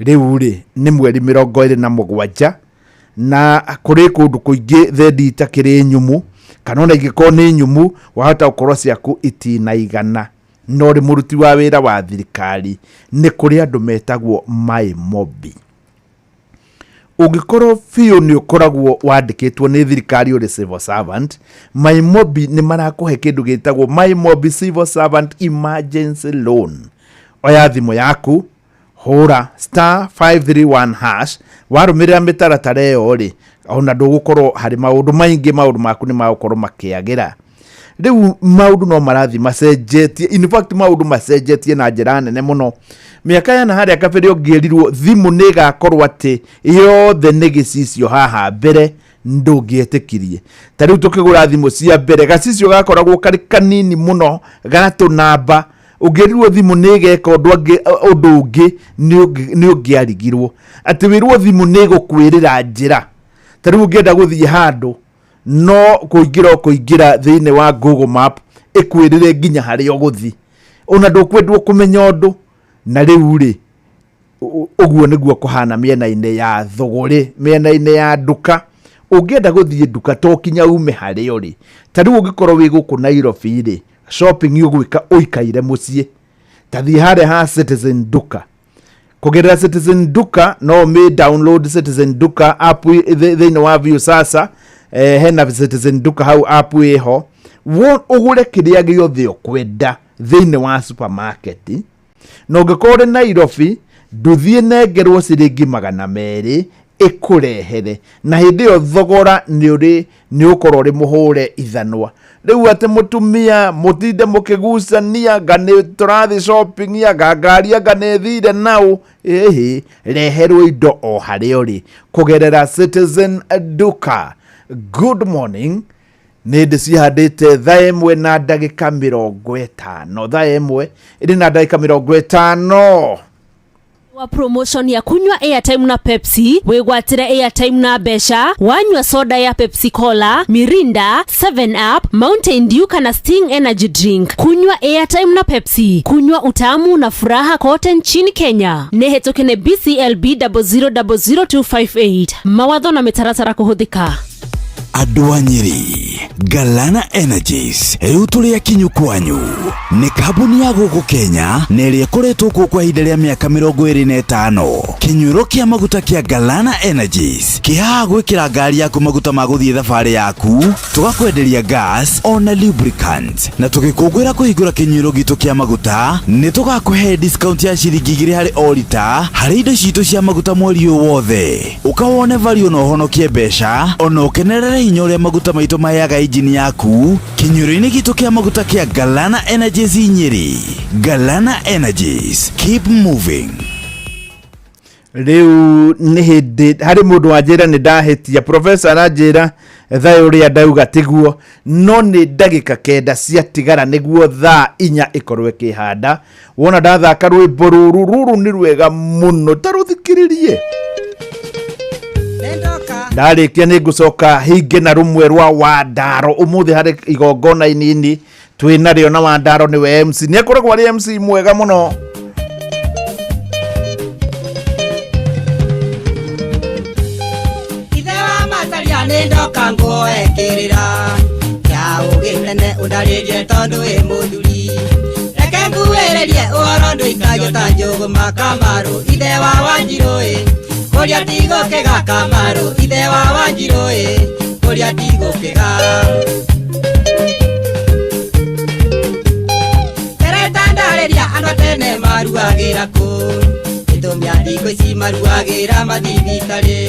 Rĩu rĩ nĩ mweri 27, na kũrĩ kũndũ kũingĩ thendi itakĩrĩ nyũmũ, kana ona ingĩkorwo nĩ nyũmũ wahota gũkorwo ciaku itinaigana, no ũrĩ mũruti wa wĩra wa thirikari nĩ kũrĩ andũ metagwo Maimobi. Ũngĩkorwo biũ nĩ ũkoragwo wandĩkĩtwo nĩ thirikari ũrĩ civil servant, Maimobi nĩ marakũhe kĩndũ gĩtagwo Maimobi Civil Servant Emergency Loan. Oya thimũ yaku, hũra star 531 hash, warũmĩrĩra mĩtaratara ĩyo rĩ, ona ndũgũkorwo harĩ maũndũ maingĩ, maũndũ maku nĩ magũkorwo makĩagĩra. Rĩu maũndũ no marathiĩ macenjetie, in fact maũndũ macenjetie na njĩra nene mũno. Mĩaka yana harĩa kabere ũngĩĩrirwo thimũ nĩ ĩgakorwo atĩ yothe nĩ gĩcicio haha mbere, ndũngĩetĩkirie. Ta rĩu tũkĩgũra thimũ cia mbere, gacicio gakoragwo karĩ kanini mũno ga tũnamba. Ũngĩrirwo thimũ nĩ ĩgeka ũndũ ũngĩ, nĩ ũngĩarigirwo atĩ wĩrwo thimũ nĩ ĩgũkwĩrĩra njĩra. Ta rĩu ũngĩenda gũthiĩ handũ, no kũingĩra ũkũingĩra thĩinĩ wa Google Map ĩkwĩrĩre nginya harĩa ũgũthiĩ, ona ndũkwendwo kũmenya ũndũ. Na rĩu rĩ ũguo nĩguo kũhana mĩena-inĩ ya thũgũrĩ, mĩena-inĩ ya nduka. Ũngĩenda gũthiĩ nduka to kinya ume harĩa ũrĩ. Ta rĩu ũngĩkorwo wĩ gũkũ Nairobi rĩ, shopping ũgwĩka ũikaire mũciĩ. Ta thiĩ harĩa ha Citizen Duka. Kũgerera Citizen Duka no ũmĩ download Citizen Duka app thĩinĩ wa Viusasa. Hena Citizen Duka hau app ĩho, ũgũre kĩrĩa gĩothe ũkwenda thĩinĩ wa supermarket. Na ũngĩkorwo ũrĩ Nairobi, ndũthiĩ nengerwo ciringi 200 ĩkũrehere, na hĩndĩ ĩyo thogora nĩ ũkorwo ũrĩ mũhũre ithanwa. Rĩu atĩ mũtumia mũtinde mũkĩgucania nga nĩ tũrathiĩ shopping, anga ngari anga nĩ ĩthire nau, ĩhĩ, reherwo indo o harĩa ũrĩ kũgerera Citizen Duka. Good morning. Nĩ ndĩ cihandĩte thaa 1 na ndagĩka 50, thaa 1 ĩrĩ na ndagĩka 50. Wa promotion ya kunywa airtime na Pepsi, wigwatire airtime na mbeca, wanywa soda ya Pepsi Cola, Mirinda, 7 Up, Mountain Dew kana Sting Energy Drink. Kunywa airtime na Pepsi, kunywa utamu na furaha kote nchini Kenya. Nĩ ne BCLB 0000258. Mawatho na mĩtaratara kũhũthĩka. Andũ a Nyeri, Galana Energies rĩu tũrĩ akinyu kwanyu. Nĩ kambuni ya gũkũ Kenya na ĩrĩa ĩkoretwo kuo kwa ihinda rĩa mĩaka 25. Kĩnyuĩro kĩa maguta kĩa Galana Energies kĩhaha gwĩkĩra ngari yaku maguta ma gũthiĩ thabarĩ yaku, tũgakwenderia gas ona lubricant, na tũgĩkũngũĩra kũhingũra kĩnyuĩro gitũ kĩa maguta nĩ tũgakũhe discount ya ciringi 2 harĩ o rita harĩ indo citũ cia maguta mweri ũyũ wothe. Ũkawone value na ũhonokie mbeca ona ũkenerere hinya ũrĩa maguta maitũ maheaga injini yaku kĩnyuĩro-inĩ gitũ kĩa maguta kĩa Galana Energies Nyeri. Galana Energies, keep moving. Rĩu nĩ hĩndĩ harĩ mũndũ wanjĩra nĩ ndahĩtia, professor aranjĩra thayũ ũrĩa ndauga tiguo, no nĩ ndagĩka 9 ciatigara nĩguo thaa 4 ĩkorwo ĩkĩhanda. Wona ndathaka rwĩmbo rũrũ, rũrũ nĩ rwega mũno, ta rũthikĩrĩrie. Ndarĩkia nĩ ngũcoka hinge na rũmwe rwa Wandaro. Ũmũthĩ harĩ igongona inini Twĩ narĩo na Wandaro nĩwe MC. Nĩ akoragwo arĩ MC mwega mũno. Ithe wa macaria nĩ ndoka nguoekĩrĩra ya ũgĩ tene ũndarĩrie tondũ wĩ mũthuri reke nguĩrĩrie ũhoro ndũikagio ta njũgũma Kamaru ithe wa Wanjirũ ĩ kũrĩa tigũkĩga Kamaru ithe wa Wanjirũ ĩ kũrĩa tigũkĩga Ndarĩria andũ a tene maruagĩra kũ gĩtũmi a thikũ ici maruagĩra mathibitarĩ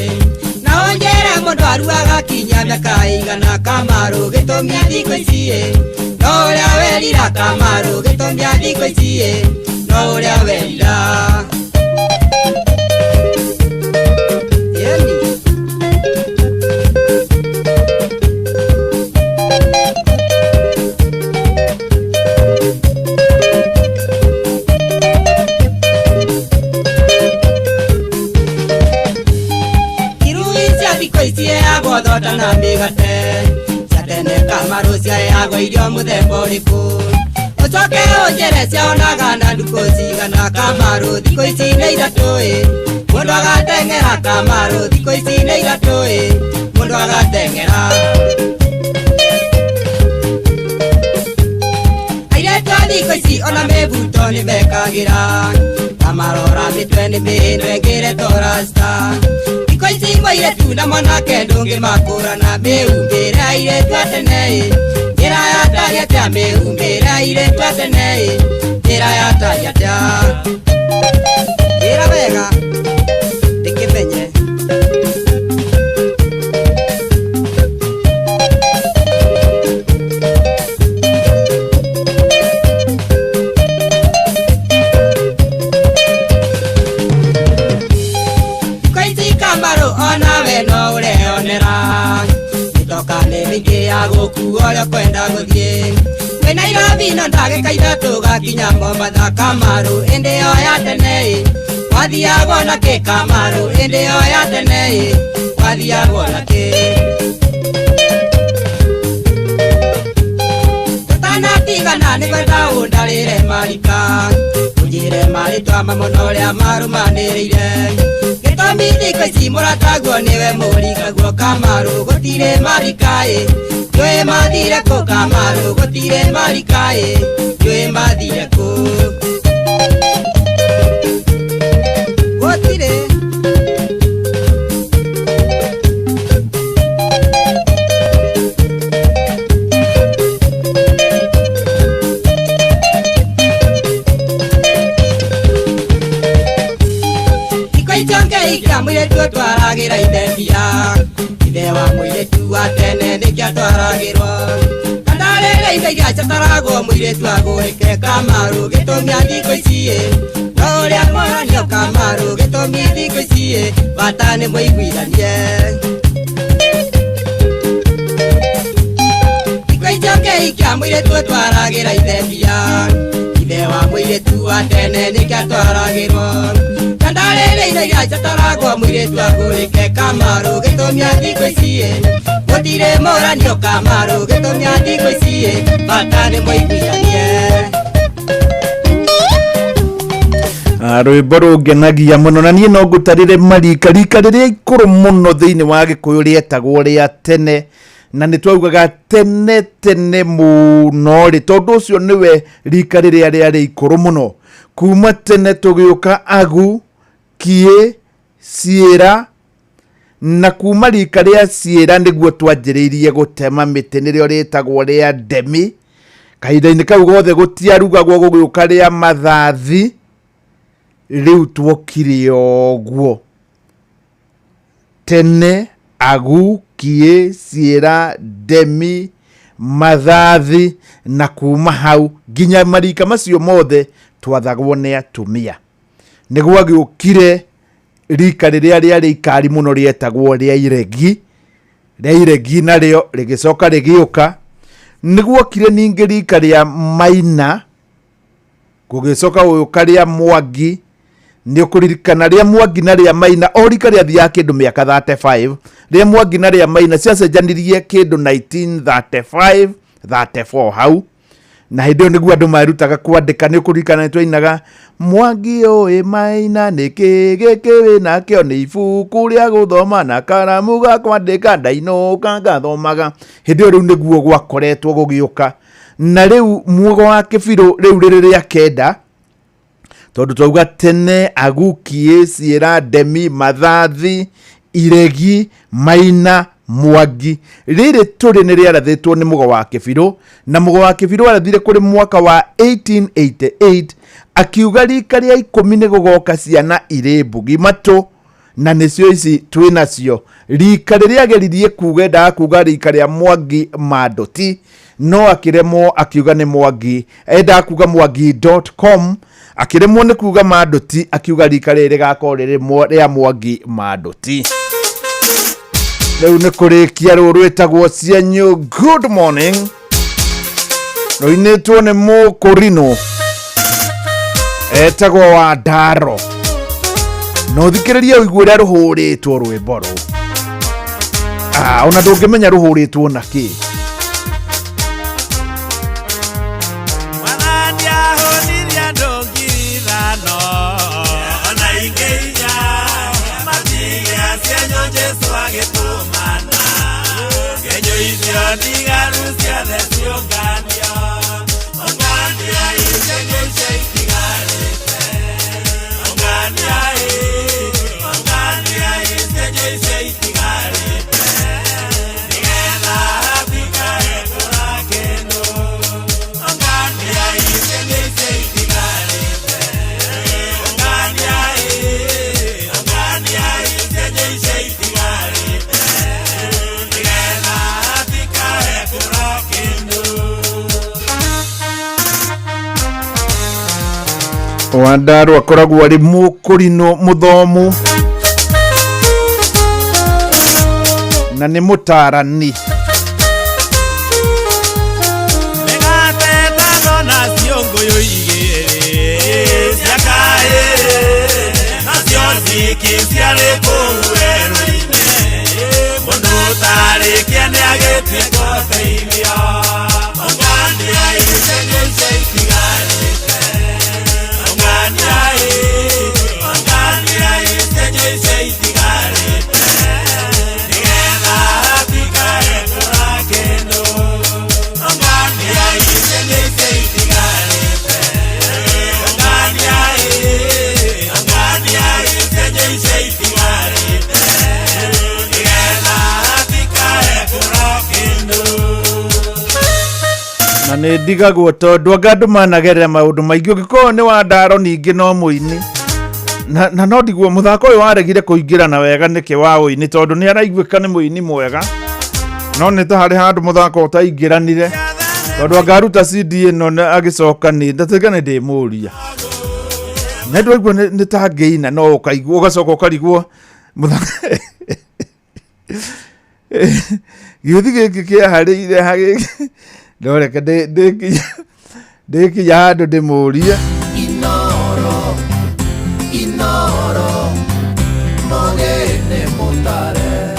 na ũnjĩre mũndũ aruaga kinya mĩaka ĩigana Kamaru gĩtũmi a thikũ ici ĩ no ũrĩa werira Kamaru gĩtũmi a thikũ ici ĩ no ũrĩa werira. Yeni. Irui cia thikũ ici ĩheagwo thonda na mĩgate cia tene Kamaru ciaheagwo irio mũthemba ũrĩkũ ũcoke ũnjĩre ciaonaga na ndukũ cigana Kamaru thikũ ici nĩ ithatũ ĩ mũndũ agateng'era Kamaru thikũ ici nĩ ithatũ ĩ mũndũ agateng'era. Airĩtu a thikũ ici ona mĩbuto nĩ mekagĩra kamarora mĩtwe nĩ mĩhĩndo ĩngĩretwo rasta thikũ ici mũirĩtu na mwanake ndũngĩmakũrana mĩhumbĩre airĩtu a tene ĩ njĩra yatariĩ atĩa mĩhumbĩre airĩtu a tene ĩ njĩra yatariĩ atĩa njĩra wega ndĩkĩmenye. Thikũ ici Kamaru onawe no ũreonera mĩtoka nĩ mĩingĩ ya gũkua ũrĩa ũkwenda gũthiĩ wĩ Nairobi no ndagĩka ithatũ ũgakinya Mombatha Kamaru ĩndĩ ĩyo ya tene ĩ wathiagwo na kĩ Kamaru ĩndĩ ĩyo ya tene ĩ wathiagwo na kĩ. Tũtanatigana nĩ kwenda ũndarĩre marika ũnjĩre marĩtwa mamwe na ũrĩa marũmanĩrĩire gĩtũmi thikũ ici mũrataguo nĩwe mũrikaguo Kamaru gũtirĩ marika ĩ njũĩ mathire kũ Kamaru gũtirĩ marika ĩ njũĩ mathire kũ gũtirĩ. Thikũ icio ngĩhikia mũirĩtu ũtwaragĩra ithe mbia ithe wa mũirĩtu wa tene nĩkĩo atwaragĩrwo na ndarĩrĩ indo iria ciataragwo mũirĩtu agũrĩke Kamaru gĩtũmi a thikũ ici ĩ no ũrĩa mũranio Kamaru gĩtũmi thikũ ici ĩ bata nĩ mũiguithanie. Thikũ icio ngĩhikia mũirĩtu ũtwaragĩra ithe mbia ithe wa mũirĩtu wa tene nĩkĩo atwaragĩrwo na ndarĩrĩ indo iria ciataragwo mũirĩtu agũrĩke Kamaru gĩtũmi a thikũ ici ĩ gũtirĩ mũranio Kamaru gĩtũmi a thikũ ici ĩ bata nĩ mũiguithanie. Rwĩmbo rũngenagia mũno na niĩ no ngũtarĩre marika rika rĩrĩa ikũrũ mũno thĩinĩ wa gĩkũyũ rĩetagwo rĩa tene na nĩ twaugaga tene tene mũno rĩ tondũ ũcio nĩwe rika rĩrĩa rĩarĩ ikũrũ mũno kuma tene tũgĩũka agu kiĩ ciĩra na kuma rika rĩa ciĩra nĩguo twanjĩrĩirie gũtema mĩtĩ nĩrĩo rĩtagwo rĩa ndemi kahinda-inĩ kau gothe gũtiarugagwo gũgĩũka rĩa mathathi rĩu tuokire ũguo tene agu kiĩ ciĩra ndemi mathathi na kuma hau nginya marika macio mothe twathagwo nĩ atumia nĩ gwagĩũkire rika rĩrĩa rĩarĩ ikari mũno rĩetagwo rĩa iregi rĩa iregi narĩo rĩgĩcoka rĩgĩũka nĩ guokire ningĩ rika rĩa maina gũgĩcoka gũgĩũka rĩa mwangi nĩ ũkũririkana rĩa mwangi na rĩa maina o rika rĩathiaga kĩndũ mĩaka 35 rĩa mwangi na rĩa maina ciacenjanirie kĩndũ 1935 34 hau Na hĩndĩ ĩyo nĩguo andũ merutaga kwandĩka. Nĩ ũkũririkana nĩ twainaga Mwangi ũĩ maina nĩkĩ gĩkĩ wĩ nakĩo, nĩ ibuku rĩa gũthoma na karamu ga kwandĩka, ndainũka ngathomaga. Hĩndĩ ĩyo rĩu nĩguo gwakoretwo gũgĩũka. Na rĩu Mugo wa Kĩbirũ rĩu rĩrĩ rĩa kenda, tondũ twauga tene Agukiĩ, Ciĩra, Ndemi, Mathathi, Iregi, Maina, Mwangi. Rĩrĩ tũrĩ nĩ rĩarathĩtwo nĩ Mũgo wa Kĩbirũ, na Mũgo wa Kĩbirũ arathire kũrĩ mwaka wa 1888 akiuga rika rĩa 10 nĩ gũgoka ciana irĩ mbugi matũ, na nĩcio ici twĩ nacio. Rika rĩrĩa ageririe kuga, endaga kuga rika rĩa Mwangi Mandoti, no akĩremwo, akiuga nĩ Mwangi, endaga kuga mwangi.com, akĩremwo nĩ kuga Mandoti, akiuga rika rĩrĩ rĩgakorwo rĩrĩ rĩa Mwangi Mandoti. Rĩu nĩ kũrĩkia rũũ rwĩtagwo Cienyũ Good Morning, rũinĩtwo nĩ Mũkũrinũ etagwo wa Ndaro. Na ũthikĩrĩrie ũigue ũrĩa rũhũrĩtwo rwĩmbo rũu. Ah, ona ndũngĩmenya rũhũrĩtwo na kĩ. Wandarũ akoragwo arĩ mũkũrinũ mũthomu na nĩ mũtarani. Na nĩ ndigagwo tondũ anga andũ managerera maũndũ maingĩ. Ũngĩkorwo nĩ wa Ndaro ningĩ no mũini na no ndiguo mũthako ũyũ waregire kũingĩrana wega nĩkĩ wa ũini, tondũ nĩ araiguĩka nĩ mũini mwega, no nĩ ta harĩ handũ mũthako ũtaingĩranire, tondũ anga aruta CD ĩno na agĩcoka nĩ ndatuĩka nĩ ndĩmũria na ndwaigua nĩ ta ngĩina, no ũkaigua ũgacoka ũkarigwo gĩũthi gĩkĩ kĩaharĩire ha gĩkĩ. No reke ndĩkinya handũ ndĩmũrie. Inoro, Inoro, Mogene Mutare.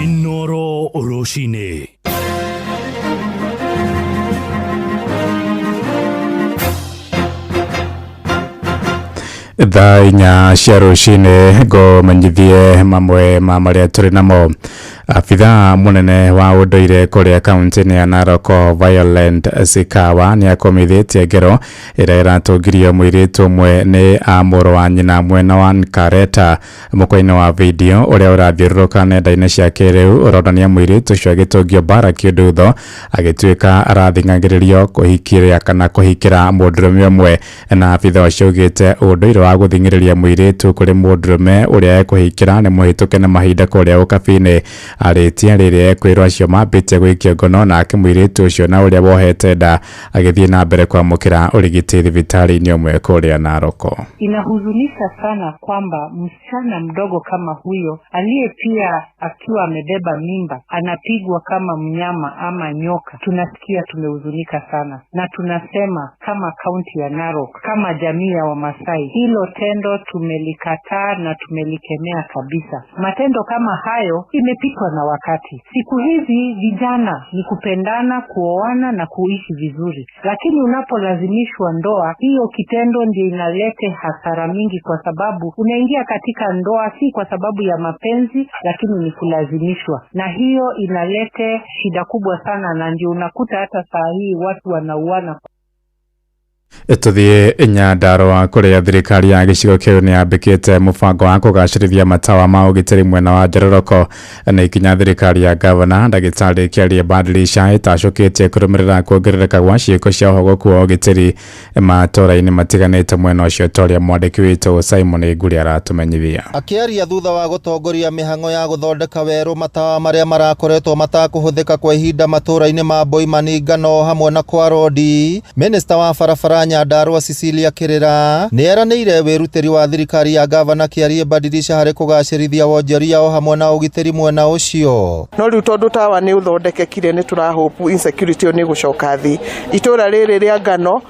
Inoro rũcinĩ. Thaa 4 cia rũcinĩ ngũmenyithie mamwe ma marĩa tũrĩ namo. Abithaa mũnene wa ũndũire kũrĩa kaunti-inĩ ya Narok Violent Sikawa nĩ akomithĩtie ngero ĩrĩa ĩratũngirio mũirĩtu ũmwe nĩ a mũrũ wa nyina mwena wa Nkareta. Mũkwa-inĩ wa video ũrĩa ũrathiũrũrũka nenda-inĩ cia kĩrĩu ũronania mũirĩtu ũcio agĩtũngio mbara kĩndutho agĩtuĩka arathing'agĩrĩrio kũhikĩria kana kũhikĩra mũndũrũme ũmwe. Na abithaa ũcio augĩte ũndũire wa gũthing'ĩrĩria mũirĩtu kũrĩ mũndũrũme ũrĩa ekũhikĩra nĩ mũhĩtũke na mahinda kũrĩa ũkabi-inĩ. Arĩtie rĩrĩa ekwĩrwo acio mambĩtie gũikio ngono, nake mũirĩtu ũcio na ũrĩa wohete nda agĩthiĩ na mbere kwamũkĩra ũrigiti thibitarĩ-inĩ ũmwe kũrĩa Naroko. Inahuzunisha sana kwamba msichana mdogo kama huyo aliye pia akiwa amebeba mimba anapigwa kama mnyama ama nyoka. Tunasikia tumehuzunika sana, na tunasema kama kaunti ya Narok, kama jamii ya Wamasai, hilo tendo tumelikataa na tumelikemea kabisa. Matendo kama hayo imepitwa na wakati. Siku hizi vijana ni kupendana, kuoana na kuishi vizuri, lakini unapolazimishwa ndoa, hiyo kitendo ndio inalete hasara mingi, kwa sababu unaingia katika ndoa si kwa sababu ya mapenzi, lakini ni kulazimishwa, na hiyo inalete shida kubwa sana, na ndio unakuta hata saa hii watu wanauana. Tũthiĩ Nyandarũa kũrĩa thirikari ya gĩcigo kĩu nĩ yambĩkĩte mũbango wa kũgacĩrithia matawa ma ũgitĩri mwena wa Njororoko. Nĩ ikinya thirikari ya gavana ndagĩtarĩ Kĩarie Badilisha ĩtacũkĩtie kũrũmĩrĩra kuongerereka gwa ciĩko cia ũhogoku wa ũgitĩri matũũra-inĩ matiganĩte mwena ũcio, ta ũrĩa mwandĩki witũ Simon Nguri aratũmenyithia. Akĩaria thutha wa gũtongoria mĩhang'o ya gũthondeka werũ matawa marĩa marakoretwo matakũhũthĩka kwa ihinda matũũra-inĩ ma Boimani, Ngano hamwe na Kwarodi, minista wa barabara Nyandarua Cecilia Kĩrĩra nĩ eranĩire wĩrutĩri wa thirikari ya gavana Kĩarie Badilisha harĩ kũgacĩrithia wonjoria o hamwe na ũgitĩri mwena ũcio. No rĩu tondũ tawa nĩ ũthondekekire nĩ tũrahopu insecurity ĩyo nĩ gũcoka thĩ. Itũra rĩrĩ rĩa Ngano,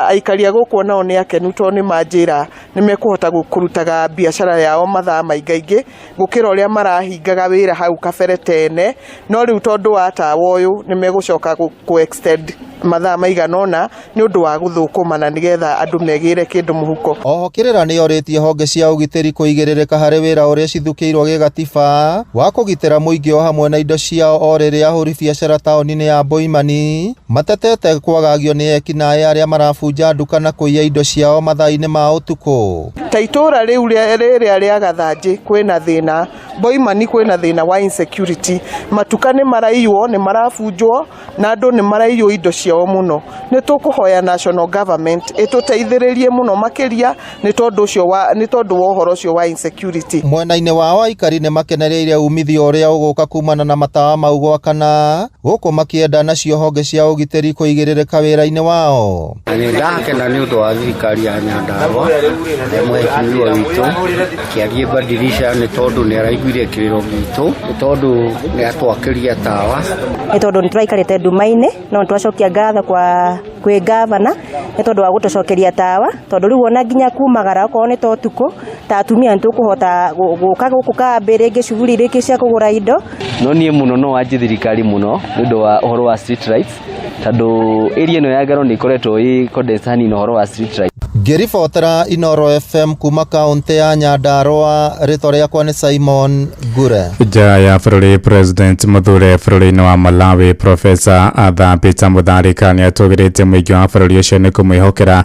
aikari a gũkũ onao nĩ akenu tondũ nĩ manjĩra nĩ mekũhota kũrutaga biacara yao mathaa maingaingĩ gũkĩra ũrĩa marahingaga wĩra hau kabere tene. No rĩu tondũ wa tawa ũyũ nĩ megũcoka kũ extend mathaa maigana ũna nĩ ũndũ wa gũthũkũma na nĩgetha andũ megĩre kĩndũ mũhuko. Oho Kĩrĩra nĩ orĩtie honge cia ũgitĩri kũigĩrĩrĩka harĩ wĩra ũrĩa cithukĩirwo gĩgatiba wa kũgitĩra mũingĩ o hamwe na indo ciao o rĩrĩa ahũri biacara taũni-inĩ ya Boimani matetete kwagagio nĩ ekinaĩ arĩa marabunja nduka na kũiya indo ciao mathaa-inĩ ma ũtukũ. Ta itũra rĩu rĩrĩa rĩa Gathanjĩ kwĩna thĩna, Boimani kwĩna thĩna wa insecurity, matuka nĩ maraiywo, nĩ marabunjwo na andũ nĩ maraiywo indo ciao mũno. Nĩ tũkũhoya national government ĩtũteithĩrĩrie mũno makĩria nĩ tondũ ũcio wa, nĩ tondũ wa ũhoro ũcio wa insecurity. Mwena-inĩ wao aikari nĩ makenereire umithio ũrĩa ũgũka kumana na matawa mau gwakana, gũkũ makĩenda nacio honge cia ũgitĩri kũigĩrĩrĩka wĩra-inĩ wao. Nĩ ndakena nĩ ũndũ wa thirikari ya Nyandarua ya mũheshimiwa witũ Kĩarie Badilisha nĩ tondũ nĩ araiguire kĩrĩro gitũ, nĩ tondũ nĩ atwakĩria tawa, nĩ tondũ nĩ tũraikarĩte nduma-inĩ, no nĩ twacokia ngatho kwa kwĩ gavana nĩ tondũ wa gũtũcokeria tawa, tondũ rĩu ona nginya kumagara okorwo nĩ ta ũtukũ ta atumia nĩ tũkũhota gũka gũkũ kambĩ rĩngĩ shughuli rĩngĩ cia kũgũra indo. No niĩ mũno no wanjie thirikari mũno nĩ ũndũ wa ũhoro wa street lights, tondũ area ĩno ya Ngano nĩ ĩkoretwo ĩ condensed hanini ũhoro wa street lights. Ngĩribotera Inooro FM kuma kaũntĩ ya Nyandarua, rĩtwa rĩakwa nĩ Simon Ngure. Nja ya bũrũri, President mũthure bũrũri-inĩ wa Malawi Professor Arthur Peter Mutharika nĩ atũgĩrĩtie mũingĩ wa bũrũri ũcio nĩ kũmwĩhokera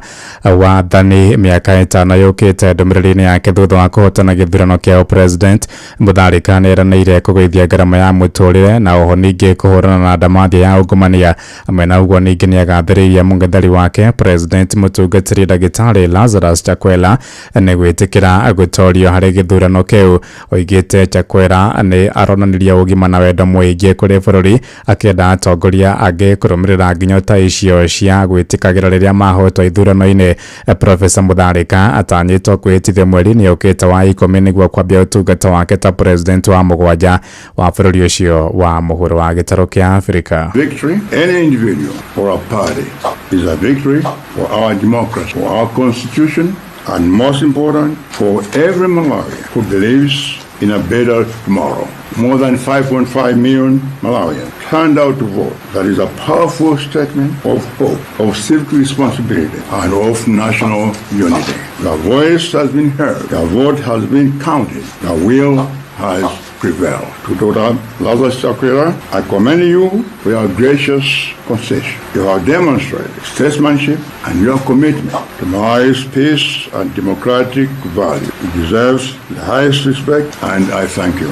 wathani mĩaka 5 yũkĩte. Ndũmĩrĩri-inĩ yake thutha wa kũhotana gĩthurano kĩa president, Mutharika nĩ eranĩire kũgũithia ngarama ya mũtũrĩre na oho ningĩ kũhũrana na ndamathia ya ungumania. Mwena ũguo ningĩ nĩ agathĩrĩirie mũng'etheri wake President mũtungatĩri ndagĩtarĩ Lazarus Chakwera nĩ gwĩtĩkĩra gũtorio harĩ gĩthurano kĩu. Oigĩte Chakwera nĩ aronanirie ũgima na wendo mũingĩ kũrĩ bũrũri, akĩenda atongoria angĩ kũrũmĩrĩra nginyo ta icio cia gwĩtĩkagĩra rĩrĩa mahotwo ithurano-inĩ. Professor Mutharika atanyĩtwo kwĩhĩtithio mweri-inĩ ũkĩte wa 10 nĩguo kwambia ũtungata wake ta president wa 7 wa bũrũri ũcio wa mũhuro wa gĩtarũ kĩa Afrika. Victory, any individual or a party, is a victory for our democracy, for our constitution, and most important, for every Malawian who believes in a better tomorrow. More than 5.5 million Malawians turned out to vote. That is a powerful statement of hope, of civic responsibility, and of national unity. The voice has been heard, the vote has been counted, the will has prevailed. To Dr. Lazarus Chakwera, I commend you for your gracious concession. You have demonstrated statesmanship and your commitment to Malawi's peace and democratic value. It deserves the highest respect, and I thank you.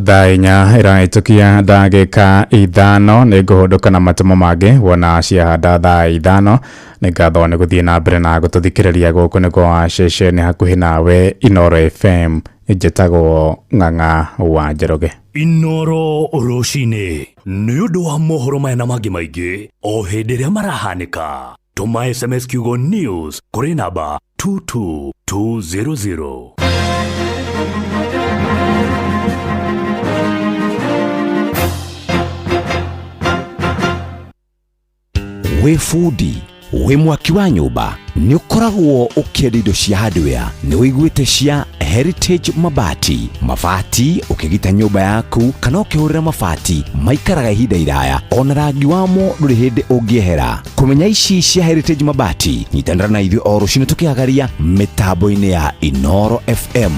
Thaa 4 ĩrahĩtũkia ndagĩka 5 nĩ ngũhũndũka na matũmo mangĩ wona ciahanda thaa 5. Nĩ ngatho nĩ gũthiĩ na mbere na gũtũthikĩrĩria gũkũ nĩ kwa ceceni hakuhĩ nawe Inooro FM. Njĩtagwo Ng'ang'a wa Njoroge. Inoro rũcinĩ nĩ ũndũ wa mohoro maya na mangĩ maingĩ o hĩndĩ ĩrĩa marahanĩka, tũma SMS kiugo news kũrĩ namba 22200. Wĩ bundi, wĩ mwaki wa nyũmba, nĩ ũkoragwo ũkĩenda indo cia hardware, nĩ wĩiguĩte cia Heritage Mabati. Mabati ũkĩgita nyũmba yaku kana ũkĩhũrĩra mabati maikaraga ihinda iraya, ona rangi wamo ndũrĩ hĩndĩ ũngĩehera. Kũmenya ici cia Heritage Mabati, nyitanĩra na ithuĩ o rũcinĩ tũkĩhagaria mĩtambo-inĩ ya Inoro FM.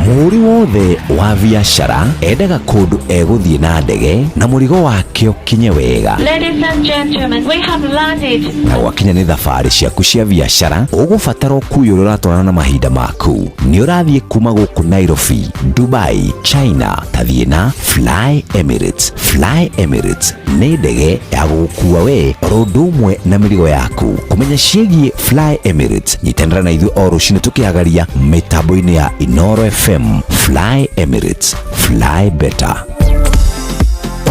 Mũhũri wothe wa biacara endaga kũndũ egũthiĩ na ndege na mũrigo wake ũkinye wega. Ladies and gentlemen, we have landed. Na gwakinya nĩ thabarĩ ciaku cia biacara, ũgũbatara ũkui ũrĩa ũratwarana na mahinda maku. Nĩ ũrathiĩ kuma gũkũ Nairobi, Dubai, China, tathiĩ na Fly Emirates. Fly Emirates nĩ ndege ya gũgũkua we oro ũndũ ũmwe na mĩrigo yaku. Kũmenya ciĩgiĩ Fly Emirates, nyitanĩra na ithuĩ o rũcinĩ tũkĩhagaria mĩtambo-inĩ ya Inoro FM. Fly Emirates, fly better.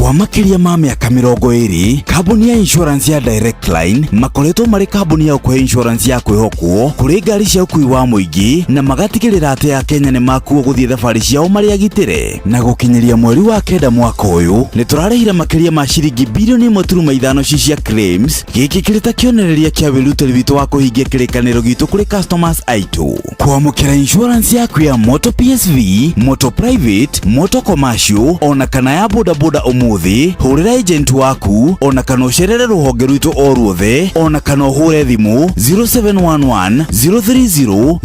Kwa makĩria ma mĩaka 20, kambuni ya insurance ya Direct Line makoretwo marĩ kambuni ya ũkũhe insurance ya kwĩhokwo kũrĩ ngari cia ũkui wa mũingĩ, na magatigĩrĩra atĩ Akenya nĩ makuo gũthiĩ thabarĩ ciao marĩ agitĩre. Na gũkinyĩria mweri wa 9 mwaka ũyũ, nĩ tũrarĩhire makĩria ma ciringi bilioni 1.5 ci cia claims. Gĩkĩ kĩrĩ ta kĩonereria kĩa wĩrutĩri witũ wa kũhingia kĩrĩkanĩro gitũ kũrĩ customers aitũ. Kwamũkĩra insurance yaku ya moto PSV, moto private, moto commercial ona kana ya bodaboda ũmũthĩ, hũrĩra agent waku ona kana ũcerere rũhonge rwitũ o ruothe, ona kana ũhũre thimũ 0711 030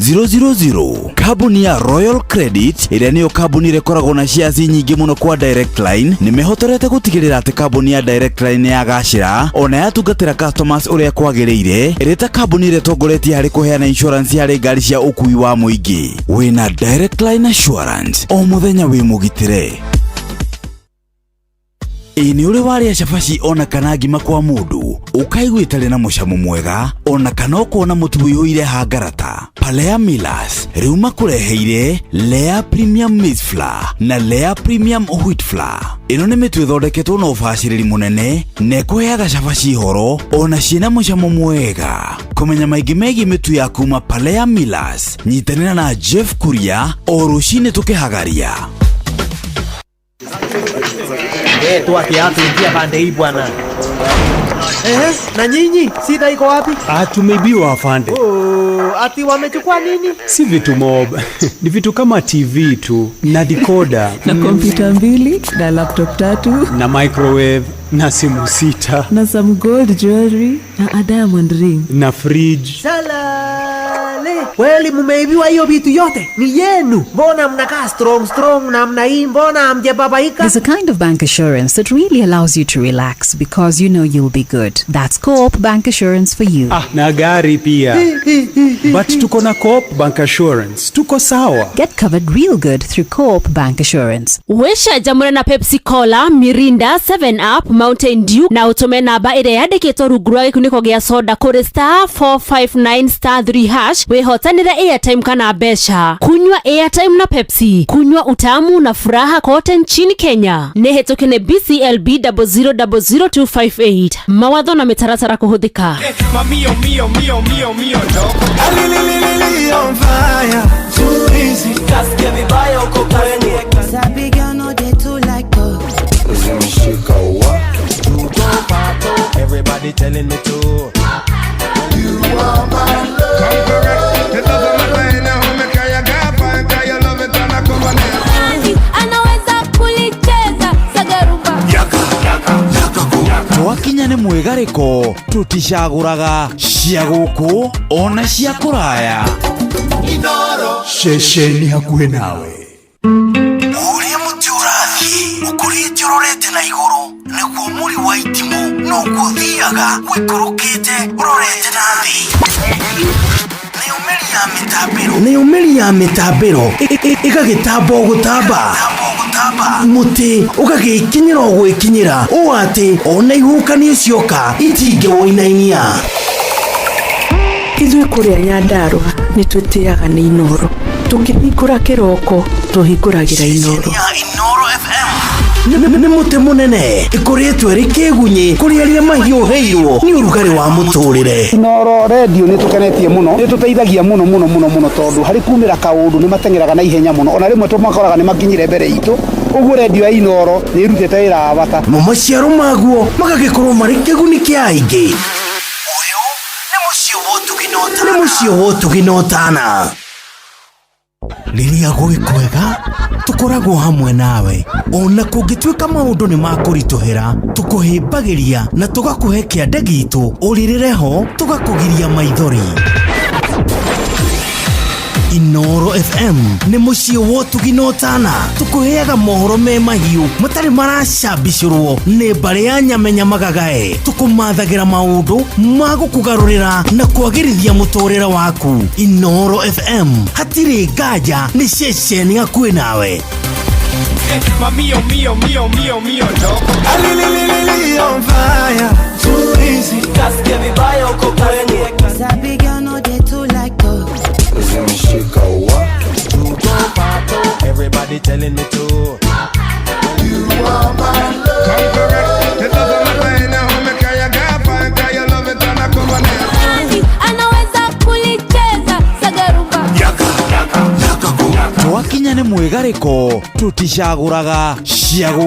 000. Kambuni ya Royal Credit, ĩrĩa nĩyo kambuni ĩrĩa ĩkoragwo na shares nyingĩ mũno kwa Direct Line, nĩ mehotorete gũtigĩrĩra atĩ kambuni ya Direct Line nĩ yagacĩra ona yatungatĩra customers ũrĩa kwagĩrĩire, ĩrĩ ta kambuni ĩrĩa ĩtongoretie harĩ kũheana insurance harĩ ngari cia ũkui wa mũingĩ. Wĩna Direct Line Assurance, o mũthenya wĩ mũgitĩre. Ĩ nĩ ũrĩ warĩa cabaci ona kana ngima kwa mũndũ ũkaigua ĩtarĩ na mũcamo mwega, ona kana ũkona mũtu ũihũire hangarata? Palea Millers rĩu makũreheire Lea Premium Maize Flour na Lea Premium Wheat Flour. Ĩno nĩ mĩtu ĩthondeketwo na ũbacĩrĩri mũnene na ĩkũheaga cabaci horo ona ciĩna mũcamo mwega. Kũmenya maingĩ megiĩ mĩtu ya kuma Palea Millers, nyitanĩra na Jeff Kuria o rũcinĩ tũkĩhagaria. Tu ati pande hii bwana. Ehe, na nyinyi shida iko wapi? Tumeibiwa afande. Oh, ati wamechukua nini? Si vitu mob. Ni vitu kama TV tu na decoder na kompyuta 2 na laptop 3 na microwave na simu 6 na some gold jewelry na a diamond ring na fridge. Salale. Kweli mumeibiwa hiyo vitu yote? Ni yenu. Mbona mnakaa strong strong na mna hii, mbona hamjababaika? There's a kind of bank assurance that really allows you to relax because you know you'll be good. That's Co-op Bank Assurance for you. Na gari pia. But tuko na Co-op Bank Assurance. Tuko sawa. Get covered real good through Co-op Bank Assurance. Wĩcanjamũre na Pepsi Cola, Mirinda, 7 Up, Mountain Dew na ũtũme namba ĩrĩa yandĩkĩtwo rungu rwa gĩkunĩko gĩa soda kũrĩ star 459 star 3 hash wĩhotanĩre airtime kana mbeca. Kunywa airtime na Pepsi, kunywa utamu na furaha kote nchini Kenya. Nĩ hĩtũke nĩ BCLB 0000258. Mawatho na mĩtaratara kũhũthĩka. Mamio mio mio mio mio no. On fire. Too easy. Kasikia vibaya uko kwenye. Sabi girl no dey too like talk. Zimeshika wa. Everybody telling me to. You are my love. Come correct. It doesn't matter in a home, kaya gapa, kaya love it and I come on. Anaweza kulicheza sagarumba. Yaka yaka yaka. Twakinya nĩ mwĩgarĩko, tũticagũraga cia gũkũ ona cia kũraya. Ceceni hakuhĩ nawe. Ũrĩa mũtĩ ũrathiĩ ũkũrĩte ũrorete na igũrũ, nĩguo mũri wa itimũ noguo ũthiaga ũikũrũkĩte ũrorete na thĩ. Nĩyo mĩri ya mĩtambĩro ĩgagĩtamba o gũtamba, mũtĩ ũgagĩkinyĩra o gwĩkinyĩra, ũũ atĩ ona ihuhũkanio cioka itingĩwũinainia. Ithuĩ kũrĩa Nyandarũa nĩ twĩtĩaga nĩ Inoro. Tũkĩhingũra kĩroko tũhingũragĩra Inoro. Nĩ mũtĩ mũnene ĩkoretwo ĩrĩ kĩgunyĩ kũrĩ arĩa mahiũhĩirwo nĩ ũrugarĩ wa mũtũrĩre. Inoro redio nĩ tũkenetie mũno, nĩ tũteithagia mũno mũno mũno mũno tondũ harĩ kumĩra kaũndũ nĩ mateng'eraga na ihenya mũno, ona rĩmwe tũmakoraga nĩ makinyire mbere itũ, ũguo redio ya Inoro nĩ ĩrutĩte wĩra wa bata. Mo maciaro maguo magagĩkorwo marĩ kĩguni kĩa aingĩ. Ũyũ nĩ mũciĩ wa ũtugi na ũtana. Rĩrĩa gwĩ kwega tũkoragwo hamwe nawe, ona kũngĩtuĩka maũndũ nĩ makũritũhĩra, tũkũhĩmbagĩria na tũgakũhe kĩande gitũ ũrĩrĩre ho, tũgakũgiria maithori. Inoro FM nĩ mũciĩ wa ũtugi na ũtana, tũkũheaga mohoro me mahiũ matarĩ maracambicũrwo nĩ mbarĩ ya nyamenya magagae, tũkũmathagĩra maũndũ ma gũkũgarũrĩra na kwagĩrithia mũtũrĩre waku. Inoro FM hatirĩ nganja nĩ ceceni hakuhĩ nawe. Mamio, mio, mio, mio, mio, no. Alililili on fire. Too easy. Kasikia vibaya uko kwenye. Sabi girl no dey too like talk. Zimeshika wa. Everybody telling me to. You are my love. Come correct. It doesn't matter anyhow. Me carry a gap and carry your love it and I come on in. Anaweza kulicheza sagarumba. Twakinya nĩ mwĩgarĩko tũticagũraga ciagũ.